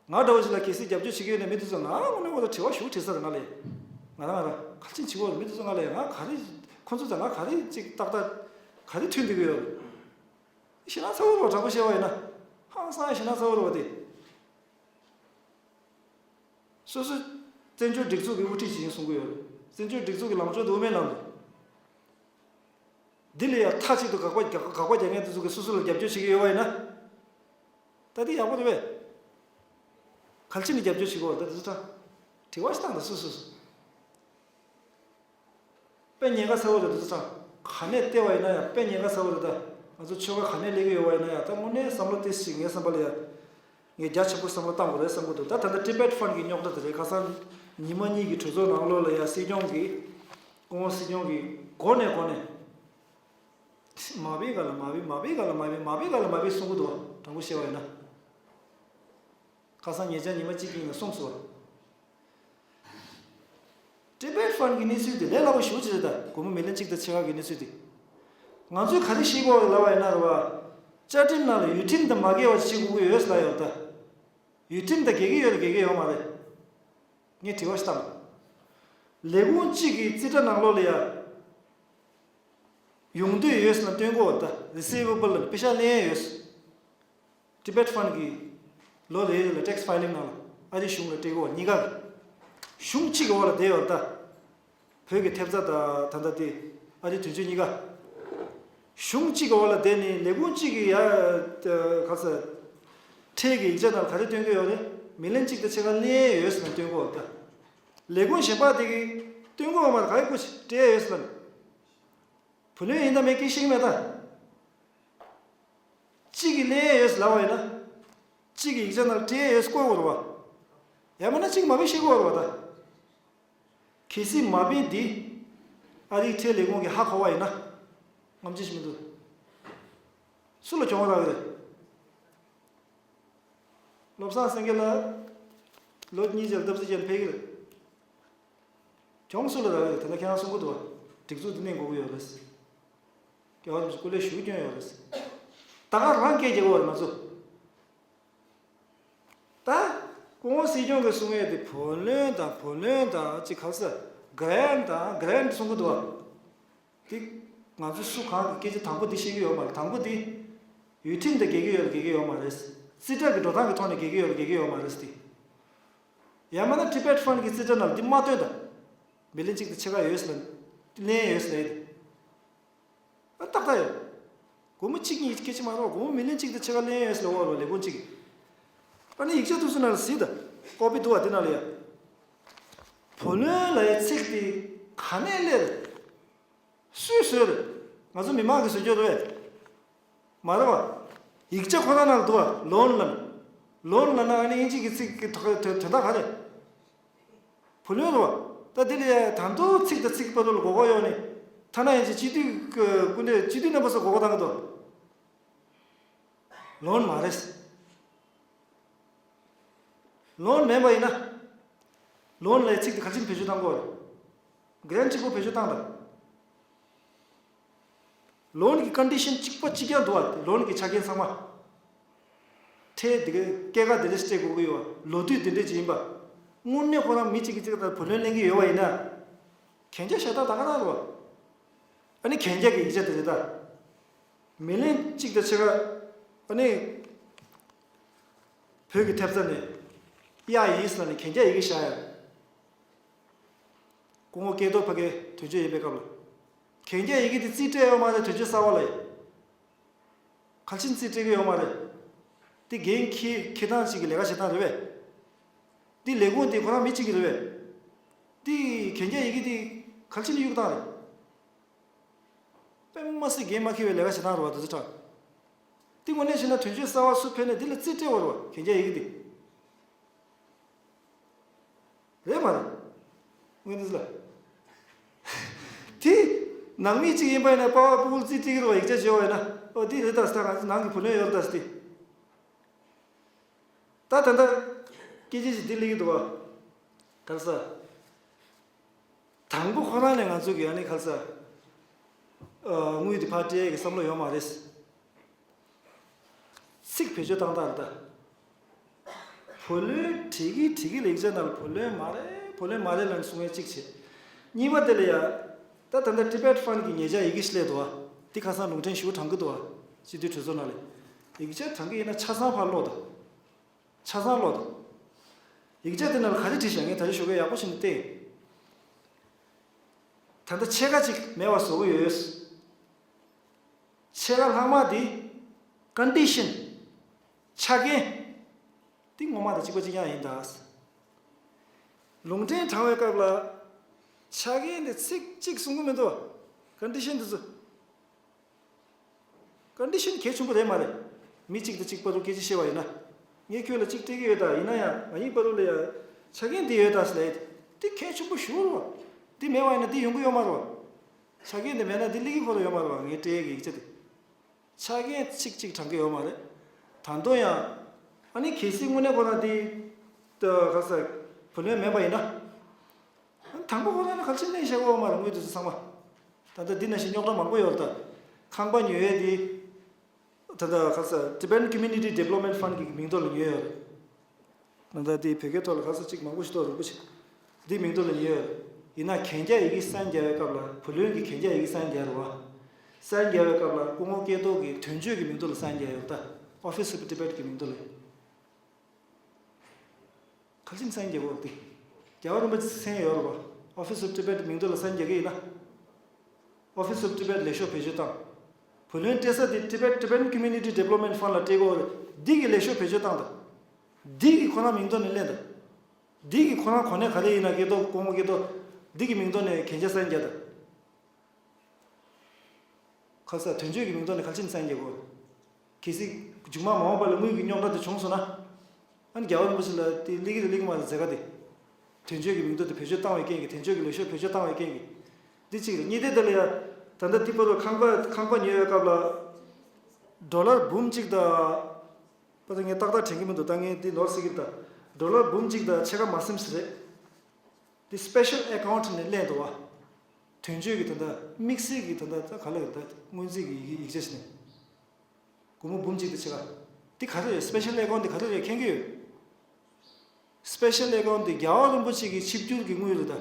ང་འདྲ་བོ་ཞིག་ལ་གལ་སྲིད་རྒྱབ་སྐྱོར་བྱེད་ཀྱི་ཡོད་ན། མི་འདི་ཚོ་ང་དངོས་གནས་ཁོ་ཚོ་དྲི་བ་ཞུ་དྲི་ས་རེད། ང་ལ་ཡ། ང་རང་ང་རང་གལ་ཆེན་བྱེད་དགོས་རེད། མི་འདི་ཚོ་ང་ལ་ཡ། ང་ག་རེ། ཁོ་ཚོ་དང་ང་ག་རེ་གཅིག་ཏག་ཏག་ག་རེ་མཐུན་བསྡད་ཀྱི་ཡོད་རེད། ཞེ་དྲག་ཚ་བོ་རེད་བ། དྲང་པོ་བཤད་པ་ཡིན་ན། ཧང་སང་ཞེ་དྲག་ཚ་བོ་རེད་བ་དེ། སོ་སོ་བཙན་བྱོལ་སྒྲིག་འཛུགས་ཀྱི་དབུ་ཁྲིད་ཅིག་ཡིན་གསུང་གི་ཡོད་རེད། བཙན་བྱོལ་སྒྲིག་འཛུགས་ཀྱི་ལངས་ཕྱོགས་དེ་དབུ་མའི་ལམ་རེད། འདི་ལ་ཡང་མཐའ་གཅིག་ཏུ་དགག་པ་དགག་དགག་པ་རྒྱག་མཁན་དེ་ཚོ་གིས་སོ་སོ་ལ་རྒྱབ་སྐྱོར་བྱེད་ཀྱི་ཡོད་པ་ཡིན་ན། ད་འདི་ཡག་པོ་རེད་པས། གལ་ཆེ་ནས་རྒྱབ་སྐྱོར་བྱེད་དགོས་པ་རེད། ད་དེ་ཚོ་དྲང་། དྲི་བ་ཞིག་བཏང་དང་། སོ་སོ་སོ། དཔེ་ཉེན་ཁ་ཚ་བོ་རེད། དེ་ཚོ་དྲང་། ག་ནས་བལྟས་པ་ཡིན་ན་ཡང་དཔེ་ཉེན་ཁ་ཚ་བོ་རེད། ད་ང་ཚོ་ཆོལ་ཁ་ག་ནས་སླེབས་ཀྱི་ཡོད་པ་ཡིན་ན་ཡང་། ད་དངོས་གནས་བསམ་བློ་ཏོག་ཙམ་ཞིག་ངའི་བསམ་པ་ལ་ཡང་། ངས་རྒྱ་ཆེན་པོ་བསམ་བློ་བཏང་དགོས་རེད་བསམ་གྱི་འདུག་ད་ད་ལྟ་Tibet Fund གི་རྙོག་དྲ་དེ་རེད། ཁ་སང་ཉི་མ་གཉིས་ཀྱི་གྲོས་ཚོགས་ནང་ལོགས་ལ་ཡ་སྲིད་སྐྱོང་གིས། སྐུ་ངོ་སྲིད་སྐྱོང་གིས་མགོ་ནས་མགོ་ནས་མ་བེད་ག་ལ་མ་བེད། མ་བེད་ག་ལ་མ་བེད། མ་བེད་ག་ལ་མ་བེད་གསུང་གི་འདུག་བ། དྲང་པོ་བཤད་པ་ཡིན་ན། ཁ་སང་ཉེ་ཆར་ཉི་མ་གཅིག་གི་ནང་གསུངས་སོང་བ། Tibet Fund གི་གནས་ཚུལ་དེ་ལས་སླ་པོ་ཞེ་པོ་ཅིག་རེད། ད་སྒོར་མོ་མི་ལི་ཡོན་གཅིག་དང་ཕྱེད་ཀ་གི་གནས་ཚུལ་དེ། ང་ཚོས་ག་རེ་ཤེས་དགོས་རེད་ལབ་པ་ཡིན་ན་རེད་བ། བཅའ་ཁྲིམས་ནང་ལ་ཡུལ་ཁྲིམས་དང་མ་འགལ་བ་ཞིག་བྱེད་དགོས་ཀྱི་ཡོད་ཟེར་ལབ་ཡོད་ད། ཡུལ་ཁྲིམས་དང་འགལ་གྱི་ཡོད་རེད་འགལ་གྱི་ཡོད་མ་རེད། ངས་དྲི་བ་ཞིག་བཏང་། ལས་ཁུངས་གཅིག་གི་རྩིས་ཁྲ་ནང་ལོགས་ལ་ཡ། ཡོང་འདོད་ཡོད་ཟེར་ན་སྟོན་དགོས་པ། ད་Receivable ལ་པེ་ཤག་ལེན་ཡས་ཡོད། Tibet Fund གི་ལོ་རེ་རེ་ལ་tax filing ནང་ལ་ཨ་རིའི་གཞུང་ལ་སྤྲད་དགོས་པ། གཉིས་ཀ་གི་གཞུང་གཅིག་གི་འོག་ལ་བསྡད་ཡོད་ད། བོད་ཀྱི་ཐེབས་རྩ་དང་ད་ལྟ་དེ་ཨ་རིའི་དོན་གཅོད་གཉིས་ཀ། གཞུང་གཅིག་གི་འོག་ལ་བསྡད་ནས་ལས་ཁུངས་གཅིག་གི་ཡ། ག་ས། ཁྲལ་གྱི་ཡིག་ཆ་ནང་ག་རེ་སྟོན་གྱི་ཡོད་རེད། མི་ལི་ཡོན་གཅིག་དང་ཕྱེད་ཀ་ལེན་ཡས་ཡོད་ཟེར་ན་སྟོན་གྱི་ཡོད་ད། ལས་ཁུངས་གཞན་པ་དེ་གིས་སྟོན་གྱི་ཡོད་མ་རེད། ག་ཡི་སྐུ་མཁྱེན་སྤྲད་ཡས་ཡོད་ཟེར་ན། བུ་ལོན་ཡིན་དང་མིན་སྐད་ཆ་ཞིག་མེད་ད། གཅིག་གིས་ལེན་ཡས་ཡོད་ཟེར་ལབ་པ་ཡིན་ན། གཅིག་གིས་ཡིག་ཆ་ནང་སྤྲད་ཡས་ཡོད་ཟེར་བཀོད་དགོས་རེད་བ། ཡང་མིན་ན་གཅིག་མ་ཕེབས་ཤེས་དགོས་རེད་བ་ད། གལ་སྲིད་མ་ཕེབས་འདི་ཨ་རིའི་ཁྲལ་ལས་ཁུངས་ཀྱིས་ཧ་གོ་བ་ཡིན་ན། རྔམ་བརྗིད་ཞིག་མི་འདུག་སུ་ལ་གྱོང་རག་གི་རེད། བློ་བཟང་སེང་གེ་ལགས་ལོ་གཉིས་རྗེས་ལ་སྟབས་གཙང་ཅན་ཕེབས་ཀྱི་རེད། གྱོང་སུ་ལ་རག་གི་རེད། ད་ལྟ་ཁྱེད་རང་གསུང་གི་འདུག་བ། སྒྲིག་འཛུགས་འདི་གནས་དགོས་ཀྱི་ཡོད་རེད། རྒྱལ་བ་རིན་པོ་ཆེ་སྐུ་ལས་ཞུ་སྐྱོན་ཡོད་རེད། ད་ག་རང་སྐད་རྒྱག་གི་ཡོད་རེད་ང་ཚོ། ད་སྐུ་ངོ་སྲིད་སྐྱོང་གིས་གསུང་ཡས་དེ་བུ་ལོན་དང་བུ་ལོན་དང་ཅིག་ག་ས་grant དང་grant གསུང་གི་འདུག་བ། དེ་ང་ཚོ་སུ་གང་གི་སྐད་ཆ། དང་པོ་དེ་ཤེས་ཀྱི་ཡོད་མ་རེད། དང་པོ་དེ་ཡུལ་ཁྲིམས་དང་འགལ་གྱི་ཡོད་རེད་འགལ་གྱི་ཡོད་མ་རེད། རྩིས་ཁྲ་གི་འགྲོ་སྟངས་ཀྱི་ཐོག་ནས་འགལ་གྱི་ཡོད་རེད་འགལ་གྱི་ཡོད་མ་རེད་དེ། ཡང་མིན་ན་Tibet Fund གི་རྩིས་ཁྲ་ནང་ལ་འདི་མ་སྟོན་དང་། མི་ལི་ཡོན་གཅིག་དང་ཕྱེད་ཀ་ཡོད་ཟེར་ལབ། ལེན་ཡོད་ཟེར་ལབ་ཡོད་དེ། ཨ་ཏག་ཏག་ཡོད། སྒོར་མོ་གཅིག་གཉིས་སྐད་ཆ་མ་རེད་བ། སྒོར་མོ་མི་ལི་ཡོན་གཅིག་དང་ཕྱེད་ཀ་ལེན་ཡོད་ཟེར་ལབ་པ་རེད་བ། ལས་ཁུངས་གཅིག་གིས། ཨ་ནི་ཡིག་ཆ་དེ་ཚོ་ནང་ལ་གཟིགས་དང་། ཀོ་པི་འདུག་བ་དེ་ནང་ལ་ཡ། བུ་ལོན་ལབ་ཡའི་ཚིག་དེ་ག་ནས་སླེབས་རེད། སུས་བཟོས་རེད། ང་ཚོ་མི་མང་གིས་བཟོས་ཡོད་རེད་པས། མ་རེད་བ། ཡིག་ཆ་ཁོ་རང་ནང་ལ་འདུག་བ། ལོན་ལབ་ན། ལོན་ལབ་ན་ཨ་ནི་དབྱིན་ཇི་གི་ཚིག་གི་དོན་དག་ག་རེ། བུ་ལོན་རེད་བ། ད་དེ་ལ་ད་དུང་ཚིག་དང་ཚིག་བར་དུ་ལ་མགོ་སྐོར་གཡོག་ནས། ཐ་ན་ཡིན་ཅིག་སྤྱི་འཐུས་ཀྱི་སྐུ་མདུན་སྤྱི་འཐུས་རྣམ་པ་ཚོ་མགོ་སྐོར་བཏང་གི་འདུག་ལོན་མ་རེད། ལོན་མིན་པ་ཡིན་ན། ལོན་ལབ་ཡའི་ཚིག་དེ་ག་རེ་བྱས་ནས་བེད་སྤྱོད་བཏང་དགོས་རེད། grant གཅིག་པོ་བེད་སྤྱོད་བཏང་དང་། ལོན་གྱི་ཀོན་ཌི་ཤན་གཅིག་པ་གཅིག་རྐྱང་འདུག་བ། ལོན་གྱི་ཆ་རྐྱེན་ཚང་མ། ཁྲལ་འདི་ག་སྐྱེད་ཀ་འདི་འདྲ་སྤྲད་དགོས་ཀྱི་ཡོད་བ། ལོ་དུས་འདི་འདྲ་ཅིག་ཡིན་པ། དངོས་གནས་ཁོ་རང་མི་གཅིག་གིས་གཅིག་ལ་བུ་ལོན་ལེན་གྱི་ཡོད་བ་ཡིན་ན། གན་རྒྱ་ཞལ་ཏག་ཏག་ག་རང་རེད་བ། ཨ་ནི་གན་རྒྱ་གི་ཡིག་ཆ་དེ་རེད་ད། མི་ལི་ཡོན་གཅིག་དང་ཕྱེད་ཀ། ཨ་ནི་བོད་ཀྱི་ཐེབས་རྩ་ནས་གཡར་ཡིན་ཟེར་ནས་གན་རྒྱ་ཡི་གེ་བཞག་ཡ། སྐུ་ངོ་སྐལ་རྡོར་ཕ་གིའི་དོན་གཅོད་ཡིན་པའི་སྐབས་ལ། གན་རྒྱ་ཡི་གེ་དེ་རྩིས་སྤྲད་ཡོད་མ་རེད། དོན་གཅོད་གསར་པ་ལ་ཡ། གལ་ཆེན་རྩིས་སྤྲད་ཀྱི་ཡོད་མ་རེད། དེ་འགན་འཁྱེར་འཁྱེར་སྟངས་ཅིག་གི་ལས་ཀ་བྱེད་སྟངས་རེད་པས། དེ་ལས་ཁུངས་དེ་ཁོ་རང་མི་གཅིག་གི་རེད་པས། དེ་གན་རྒྱ་ཡི་གེ་དེ་གལ་ཆེན་གཡུག་སྟངས་རེད། དཔེ་མ་སྲིད་འགན་མ་འཁྱེར་བའི་ལས་ཀ་བྱེད་སྟངས་རེད་པ། དེ་ཚོ་དྲང་། དེ་དངོས་གནས་བྱས་ན་དོན་གཅོད་གསར་པ་སུ་ཕེབས་ནས་དེ་ལ་རྩིས་སྤྲད་དགོས་རེད་པ། གན་རྒྱ་ཡི་གེ་དེ། རེད་མ་རེད། དངོས་གནས་ལ། དེ་ནང་མི་གཅིག་ཡིན་པ་ཡིན་ན་པ་ཕ་ཕྲུ་གུ་རྩིས་སྤྲད་ཀྱི་རེད་པ། ཡིག་ཆ་བརྗེ་བ་ཡིན་ན། ཨོ་དེ་རེད། ད་ད་ང་ཚོ་ནང་གི་བུ་ལོན་ཡོད་རེད། ད་དེ། ད་ད་ལྟ་སྐད་ཆ་ཞིག་འདི་སླེབས་ཀྱི་འདུག་པ། ག་རེ་ཟེར། དང་པོ་ཁོ་རང་ནས་ང་ཚོ་གི་ཨ་ནི་ག་རེ་ཟེར། ཨ། དངུལ་འདི་ཕར་སྤྲད་ཀྱི་བསམ་བློ་ཡོད་མ་རེད། ཚིག་བེད་སྤྱོད་བཏང་སྟངས་རེད་ད། བུ་ལོན་སྤྲད་ཀྱི་སྤྲད་ཀྱི་ལ་ཡིག་ཆ་ནང་ལ་བུ་ལོན་མ་རེད། བུ་ལོན་མ་རེད་ལབ་ནས་གསུང་མཁན་གཅིག་བྱས། གཉིས་པ་དེ་ལ་ཡ། ད་ད་ལྟ་Tibet Fund གི་ཉེ་ཆར་ཡི་གེ་ཞིག་སླེབས་འདུག་པ། འདི་ཁ་སང་ལུང་འདྲེན་ཞུ་དྲན་གྱི་འདུག་པ། སྤྱི་འཐུས་གྲོས་ཚོགས་ནང་ལ། ཡིག་ཆ་དྲན་གྱི་ཡིན་ན་ཆ་ཚང་ཕར་ཀློག་དང་། ཆ་ཚང་ཀློག་དང་། ཡིག་ཆ་དེ་ནང་ལ་ག་རེ་བྲིས་བཞག་ངས་ད་ལྟ་ཞོགས་ཀས་ཡག་པོ་བྱས་ནས་བལྟས། ད་ལྟ་ཕྱེད་ཀ་ཅིག་མེད་པ་བཟོ་གི་ཡོད། ཕྱེད་ཀ་ལྷག་མ་དེ་condition། ཆ་རྐྱེན། དེ་སྔོན་མ་དང་གཅིག་པ་གཅིག་རྐྱང་ཡིན་ད། ལུང་འདྲེན་དྲངས་པའི་སྐབས་ལ། ཆ་རྐྱེན་དེ་ཚིག་གཅིག་གསུང་གི་མི་འདུག condition དེ་ཚོ། condition གལ་ཆེན་པོ་རེད་མ་རེད། མི་གཅིག་དང་གཅིག་བར་དུ་སྐད་ཆ་བཤད་པ་ཡིན་ན། ངས་ཁྱོད་ལ་གཅིག་སྤྲད་ཀྱི་ཡོད་ད། ཡིན་ན་ཡང་ང་གཉིས་བར་དུ་ལ་ཡ། ཆ་རྐྱེན་དེ་ཡོད་ད་ཟེར་ལབ་ཡས་དེ། དེ་གལ་ཆེན་པོ་ཞེ་པོ་རེད་པ། དེ་མེད་པ་ཡིན་ན་དེ་ཡོང་གི་ཡོད་མ་རེད་པ། ཆ་རྐྱེན་དེ་མེད་ན་དེ་སླེབས་ཀྱི་ཁོ་ཐག་ཡོད་མ་རེད་པ། ངས་སྤྲད་ཡས་ཀྱི་ཡིག་ཆ་དེ། ཆ་རྐྱེན་གཅིག་གཅིག་དྲན་གྱི་ཡོད་མ་རེད། ད་དུང་ཡང་། ཨ་ནི་གལ་སྲིད་དངོས་གནས་ཁོ་རང་དེ། ད་ག་ས། བུ་ལོན་མེད་པ་ཡིན་ན། དང་པོ་ཁོ་རང་ནས་གལ་ཆེན་གནས་བཞག་གི་ཡོད་མ་རེད། དངུལ་དེ་ཚོ་ཚང་མ། ད་ལྟ་འདི་ནང་བཞིན་རྙོག་དྲ་མང་པོ་ཡོད་རེད་ད། ཁང་པ་ཉོ་ཡས་དེ། ད་ལྟ་ག་ས་Tibetan Community Development Fund གི་མིང་ཐོག་ལ་ཉོས་ཡོད་རེད། ད་ལྟ་དེ་བོད་སྐད་ཐོག་ལ་ག་ས་གཅིག་མང་པོ་ཞིག་འདུག་རིན་པོ་ཆེ། དེ་མིང་ཐོག་ལ་ཉོས་ཡོད་རེད། ཡིན་ན་གན་རྒྱ་ཡི་གེ་sign་རྒྱག་པའི་སྐབས་ལ། བུ་ལོན་གྱི་གན་རྒྱ་ཡི་གེ་sign་རྒྱག་རེད་པ། sign་རྒྱག་པའི་སྐབས་ལ་སྐུ་ངོ་སྐལ་རྡོར་གྱིས་དོན་གཅོད་ཀྱི་མིང་ཐོག་ལ་sign་རྒྱག་ཡོད་རེད་ད། Office of Tibet གི་མིང་ཐོག་ལ། གལ་ཆེན་sign་རྒྱག་དགོས་རེད་དེ། རྒྱལ་བ་རིན་པོ་ཆེ་མཚན་ཡོད་རེད་པ། Office of Tibet མིང་ཐོག་ལ་sign་རྒྱག་གི་ཡིན་ན། Office of Tibet ལས་ཤོག་བེད་སྤྱོད་བཏང་། བུ་ལོན་སྤྲད་ས་དེ་Tibet Tibetan Community Development Fund ལ་སྤྲད་དགོས་རེད། འདི་གི་ལས་ཤོག་བེད་སྤྱོད་བཏང་དང་། འདི་གི་ཁོ་རང་མིང་ཐོག་ནས་ལེན་དང་། འདི་གི་ཁོ་རང་གོ་གནས་ག་རེ་ཡིན་ན། སྐལ་རྡོར། སྐུ་ངོ་སྐལ་རྡོར། འདི་གི་མིང་ཐོག་ནས་གན་རྒྱ་sign་རྒྱག་དང་། ག་ས། དོན་གཅོད་ཀྱི་མིང་ཐོག་ནས་གལ་ཆེན་sign་རྒྱག་དགོས། གལ་སྲིད་མཇུག་མ་མ་འོངས་པ་ལ་དངུལ་གྱི་རྙོག་དྲ་དེ་བྱུང་སོང་ན། ཨ་ནི་རྒྱལ་བ་རིན་པོ་ཆེ་ལ་དེ་སླེབས་ཀྱི་རེད་སླེབས་ཀྱི་མ་རེད་ཟེར་ག་དེ། དོན་གཅོད་ཀྱི་མིང་ཐོག་དེ་བེད་སྤྱོད་བཏང་བའི་རྐྱེན་གྱིས། དོན་གཅོད་ཀྱི་ལས་ཤོག་བེད་སྤྱོད་བཏང་བའི་རྐྱེན་གྱིས། འདི་གཅིག་རེད། གཉིས་དེ་དེ་ལ་ཡ། ད་ལྟ་འདི་བར་དུ་ཁང་པ་ཁང་པ་ཉོས་པའི་སྐབས་ལ། ཌོ་ལར་འབུམ་གཅིག་དང་། པ་ད་ངས་ཏག་ཏག་དྲན་གྱི་མི་འདུག་ད་ངས་འདི་ནོར་ཟེར་གྱི་རེད་ད། ཌོ་ལར་འབུམ་གཅིག་དང་ཕྱེད་ཀ་མ་ཟིན་ཟེར་རེད། འདི་special account ནས་ལེན་འདུག་པ། དོན་གཅོད་ཀྱི་ད་ལྟ་དམིགས་བསལ་གྱི་ད་ལྟ་ད་ག་ལ་ད་སྔོན་རྩིས་ཀྱི་ཡིག་ཡིག་ཆ་ཞིག་ནས། སྒོར་མོ་འབུམ་གཅིག་དང་ཕྱེད་ཀ། འདི་ག་རེ་རེད། special account འདི་ག་རེ་རེད་མཁྱེན་གྱི་ཡོད། special account འདི་རྒྱལ་བ་རིན་པོ་ཆེ་གི་ཆིབས་བསྒྱུར་གྱི་དངུལ་རེད་ད།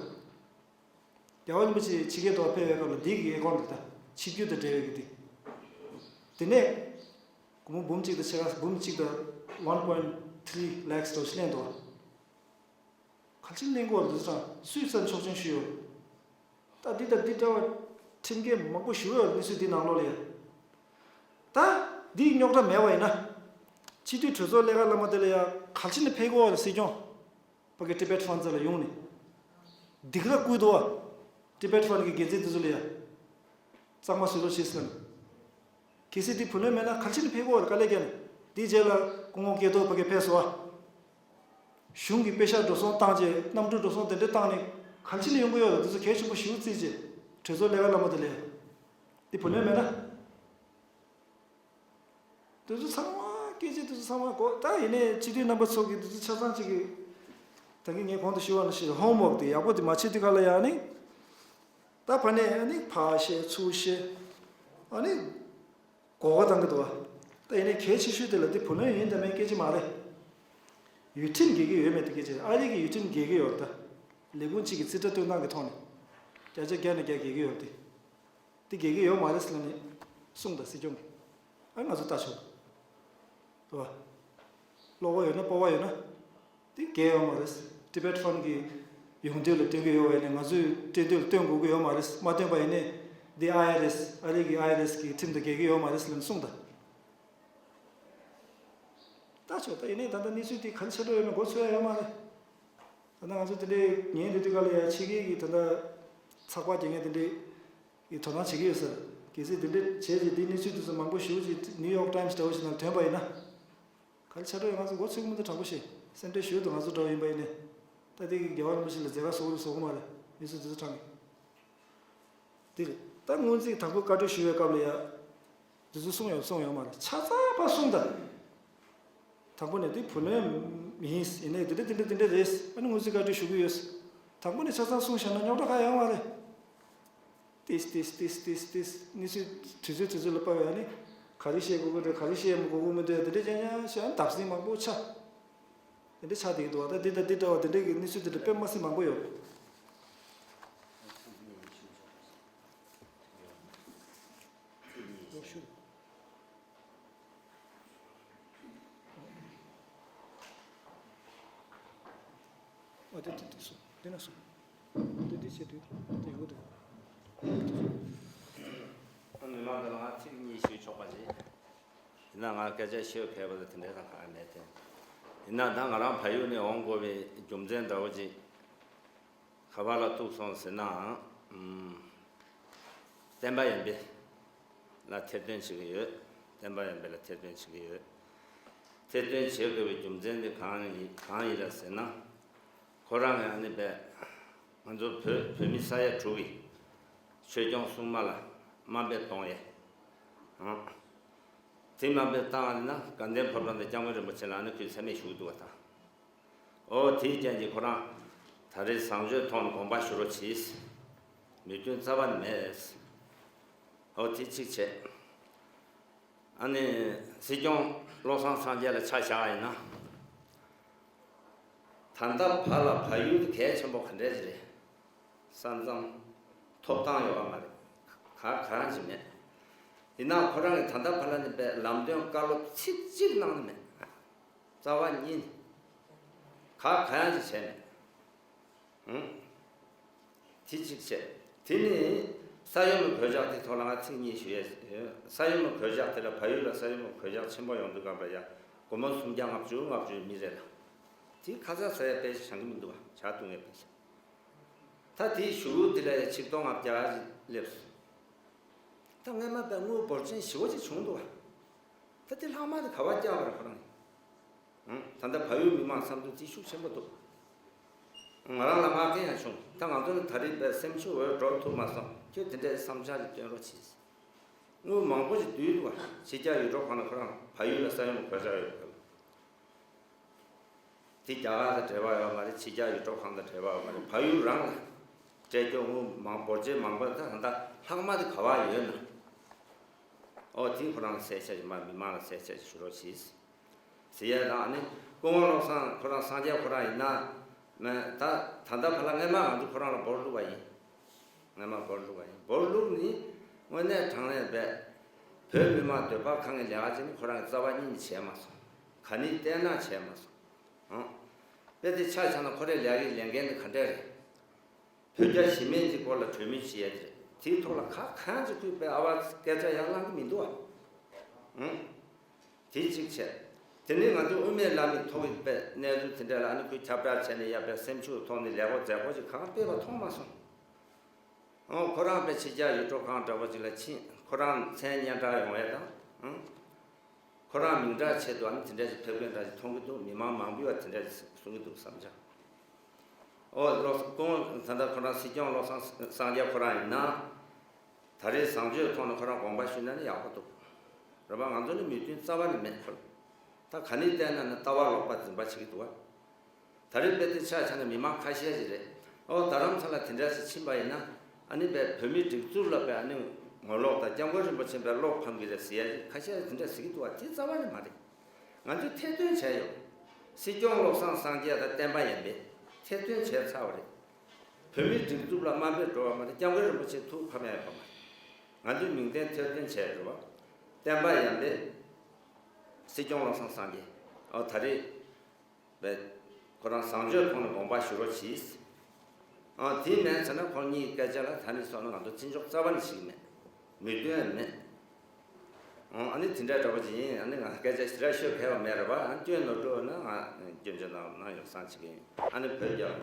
རྒྱལ་བ་རིན་པོ་ཆེ་ཕྱི་རྒྱལ་དུ་ཕེབས་པའི་སྐབས་ལ་འདི་གི་account རེད་ད། ཆིབས་བསྒྱུར་དང་འབྲེལ་བའི་གི་འདི། དེ་ནས། སྒོར་མོ་འབུམ་གཅིག་དང་ཕྱེད་ཀ། འབུམ་གཅིག་དང་one point three lakhs འདྲ་བོ་ཞིག་ལེན་འདུག་པ། གལ་ཆེན་གླེང་དགོས་པ་འདི་ཚོ་སུས་བཙན་ཕྱོགས་ཆེན་ཞུས་ཡོད། ད་འདི་དང་འདི་འདྲ་བ་ཁྲིམས་འགལ་མང་པོ་ཞེ་པོ་ཡོད་རེད། གནས་ཚུལ་འདི་ནང་ལོགས་ལ་ཡ། ད་འདི་རྙོག་དྲ་མེད་པ་ཡིན་ན། སྤྱི་འཐུས་གྲོས་ཚོགས་ལས་ཀ་བླ་མ་དེ་ལ་ཡ་གལ་ཆེན་ནས་ཕེབས་དགོས་པ་རེད། སྲིད་སྐྱོང་ཕ་གི་Tibet Fund ལ་ཡོང་ནས་སྡིགས་ར་བསྐུལ་འདུག་པ། Tibet Fund གི་འགན་འཛིན་དེ་ཚོ་ལ་ཡ། གཙང་མ་བཟོ་རོགས་བྱེད་ཟེར་ནས། གལ་སྲིད་དེ་བུ་ལོན་མེད་ན་གལ་ཆེན་ནས་ཕེབས་དགོས་པ་རེད། དཀའ་ལས་བརྒྱབ་ནས། དེའི་རྗེས་ལ་སྐུ་ངོ་སྐལ་རྡོར་ཕ་གི་ཕེབས་སོང་བ། གཞུང་གི་པེ་ཤག་འགྲོ་སོང་བཏང་རྗེས། གནམ་གྲུ་འགྲོ་སོང་དེ་འདྲ་བཏང་ནས་གལ་ཆེན་ནས་ཡོང་གི་ཡོད་རེད། དེ་ཚོ་གལ་ཆེན་པོ་ཞེ་པོ་བརྩིས་རྗེས་གྲོས་ཚོགས་ལས་ཀ་བླ་མ་དེ་ལས། དེ་བུ་ལོན་མེད་ན། དེ་ཚོ་ཚང་མ་སྐད་ཆ་དེ་ཚོ་ཚང་མ་གོ། ད་ཡིན་ནའི་སྤྱི་འཐུས་རྣམ་པ་ཚོ་གིས་དེ་ཚོ་ཆ་ཚང་གཅིག་གིས། ད་གིན་ངས་གོང་དུ་ཞུས་པ་ནང་བཞིན་homework དེ་ཡག་པོ་དེ་མ་བྱེད་དུས་སྒང་ལ་ཡ་ནི། ད་ཕར་ནས་ཨ་ནི་ཕར་བཤད་ཚུར་བཤད། ཨ་ནི་གོ་བ་བཏང་གི་འདུག་པ། ད་ཡིན་ནའི་གལ་ཆེ་ཤོས་དེ་ལ་དེ་བུ་ལོན་ཡིན་དང་མིན་སྐད་ཆ་མ་རེད། ཡུལ་ཁྲིམས་འགལ་གྱི་ཡོད་མེད་དེ་སྐད་ཆ་རེད། ཨ་རི་གི་ཡུལ་ཁྲིམས་འགལ་གྱི་ཡོད་རེད་ད། ལས་ཁུངས་གཅིག་གི་རྩིས་ཁྲ་སྟོན་སྟངས་ཀྱི་ཐོག་ནས་བརྒྱ་ཆ་བརྒྱ་ནས་བརྒྱ་འགལ་གྱི་ཡོད་རེད་དེ། དེ་འགལ་གྱི་ཡོད་མ་རེད་ཟེར་ནས་གསུངས་དང་། སྲིད་སྐྱོང་གིས། ཨ་ང་ཚོ་ལྟ་ཆོག་རེད་པ། བློ་ཁོག་ཡོད་ན་སྤོབས་པ་ཡོད་ན། དེ་འགལ་ཡོད་མ་རེད། Tibet Fund གི་ཡོང་དུས་ལ་སྟོན་གྱི་ཡོད་པ་ཡིན་ནའི། ང་ཚོས་སྤྲད་དུས་ལ་སྟོན་དགོས་ཀྱི་ཡོད་མ་རེད། མ་སྟོན་པ་ཡིན་ནའི་ འདི་ཨའི་ཨར་ཨེས་ཨ་རི་གི་ཨའི་ཨར་ཨེས་གི་ཁྲིམས་དང་འགལ་གྱི་ཡོད་མ་རེད་ཟེར་ནས་གསུངས་ད། ད་ཆོག་ད་ཡིན་ནའི་ད་ལྟ་གནས་ཚུལ་དེ་ག་རེ་ཆགས་འགྲོ་ཡོད་མེད་མགོ་ཚོད་ཡ་ཡོད་མ་རེད། ད་ལྟ་ང་ཚོ་དེ་འདྲའི་ཉན་དེ་དུས་ག་ལ་ཡ་ཕྱི་རྒྱལ་གྱི་ད་ལྟ་ཚགས་པར་རྒྱག་མཁན་དེ་འདྲའི་གི་དོ་སྣང་བྱེད་ཀྱི་ཡོད་ས་རེད། གལ་སྲིད་དེ་འདྲའི་བྱས་རྗེས་དེའི་གནས་ཚུལ་དེ་ཚོ་མང་པོ་ཞེ་པོ་ཅིག་ནིའུ་ཡོག་ཊའིམ་སི་འདྲ་བོ་ཞིག་ནང་ཐོན་པ་ཡིན་ན། ག་རེ་ཆགས་འགྲོ་ཡོད་ང་ཚོ་མགོ་ཚོད་ཀྱི་མི་འདུག་དྲང་པོ་བཤད། སེམས་ཁྲལ་ཞུ་འདུག་ང་ཚོ་འདྲ་བོ་ཡིན་པ་ཡིན་ནའི། ད་དེ་གི་རྒྱལ་བ་རིན་པོ་ཆེ་ལ་མཛད་དཀའ་བཟོ་གི་རེད་བཟོ་གི་མ་རེད། མི་ཚོ་དེ་ཚོ་དྲང་གི། དེ་རེད། ད་སྔོན་རྩིས་དང་པོ་བཀའ་འཁྲོལ་ཞུ་བའི་སྐབས་ལ་ཡ། དེ་ཚོ་གསུངས་ཡོད་གསུངས་ཡོད་མ་རེད། ཆ་ཚང་པ་གསུངས་ད། དང་པོ་ནས་དེ་བུ་ལོན་མིན་ཡིན་ནའི་དེ་འདྲ་དེ་འདྲ་དེ་འདྲ་རེད། ཨ་ནི་སྔོན་རྩིས་བཀའ་འཁྲོལ་ཞུ་གི་ཡོད། དང་པོ་ནས་ཆ་ཚང་གསུངས་བཞག་ན་རྙོག་དྲ་གང་ཡང་ཡོད་མ་རེད། ཏིས་ཏིས་ཏིས་ཏིས་ཏིས་གནས་ཚུལ་དུས་ཚོད་དུས་ཚོད་ལ་དཔག་པའི་ཨ་ནི་ག་རེ་བཤད་དགོས་ཀྱི་འདུག་ག་རེ་བཤད་མི་དགོས་ཀྱི་མི་འདུག་དེ་འདྲ་ཅན་ཅན་བཤད་ཨ་ནི་བརྡབ་གསིག་མང་པོ་ཆགས། དེ་འདྲ་ཆགས་བསྡད་ཀྱི་འདུག་ད་འདི་དང་འདི་འདྲ་བ་དེ་འདྲ་གི་གནས་ཚུལ་དེ་འདྲ་དཔེ་མ་སྲིད་མང་པོ་ཡོད། ཨ་དེ་དེ་དེ་སོང་དེ་ན་སོང་། དེ་དེ་བྱེད་དུས་དེ་ཡོད་དེ། ཨ་ནི་མ་ག་ལ་ང་ཚིག་གཉིས་ཞུས་ཆོག་པ་རེད། ཡིན་ན་ང་སྐད་ཆ་བཤད་མཁས་པ་དེ་འདྲ་དང་ག་མེད་དེ། ཡིན་ན་ད་ང་རང་བལ་ཡུལ་ནས་འོང་དགོས་པའི་རྒྱུ་མཚན་འདྲ་བོ་ཅིག་ག་པར་ལ་ཐུག་སོང་ཟེར་ན། ཨམ། བསྟན་པ་ཡོན་པེ་ལ་ཐེར་འདོན་བྱེད་ཀྱི་ཡོད། བསྟན་པ་ཡོན་པེ་ལ་ཐེར་འདོན་བྱེད་ཀྱི་ཡོད། ཐེར་འདོན་བྱེད་དགོས་པའི་རྒྱུ་མཚན་དེ་གང་ཡིན་གང་ཡིན་ལ་ཟེར་ན། ཁོ་རང་ཡང་ནི་པས་ང་ཚོ་བོད་བོད་མི་ས་ཡ་དྲུག་གི་ཆོས་སྐྱོང་སྲུང་མ་ལ་དམའ་འབེབས་གཏོང་ཡས། ཨང་། དེ་དམའ་འབེབས་བཏང་བ་ཡིན་ན་དགའ་ལྡན་ཕོ་བྲང་དང་སྐྱབས་མགོན་རིན་པོ་ཆེ་ལ་ནི་ཁོས་མཚན་སྨད་ཞུ་གི་འདུག་བ་དང་། ཨོ་དེའི་རྐྱེན་གྱིས་ཁོ་རང་ད་རེས་བཟང་སྤྱོད་ཐོག་ནས་དགོངས་པ་ཞུ་རོགས་གྱིས། མོས་མཐུན་རྩ་བ་ནས་མེད། ཨོ་དེ་གཅིག་བྱས། ཨ་ནི་སྲིད་སྐྱོང་བློ་བཟང་སངས་རྒྱས་ལ་ཆ་བཞག་པ་ཡིན་ན། ད་ལྟ་བར་ལ་བལ་ཡུལ་དེ་གལ་ཆེན་པོ་ག་འདྲས་ཅིག་རེད། ས་མཚམས་ཐོབ་ཐང་ཡོད་པ་མ་རེད། ག་གང་ཅིག་མེད། ཡིན་ནའང་ཁོ་རང་གིས་ད་ལྟ་བར་ལ་ནི་པའི་ལམ་སྟོན་བཀའ་སློབ་ཚིག་གཅིག་གནང་ནི་མེད། རྩ་བ་ཉིད་ནས་ག་གང་ཅིག་བྱས་མེད། ཧུམ། དེ་གཅིག་བྱས། དེ་ནི་ས་ཡོམ་གྱི་གོད་ཆག་དེ་ཐོག་ལ་ང་ཚིག་གཉིས་ཞུ་ཡས། ས་ཡོམ་གྱི་གོད་ཆག་དེ་ལ་བལ་ཡུལ་ལ་ས་ཡོམ་གྱི་གོད་ཆག་ཆེན་པོ་ཡོང་དུས་སྐབས་ལ་ཡ་སྒོར་མོ་སུམ་བརྒྱ་ལྔ་བཅུ་ལྔ་བཅུ་མི་རེ་ལ། དེ་ཁ་ཚ་ཟ་ཡ་དཔེ་ཞིག་བྱང་གི་མི་འདུག་བ། ཇ་བཏུང་ཡས་དཔེ་ཞིག་ད་དེའི་གཞུག་གུ་དེ་ལ་ཡ་ཆིག་སྟོང་ལྔ་བརྒྱ་ཅིག་སླེབས་སོང་། ད་སྔོན་མ་དཔེ་དངུལ་འབོར་ཆེན་ཞེ་པོ་ཅིག་བྱུང་འདུག་བ། ད་དེ་ལྷག་མ་དེ་ག་པར་བཀྱག་པ་རེད་ཁོ་རང་གིས། ཨང་། ད་ལྟ་བལ་ཡུལ་མི་མང་བསམ་ཚུལ་དེ་ཤུགས་ཆེན་པོ་འདུག་ང་རང་ལ་མངགས་མཁན་ཡང་བྱུང་། ད་ང་ཚོ་ནི་ད་རེས་པའི་སེམས་ཤུགས་འོད་འགྲོ་ཐུབ་མ་སོང་། ཁྱོད་དེ་འདྲའི་བསམ་འཆར་ཞིག་བཏོན་རོགས་གྱིས། དངུལ་མང་པོ་ཞིག་བསྡུས་འདུག་བ། ཕྱི་རྒྱལ་ཡུལ་གྲུ་ཁག་ནས་ཁོ་རང་བལ་ཡུལ་ལ་ས་ཡོམ་གོད་ཆག་ཡོད་པ་དེ་རྒྱ་གར་དང་འབྲེལ་བ་ཡོད་མ་རེད། ཕྱི་རྒྱལ་ཡུལ་གྲུ་ཁག་དང་འབྲེལ་བ་ཡོད་མ་རེད། བལ་ཡུལ་རང་ལ་སྤྲད་རྒྱུ་དངུལ་མང་འབོར་ཆེན་མང་པོ་ད་ད་ལྷག་མ་དེ་ག་པར་ཡོད་ན། ཨོ་དེ་ཁོ་རང་གསལ་ཆ་ཞིག་མ་མི་མང་ལ་གསལ་ཆ་ཞིག་ཞུ་རོགས་གྱིས། ཟེར་ཡ་དང་ནི་སྐུ་ངོ་བློ་བཟང་ཁོ་རང་སངས་རྒྱས་ཁོ་རང་ཡིན་ན་མེད་ད། ད་ལྟ་བར་ལ་སྔན་མ་ང་ཚོ་ཁོ་རང་ལ་འབོར་བླུགས་པ་ཡིན། སྔན་མ་འབོར་བླུགས་པ་ཡིན། འབོར་བླུགས་ནི་དངོས་གནས་དྲང་གནས་པས་བོད་མི་མང་འདོད་པ་ཁེངས་ཀྱི་ལས་ཀ་ཅིག་ནི་ཁོ་རང་གིས་རྩ་བ་ཉིད་ནས་བྱས་མ་སོང་། ག་ནས་བལྟས་ན་བྱས་མ་སོང་། ཨང་། དཔེ་དེ་ཆ་བཞག་ན་ཁོ་རའི་ལས་ཀའི་ལས་འགན་དེ་ག་འདྲས་རེད། བོད་རྒྱ་ཞི་མོལ་གྱི་སྐོར་ལ་གྲོས་མོལ་བྱེད་ཡ་དེ་རེད། དེའི་ཐོག་ལ་ཁ་གང་ཅིག་ཁུས་པའི་ཨ་བ་སྐད་ཆ་ཡང་གླེང་གི་མི་འདུག་བ། ཨང་། དེ་གཅིག་བྱས། དེ་ནས་ང་ཚོ་དབུ་མའི་ལམ་གྱི་ཐོག་གི་པའི་གནས་ཚུལ་དེ་འདྲ་ལ་ཨ་ནི་ཁོས་ཁྱབ་བསྒྲགས་བྱས་ནས་ཡ་པའི་སེམས་ཤུགས་ཐོག་ནས་ལས་འགོ་མཛད་སྒོ་ཅིག་གང་སྤེལ་བ་མཐོང་མ་སོང་། ཨང་། ཁོ་རང་པའི་ཕྱི་རྒྱལ་ཡུལ་གྲུ་ཁག་འདྲ་པོ་ཅིག་ལ་ཕྱིན། ཁོ་རང་མཚན་སྙན་གྲགས་ཡོང་ཡ་དང་། ཨང་། ཁོ་རང་མིང་གྲགས་ཆེད་དུ་ཨ་ནི་དེ་འདྲ་ཞིག་ཕེབས་མཁན་འདྲ་ཞིག་མཐོང་གི་འདུག་མི་མང་མང་པོས་བ་དེ་འདྲ་ཞིག་གསུང་གི་འདུག་བསམ་འཆར། ཨོ་བློ་བཟང་སྐུ་ངོ་ད་ལྟ་ཁོ་རང་སྲིད་སྐྱོང་བློ་བཟང་སངས་རྒྱས་ཁོ་རང་ཡིན་ན། ད་རེས་བཟང་སྤྱོད་ཐོག་ནས་ཁོ་རང་དགོངས་པ་ཞུས་ན་ནི་ཡག་པོ་འདུག་རེད་པ། ང་ཚོ་ནི་མོས་མཐུན་རྩ་བ་ནས་མེད་ཁོ། ད་ག་ནས་བལྟས་ན་ནི་ལྟ་བ་ལོག་པ་འཛིན་པ་བྱེད་ཀྱི་འདུག་བ། ད་རེས་དཔེ་དེ་ཆ་བཞག་ན་མི་མང་ཁ་ཤས་ཤིག་རེད། ཨོ་རྡ་རམ་ས་ལ་དེ་འདྲ་ཞིག་ཕྱིན་པ་ཡིན་ན། ཨ་ནི་བས་བོད་མིའི་སྒྲིག་འཛུགས་ལ་བས་ཨ་ནི་ངོ་ལོག་དང་སྐྱབས་མགོན་རིན་པོ་ཆེ་བས་བློ་ཕམ་གི་རེད་ཟེར་ཡ་ཞིག་ཁ་ཤས་དེ་འདྲ་ཟེར་གི་འདུག་བ། དེ་རྩ་བ་ནས་མ་རེད། ང་ཚོས་ཐེར་འདོན་བྱས་ཡོད། སྲིད་སྐྱོང་བློ་བཟང་སངས་རྒྱས་དང་བསྟན་པ་ཡོན་པས་ཐེར་འདོན་བྱས་ཚར་བ་རེད། བོད་མིའི་སྒྲིག་འཛུགས་ལ་དམའ་འབེབས་འགྲོ་བ་མ་རེད། སྐྱབས་མགོན་རིན་པོ་ཆེ་ཐུགས་ཕམ་ཡ་ཡོད་པ་མ་རེད། ང་ཚོས་མིང་དོན་ཐེར་འདོན་བྱས་ཡོད་རེད་བ། བསྟན་པ་ཡོན་པས་སྲིད་སྐྱོང་བློ་བཟང་སངས་རྒྱས། ཨོ་ད་རེས། བས། ཁོ་རང་བཟང་སྤྱོད་ཐོག་ནས་དགོངས་པ་ཞུ་རོགས་གྱིས། ཨ་དེ་མིན་ཚེ་ན་ཁོང་གཉིས་སྐད་ཆ་ལ་ད་ནི་སོང་ན་ང་ཚོ་བརྩི་འཇོག་རྩ་བ་ནས་བྱེད་ཀྱི་མེད། མོས་མཐུན་ཡང་མེད། ཨ་ནི་དེ་འདྲ་འདྲ་པོ་ཅིག་ཡིན། ཨ་ནི་ང་སྐད་ཆ་ཞེ་དྲག་ཤོད་མཁས་པ་མེད་རེད་པ། ཨ་སྐྱོན་ནོར་འགྲོ་ན་ང་སྐྱོན་བརྗོད་གནང་གནང་ཡོང་བསམ་བྱེད་ཀྱི་ཡིན། ཨ་ནི་བོད་རྒྱལ།